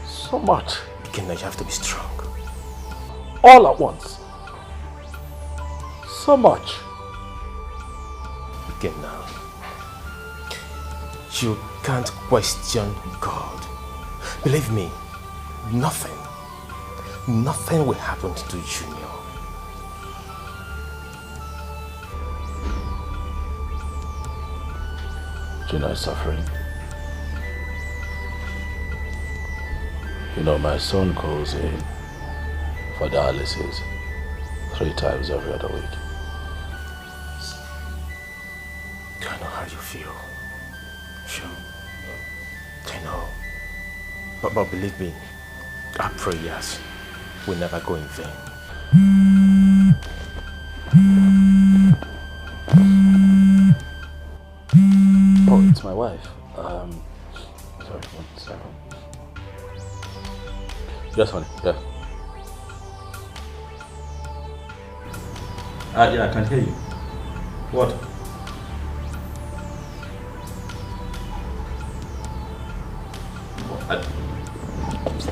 So much. Ikenna, you have to be strong. All at once. So much. Ikenna, you can't question God. Believe me, nothing, nothing will happen to Junior. Junior is suffering. You know, my son calls in for dialysis three times every other week. I know how you feel. Sure. I know. But, but believe me, our prayers will never go in vain. Oh, it's my wife. Um, sorry, one second. Yes, honey. Yeah. Uh, yeah, I can hear you. What? Uh,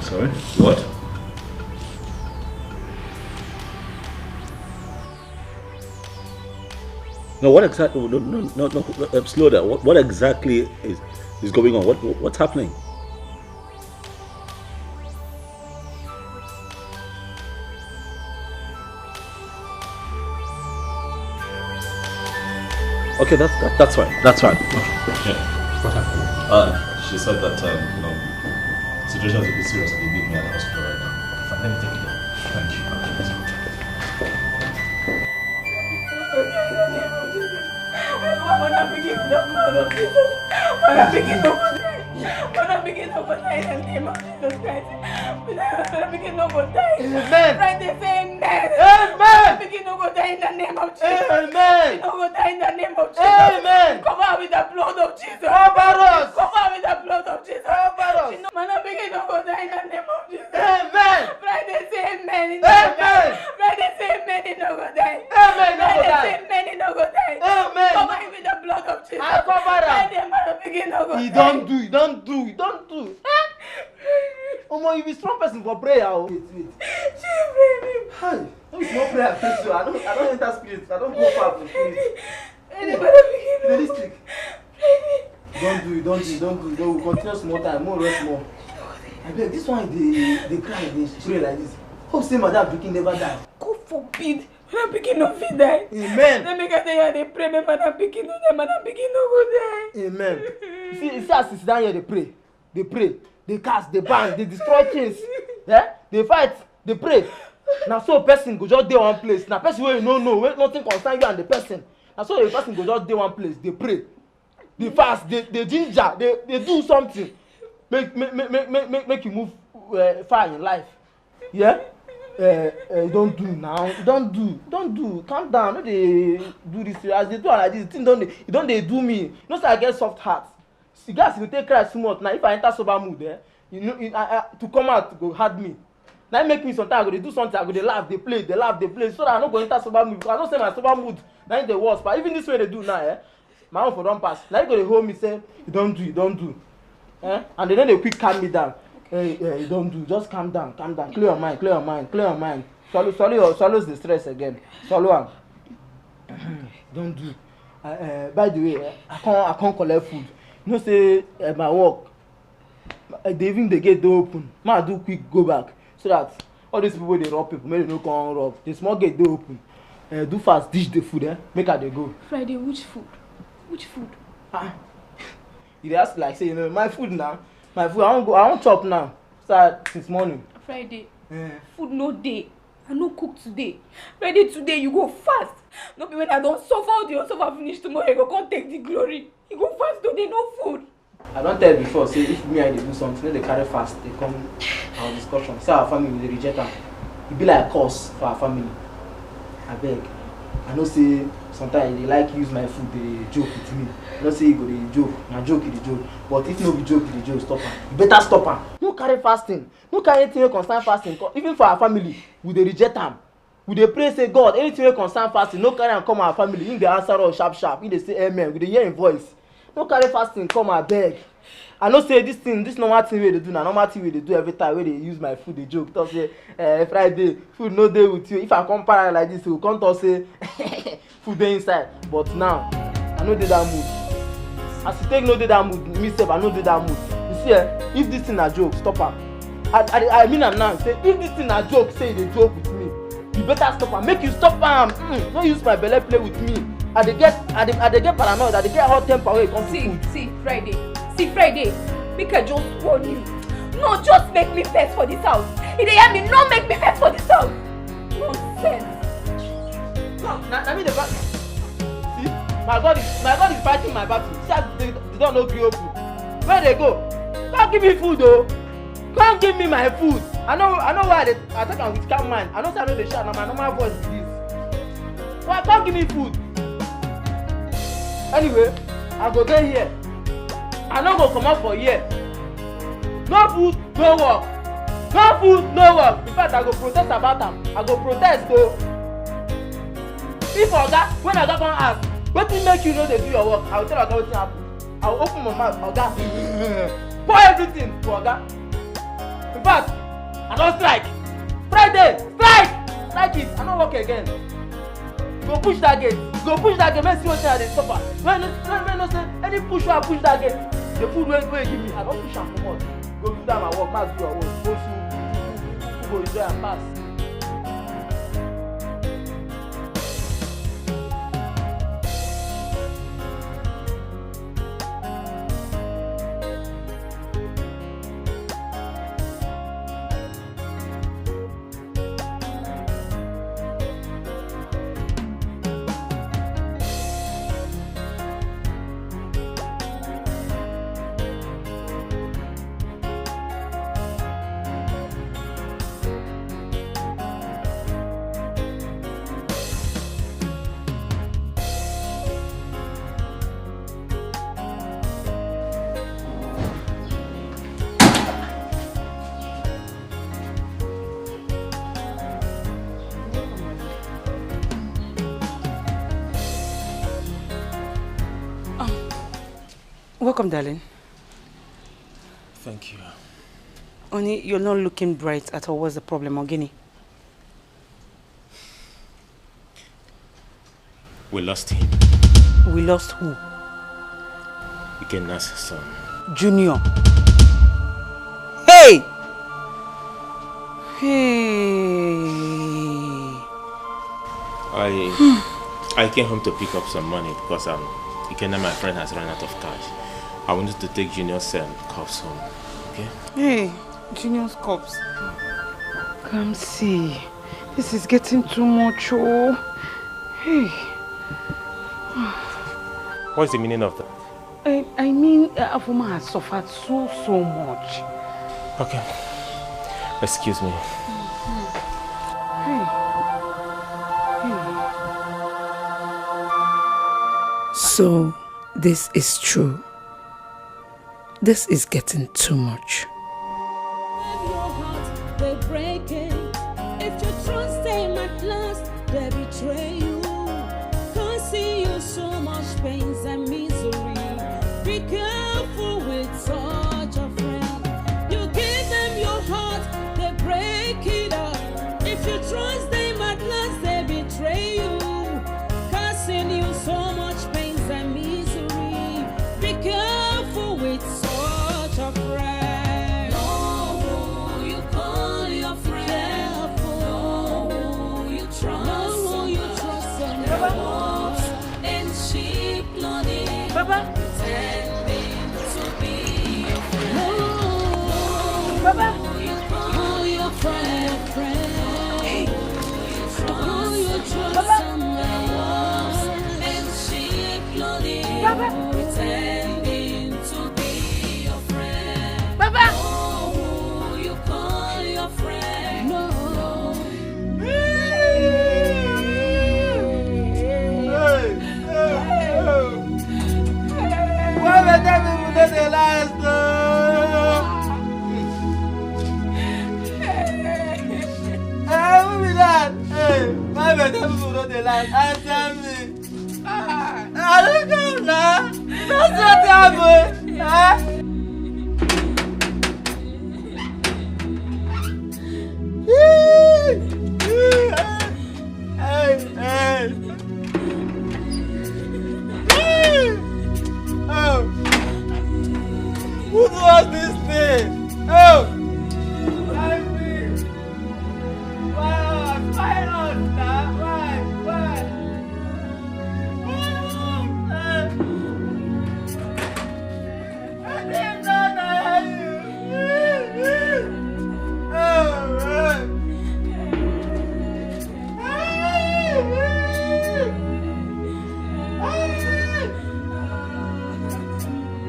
sorry? What? No, what exactly? No, no, no, no, no, uh, slow down. What, what exactly is, is going on? What, what's happening? Okay, that's, that, that's fine. That's fine. Yeah. What happened? Uh, she said that, um, you know, situation is a bit serious and they need me at the hospital right now. Fine, let me take it down. Thank you. Mother pikin no go die in the name of Jesus Christ. Mother pikin no go die. Amen. Friday say amen. Amen. Mother pikin no go die in the name of Jesus. Amen. She no go die in the name of Jesus. Amen. Cover her with the blood of Jesus. Cover us. Cover her with the blood of Jesus. Cover us. She no, mother pikin no go die in the name of Jesus. Amen. Friday say amen. He no go die. Amen. Friday say amen. He no go die. Amen. He no go die. Friday say amen. He no go die. Amen. Cover him with the blood of Jesus. I cover am. Friday, mother pikin no go die. He don do, he don do, he don do. Omo, you be strong person for prayer o. Wait, wait. She pray me. Hi. No be small prayer I pray so. I don, I don enter spirit. I don go far for spirit. Anybody begin. Realistic. Don do, don do, don do. Don, we continue small time. More rest more. Abeg, this one dey, dey cry, dey pray like this. Hope say madam pikin never die. God forbid. Madam pikin no fit die. Amen. Let me get there, dey pray, make madam pikin no die. Madam pikin no go die. Amen. See, see as you sit down here, dey pray. Dey pray, dey cast, dey bang, dey destroy things. Eh? Dey fight, dey pray. Na so person go just dey one place. Na person wey you no know, wey nothing concern you and the person. Na so the person go just dey one place, dey pray, dey fast, dey, dey ginger, dey, dey do something. Make, make, make, make, make, make, make you move uh, far in life. Yeah? Uh, uh, don't do now. Don't do. Don't do. Calm down. No dey do this. As dey do am like this, the thing don dey, e don dey do me. You know say I get soft heart. See, guys, you take cry too much. Now, if I enter sober mood, eh, you know, you, I, I, to come out go hard me. Now, make me sometimes I go dey do something, I go dey laugh, dey play, dey laugh, dey play, so that I no go enter sober mood. Because I know say my sober mood, now e dey worse. But even this way dey do now, eh, my own for don pass. Now you go dey hold me, say, "You don do, you don do." Eh? And they no dey quick calm me down. "Hey, hey, you don do. Just calm down, calm down. Clear your mind, clear your mind, clear your mind. Swallow, swallow your, swallow the stress again. Swallow am." Don do. Uh, uh, by the way, eh, I can't, I can't collect food. You know say uh, my work, uh, they even the gate dey open. Ma do quick go back so that all these people wey dey rob people, make they no come rob. The small gate dey open. Uh, do fast, dish the food, eh? Make I dey go. Friday, which food? Which food? Ah, you dey ask like say you know my food now. My food, I wan go, I wan chop now. Start since morning. Friday. Eh. Food no dey. I no cook today. Friday today, you go fast. No be when I don suffer, all the suffer finish tomorrow, you go come take the glory. You go fast today, no food. I don tell you before, say if me and you dey do something, no dey carry fast, dey come our discussion. Say our family, we dey reject am. E be like curse for our family. Abeg, I know say sometimes you dey like use my food, dey joke with me. I know say you go dey joke, na joke you dey joke. But if no be joke you dey joke, stop am. You better stop am. No carry fasting. No carry anything wey concern fasting. Co-, even for our family, we dey reject am. We dey pray say, "God, anything wey concern fasting, no carry am come our family." Him dey answer us sharp sharp. He dey say, "Amen." We dey hear him voice. No carry fasting come, abeg. I know say this thing, this normal thing wey dey do na normal thing wey dey do every time, wey dey use my food dey joke. Talk say, "Eh, Friday, food no dey with you." If I come para like this, he go come talk say, "Food dey inside." But now, I no dey that mood. As you take no dey that mood, me sef, I no dey that mood. You see, eh, if this thing na joke, stop am. I, I, I mean am now. Say, if this thing na joke, say you dey joke with me, you better stop am. Make you stop am. Mm, no use my belle play with me. I dey get, I dey, I dey get paranoid. I dey get hot temper wey e come to food. See, see, Friday. See, Friday. Make I just warn you. No, just make me first for this house. You dey hear me? No make me first for this house. Nonsense. Na, na, na me dey back. See, my God is, my God is fighting my battle. See as the, the door no gree open. Where dey go? Come give me food o. Come give me my food. I know, I know why I dey attack am with calm mind. I know say I no dey shout, na my normal voice be this. Why, come give me food. Anyway, I go dey here. I no go comot for here. No food, no work. No food, no work. In fact, I go protest about am. I go protest o. If oga, when oga come ask, "Wetin make you no dey do your work?" I go tell oga wetin happen. I go open my mouth, "Oga." Pour everything for oga. In fact, I don strike. Friday, strike! Strike it. I no work again. Go push that gate. Go push that gate. Make see wetin I dey suffer. When, when, when no say any push wey I push that gate, the food wey, wey you give me, I don push am comot. Go do that my work. Make I do your work. Go see. You go enjoy am pass. Welcome, darling. Thank you. Honey, you're not looking bright at all. What's the problem, Ogini? We lost him. We lost who? Ikenna's son. Junior. Hey! Hey! I I came home to pick up some money because um Ikenna, my friend, has run out of cash. I wanted to take Junior's um, cups home. Okay? Hey, Junior's cups. Come see. This is getting too much, oh. Hey. What's the meaning of that? I, I mean, uh, Afoma has suffered so, so much. Okay. Excuse me. Hey. Hey. So, this is true. This is getting too much. Your heart, they break it. If you trust them at last, they betray you. Causing you so much pains and misery. Be careful with such a friend. You give them your heart, they break it up. If you trust them at last, they betray you. Causing you so much pains and misery. Be careful with such a friend. Know who you call your friend. Know who you trust. Know who you trust. And sheep loading. Baba. Pretending to be your friend. Baba. Who you call your friend. Who you trust. Baba. And sheep loading. Baba. Pretending to be your friend. Baba. Know who you call your friend. No. Hey, hey, hey. Why better people no dey lie, oh? Eh, who be that? Hey, why better people no dey lie? Answer me. Ah, I don't know now. That's what happened. Huh? Hey, hey. Hey. Oh. Who do us this thing? Oh. Why me? Why us? Why us now? Why? Why?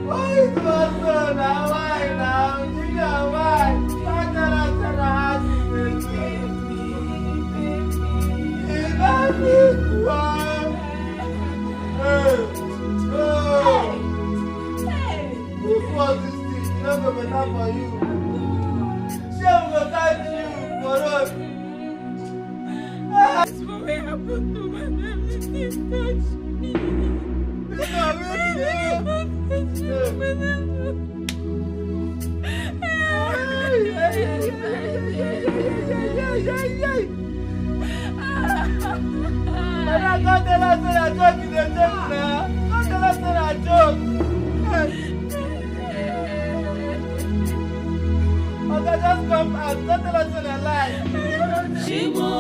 Why you do us so now? Why now? Junior, why? Why tell us that I ask you this thing? Hey, oh. Who force this thing? E no go better for you. Shame go catch you for road. This one wey happen to my family still touch me. This one wey happen to my family. Madam, come tell us say na joke you dey joke na. Come tell us say na joke. Oga, just come out. Come tell us say na lie. Chimo,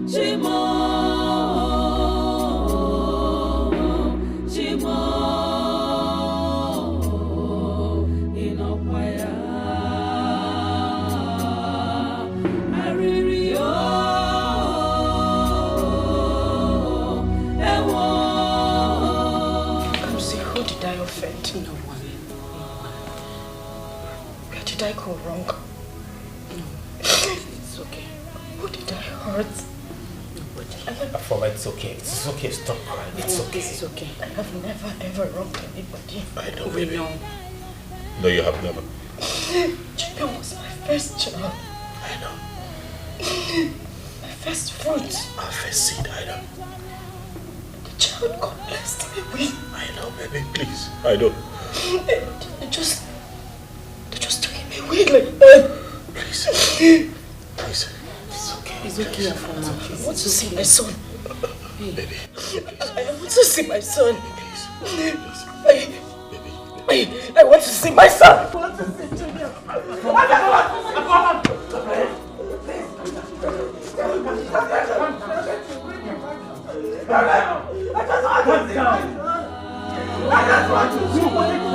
Chimo, Chimo, Inokwaya, Ariri o, Ewo. Come see, who did I offend? No one. Where did I go wrong? No. It's okay. Who did I hurt? Nobody. Afoma, it's okay. It's okay. Stop crying. It's okay. This is okay. I have never ever wronged anybody. I know, baby. We know. No, you have never. Chika was my first child. I know. My first fruit. Our first seed, I know. The child God blessed. Baby, please, I don't. They just, they just threw him away like that. Please. Please. It's okay. It's okay, Afoma. I want to see my son. Baby. I want to see my son. Please. Please. I, I, I want to see my son. I want to see Junior. I just want to see my son. I just want to see my son.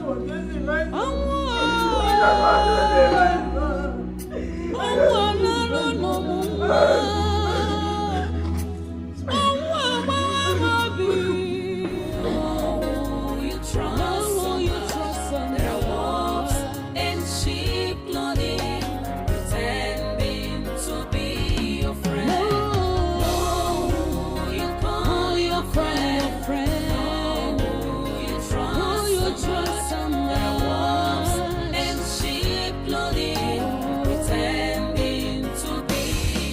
I'm losing my mind. Oh, oh, oh, no, no, no, no. Oh, oh, oh, oh, oh. Know who you trust and there are wolves in sheep clothing, pretending to be your friend. Know who you call your friend. Know who you trust and there are wolves in sheep clothing, pretending to be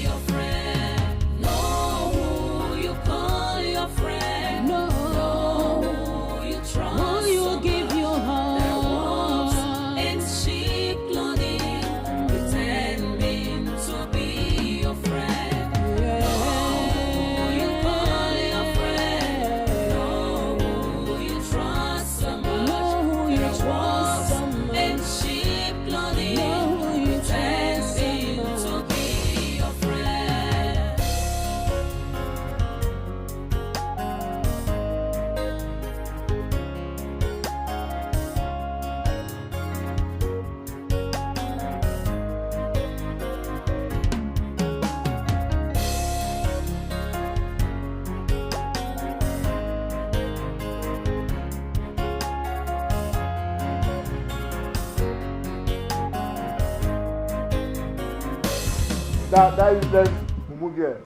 your friend. Know who you call your friend. Know who you trust. Who you give your heart. There are wolves in sheep clothing, pretending to be your friend. Know who you call your friend. Know who you trust so much. Know who you trust so much. And sheep clothing, pretending to be your friend. That, that useless mumu girl.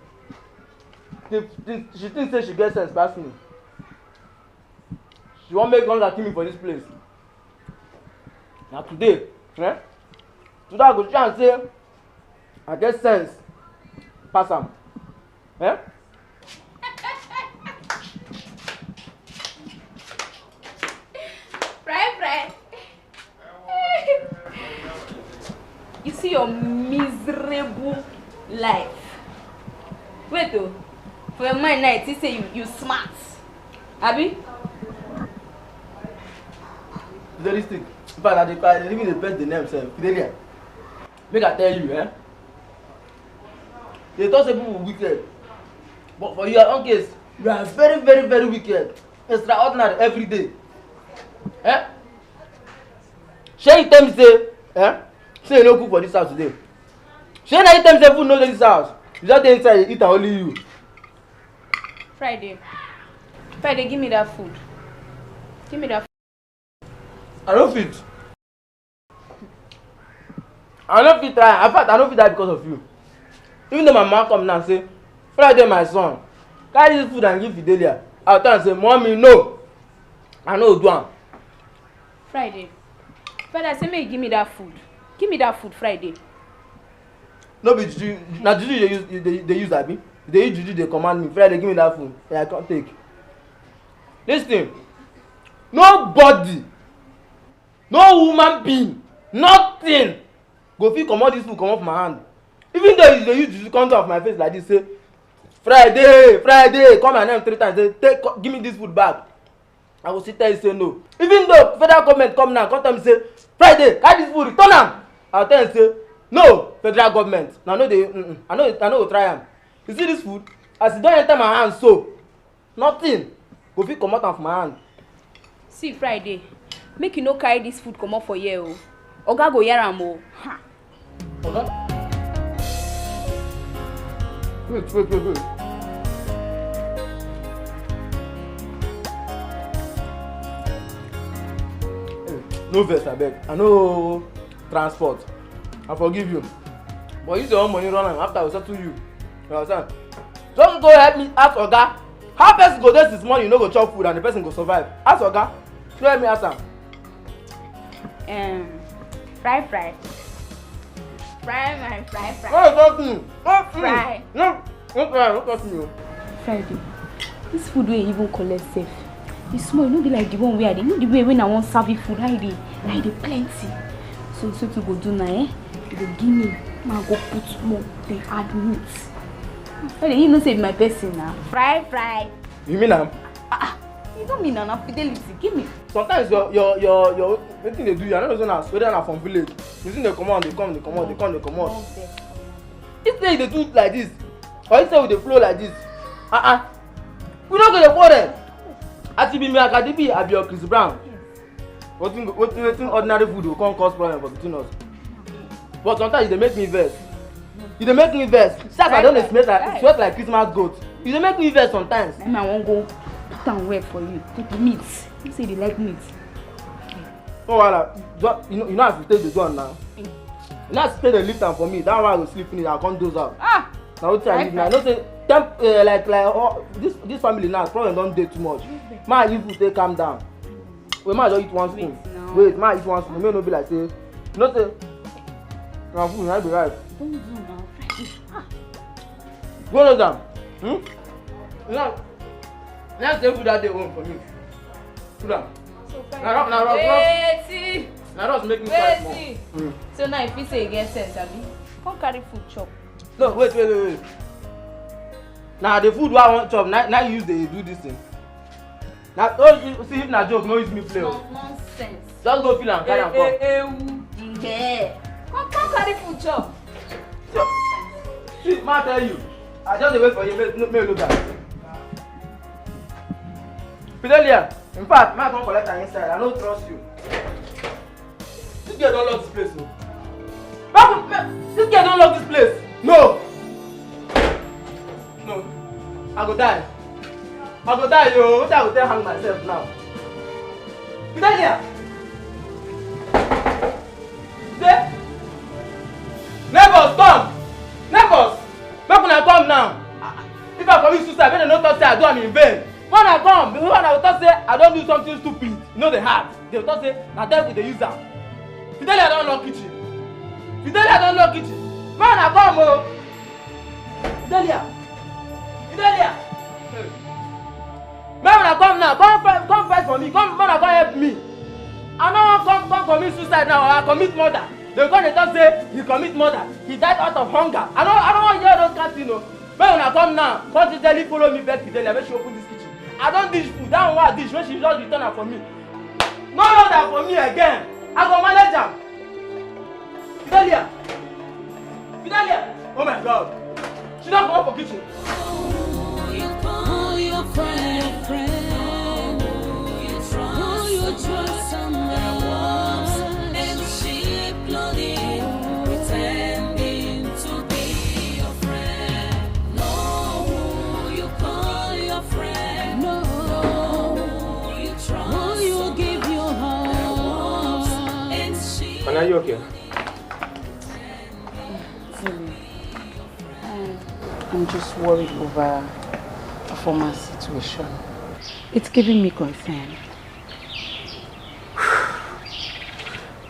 Think, think, she think say she get sense pass me. She wan make hunger kill me for this place. Na today, eh? Today I go show am say I get sense pass am. Eh? Fry, fry. You see your miserable life. Wait, oh, for your mind now, you think say you, you smart. Abi? Very strict. In fact, I dey, I dey even dey bet the name sef. Fidelia. Make I tell you, eh? They talk say people wicked. But for your own case, you are very, very, very wicked. Extraordinary every day. Eh? Shey you tell me say, eh? Say you no cook for this house today. Shey na you tell me say food no dey this house. You just dey inside, dey eat and only you. Friday. Friday, give me that food. Give me that food. I no fit. I no fit try. In fact, I no fit die because of you. Even though my mama come now say, "Friday, my son, carry this food and give Fidelia." I tell am say, "Mommy, no. I no do am." Friday. Friday, I say make you give me that food. Give me that food, Friday. No be juju, na juju you dey use, you dey, dey use, abi? You dey use juju dey command me. Friday, give me that food. Yeah, I can't take. Listen, nobody, no human being, nothing go fit comot this food comot for my hand. Even though you dey use juju come do am for my face like this, say, "Friday, Friday," call my name three times, say, "Take, co-, give me this food back." I go still tell you say no. Even though federal government come now, come tell me say, "Friday, carry this food, return am." I go tell you say, "No, federal government, na no dey, mm-mm, I no, I no go try am." You see this food, as e don enter my hand so, nothing go fit comot am for my hand. See, Friday, make you no carry this food comot for here o. Oga go hear am o. Ha! Oga? Wait, wait, wait, wait. Hey, no vex, abeg. I no transport. I forgive you. But use your own money run am, after I go settle you. You understand? Just go help me ask oga how person go dey since morning, you no go chop food and the person go survive. Ask oga. Go help me ask am. Um, fry fry. Fry my fry fry. No touch me. No touch me. Fry. No, no try, no touch me o. Friday, this food wey you even collect sef, e small, e no be like the one wey I dey, you know the way when I wan serve you food, how e dey, how e dey plenty. So, so to go do na, eh? You go give me, ma go put more, then add meat. Friday, you know say be my person na. Fry fry. You mean am? You know me na, na Fidelity. Give me. Sometimes your your your your wetin dey do you, I no know say na whether na from village. You see dey comot, dey come, dey comot, dey come, dey comot. If say you dey do like this, or if say we dey flow like this, ah ah, we no go dey quarrel. As e be me, Akadibi, I be your Chris Brown. Wetin wetin wetin ordinary food go come cause problem for between us? But sometimes you dey make me vex. You dey make me vex. See as I don dey sweat like sweat like Christmas goat. You dey make me vex sometimes. Na I wan go put am well for you. Put meat. You say you dey like meat. No wahala. Just, you know, you know as you take dey do am now. You know as you take dey lift am for me. That one I go sleep finish, I come doze out. Ah! Na wetin I need now. You know say temp uh, like like oh, this this family now problem don dey too much. Ma, you food take calm down. Wait, ma, just eat one spoon. Wait, ma, eat one spoon. Make no be like say, you know say na food na be rice. Go no down. Hmm? Now, let's take food that day home for me. Put am. Na rough, na rough, rough. Wetin? Na rough make me cry small. Wetin? So now you fit say you get sense, abi? Come carry food chop. No, wait, wait, wait, wait. Na the food wey I wan chop, na na you use dey do this thing. Na oh, you see if na joke, no use me play o. Nonsense. Just go feel am, carry am come. Ewu. Yeah. Come come carry food chop. See, ma tell you, I just dey wait for you, make make you look am. Fidelia, in fact, ma come collect am inside, I no trust you. This girl don lock this place o. Babu, this girl don lock this place. No. No. I go die. I go die o. Wetin I go take hang myself now? Fidelia. Dey. Neighbors, come. Neighbors, make una come now. If I commit suicide, make dem no talk say I do am in vain. Make una come, because una go talk say I don do something stupid. E no dey hard. Dem go talk say na devil dey use am. Fidelia don lock kitchen. Fidelia don lock kitchen. Make una come o. Fidelia. Fidelia. Make una come now. Come fight, come fight for me. Come, make una come help me. I no wan come, come commit suicide now. I commit murder. Dem come dey talk say he commit murder. He died out of hunger. I no, I no wan hear those kind thing o. Make una come now. Come gingerly follow me beg Fidelia make she open this kitchen. I don dish food. That one wey I dish, make she just return am for me. No load am for me again. I go manage am. Fidelia. Fidelia. Oh my God. She don comot for kitchen. You call your friend, friend. Who you trust and love, and she bloody pretending to be your friend. No, who you call your friend? No, who you trust? Who you give your heart? And she And are you okay? Zulu, I'm just worried over a former situation. It's giving me concern.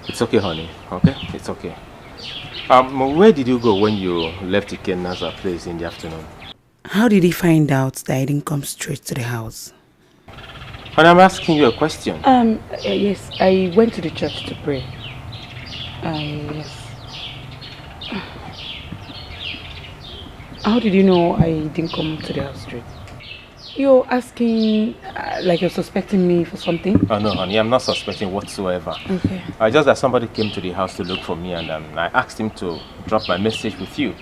It's okay, honey. Okay? It's okay. Um, where did you go when you left Ikenna's place in the afternoon? How did he find out that I didn't come straight to the house? And I'm asking you a question. Um, uh, yes, I went to the church to pray. Uh, yes. How did you know I didn't come to the house straight? You're asking uh, like you're suspecting me for something? Oh, no, honey, I'm not suspecting whatsoever. Okay. I just that somebody came to the house to look for me, and um, I asked him to drop my message with you.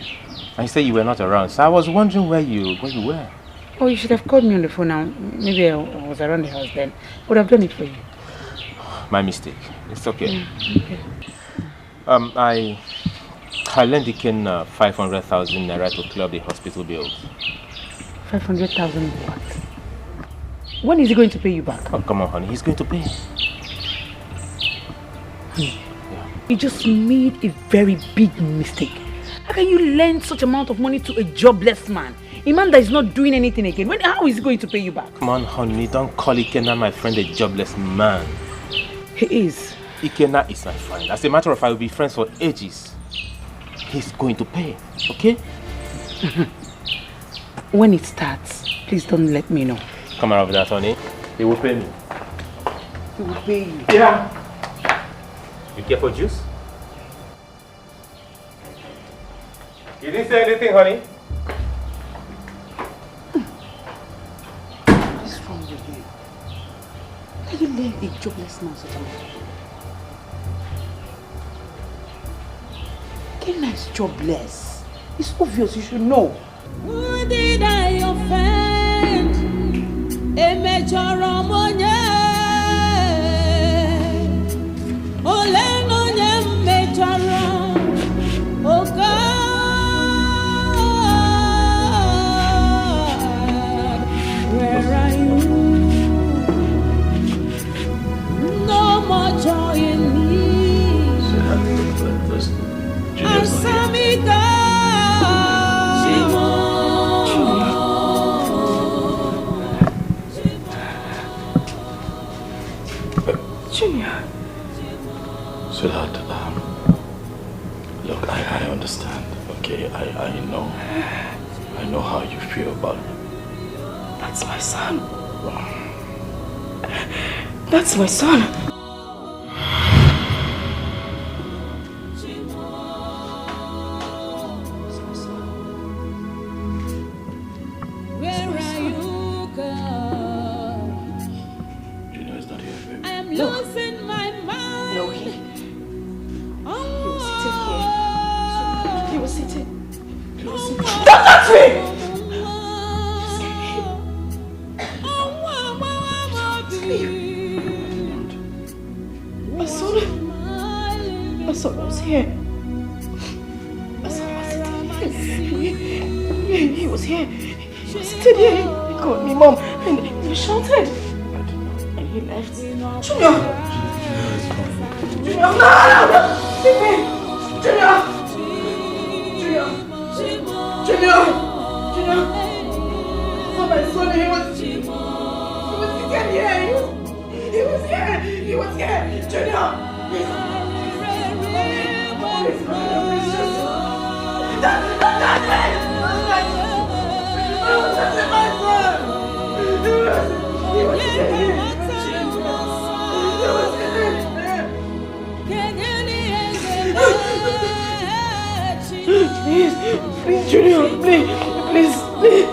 And he said you were not around, so I was wondering where you where you were. Oh, you should have called me on the phone now. Maybe I was around the house then. I would have done it for you. My mistake. It's okay. Yeah, okay. Um, I I lent Ikenna uh, five hundred thousand naira to clear up the hospital bills. Five hundred thousand what? When is he going to pay you back? Oh, come on, honey. He's going to pay. You just made a very big mistake. How can you lend such amount of money to a jobless man? A man that is not doing anything again. When, how is he going to pay you back? Come on, honey, don't call Ikenna, my friend, a jobless man. He is. Ikenna is my friend. As a matter of fact, we'll be friends for ages. He's going to pay, okay? When it starts, please don't let me know. Come out of that, honey. He will pay me. He will pay you. Yeah. You care for juice? You didn't say anything, honey? What's wrong with you? Can you lend a jobless man such a money? Ikenna is jobless. It's obvious, you should know. Who did I offend? Emechọrọ m onye? Ole na onye m mechọrọ? Oh God, where are you? No more joy in me. Answer me, God. Junior. Sweetheart, um, look, I, I understand, okay? I, I know. I know how you feel, but That's my son. That's my son. Where are you, God? Junior is not here, baby. I am losing my mind. No, he, he was sitting here. He was sitting. He was sitting. Don't touch me! My son, my son was here. My son was sitting here. He, he, he was here. He was sitting here. He called me mom and he shouted. And he left. Junior! Junior, no, no, no! Leave me! Junior! Junior! Junior! Junior! Oh, my son, he was, he was sitting here. He was, he was here. He was here. Junior! Please. Please, please, please, just don't, don't touch me! Don't touch me! Don't touch my son! He was, he was here. He was here. Please, please, Junior, please, please, please.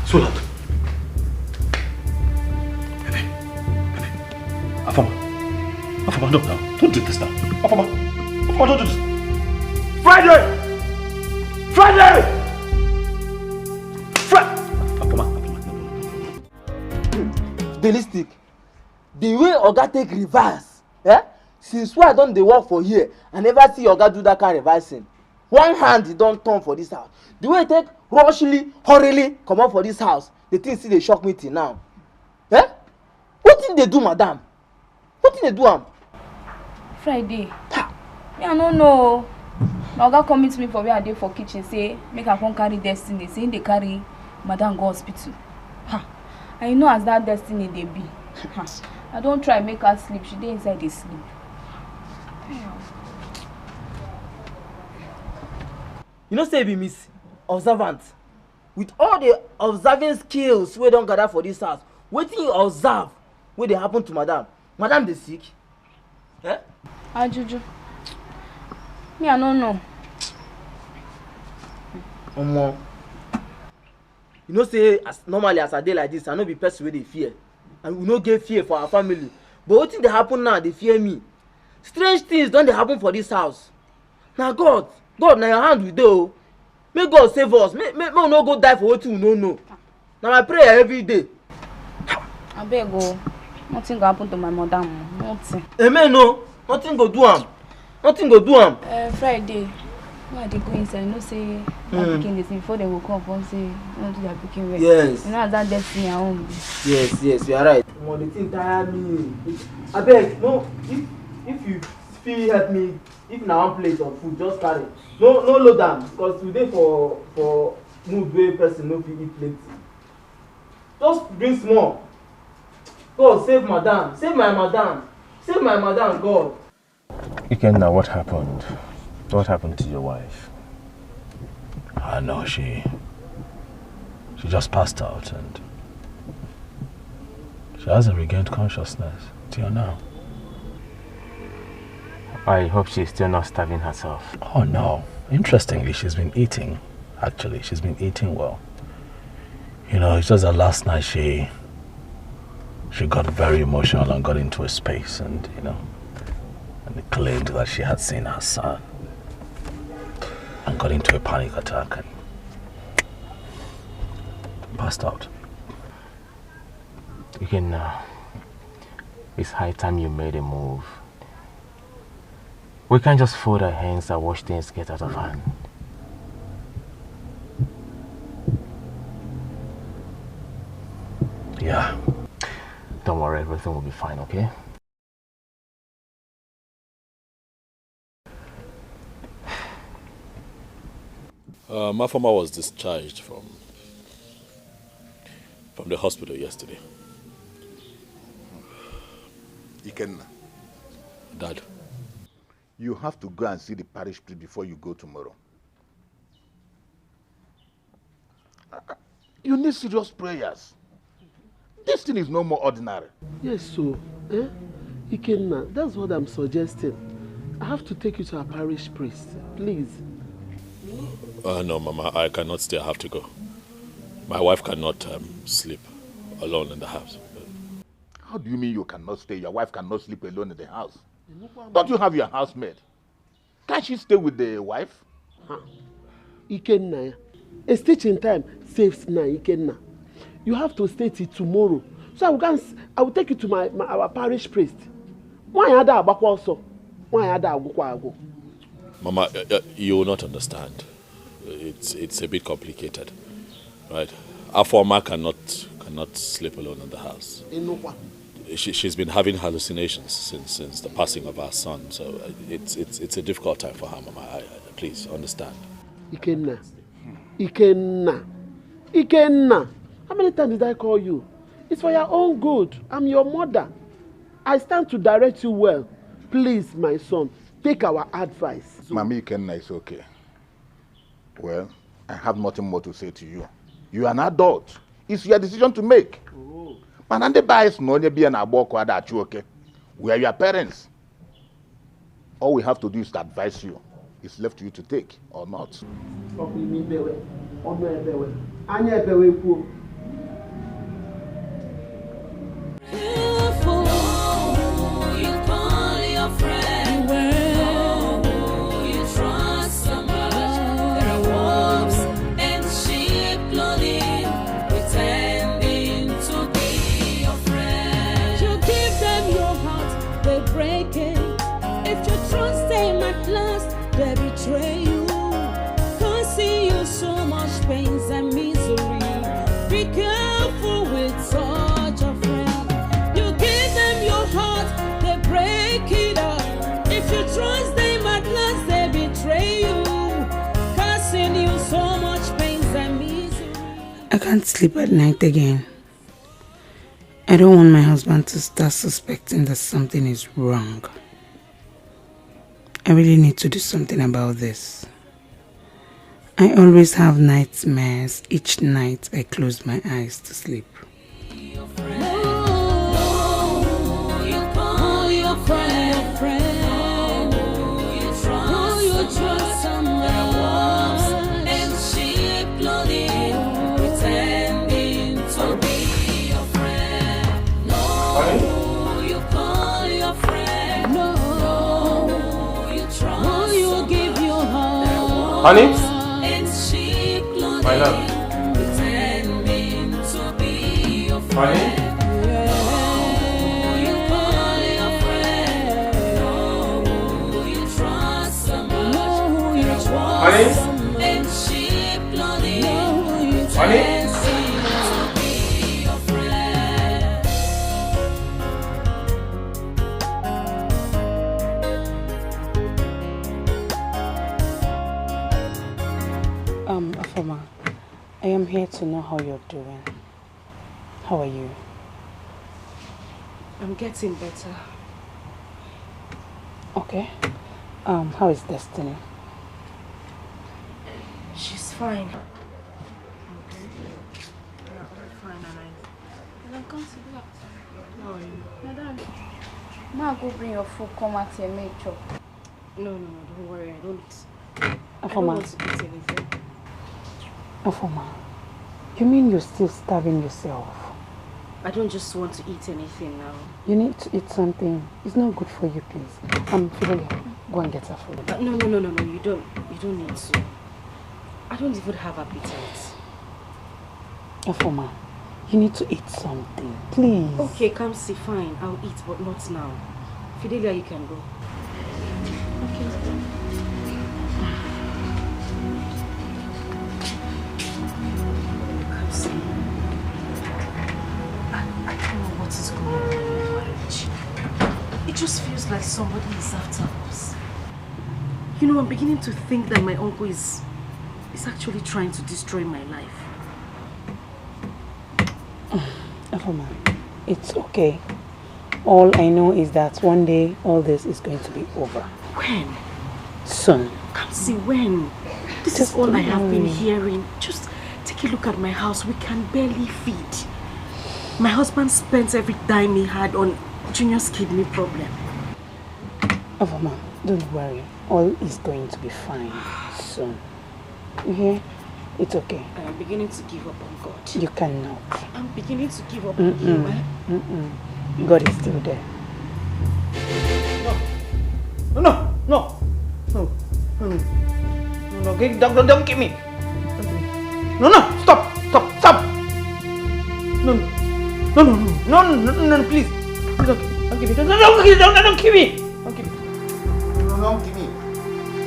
Sweetheart. Baby, baby. Afama. Afama, no, no. Don't do this now. Afama. Afama, don't do this. Friday! Friday! Friday! Afama, Afama, no, no, no, no. Delistic, the way Oga take reverse, eh? Since wey I don dey work for here, I never see Oga do that kind reversing. One hand he don turn for this house. The way he take rushly, hurriedly comot for this house, the thing still dey shock me till now. Eh? Wetin dey do madam? Wetin dey do am? Friday. Me, I no know. My oga come meet me for where I dey for kitchen, say make I come carry Destiny, say he dey carry madam go hospital. Ha! And you know as that Destiny dey be. Ha! I don try make her sleep, she dey inside dey sleep. You know say you be Miss Observant. With all the observing skills wey don gather for this house, wetin you observe wey dey happen to madam? Madam dey sick? Eh? Ajuju. Me, I no know. Omo. You know say as normally as I dey like this, I no be person wey dey fear. And we no get fear for our family. But wetin dey happen now dey fear me. Strange things don dey happen for this house. Na God, God, na your hand we dey o. Make God save us. Make, make, make we no go die for wetin we no know. Na my prayer every day. Abeg o, nothing go happen to my madam o, nothing. Amen o, nothing go do am. Nothing go do am. Uh, Friday, when I dey go inside, you know say my mm. Pikin dey sing before dem go come come say no do their pikin well. Yes. You know as that destiny I own be. Yes, yes, you are right. Omo, the thing tire me. Abeg, no, if if you fit help me, if na one plate of food, just carry. No, no load am, because we dey for for mood wey person no fit eat plenty. Just bring small. God save madam, save my madam, save my madam, God. Ikenna, what happened? What happened to your wife? I know she she just passed out and she hasn't regained consciousness till now. I hope she's still not starving herself. Oh no. Interestingly, she's been eating. Actually, she's been eating well. You know, it's just that last night she she got very emotional and got into a space and, you know, and claimed that she had seen her son and got into a panic attack and passed out. Ikenna, it's high time you made a move. We can't just fold our hands and watch things get out of hand. Yeah. Don't worry, everything will be fine, okay? Uh, Mafama was discharged from from the hospital yesterday. Ikenna. Dad. You have to go and see the parish priest before you go tomorrow. You need serious prayers. This thing is no more ordinary. Yes, so, eh? Ikenna, that's what I'm suggesting. I have to take you to our parish priest, please. Uh, no, Mama, I cannot stay. I have to go. My wife cannot um, sleep alone in the house. How do you mean you cannot stay? Your wife cannot sleep alone in the house. Don't you have your housemaid? Can't she stay with the wife? Huh. Ikenna, a stitch in time saves nine, Ikenna. You have to stay till tomorrow. So I will, go and s- I will take you to my, my our parish priest. Why ada agbakwa ọsọ? Why ada agwụkwa agwụ? Mama, uh, uh, you will not understand. It's it's a bit complicated, right? Afoma cannot cannot sleep alone in the house. Inukwa. She, she's been having hallucinations since since the passing of our son, so uh, it's it's it's a difficult time for her, Mama. I, I, please understand. Ikenna, Ikenna, Ikenna. How many times did I call you? It's for your own good. I'm your mother. I stand to direct you well. Please, my son, take our advice. Mami Ikenna, it's okay. Well, I have nothing more to say to you. You are an adult. It's your decision to make. Mana ndị be anyị sị na onye be ya na-agba ọkụ ada achụ oke. We are your parents. All we have to do is to advise you. It's left to you to take or not. Ọkụ imi bewe, ọnụ ebewe, anya ebewe kwuo. I can't sleep at night again. I don't want my husband to start suspecting that something is wrong. I really need to do something about this. I always have nightmares each night I close my eyes to sleep. Honey? My love. Honey? Honey? Honey? Um, Afoma, I am here to know how you're doing. How are you? I'm getting better. Okay. Um, how is Destiny? She's fine. Okay. Yeah, I'm fine, and I, and I can't see that. How are you? Madam, ma go bring your food come out here, make chop. No, no, no, don't worry. I don't. I don't Afoma. want to eat anything. Afoma, you mean you're still starving yourself? I don't just want to eat anything now. You need to eat something. It's not good for you, please. Um, Fidelia, go and get her food. Uh, no, no, no, no, no. You don't. You don't need to. I don't even have appetite. Afoma, you need to eat something, please. Okay, Kamsi, fine. I'll eat, but not now. Fidelia, you can go. Okay. Kamsi, I, I don't know what is going on in my marriage. It just feels like somebody is after us. You know, I'm beginning to think that my uncle is, is actually trying to destroy my life. Afoma, it's okay. All I know is that one day all this is going to be over. When? Soon. Kamsi, when? This is Just all I don't have been worry. hearing. Just take a look at my house. We can barely feed. My husband spends every dime he had on Junior's kidney problem. Afoma, don't worry. All is going to be fine soon. You hear? It's okay. I am beginning to give up on God. You cannot. I'm beginning to give up on Mm-mm. Him. Eh? Mm-mm. God is still there. No, no, no, no, no, no, no, no, don't, don't, don't kill me. No, no, stop, stop, stop. No, no, no, no, no, no, no, no, please. Please don't, don't kill me. Don't, don't, don't, don't, don't kill me. Don't kill me. No, no, don't kill me.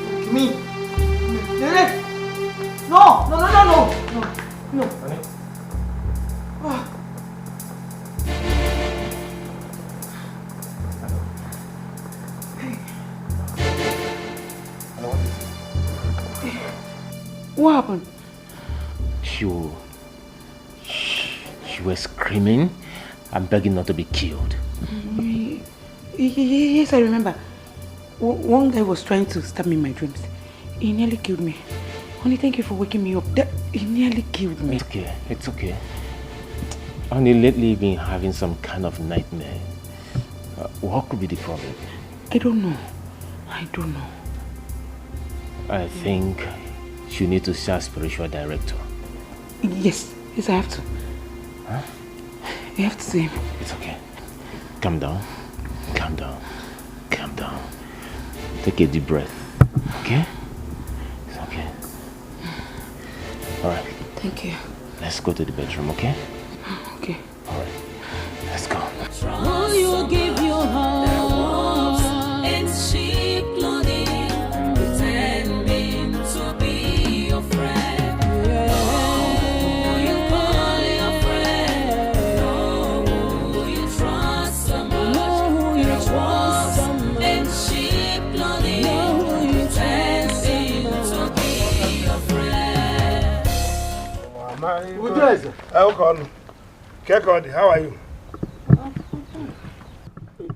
Don't kill me. No, no, no, no, no, no. Honey? Ah. Hello. Hello, what is it? What happened? She, wa- she was screaming and begging not to be killed. Y- y- y- Yes, I remember. W- One guy was trying to stab me in my dreams. He nearly killed me. Honey, thank you for waking me up. That, he nearly killed me. It's okay. It's okay. Honey, lately you've been having some kind of nightmare. Uh, what could be the problem? I don't know. I don't know. I think you need to see a spiritual director. Yes, yes, I have to. Huh? I have to see him. It's okay. Calm down. Calm down. Calm down. Take a deep breath. Okay? It's okay. All right. Thank you. Let's go to the bedroom, okay? Okay. All right. Let's go. Will you give your heart and sheep clothing, pretending to be your friend? Who you call your friend? Know who you trust so much. There are wolves in sheep clothing, pretending to be your friend. Who dress? How can? Kekodi, how are you?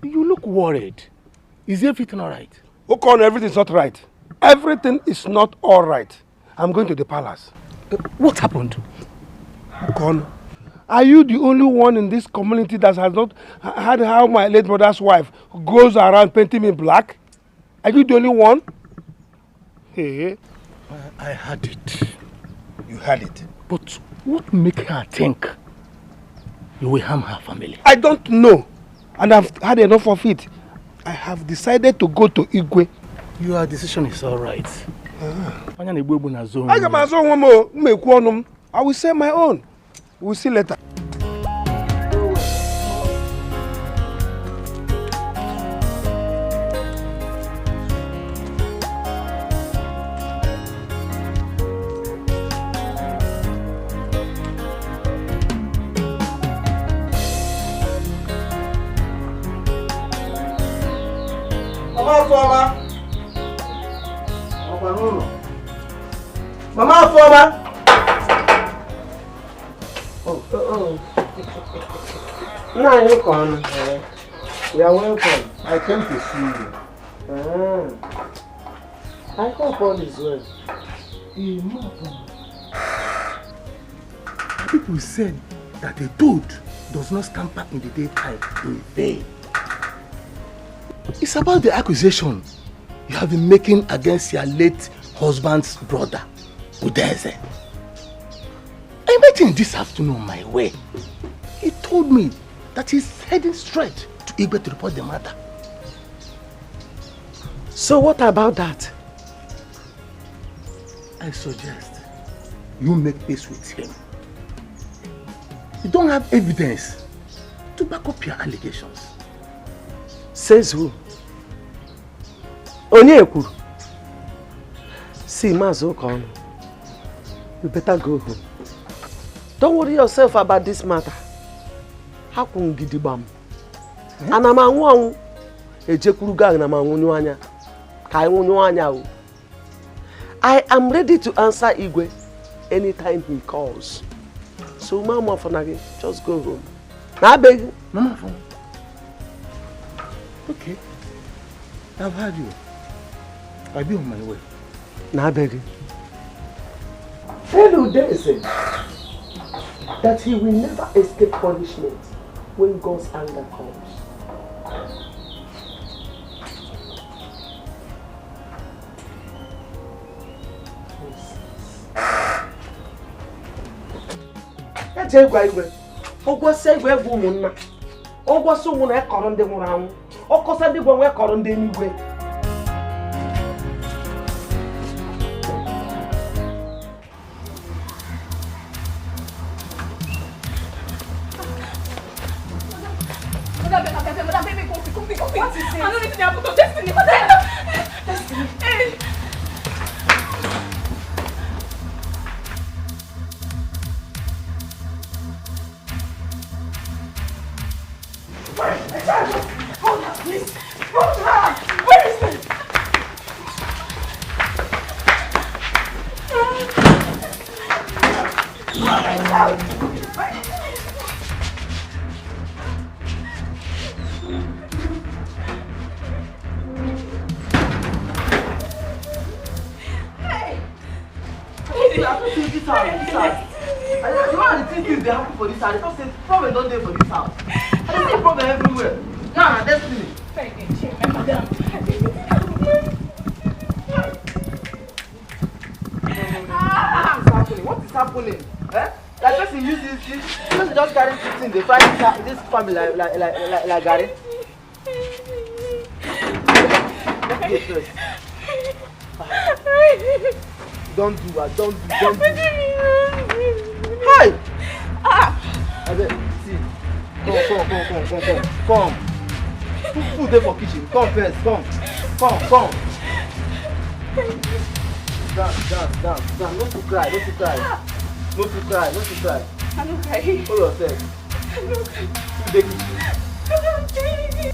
You look worried. Is everything all right? Ukon, everything is not right. Everything is not all right. I'm going to the palace. Uh, what happened? Ukon, are you the only one in this community that has not h- heard how my late mother's wife goes around painting me black? Are you the only one? Hey. I, I heard it. You heard it? But what make her think you will harm her family? I don't know. And I've had enough of it. I have decided to go to Igwe. Your decision is all right. Onye na-egbu egbu na-azọ onwe Aga m ya. azọ onwe m o, m ekwu ọnụ m. I will say my own. We'll see later. Mama Afoma. Mama Afoma. Oh, oh, oh. Now you come. You are welcome. I came to see you. Ah. I hope all is well. Eh, Mama Afoma. People said that a toad does not scamper in the daytime in vain. It's about the accusation you have been making against your late husband's brother, Udeze. I met him this afternoon on my way. He told me that he's heading straight to Igwe to report the matter. So what about that? I suggest you make peace with him. You don't have evidence to back up your allegations. Says who? Onye kwuru? See, Maazị Ụkaọnụ, you better go home. Don't worry yourself about this matter. Ha kwụ m gidigbam. Ana m anwụ anwụ. Ejekwuru gị ana m anwụnyụ anya. Ka anyị nwụnyụ anya o. I am ready to answer Igwe anytime he calls. So, Mama Afoma, just go home. Na abeg. Mama Afoma. Okay. I've heard you. I'll be on my way. Na abeg. Tell Udeze that he will never escape punishment when God's anger comes. Eje gwa Igwe. Ụgwọ si Igwe egwu ụmụnna. Ụgwọ si ụmụ na-ekọrọ ndị nwụrụ anwụ. Ọkọsa ndị gwa nwe kọrọ ndị eluigwe. Madam, madam, madam, madam, baby, come, come, come, come. What is it? I don't need to happen to Destiny. Madam, Destiny. Hey. Where is the child? Hold her, please. Hold her. Where is the This house, this house. I don't know how the thing things dey happen for this house. I thought say problem don dey for this house. I dey see problem everywhere. Now na Destiny. What is happening? What is happening? Eh? Like person use this, this person just carry fifteen, dey fry this, this family like, like, like, like, like garri. Don't do what, don't do, don't do. Hey! Ah! Abeg, see. Come, come, come, come, come, come. Come. Food, food dey for kitchen. Come first, come. Come, come. Dance, dance, dance, dance. No too cry, no too cry. No too cry, no too cry. I no cry. Hold yourself. I no cry. Who dey kitchen? I no cry.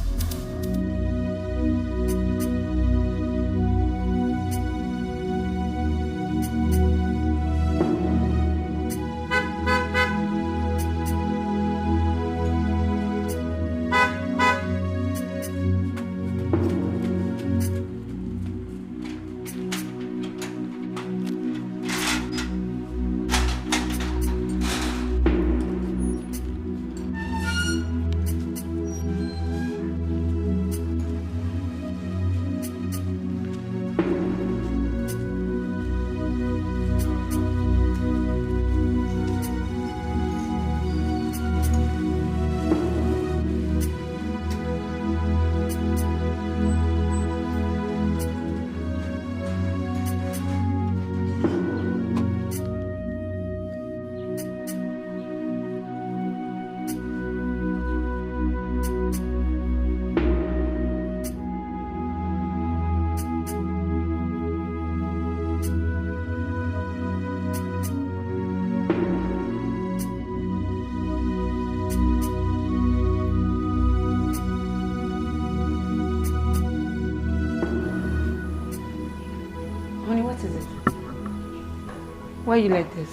You like this?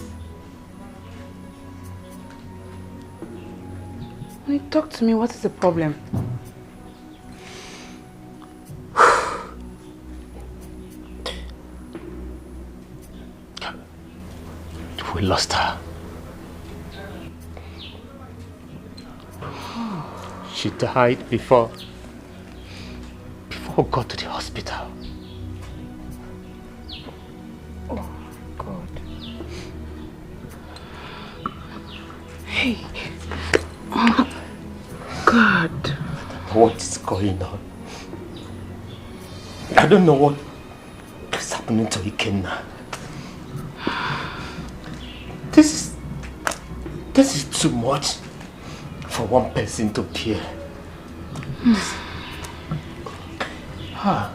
Honey, talk to me. What is the problem? We lost her. She died before, before we got to the hospital. Oh, God. Hey. Oh, God. What is going on? I don't know what is happening to Ikenna. This is, this is too much for one person to bear. Ah.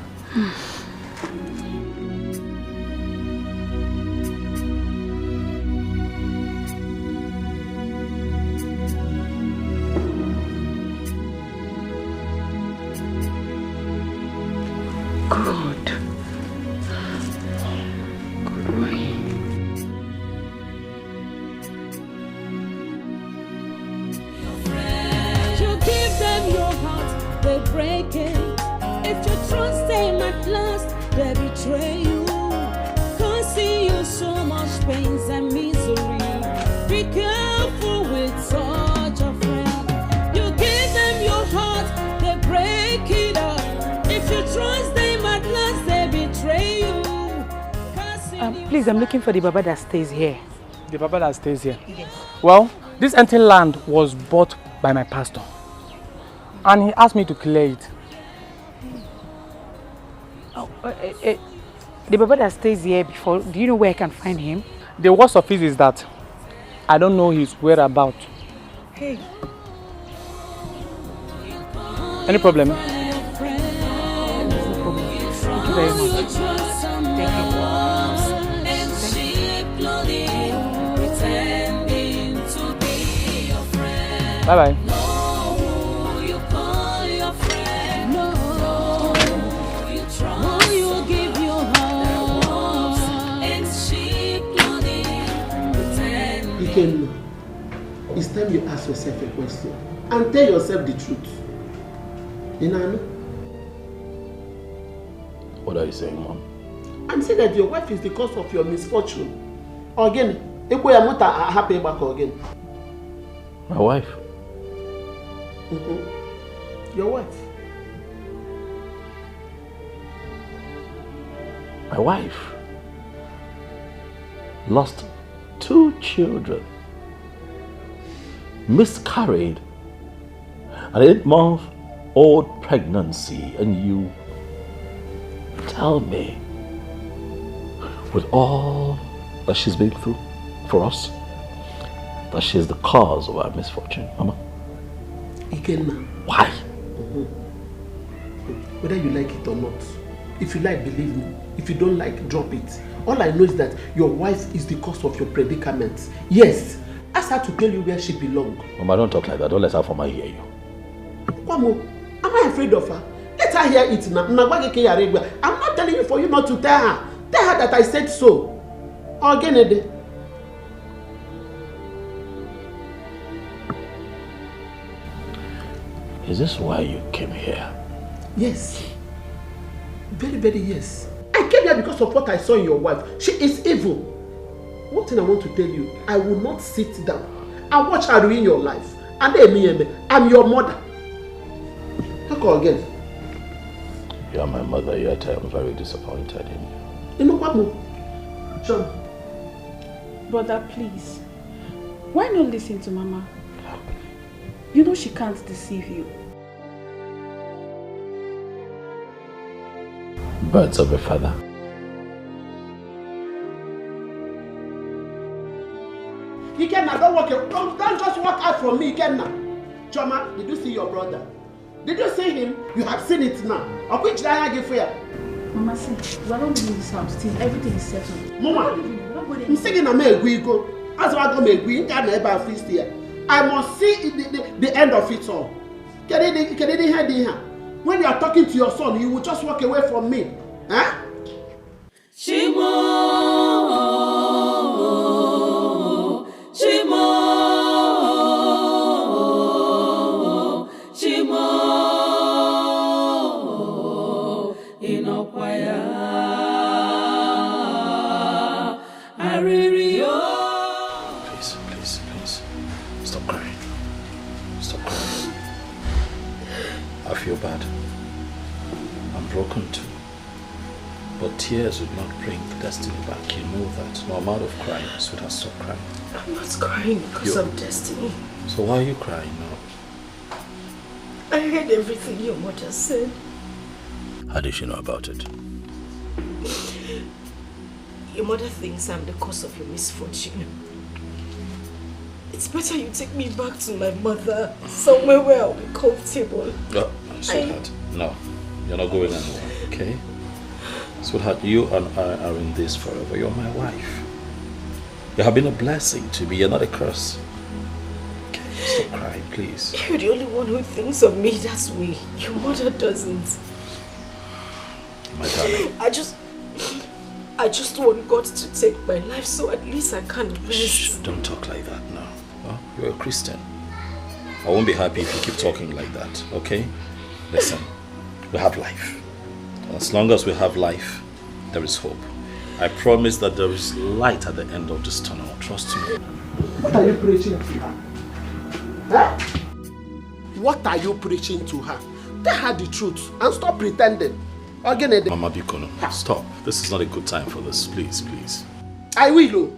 God. God, why? You give them your heart, they break it. If you trust them at last, they betray you. Causing you so much pains and misery. Be careful with such a friend. You give them your heart, they break it up. If you trust them at last, they betray you. Causing Um, you please, I'm so looking for the baba that stays here. The papa that stays here. Yes. Well, this empty land was bought by my pastor, and he asked me to clear it. Oh, uh, uh, uh, the papa that stays here before, do you know where I can find him? The worst of it is that I don't know his whereabouts. Hey. Any problem? No problem. Thank you very much. Thank you. Bye bye. Ikenna, it's time you ask yourself a question and tell yourself the truth. You know? What are you saying, Mom? I'm saying that your wife is the cause of your misfortune. Again, Ekwe Yamuta happy back again. My wife? Mm-hmm. Your wife. My wife lost two children, miscarried an eight month old pregnancy, and you tell me, with all that she's been through for us, that she's the cause of our misfortune, Mama? Ikenna. Why? Mm-hmm. Whether you like it or not, if you like, believe me. If you don't like, drop it. All I know is that your wife is the cause of your predicament. Yes, ask her to tell you where she belongs. Mama, don't talk like that. Don't let her former hear you. Kwamo, am I afraid of her? Let her hear it now. I'm not telling you for you not to tell her. Tell her that I said so. Ogenede. Is this why you came here? Yes. Very, very yes. I came here because of what I saw in your wife. She is evil. One thing I want to tell you, I will not sit down and watch her ruin your life. And Emi Eme, I'm your mother. Talk again. You are my mother, yet I am very disappointed in you. Inukwamu. John. Brother, please. Why not listen to Mama? You know she can't deceive you. Birds of a feather. Ikenna, don't walk. Don't, don't just walk out from me, Ikenna. Chioma, did you see your brother? Did you see him? You have seen it now. Of which line I give fear? Mama, see, we are not leaving this house till everything is settled. Mama, I'm singing a me guigo. As I go me guigo, I never feast here. I must see the, the, the end of it all. Can it, can it hear the hand? When you are talking to your son, you will just walk away from me. Huh? Shimo. Stop crying. I feel bad. I'm broken too. But tears would not bring destiny back. You know that. No amount of crying, sweetheart, stop crying. I'm not crying because of destiny. So why are you crying now? I heard everything your mother said. How did she know about it? Your mother thinks I'm the cause of your misfortune. It's better you take me back to my mother, somewhere where I'll be comfortable. No, sweetheart, no. You're not going anywhere, okay? Sweetheart, you and I are in this forever. You're my wife. You have been a blessing to me. You're not a curse. Okay, stop crying, please. You're the only one who thinks of me that way. Your mother doesn't. My darling. I just, I just want God to take my life, so at least I can rest. Shh, don't talk like that now. Huh? You're a Christian. I won't be happy if you keep talking like that, okay? Listen, we have life. As long as we have life, there is hope. I promise that there is light at the end of this tunnel. Trust me. What are you preaching to her? Huh? What are you preaching to her? Tell her the truth and stop pretending. Ogene de- Mama Bikono, stop. This is not a good time for this. Please, please. I will. Oh.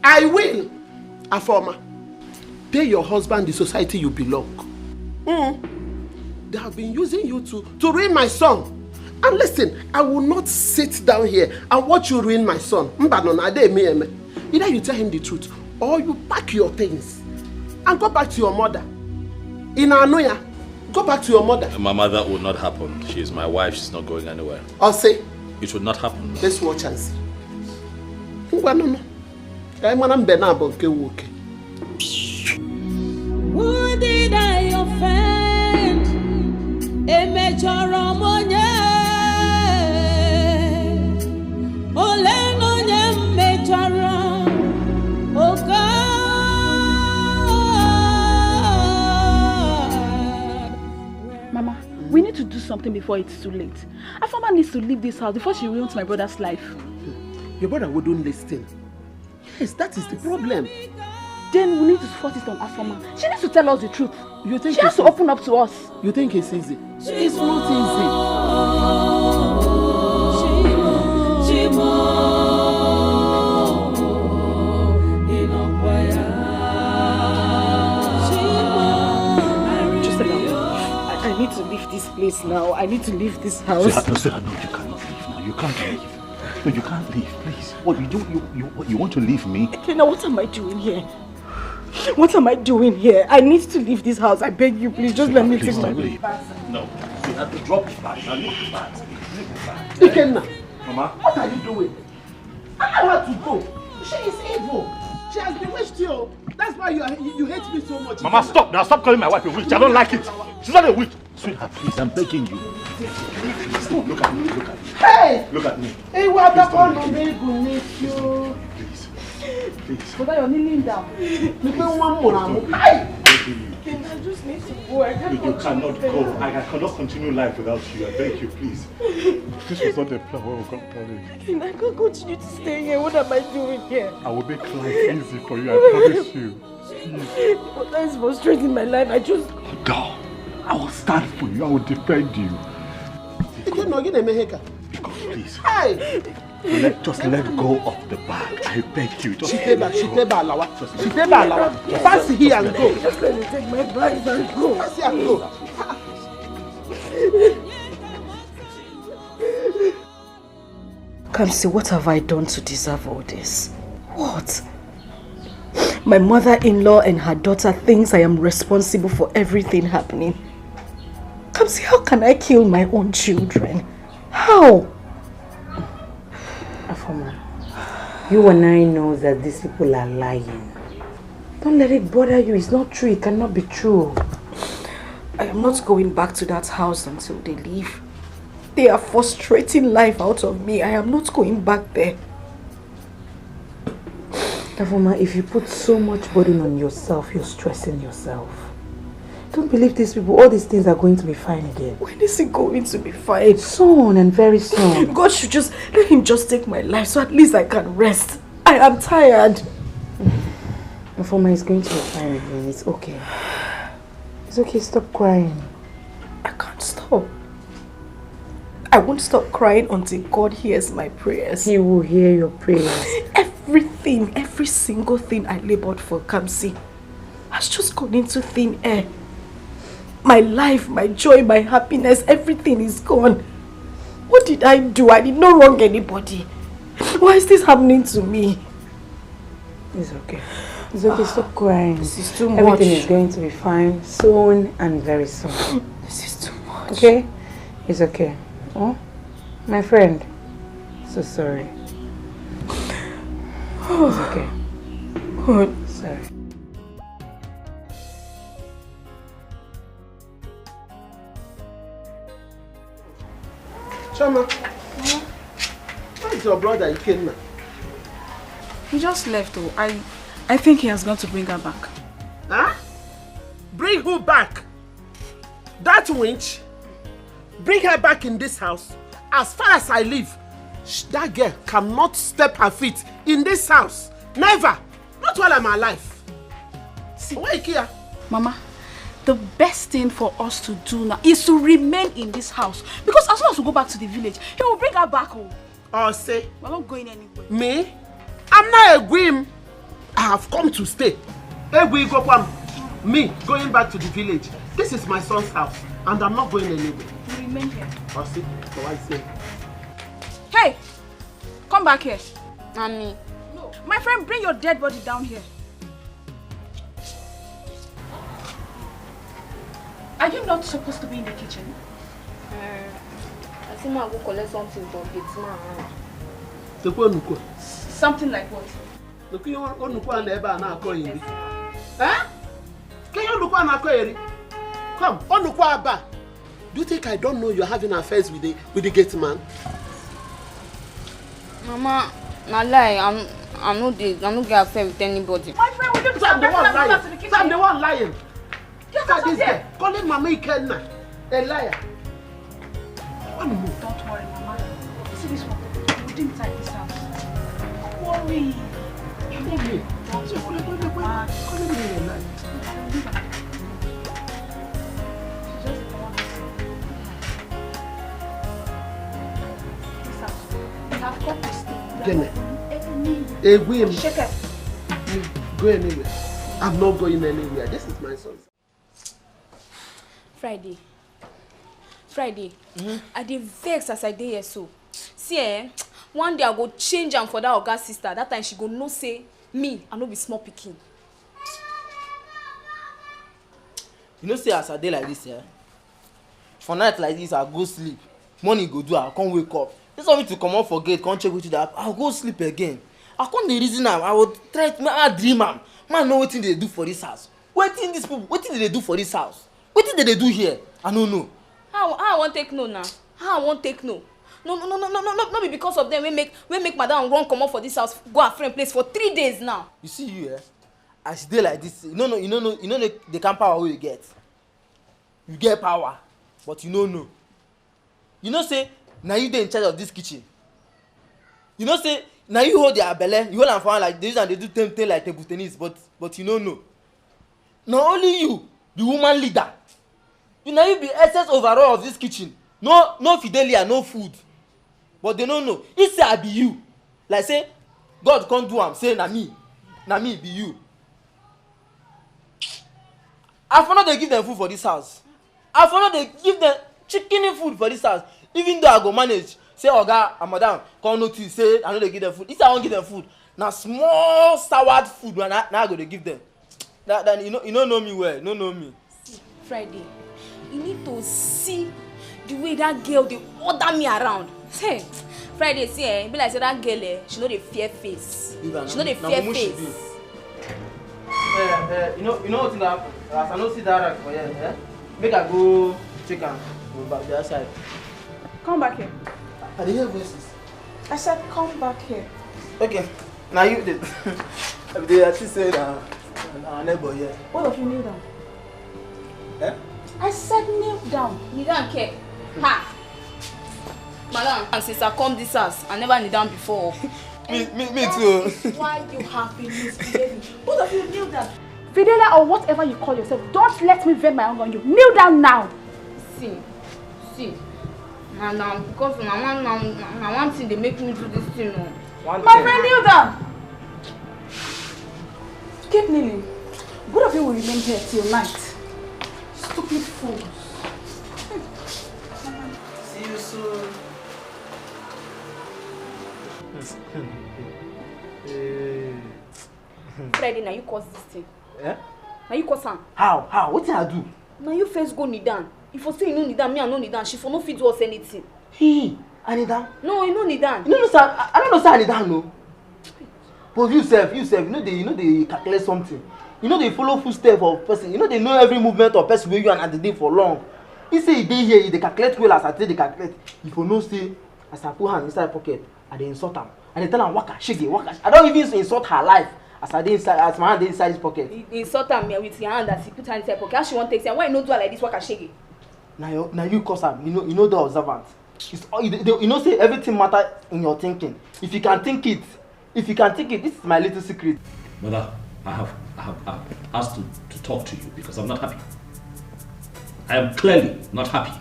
I will. Afoma, pay your husband the society you belong. Mm. They have been using you to, to ruin my son. And listen, I will not sit down here and watch you ruin my son. Mba no na ade eme eme. Either you tell him the truth or you pack your things and go back to your mother. In Anoya, go back to your mother. My mother will not happen. She is my wife. She's not going anywhere. I'll say, it will not happen. Let's watch and see. Ngwa no no. Ka anyị mara mbe na-abụ nke nwoke. Who did I offend? Emejọrọ m onye? Ole na onye m mejọrọ? Oh God. Mama, we need to do something before it's too late. Afoma needs to leave this house before she ruins my brother's life. Your brother wouldn't listen. Yes, that is the problem. Then we need to force it on Afoma. She needs to tell us the truth. You think she has to open up to us. You think it's easy? It's not easy. Just allow me. I, I need to leave this place now. I need to leave this house. Sweetheart, no, sweetheart, no, you cannot leave now. You can't leave. No, you can't leave, please. What, you do, you, you, what, you want to leave me? Kenna, what am I doing here? What am I doing here? I need to leave this house. I beg you, please, just let me take my bag. No, please don't leave. No. You have to drop the bag. Now leave the bag. Leave the bag. Ikenna, Mama, what are you doing? Allow her to go. She is evil. She has bewitched you. That's why you, are, you, you hate me so much. Mama, stop now. Stop calling my wife a witch. I don't like it. She's not a witch. Sweetheart, please, I'm begging you. Look at me, look at me. Hey! Look at me. Hey, what happened to me? Please. Please. But you're kneeling down. Look at one more. I'm begging you. Ken, I just need to go. I can't. You cannot go. I cannot continue life without you. I beg you, please. This was not a plan. Where we got married. Ken, I can't continue to stay here. What am I doing here? I will make life easy for you. I promise you. But that is frustrating my life. I just. Down. I will stand for you. I will defend you. Ikenna, gịnị na-eme ihe ka? Because please. Hey! Let, just let go of the bag. I beg you. Just let go. She take back, she take back, Alawa. She take back, Alawa. Pass here and go. Just let me take my bags and go. Pass here and go. Kamsi, what have I done to deserve all this? What? My mother-in-law and her daughter thinks I am responsible for everything happening. Kamsi, how can I kill my own children? How? Afoma, you and I know that these people are lying. Don't let it bother you. It's not true. It cannot be true. I am not going back to that house until they leave. They are frustrating life out of me. I am not going back there. Afoma, if you put so much burden on yourself, you're stressing yourself. Don't believe these people. All these things are going to be fine again. When is it going to be fine? Soon, and very soon. God should just let him just take my life so at least I can rest. I am tired. Afoma, is going to be fine again. It's okay. It's okay, stop crying. I can't stop. I won't stop crying until God hears my prayers. He will hear your prayers. Everything, every single thing I labored for, Kamsi, has just gone into thin air. My life, my joy, my happiness, everything is gone. What did I do? I did not wrong anybody. Why is this happening to me? It's okay. It's okay. Stop crying. This is too much. Everything is going to be fine soon and very soon. This is too much. Okay? It's okay. Oh, my friend. So sorry. It's okay. God. Sorry. Chioma, where's your brother Ikenna? He just left. Oh, I, I think he has gone to bring her back. Huh? Bring who back? That wench? Bring her back in this house. As far as I live, sh- that girl cannot step her feet in this house. Never. Not while I'm alive. See, why you care? Mama, the best thing for us to do now is to remain in this house, because as soon as we go back to the village, he will bring her back home. Or say, We're not going anywhere. me? I'm not a gwim. I have come to stay. Egwu Igwekwa m. Me going back to the village. This is my son's house, and I'm not going anywhere. We remain here. Or say, so I say. Hey, come back here. And me. No, my friend, bring your dead body down here. Are you not supposed to be in the kitchen? Uh, I think I'll go collect something for gate man. Tekwe onukwu. Something like what? Look, you want onukwu and ebe a na-akọ eri. Eh? Can you look on eri? Come, onukwu aba. Do you think I don't know you're having affairs with the with the gate man? Mama, na lie. I'm, I no dey, I no get affair with anybody. My friend, will you So I'm the bring one that lying. daughter to the So I'm the kitchen? One lying. Get Look at out of this here. Girl. Calling Mama Ikenna a liar. One more. Don't worry, Mama. You see this one? We didn't tie this house. Don't worry. Calling me. So calling me a liar. This house. We have come to stay. We are Gene. not going anywhere. Egwu m. Shake it. Go anywhere. I'm not going anywhere. This is my son's. Friday. Friday. I dey vex as I dey here so. See, eh, one day I go change am for that oga sister. That time she go know say me, I no be small pikin. You know say as I dey like this, eh? For night like this, I go sleep. Morning go do, I come wake up. This one to comot for gate, come check wetin dey happen. I go sleep again. I come dey reason am. I go try to, I dream am. Man know wetin dey do for this house. Wetin these people, wetin dey do for this house? Wetin dey do here? I no know. How, how I wan take know now? How I wan take know? No, no, no, no, no, no, no, no be because of them wey make, wey make madam run comot for this house, go her friend place for three days now. You see you, eh? As you dey like this, you no know, you no know, you no know the kind power wey you get. You get power, but you no know. You know say na you dey in charge of this kitchen. You know say na you hold their belle, you hold am for hand like they use am dey do ten ten like table tennis, but, but you no know. Na only you be woman leader. You na you be S S overall of this kitchen. No, no Fidelia, no food. But they no know. If say I be you, like say God come do am, say na me, na me be you. I for no dey give them food for this house. I for no dey give them chicken food for this house. Even though I go manage, say oga and madam come notice say I no dey give them food. If I wan give them food, na small soured food na, na I go dey give them. That, that you no, you no know me well, you no know me. Friday, you need to see the way that girl dey order me around. Hey, Friday, see, eh, e be like say that girl, eh, she no dey fear face. She no dey fear face. Eh, eh, you know, you know wetin go happen? As I no see that rag for here, eh? Make I go check am for back the other side. Come back here. I dey hear voices. I said come back here. Okay, now you dey. I dey, I think say na, na our neighbor here. Both of you kneel down. Eh? I said kneel down. Kneel down, care. Ha! Madam, and since I come this house, I never kneel down before. Me, me, me too. That is why you have been misbehaving. Both of you kneel down. Fidelia or whatever you call yourself, don't let me vent my anger on you. Kneel down now. See, see, na na because na one na na one thing dey make me do this thing o. One My thing. Friend, kneel down. Keep kneeling. Both of you will remain here till night. Stupid fools. See you soon. Friday, now you cause this thing. Eh? Now you cause am. How? How? What did I do? Now you first go kneel down. If you say you no kneel down, me I no kneel down. She for no fit do us anything. He, I kneel down. No, you no kneel down. You no know say I, I no know say I kneel down, no. But you sef, you sef, you know they, you know they calculate something. You know they follow footstep of person. You know they know every movement of person where you and I dey for long. He say he dey here, he dey calculate well as I take dey calculate. If you know say, as I put hand inside pocket, I dey insult am. I dey tell am waka shege, waka. I don even insult her life as I dey inside, as my hand dey inside his pocket. He insult am with him hand as he put hand inside pocket. How she wan take say why you no do her like this waka shege? Na your, na you cause am. You know, you know the observant. It's all, you, you know say everything matter in your thinking. If you can think it, if you can think it, this is my little secret. Mother, I have, I have, I have asked to, to talk to you because I'm not happy. I am clearly not happy.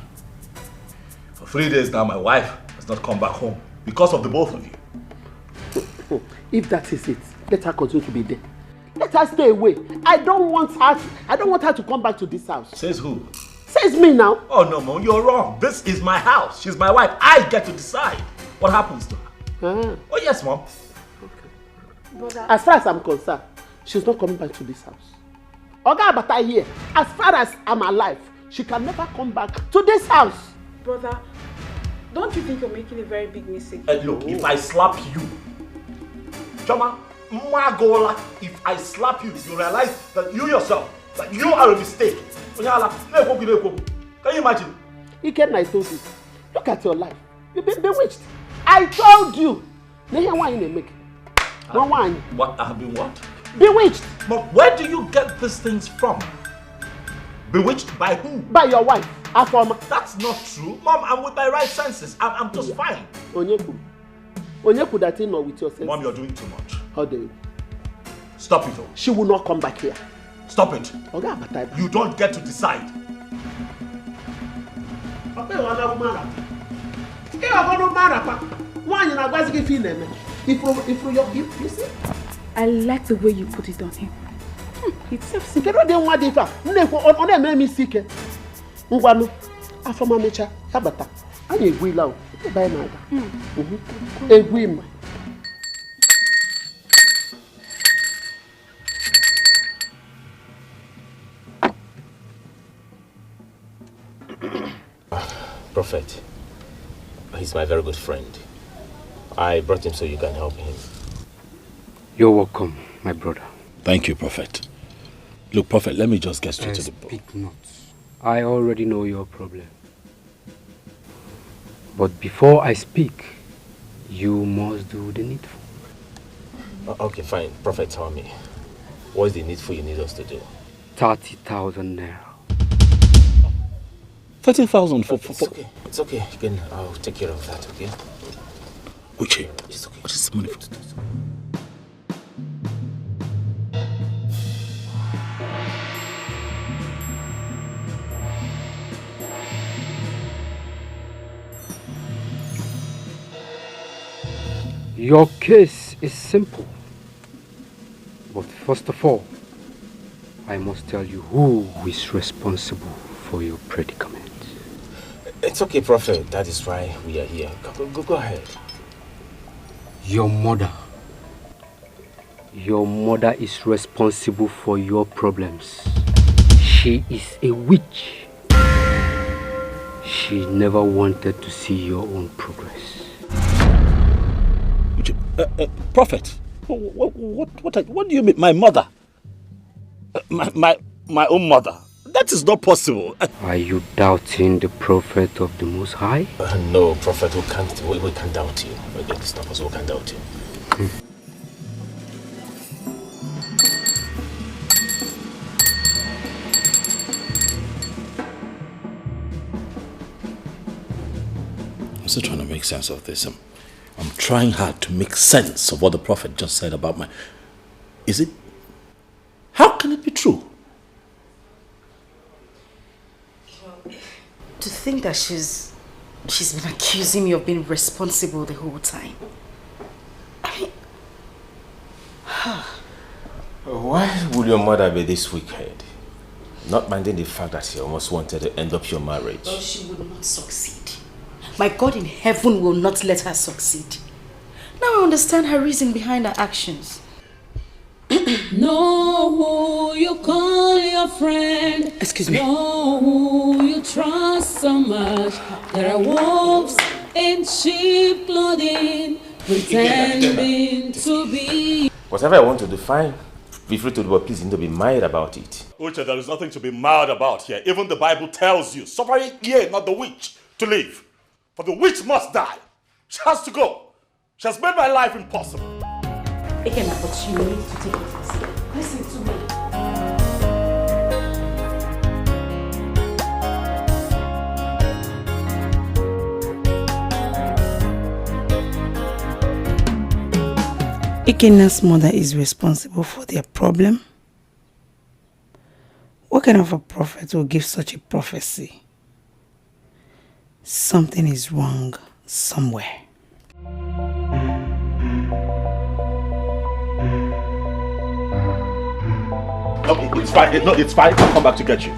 For three days now, my wife has not come back home because of the both of you. If that is it, let her continue to be there. Let her stay away. I don't want her. To, I don't want her to come back to this house. Says who? Says me now. Oh no, Mom, you're wrong. This is my house. She's my wife. I get to decide what happens to her. Ah. Oh yes, Mom. Okay. As far as I'm concerned, she's not coming back to this house. Oga Abata here, as far as I'm alive, she can never come back to this house. Brother, don't you think you're making a very big mistake? Uh, look, if I slap you, Choma, Magola, if I slap you, you realize that you yourself, that you are a mistake. Onyala, na-ekwu gị na-ekwu. Can you imagine? Ikenna, I told you. Look at your life. You've been bewitched. I told you. Na ihe nwaanyị na-eme gị. Nwa nwaanyị. What, I have been what? Bewitched. But where do you get these things from? Bewitched by who? By your wife, Afoma. That's not true. Mom, I'm with my right senses. I'm, I'm just fine. Onye kwuru? Onye kwuru that ị nọ with your senses? Mom, you're doing too much. How dare you? Stop it all. She will not come back here. Stop it. Oga Abata. You don't get to decide. Nwaanyị na-agwazi gị ife ị na-eme. Ifuru, ifuru, you, you, you see? I like the way you put it on him. Hmm, it's self-centered. Kedu ụdị nwa dị ife a? M na-ekwu, ọ ọ na-emere m isi ike. Ngwanụ, Afoma mecha, ya bata. Anyị egwuila o. Ebe anyị na-aga. Mhm. Egwu ịma. Prophet, he's my very good friend. I brought him so you can help him. You're welcome, my brother. Thank you, Prophet. Look, Prophet, let me just get straight to the point. Speak not. I already know your problem. But before I speak, you must do the needful. O- Okay, fine. Prophet, tell me. What's the needful you need us to do? Thirty thousand naira. Thirty thousand for, for, It's for okay. It's okay. Again, I'll take care of that, okay? Uche, it's okay. What is this money for? Your case is simple. But first of all, I must tell you who is responsible for your predicament. It's okay, Prophet. That is why we are here. Go, go, go ahead. Your mother. Your mother is responsible for your problems. She is a witch. She never wanted to see your own progress. Which, uh, uh, Prophet, what, what, what, what, are- what do you mean, my mother? Uh, my, my, my own mother? That is not possible. Uh, Are you doubting the prophet of the Most High? Uh, no, Prophet, we can't, we, we can't doubt you. Again, it's not possible, we can't doubt you. I'm still trying to make sense of this. I'm, I'm trying hard to make sense of what the prophet just said about my. Is it? How can it be true? To think that she's she's been accusing me of being responsible the whole time. I mean, Why would your mother be this wicked? Not minding the fact that she almost wanted to end up your marriage. Well, she would not succeed. My God in heaven will not let her succeed. Now I understand her reason behind her actions. Know who you call your friend. Excuse me. Know who you trust so much. There are wolves in sheep clothing, pretending to be. Whatever I want to do, fine. Be free to do, but please, you need to be mild about it. Uche, there is nothing to be mild about here. Even the Bible tells you, suffer ye not the witch to live, for the witch must die. She has to go. She has made my life impossible. Again, but you need to take it easy. Listen to me. Ikenna's mother is responsible for their problem. What kind of a prophet will give such a prophecy? Something is wrong somewhere. No, it's fine. No, it's fine. I'll come back to get you.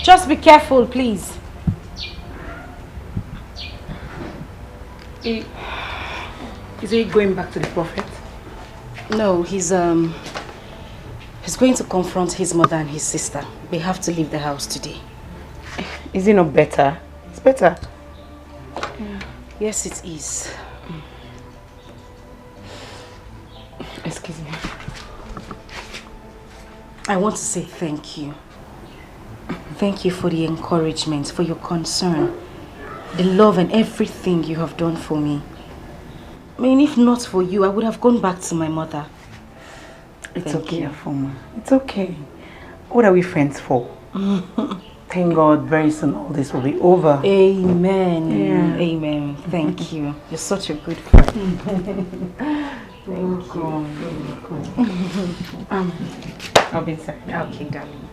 Just be careful, please. Is he going back to the prophet? No, he's um he's going to confront his mother and his sister. They have to leave the house today. Is it not better? It's better. Yes, it is. Excuse me. I want to say thank you. Thank you for the encouragement, for your concern, the love and everything you have done for me. I mean, if not for you, I would have gone back to my mother. It's Thank okay, you. Afoma. It's okay. What are we friends for? Thank God very soon all this will be over. Amen. Yeah. Amen. Thank you. You're such a good friend. Thank you. Um, I'll be inside. Okay, darling.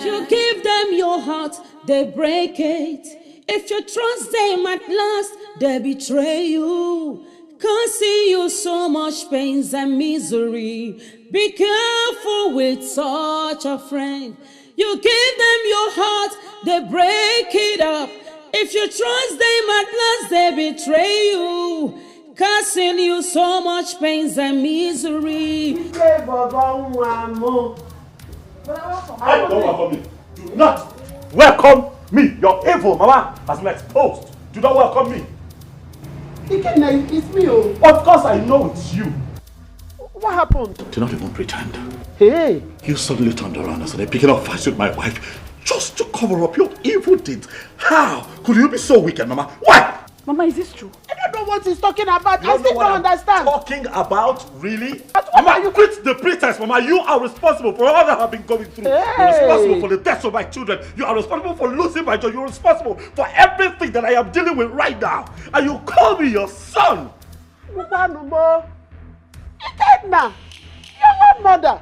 You give them your heart, they break it. If you trust them at last, they betray you. Causing you so much pains and misery. Be careful with such a friend. You give them your heart, they break it up. If you trust them at last, they betray you. Causing you so much pains and misery. Hey, don't welcome me. Do not welcome me. Your evil mama has been exposed. Do not welcome me. Ikenna, it's me. Oh. Of course I know it's you. What happened? Do not even pretend. Hey. You suddenly turned around and started picking up fights with my wife just to cover up your evil deeds. How could you be so wicked, Mama? Why? Mama, is this true? I don't know what he's talking about. I still don't understand. Talking about, really? But what Mama, are you quit the pretense, Mama. You are responsible for all that I've been going through. Hey. You're responsible for the deaths of my children. You are responsible for losing my job. You're responsible for everything that I am dealing with right now. And you call me your son. Ikenna, your own mother.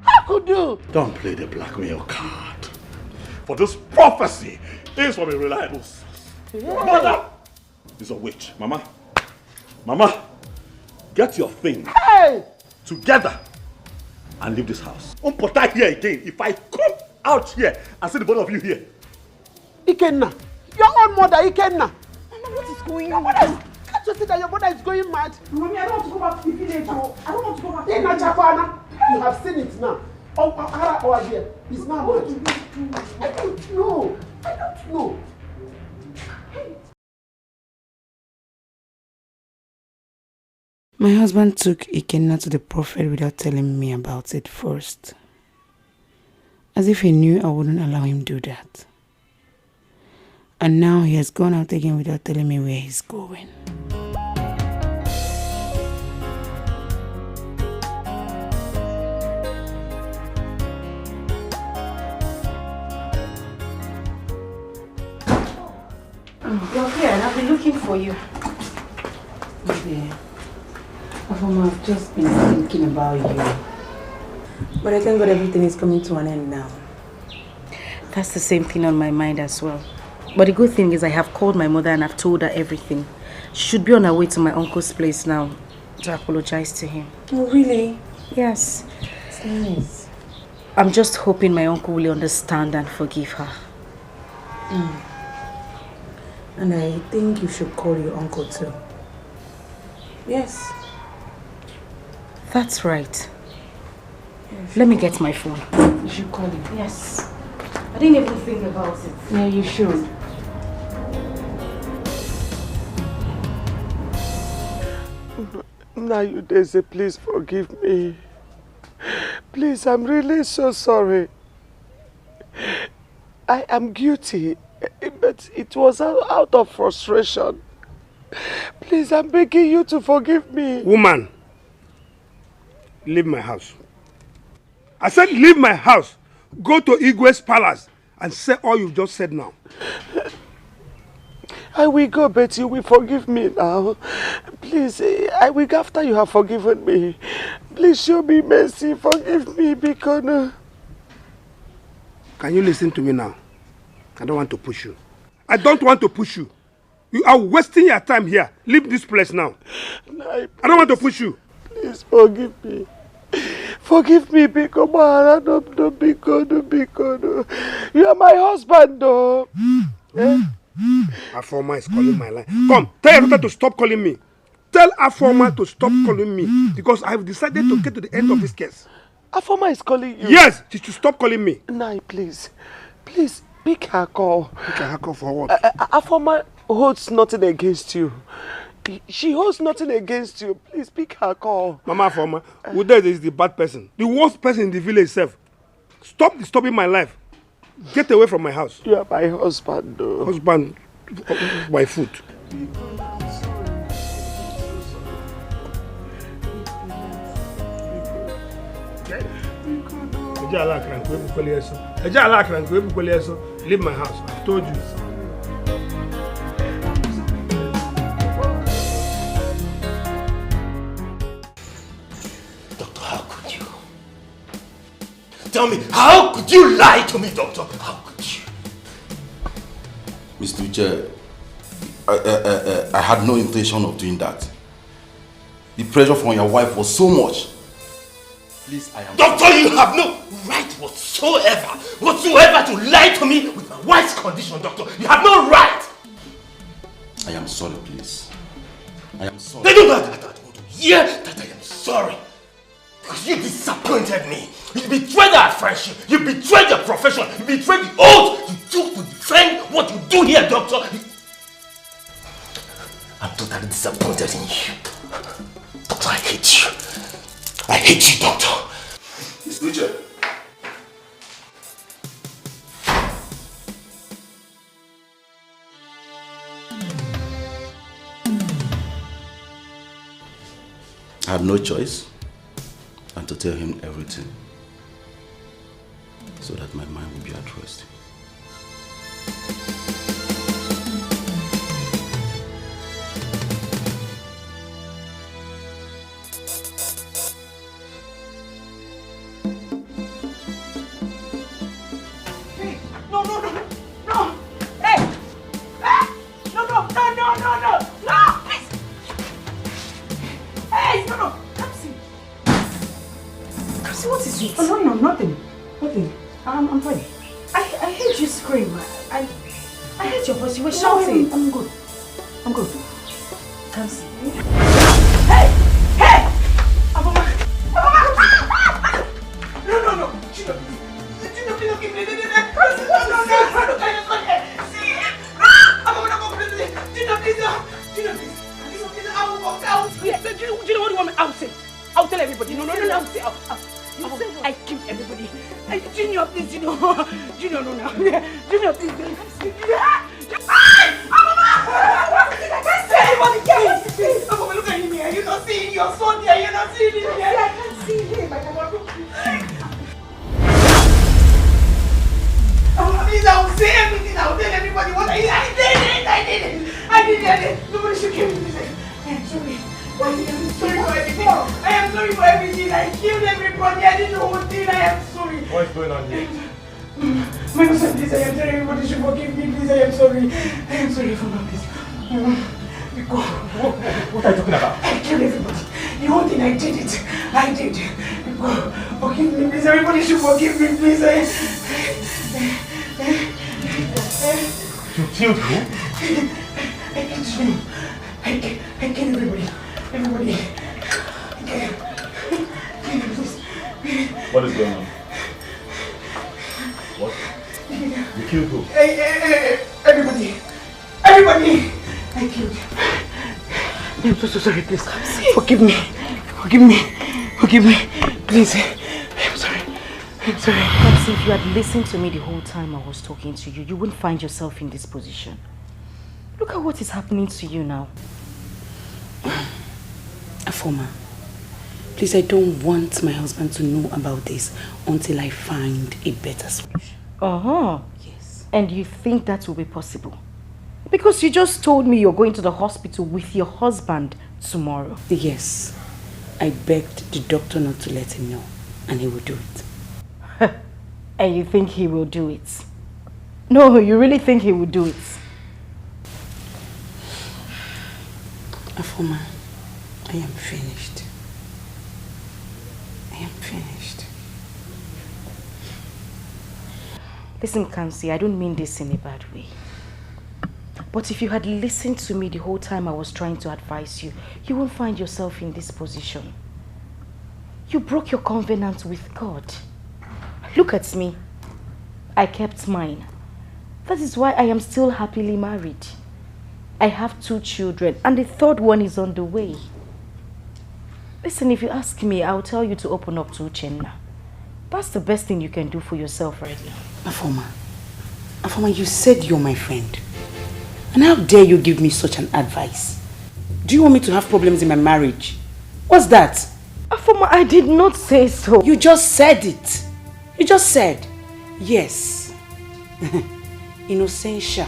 How could you? Don't play the blackmail card. For this prophecy is from a reliable source. Yeah. Mother is a witch. Mama, Mama, get your thing hey! Together and leave this house. Don't put that here again. If I come out here and see the both of you here, Ikenna, your own mother, Ikenna. Mama, what is going on? Can't you see that your mother is going mad? Mommy, I don't want to go back to the village. Oh. I don't want to go back to the village. Chakwana, you have seen it now. Oh, oh, oh, oh, dear. He's now mad. I don't know. I don't know. My husband took Ikenna to the prophet without telling me about it first. As if he knew I wouldn't allow him do that. And now he has gone out again without telling me where he's going. You're here, and I've been looking for you. Okay. Afoma, I've just been thinking about you. But I thank God everything is coming to an end now. That's the same thing on my mind as well. But the good thing is I have called my mother and I've told her everything. She should be on her way to my uncle's place now to apologize to him. Oh, really? Yes. It's nice. I'm just hoping my uncle will understand and forgive her. And I think you should call your uncle too. Yes. That's right. Let me get my phone. You should call him. Yes. I didn't even think about it. Yeah, you should. Now you dey say, please forgive me. Please, I'm really so sorry. I am guilty, but it was out out of frustration. Please, I'm begging you to forgive me. Woman, leave my house. I said leave my house. Go to Igwe's palace and say all you've just said now. I will go, but you will forgive me now. Please, eh, I will go after you have forgiven me. Please show me mercy. Forgive me, Bikonu. Can you listen to me now? I don't want to push you. I don't want to push you. You are wasting your time here. Leave this place now. I I don't want to push you. Please forgive me. Forgive me, Biko Mahara. No, no, Biko, no, Biko, no. You are my husband, though. Eh? Afoma is calling my line. Come, tell your daughter to stop calling me. Tell Afoma to stop calling me because I've decided to get to the end of this case. Afoma is calling you. Yes, she should stop calling me. Nai, please. Please, pick her call. Pick her call for what? Uh, uh, Afoma holds nothing against you. She holds nothing against you. Please pick her call. Mama Afoma, Ude is the bad person. The worst person in the village itself. Stop disturbing my life. Get away from my house. You are my husband, though. Husband, my foot. Eje ala akara nke ebukwele eso. Eje ala akara nke ebukwele eso. Leave my house. I've told you. Doctor, how could you? Tell me, how could you lie to me, doctor? How could you? Mister Uche, I, I, I, I had no intention of doing that. The pressure from your wife was so much. Please, I am. Doctor, you have no right whatsoever, whatsoever to lie to me with my wife's condition, doctor. You have no right. I am sorry, please. I am sorry. They don't know that I don't want to hear that I am sorry. Because you disappointed me. You betrayed our friendship. You betrayed your profession. You betrayed the oath you took to defend what you do here, doctor. I'm totally disappointed in you. Doctor, I hate you. I hate you, doctor. Mister Uche. I had no choice than to tell him everything so that my mind would be at rest. No, no, no, no. Hey! Hey! No, no, no, no, no, no. No, please. Hey, no, no. Kamsi. Kamsi, what is it? Oh, no, no, nothing. Nothing. I'm, I'm fine. I, I heard you scream. I, I, I heard your voice. You were shouting. I'm, I'm good. I'm good. Kamsi. Hey! Hey! Aboma! Aboma! No, no, no! Junior, please! Junior, please don't give me the, the, the, the, no, no, no, no, no, no, no, see him! Ah! Aboma, no, no, please, please! Junior, please, no! Junior, please! Junior, please, I will go, I will. Yes, sir, Junior, Junior, what do you want me? I will say. I will tell everybody. No, no, no, no, I will say. I will, I will. You say what? I killed everybody. Hey, Junior, please, Junior. Junior, no, no. Junior, please, please. Junior. Hey, Mama! Everybody, please, please. Mama, look at him here. You not see him. You're so dear. You not see him here. I can't see him. I cannot look. Mama, please, I will say everything. I will tell everybody what I did. I did it. I did it. I did it. I did it. Nobody should kill me, please. I'm sorry. I'm sorry for everything. I am sorry for everything. I killed everybody. I didn't know what did. I am sorry. What is going on here? My husband, please, I am sorry. Everybody should forgive me, please. I am sorry. I am sorry for my please. Because What, what are you talking about? I killed everybody. The whole thing, I did it. I did. Because forgive me, please. Everybody should forgive me, please. I, I, I, I, You killed who? I killed you. I killed, I killed everybody. Everybody. I killed, killed everybody. What is going on? What? You killed who? Hey, hey, hey, hey, everybody. Everybody. I killed. I'm so, so sorry, please. Forgive me. Forgive me. Forgive me. Please. I'm sorry. I'm sorry. Kamsi, if you had listened to me the whole time I was talking to you, you wouldn't find yourself in this position. Look at what is happening to you now. Afoma, please, I don't want my husband to know about this until I find a better solution. Uh-huh. Yes. And you think that will be possible? Because you just told me you're going to the hospital with your husband tomorrow. Yes. I begged the doctor not to let him know, and he will do it. And you think he will do it? No, you really think he will do it? Afoma, I am finished. I am finished. Listen, Kamsi, I don't mean this in a bad way. But if you had listened to me the whole time I was trying to advise you, you won't find yourself in this position. You broke your covenant with God. Look at me. I kept mine. That is why I am still happily married. I have two children, and the third one is on the way. Listen, if you ask me, I'll tell you to open up to Uchenna. That's the best thing you can do for yourself right now. Afoma, Afoma, you said you're my friend. And how dare you give me such an advice? Do you want me to have problems in my marriage? What's that? Afoma, I did not say so. You just said it. You just said, yes. Innocentia,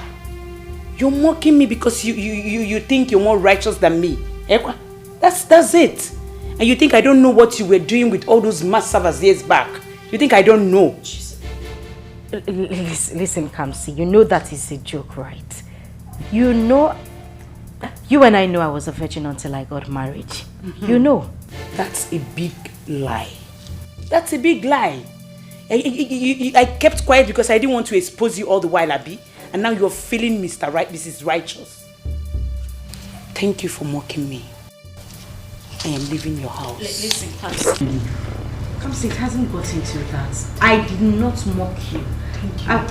you're mocking me because you, you, you, you think you're more righteous than me. Ekwa? That's, that's it. And you think I don't know what you were doing with all those massavas years back? You think I don't know? L- l- Listen, listen, Kamsi, you know that is a joke, right? You know, you and I know I was a virgin until I got married. You know. That's a big lie. That's a big lie. I, I- I- I- I kept quiet because I didn't want to expose you all the while, Abi. And now you're feeling Mister Right, Missus Righteous. Thank you for mocking me. I am leaving your house. Listen, Kamsi. Kamsi, it hasn't gotten to that. I did not mock you. Thank you. I,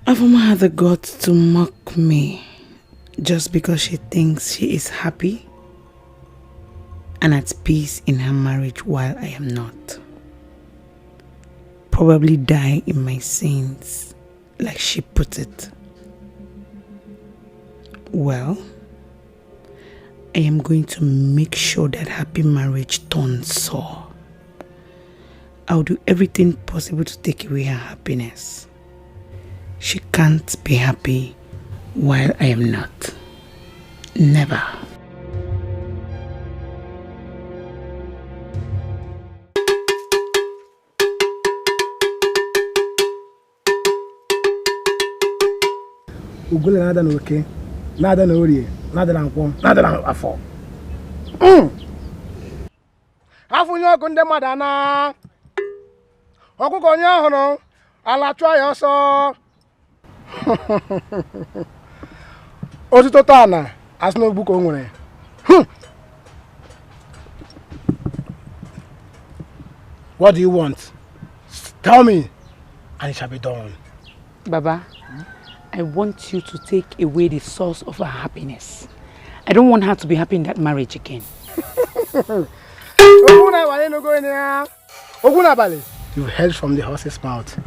Afoma had the guts to mock me just because she thinks she is happy and at peace in her marriage while I am not. Probably die in my sins, like she put it. Well, I am going to make sure that happy marriage turns sour. I'll do everything possible to take away her happiness. She can't be happy while I am not. Never. Ugwule na-ada na oke, na-ada na orie, na-ada na nkwọ, na-ada na afọ. Mm. Afọ onye ọkụ ndị mmadụ ana. Ọkụkọ onye ọhụrụ, ala chụọ ya ọsọ. Otuto taa na asị n'ogbu ka o nwere. Hmm. What do you want? Tell me, and it shall be done. Baba, I want you to take away the source of her happiness. I don't want her to be happy in that marriage again. Okwu na-abalị n'ogo onye ya. Okwu na-abalị. You've heard from the horse's mouth.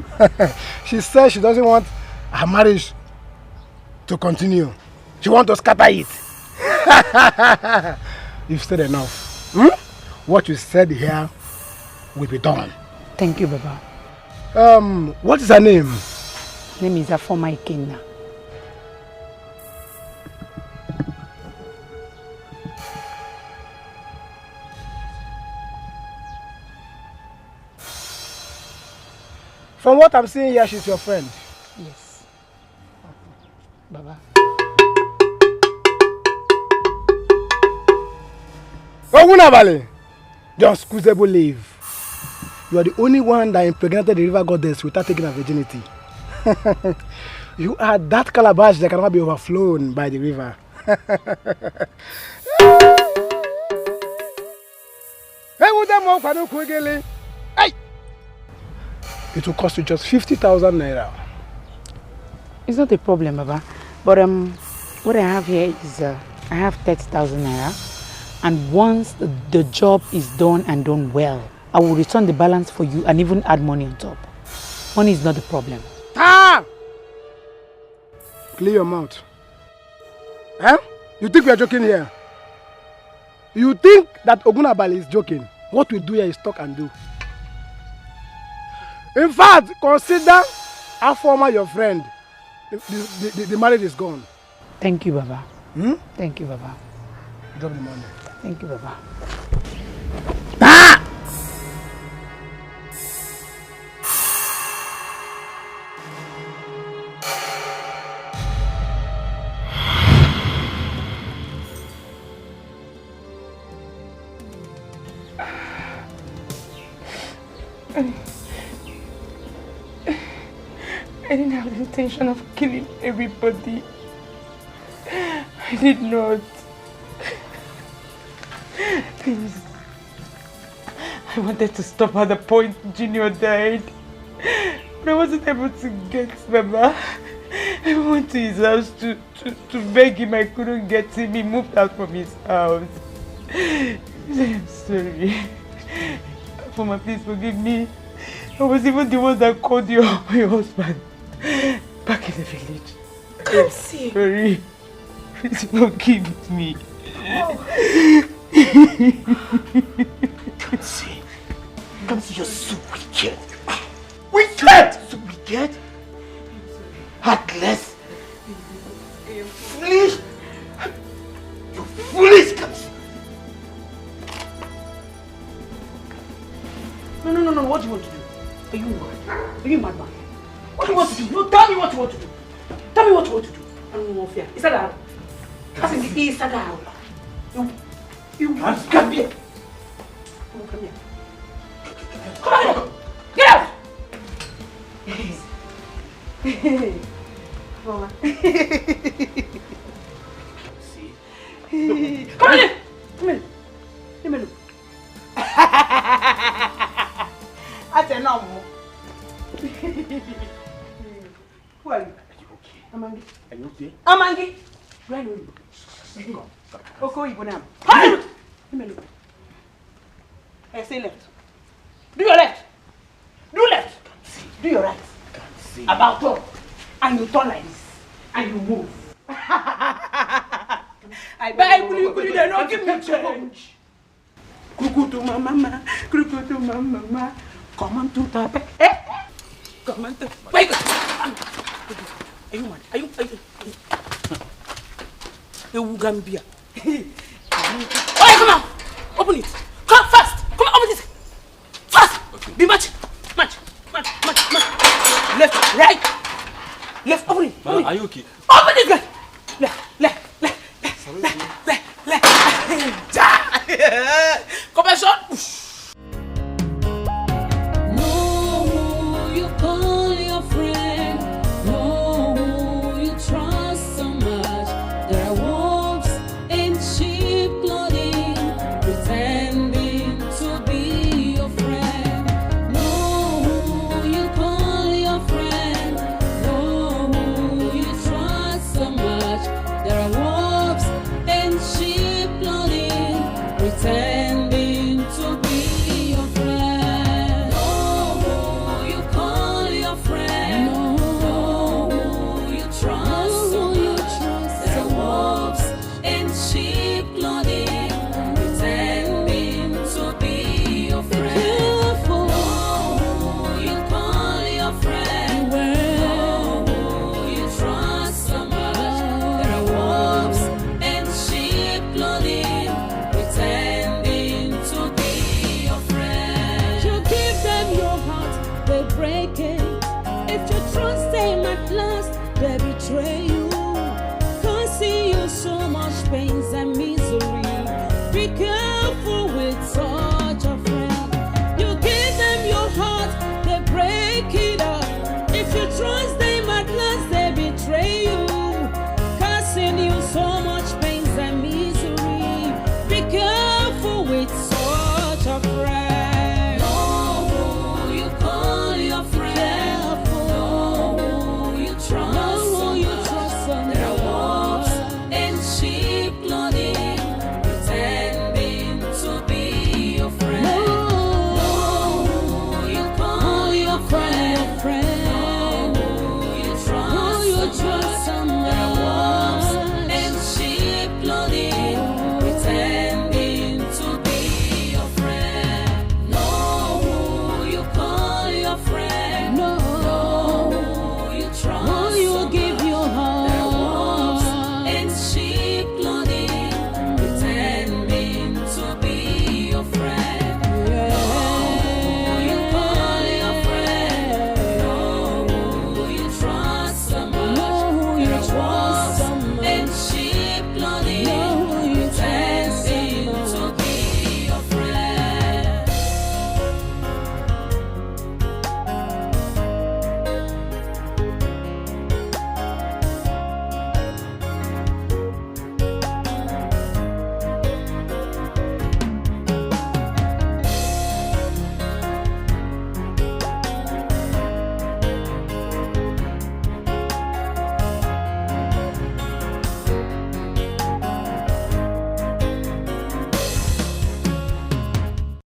She says she doesn't want her marriage to continue. She wants to scatter it. You've said enough. Hmm? What you said here will be done. Thank you, Baba. Um, what is her name? Name is Afoma Ikenna. From what I'm seeing here, she's your friend. Yes. Baba. Ogunabali, just squeezable leave. You are the only one that impregnated the river goddess without taking her virginity. You are that calabash that cannot be overflown by the river. Hey, what the more for the quickly? Hey! It will cost you just fifty thousand naira. It's not a problem, Baba. But um, what I have here is uh, I have thirty thousand naira. And once the, the job is done and done well, I will return the balance for you and even add money on top. Money is not the problem. Ah! Clear your mouth. Eh? You think we are joking here? You think that Ogunabali is joking? What we do here is talk and do. In fact, consider Afoma your friend. The, the, the, the marriage is gone. Thank you, Baba. Hmm? Thank you, Baba. Drop the money. Thank you, Baba. I didn't have the intention of killing everybody. I did not. Please. I wanted to stop at the point Junior died. But I wasn't able to get Baba. I went to his house to, to, to beg him. I couldn't get him. He moved out from his house. I'm sorry. Afoma, please forgive me. I was even the one that called your, your husband back in the village. Kamsi. Sorry. Please forgive me. Kamsi. Kamsi, you're so wicked. Wicked! So wicked. Heartless. Foolish. You're foolish, Kamsi. No, no, no, no. What do you want to do? Are you mad? Are you a madman? What do you want to do? No, tell me what you want to do. Tell me what you want to do. I don't know fear. Is that out? That's in the is that out. You, you must come here. Come on, come here. Come on, get out! Come on. See? Come on! Come on! Come on! Ate na mo. Who are you? Are you okay? Amangi. Are you okay? Amangi. Where are you? Come, come. Okay, you go now. Hey! Come here, look. I say left. Do your left. Do left. Do your right. About turn. And you turn like this. And you move. I buy kuli kuli, they no give me change. Kukutu mama, kukutu mama, come on to the bed. Eh? Come on to. Wait. Are you mad? Are you? Are you? Ewu Gambia. Oh, come on. Open it. Come fast. Come on, open it. Fast. Okay. Be match. Match. Match. Match. Match. Left. Right. Left. Open it. Open it. Are you okay? Open it, guys. Left. Left. Left. Left. Left. Left. Left. Left. Come on, shot.